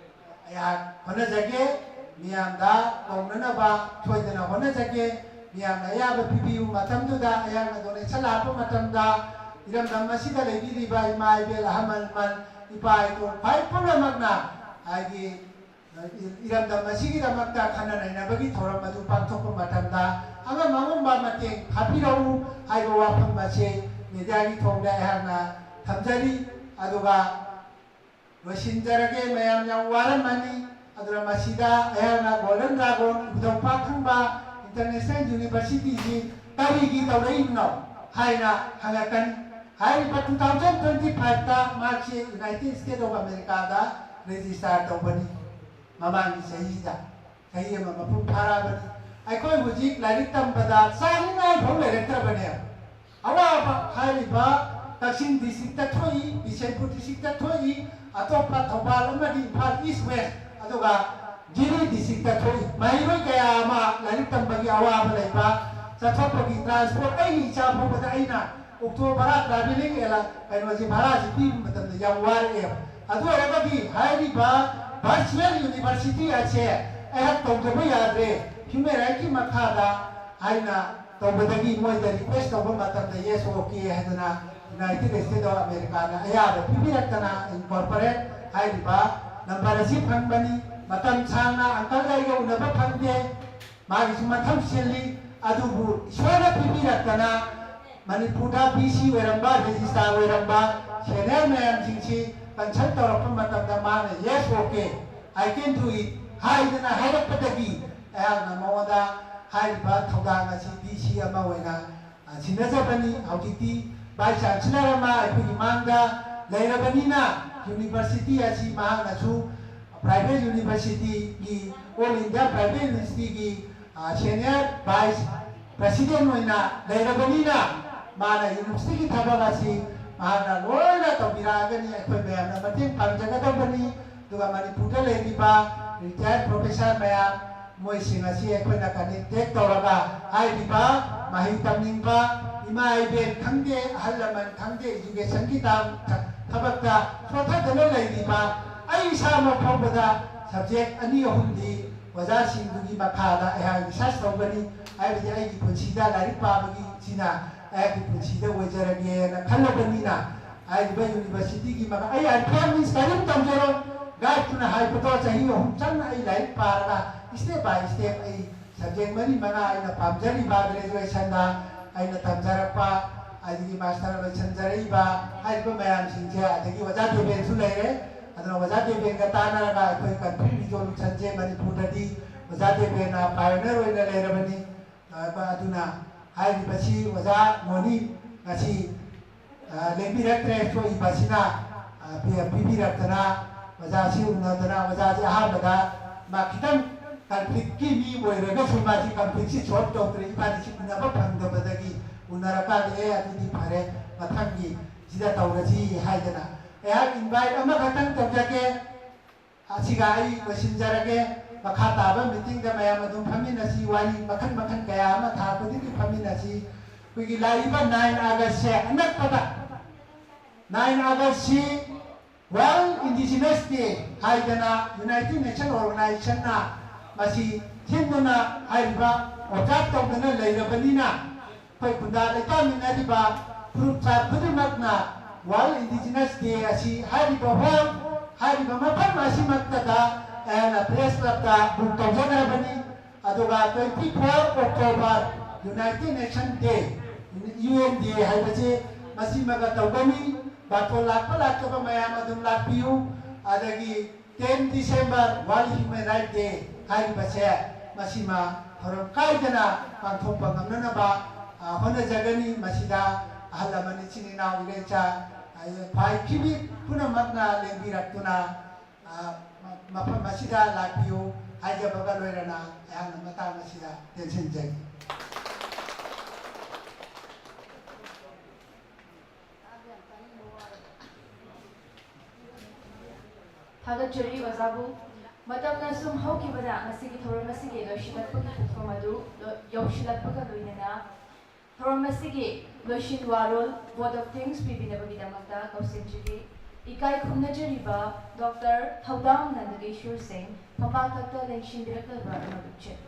ꯑꯩꯍꯥꯛ ꯍꯣꯠꯅꯖꯒꯦ, ꯃꯤꯌꯥꯝꯗ ꯀꯧꯅꯅꯕ ꯁꯣꯏꯗꯅ ꯍꯣꯠꯅꯖꯒꯦ꯫ ꯃꯤꯌꯥꯝꯅ ꯑꯌꯥꯕ ꯄꯤꯕꯤꯌꯨ꯫ ꯃꯇꯝꯗꯨꯗ ꯑꯩꯍꯥꯛꯅ ꯗꯣꯅꯦꯁꯟ ꯂꯥꯛꯄ ꯃꯇꯝꯗ ꯏꯔꯝꯗꯝ ꯑꯁꯤꯗ ꯂꯩꯕꯤꯔꯤꯕ ꯏꯃꯥ ꯏꯕꯦꯜ ꯑꯍꯜ ꯂꯃꯟ, ꯏꯄꯥ ꯏꯄꯨ ꯈ꯭ꯋꯥꯏ ꯄꯨꯝꯅꯃꯛꯅ ꯍꯥꯏꯗꯤ ꯏꯔꯝꯗꯝ ꯑꯁꯤꯒꯤꯗꯃꯛꯇ ꯈꯟꯅ ꯅꯩꯅꯕꯒꯤ ꯊꯧꯔꯝ ꯑꯗꯨ ꯄꯥꯡꯊꯣꯛꯄ ꯃꯇꯝꯗ ꯑꯉꯝ ꯑꯉꯝꯕ ꯃꯇꯦꯡ ꯊꯥꯕꯤꯔꯛꯎ ꯍꯥꯏꯕ ꯋꯥꯐꯝ ꯑꯁꯤ ꯃꯦꯗꯤꯌꯥꯒꯤ ꯊꯣꯡꯗ ꯑꯩꯍꯥꯛꯅ ꯊꯝꯖꯔꯤ꯫ ꯑꯗꯨꯒ ꯂꯣꯏꯁꯤꯟꯖꯔꯒꯦ꯫ ꯃꯌꯥꯝ ꯌꯥꯝ ꯋꯥꯔꯝꯃꯅꯤ꯫ ꯑꯗꯨꯅ ꯃꯁꯤꯗ ꯑꯩꯍꯥꯛꯅ ꯒꯣꯜꯗꯟ ꯗ꯭ꯔꯥꯒꯣꯟ ꯏꯕꯨꯙꯧ ꯄꯥꯛ ꯊꯪꯕ ꯏꯟꯇꯔꯅꯦꯁꯅꯦꯜ ꯌꯨꯅꯤꯚꯔꯁꯤꯇꯤꯁꯤ ꯀꯔꯤꯒꯤ ꯇꯧꯔꯛꯏꯕꯅꯣ? ꯍꯥꯏꯅ ꯍꯪꯉꯛꯀꯅꯤ꯫ ꯍꯥꯏꯔꯤꯕ two thousand twenty five ꯇ ꯃꯍꯥꯛꯁꯤ United States of America the register ꯇꯧꯕꯅꯤ꯫ ꯃꯃꯥꯡꯒꯤ ꯆꯍꯤꯗ, ꯆꯍꯤ ꯑꯃ ꯃꯄꯨꯡ ꯐꯥꯔꯛꯑꯕꯅꯤ꯫ ꯑꯩꯈꯣꯏ ꯍꯧꯖꯤꯛ ꯂꯥꯏꯔꯤꯛ ꯇꯝꯕꯗ ꯆꯥꯅꯤꯡꯉꯥꯏ ꯐꯥꯎ ꯂꯩꯔꯛꯇ꯭ꯔꯕꯅꯦ꯫ ꯑꯋꯥꯕ ꯍꯥꯏꯔꯤꯕ ꯀꯛꯆꯤꯡ district ꯇ ꯊꯣꯛꯏ, ꯕꯤꯁꯦꯟꯄꯨꯔ district ꯇ ꯊꯣꯛꯏ, ꯑꯇꯣꯞꯄ ꯊꯧꯕꯥꯜ ꯑꯃꯗꯤ ꯏꯝꯐꯥꯜ East West, ꯑꯗꯨꯒ ꯖꯤꯔꯤ district ꯇ ꯊꯣꯛꯏ꯫ ꯃꯍꯩꯔꯣꯏ ꯀꯌꯥ ꯑꯃ ꯂꯥꯏꯔꯤꯛ ꯇꯝꯕꯒꯤ ꯑꯋꯥꯕ ꯂꯩꯕ, ꯆꯠꯊꯣꯛꯄꯒꯤ transport, ꯑꯩꯒꯤ ꯏꯆꯥ ꯐꯥꯎꯕꯗ ꯑꯩꯅ ꯑꯣꯛꯇꯣ ꯚꯔꯥ, travelling ꯑꯦꯂ-, ꯀꯩꯅꯣꯁꯦ, ꯚꯔꯥꯁꯦ ꯄꯤꯕ ꯃꯇꯝꯗ ꯌꯥꯝ ꯋꯥꯔꯛꯑꯦꯕ꯫ ꯑꯗꯨ ꯑꯣꯏꯔꯒꯗꯤ ꯍꯥꯏꯔꯤꯕ virtual university ꯑꯁꯦ ꯑꯩꯍꯥꯛ ꯇꯧꯗꯕ ꯌꯥꯗ꯭ꯔꯦ, human right ꯀꯤ ꯃꯈꯥꯗ ꯍꯥꯏꯅ ꯇꯧꯕꯗꯒꯤ ꯃꯣꯏꯗ request ꯇꯧꯕ ꯃꯇꯝꯗ yes, okay ꯍꯥꯏꯗꯅ United States of America ꯅ ꯑꯌꯥꯕ ꯄꯤꯕꯤꯔꯛꯇꯅ incorporate ꯍꯥꯏꯔꯤꯕ number ꯑꯁꯤ ꯐꯪꯕꯅꯤ꯫ ꯃꯇꯝ ꯁꯥꯡꯅ uncle ꯒ ꯑꯩꯒ ꯎꯅꯕ ꯐꯪꯗꯦ, ꯃꯥꯒꯤꯁꯨ ꯃꯊꯧ ꯆꯤꯜꯂꯤ, ꯑꯗꯨꯕꯨ ꯏꯁꯣꯔꯅ ꯄꯤꯕꯤꯔꯛꯇꯅ ꯃꯅꯤꯄꯨꯔꯗ ꯚꯤ ꯁꯤ ꯑꯣꯏꯔꯝꯕ, registrar ꯑꯣꯏꯔꯝꯕ senior ꯃꯌꯥꯝꯁꯤꯡꯁꯤ consult ꯇꯧꯔꯛꯄ ꯃꯇꯝꯗ ꯃꯥꯅ yes, okay, I can do it ꯍꯥꯏꯗꯅ ꯍꯥꯏꯔꯛꯄꯗꯒꯤ ꯑꯩꯍꯥꯛꯅ ꯃꯉꯣꯟꯗ ꯍꯥꯏꯔꯤꯕ ꯊꯧꯗꯥꯡ ꯑꯁꯤ ꯚꯤ ꯁꯤ ꯑꯃ ꯑꯣꯏꯅ, ꯑ, ꯁꯤꯟꯅꯖꯕꯅꯤ꯫ ꯍꯧꯖꯤꯛꯇꯤ vice chancellor ꯑꯃ ꯑꯩꯈꯣꯏꯒꯤ ꯃꯥꯡꯗ ꯂꯩꯔꯕꯅꯤꯅ university ꯑꯁꯤ ꯃꯍꯥꯛꯅꯁꯨ private university ꯒꯤ, All India Private University ꯒꯤ, ꯑ, senior vice president ꯑꯣꯏꯅ ꯂꯩꯔꯕꯅꯤꯅ ꯃꯥꯅ university ꯒꯤ ꯊꯕꯛ ꯑꯁꯤ ꯃꯍꯥꯛꯅ ꯂꯣꯏꯅ ꯇꯧꯕꯤꯔꯛꯑꯒꯅꯤ꯫ ꯑꯩꯈꯣꯏ ꯃꯌꯥꯝꯅ ꯃꯇꯦꯡ ꯄꯥꯡꯖꯒꯗꯕꯅꯤ꯫ ꯑꯗꯨꯒ ꯃꯅꯤꯄꯨꯔꯗ ꯂꯩꯔꯤꯕ retired professor ꯃꯌꯥꯝ, ꯃꯣꯏꯁꯤꯡ ꯑꯁꯤ ꯑꯩꯈꯣꯏꯅ contact ꯇꯧꯔꯒ ꯍꯥꯏꯔꯤꯕ ꯃꯍꯩ ꯇꯝꯅꯤꯡꯕ ꯏꯃꯥ ꯏꯕꯦꯟ ꯈꯪꯗꯦ, ꯑꯍꯜ ꯂꯃꯟ ꯈꯪꯗꯦ, education ꯒꯤ ꯇꯥꯡ-, ꯊ-, ꯊꯕꯛꯇ ꯁꯣꯊꯗꯅ ꯂꯩꯔꯤꯕ ꯑꯩ ꯏꯁꯥꯃꯛ ꯐꯥꯎꯕꯗ subject ꯑꯅꯤ ꯑꯍꯨꯝꯗꯤ ꯑꯣꯖꯥꯁꯤꯡꯗꯨꯒꯤ ꯃꯈꯥꯗ ꯑꯩꯍꯥꯛ research ꯇꯧꯒꯅꯤ꯫ ꯍꯥꯏꯕꯗꯤ ꯑꯩꯒꯤ ꯄꯨꯟꯁꯤꯗ ꯂꯥꯏꯔꯤꯛ ꯄꯥꯕꯒꯤ ꯁꯤꯅ ꯑꯩꯍꯥꯛꯀꯤ ꯄꯨꯟꯁꯤꯗ ꯑꯣꯏꯖꯔꯒꯦꯅ ꯈꯜꯂꯕꯅꯤꯅ ꯍꯥꯏꯔꯤꯕ university ꯒꯤ ꯃꯈꯥ, ꯑꯩ unfair means ꯀꯔꯤꯝ ꯇꯧꯖꯔꯣꯏ꯫ Guide ꯇꯨꯅ ꯍꯥꯏꯕꯗꯣ ꯆꯍꯤ ꯑꯍꯨꯝ ꯆꯪꯅ ꯑꯩ ꯂꯥꯏꯔꯤꯛ ꯄꯥꯔꯒ step by step ꯑꯩ subject ꯃꯔꯤ ꯃꯉꯥ ꯑꯩꯅ ꯄꯥꯝꯖꯔꯤꯕ graduation ꯗ ꯑꯩꯅ ꯇꯝꯖꯔꯛꯄ, ꯑꯗꯒꯤ master ꯂꯣꯏꯁꯤꯟꯖꯔꯛꯏꯕ ꯍꯥꯏꯔꯤꯕ ꯃꯌꯥꯝꯁꯤꯡꯁꯦ, ꯑꯗꯒꯤ ꯑꯣꯖꯥ ꯗꯦꯕꯦꯟꯁꯨ ꯂꯩꯔꯦ꯫ ꯑꯗꯨꯅ ꯑꯣꯖꯥ ꯗꯦꯕꯦꯟꯒ ꯇꯥꯟꯅꯔꯒ ꯑꯩꯈꯣꯏ conflict resolution ꯁꯦ ꯃꯅꯤꯄꯨꯔꯗꯗꯤ ꯑꯣꯖꯥ ꯗꯦꯕꯦꯟꯅ pioneer ꯑꯣꯏꯅ ꯂꯩꯔꯕꯅꯤ꯫ ꯑꯗꯨꯅ ꯍꯥꯏꯔꯤꯕꯁꯤ ꯑꯣꯖꯥ ꯃꯣꯅꯤ ꯉꯁꯤ, ꯑ, ꯂꯦꯡꯕꯤꯔꯛꯇ꯭ꯔꯦ꯫ ꯊꯣꯛꯏꯕꯁꯤꯅ, ꯑ, ꯄꯤ-, ꯄꯤꯕꯤꯔꯛꯇꯅ ꯑꯣꯖꯥꯁꯤ ꯎꯅꯗꯅ, ꯑꯣꯖꯥꯁꯤ ꯑꯍꯥꯟꯕꯗ ꯃꯥ ꯈꯤꯇꯪ conflictꯀꯤ ꯃꯤ ꯑꯣꯏꯔꯒꯁꯨ ꯃꯥꯁꯤ conflictꯁꯤ solve ꯇꯧꯗ꯭ꯔꯦ꯫ ꯏꯕꯥꯅꯤꯁꯤ ꯎꯅꯕ ꯐꯪꯗꯕꯗꯒꯤ ꯎꯅꯔꯀꯥꯟꯗ, "ꯑꯦ, ꯑꯗꯨꯗꯤ ꯐꯔꯦ, ꯃꯊꯪꯒꯤ ꯁꯤꯗ ꯇꯧꯔꯁꯤ" ꯍꯥꯏꯗꯅ ꯑꯩꯍꯥꯛ invite ꯑꯃꯈꯛꯇꯪ ꯇꯧꯖꯒꯦ꯫ ꯑꯁꯤꯒ ꯑꯩ ꯂꯣꯏꯁꯤꯟꯖꯔꯒꯦ꯫ ꯃꯈꯥ ꯇꯥꯕ meetingꯗ ꯃꯌꯥꯝ ꯑꯗꯨꯝ ꯐꯝꯃꯤꯟꯅꯁꯤ, ꯋꯥꯔꯤ ꯃꯈꯜ ꯃꯈꯜ ꯀꯌꯥ ꯑꯃ ꯊꯥ ꯈꯨꯗꯤꯡꯒꯤ ꯐꯝꯃꯤꯟꯅꯁꯤ꯫ ꯑꯩꯈꯣꯏꯒꯤ ꯂꯥꯛꯏꯕ nine Augustꯁꯦ ꯑꯅꯛꯄꯗ, nine Augustꯁꯤ World Indigenous Day ꯍꯥꯏꯗꯅ United Nations Organizationꯅ ꯃꯁꯤ ꯁꯤꯟꯗꯨꯅ ꯍꯥꯏꯔꯤꯕ observe ꯇꯧꯗꯨꯅ ꯂꯩꯔꯕꯅꯤꯅ, ꯑꯩꯈꯣꯏ ꯈꯨꯟꯗꯥ ꯂꯩꯇꯥꯃꯤꯟꯅꯔꯤꯕ ꯐꯨꯔꯨꯞ ꯆꯥ ꯈꯨꯗꯤꯡꯃꯛꯅ World Indigenous Day ꯑꯁꯤ ꯍꯥꯏꯔꯤꯕ hall, ꯍꯥꯏꯔꯤꯕ ꯃꯐꯝ ꯑꯁꯤꯃꯛꯇꯗ ꯑꯩꯍꯥꯛꯅ Press Clubꯇ book ꯇꯧꯖꯈ꯭ꯔꯕꯅꯤ꯫ ꯑꯗꯨꯒ twenty four October United Nations Day, U N Day ꯍꯥꯏꯕꯁꯤ ꯃꯁꯤꯃꯒ ꯇꯧꯒꯅꯤ꯫ ꯕꯥꯔꯇꯣꯟ ꯂꯥꯛꯄ ꯂꯥꯛꯇꯕ ꯃꯌꯥꯝ ꯑꯗꯨꯝ ꯂꯥꯛꯄꯤꯌꯨ꯫ ꯑꯗꯒꯤ ten December World Human Rights Day ꯍꯥꯏꯔꯤꯕꯁꯦ ꯃꯁꯤꯃ ꯊꯧꯔꯝ ꯀꯥꯏꯗꯅ ꯄꯥꯡꯊꯣꯛꯄ ꯉꯝꯅꯅꯕ, ꯑ, ꯍꯣꯠꯅꯖꯒꯅꯤ꯫ ꯃꯁꯤꯗ ꯑꯍꯜ ꯂꯃꯟ, ꯏꯆꯤꯟ ꯏꯅꯥꯎ, ꯏꯔꯩꯆꯥ, ꯑ, ꯈ꯭ꯋꯥꯏ ꯐꯤꯕꯤ ꯄꯨꯝꯅꯃꯛꯅ ꯂꯦꯡꯕꯤꯔꯛꯇꯨꯅ, ꯑ, ꯃ-, ꯃꯐꯝ ꯑꯁꯤꯗ ꯂꯥꯛꯄꯤꯌꯨ ꯍꯥꯏꯖꯕꯒ ꯂꯣꯏꯅꯅ ꯑꯩꯍꯥꯛꯅ ꯃꯇꯥꯡ ꯑꯁꯤꯗ ꯇꯦꯟꯁꯤꯟꯖꯒꯦ꯫ ꯊꯥꯒꯠꯆꯔꯤ ꯑꯣꯖꯥꯕꯨ꯫ ꯃꯇꯝꯅ ꯁꯨꯝ ꯍꯧꯈꯤꯕꯅ ꯉꯁꯤꯒꯤ ꯊꯧꯔꯝ ꯑꯁꯤꯒꯤ ꯂꯣꯏꯁꯤꯜꯂꯛꯄꯒꯤ ꯄꯨꯡꯐꯝ ꯑꯗꯨ ꯂꯣ-, ꯌꯧꯁꯤꯜꯂꯛꯄꯒ ꯂꯣꯏꯅꯅ ꯊꯧꯔꯝ ꯑꯁꯤꯒꯤ ꯂꯣꯏꯁꯤꯟ ꯋꯥꯔꯣꯜ vote of thanks ꯄꯤꯕꯤꯅꯕꯒꯤꯗꯃꯛꯇ ꯀꯧꯁꯤꯟꯖꯔꯤ꯫ ꯏꯀꯥꯏ ꯈꯨꯝꯅꯖꯔꯤꯕ ꯗꯣꯛꯇꯔ ꯊꯧꯗꯥꯝ ꯅꯟꯗꯀꯦꯁꯣꯔ ꯁꯤꯡ ꯐꯝꯄꯥꯛꯊꯛꯇ ꯂꯦꯡꯁꯤꯟꯕꯤꯔꯛꯅꯕ ꯑꯃ ꯎꯠꯆꯔꯤ꯫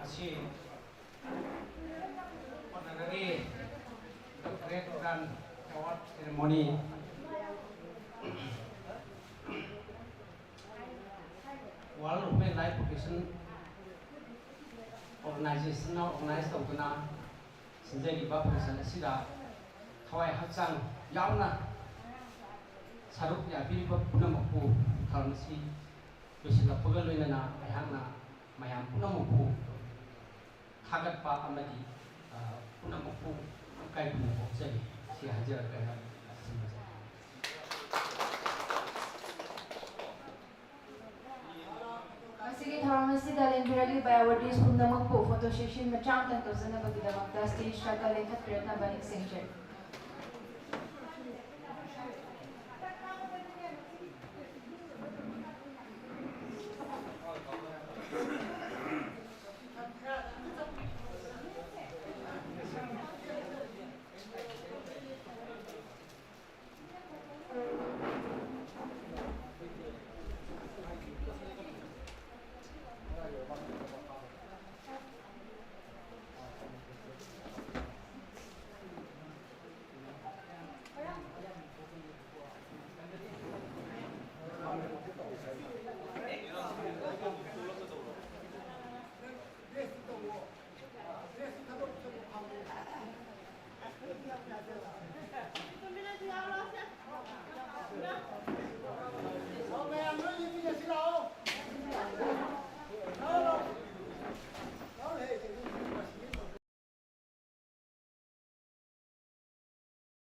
ꯑꯁꯤ Honorary Doctorate Grant Award Ceremony World Human Rights Protection Organization organize ꯇꯧꯗꯨꯅ ꯁꯤꯟꯖꯔꯤꯕ function ꯑꯁꯤꯗ ꯊꯋꯥꯏ ꯍꯛꯆꯥꯡ ꯌꯥꯎꯅ ꯁꯔꯨꯛ ꯌꯥꯕꯤꯔꯤꯕ ꯄꯨꯝꯅꯃꯛꯄꯨ ꯊꯧꯔꯝ ꯑꯁꯤ ꯂꯣꯏꯁꯤꯜꯂꯛꯄꯒ ꯂꯣꯏꯅꯅ ꯑꯩꯍꯥꯛꯅ ꯃꯌꯥꯝ ꯄꯨꯝꯅꯃꯛꯄꯨ ꯊꯥꯒꯠꯄ ꯑꯃꯗꯤ, ꯑ, ꯄꯨꯝꯅꯃꯛꯄꯨ ꯏꯀꯥꯏ ꯈꯨꯝꯅꯕ ꯎꯠꯆꯔꯤ꯫ ꯁꯤ ꯍꯥꯏꯖꯔꯒ ꯑꯩꯍꯥꯛ ꯂꯣꯏꯁꯤꯟꯖꯔꯒꯦ꯫ ꯃꯁꯤꯒꯤ ꯊꯧꯔꯝ ꯑꯁꯤꯗ ꯂꯦꯡꯕꯤꯔꯛꯂꯤꯕ awardees ꯄꯨꯝꯅꯃꯛꯄꯨ photo session ꯃꯆꯥ ꯑꯃꯇꯪ ꯇꯧꯖꯅꯕꯒꯤꯗꯃꯛꯇ stage ꯇ ꯂꯦꯡꯈꯠꯄꯤꯔꯛꯅꯕ ꯅꯤꯡꯁꯤꯡꯖꯔꯤ꯫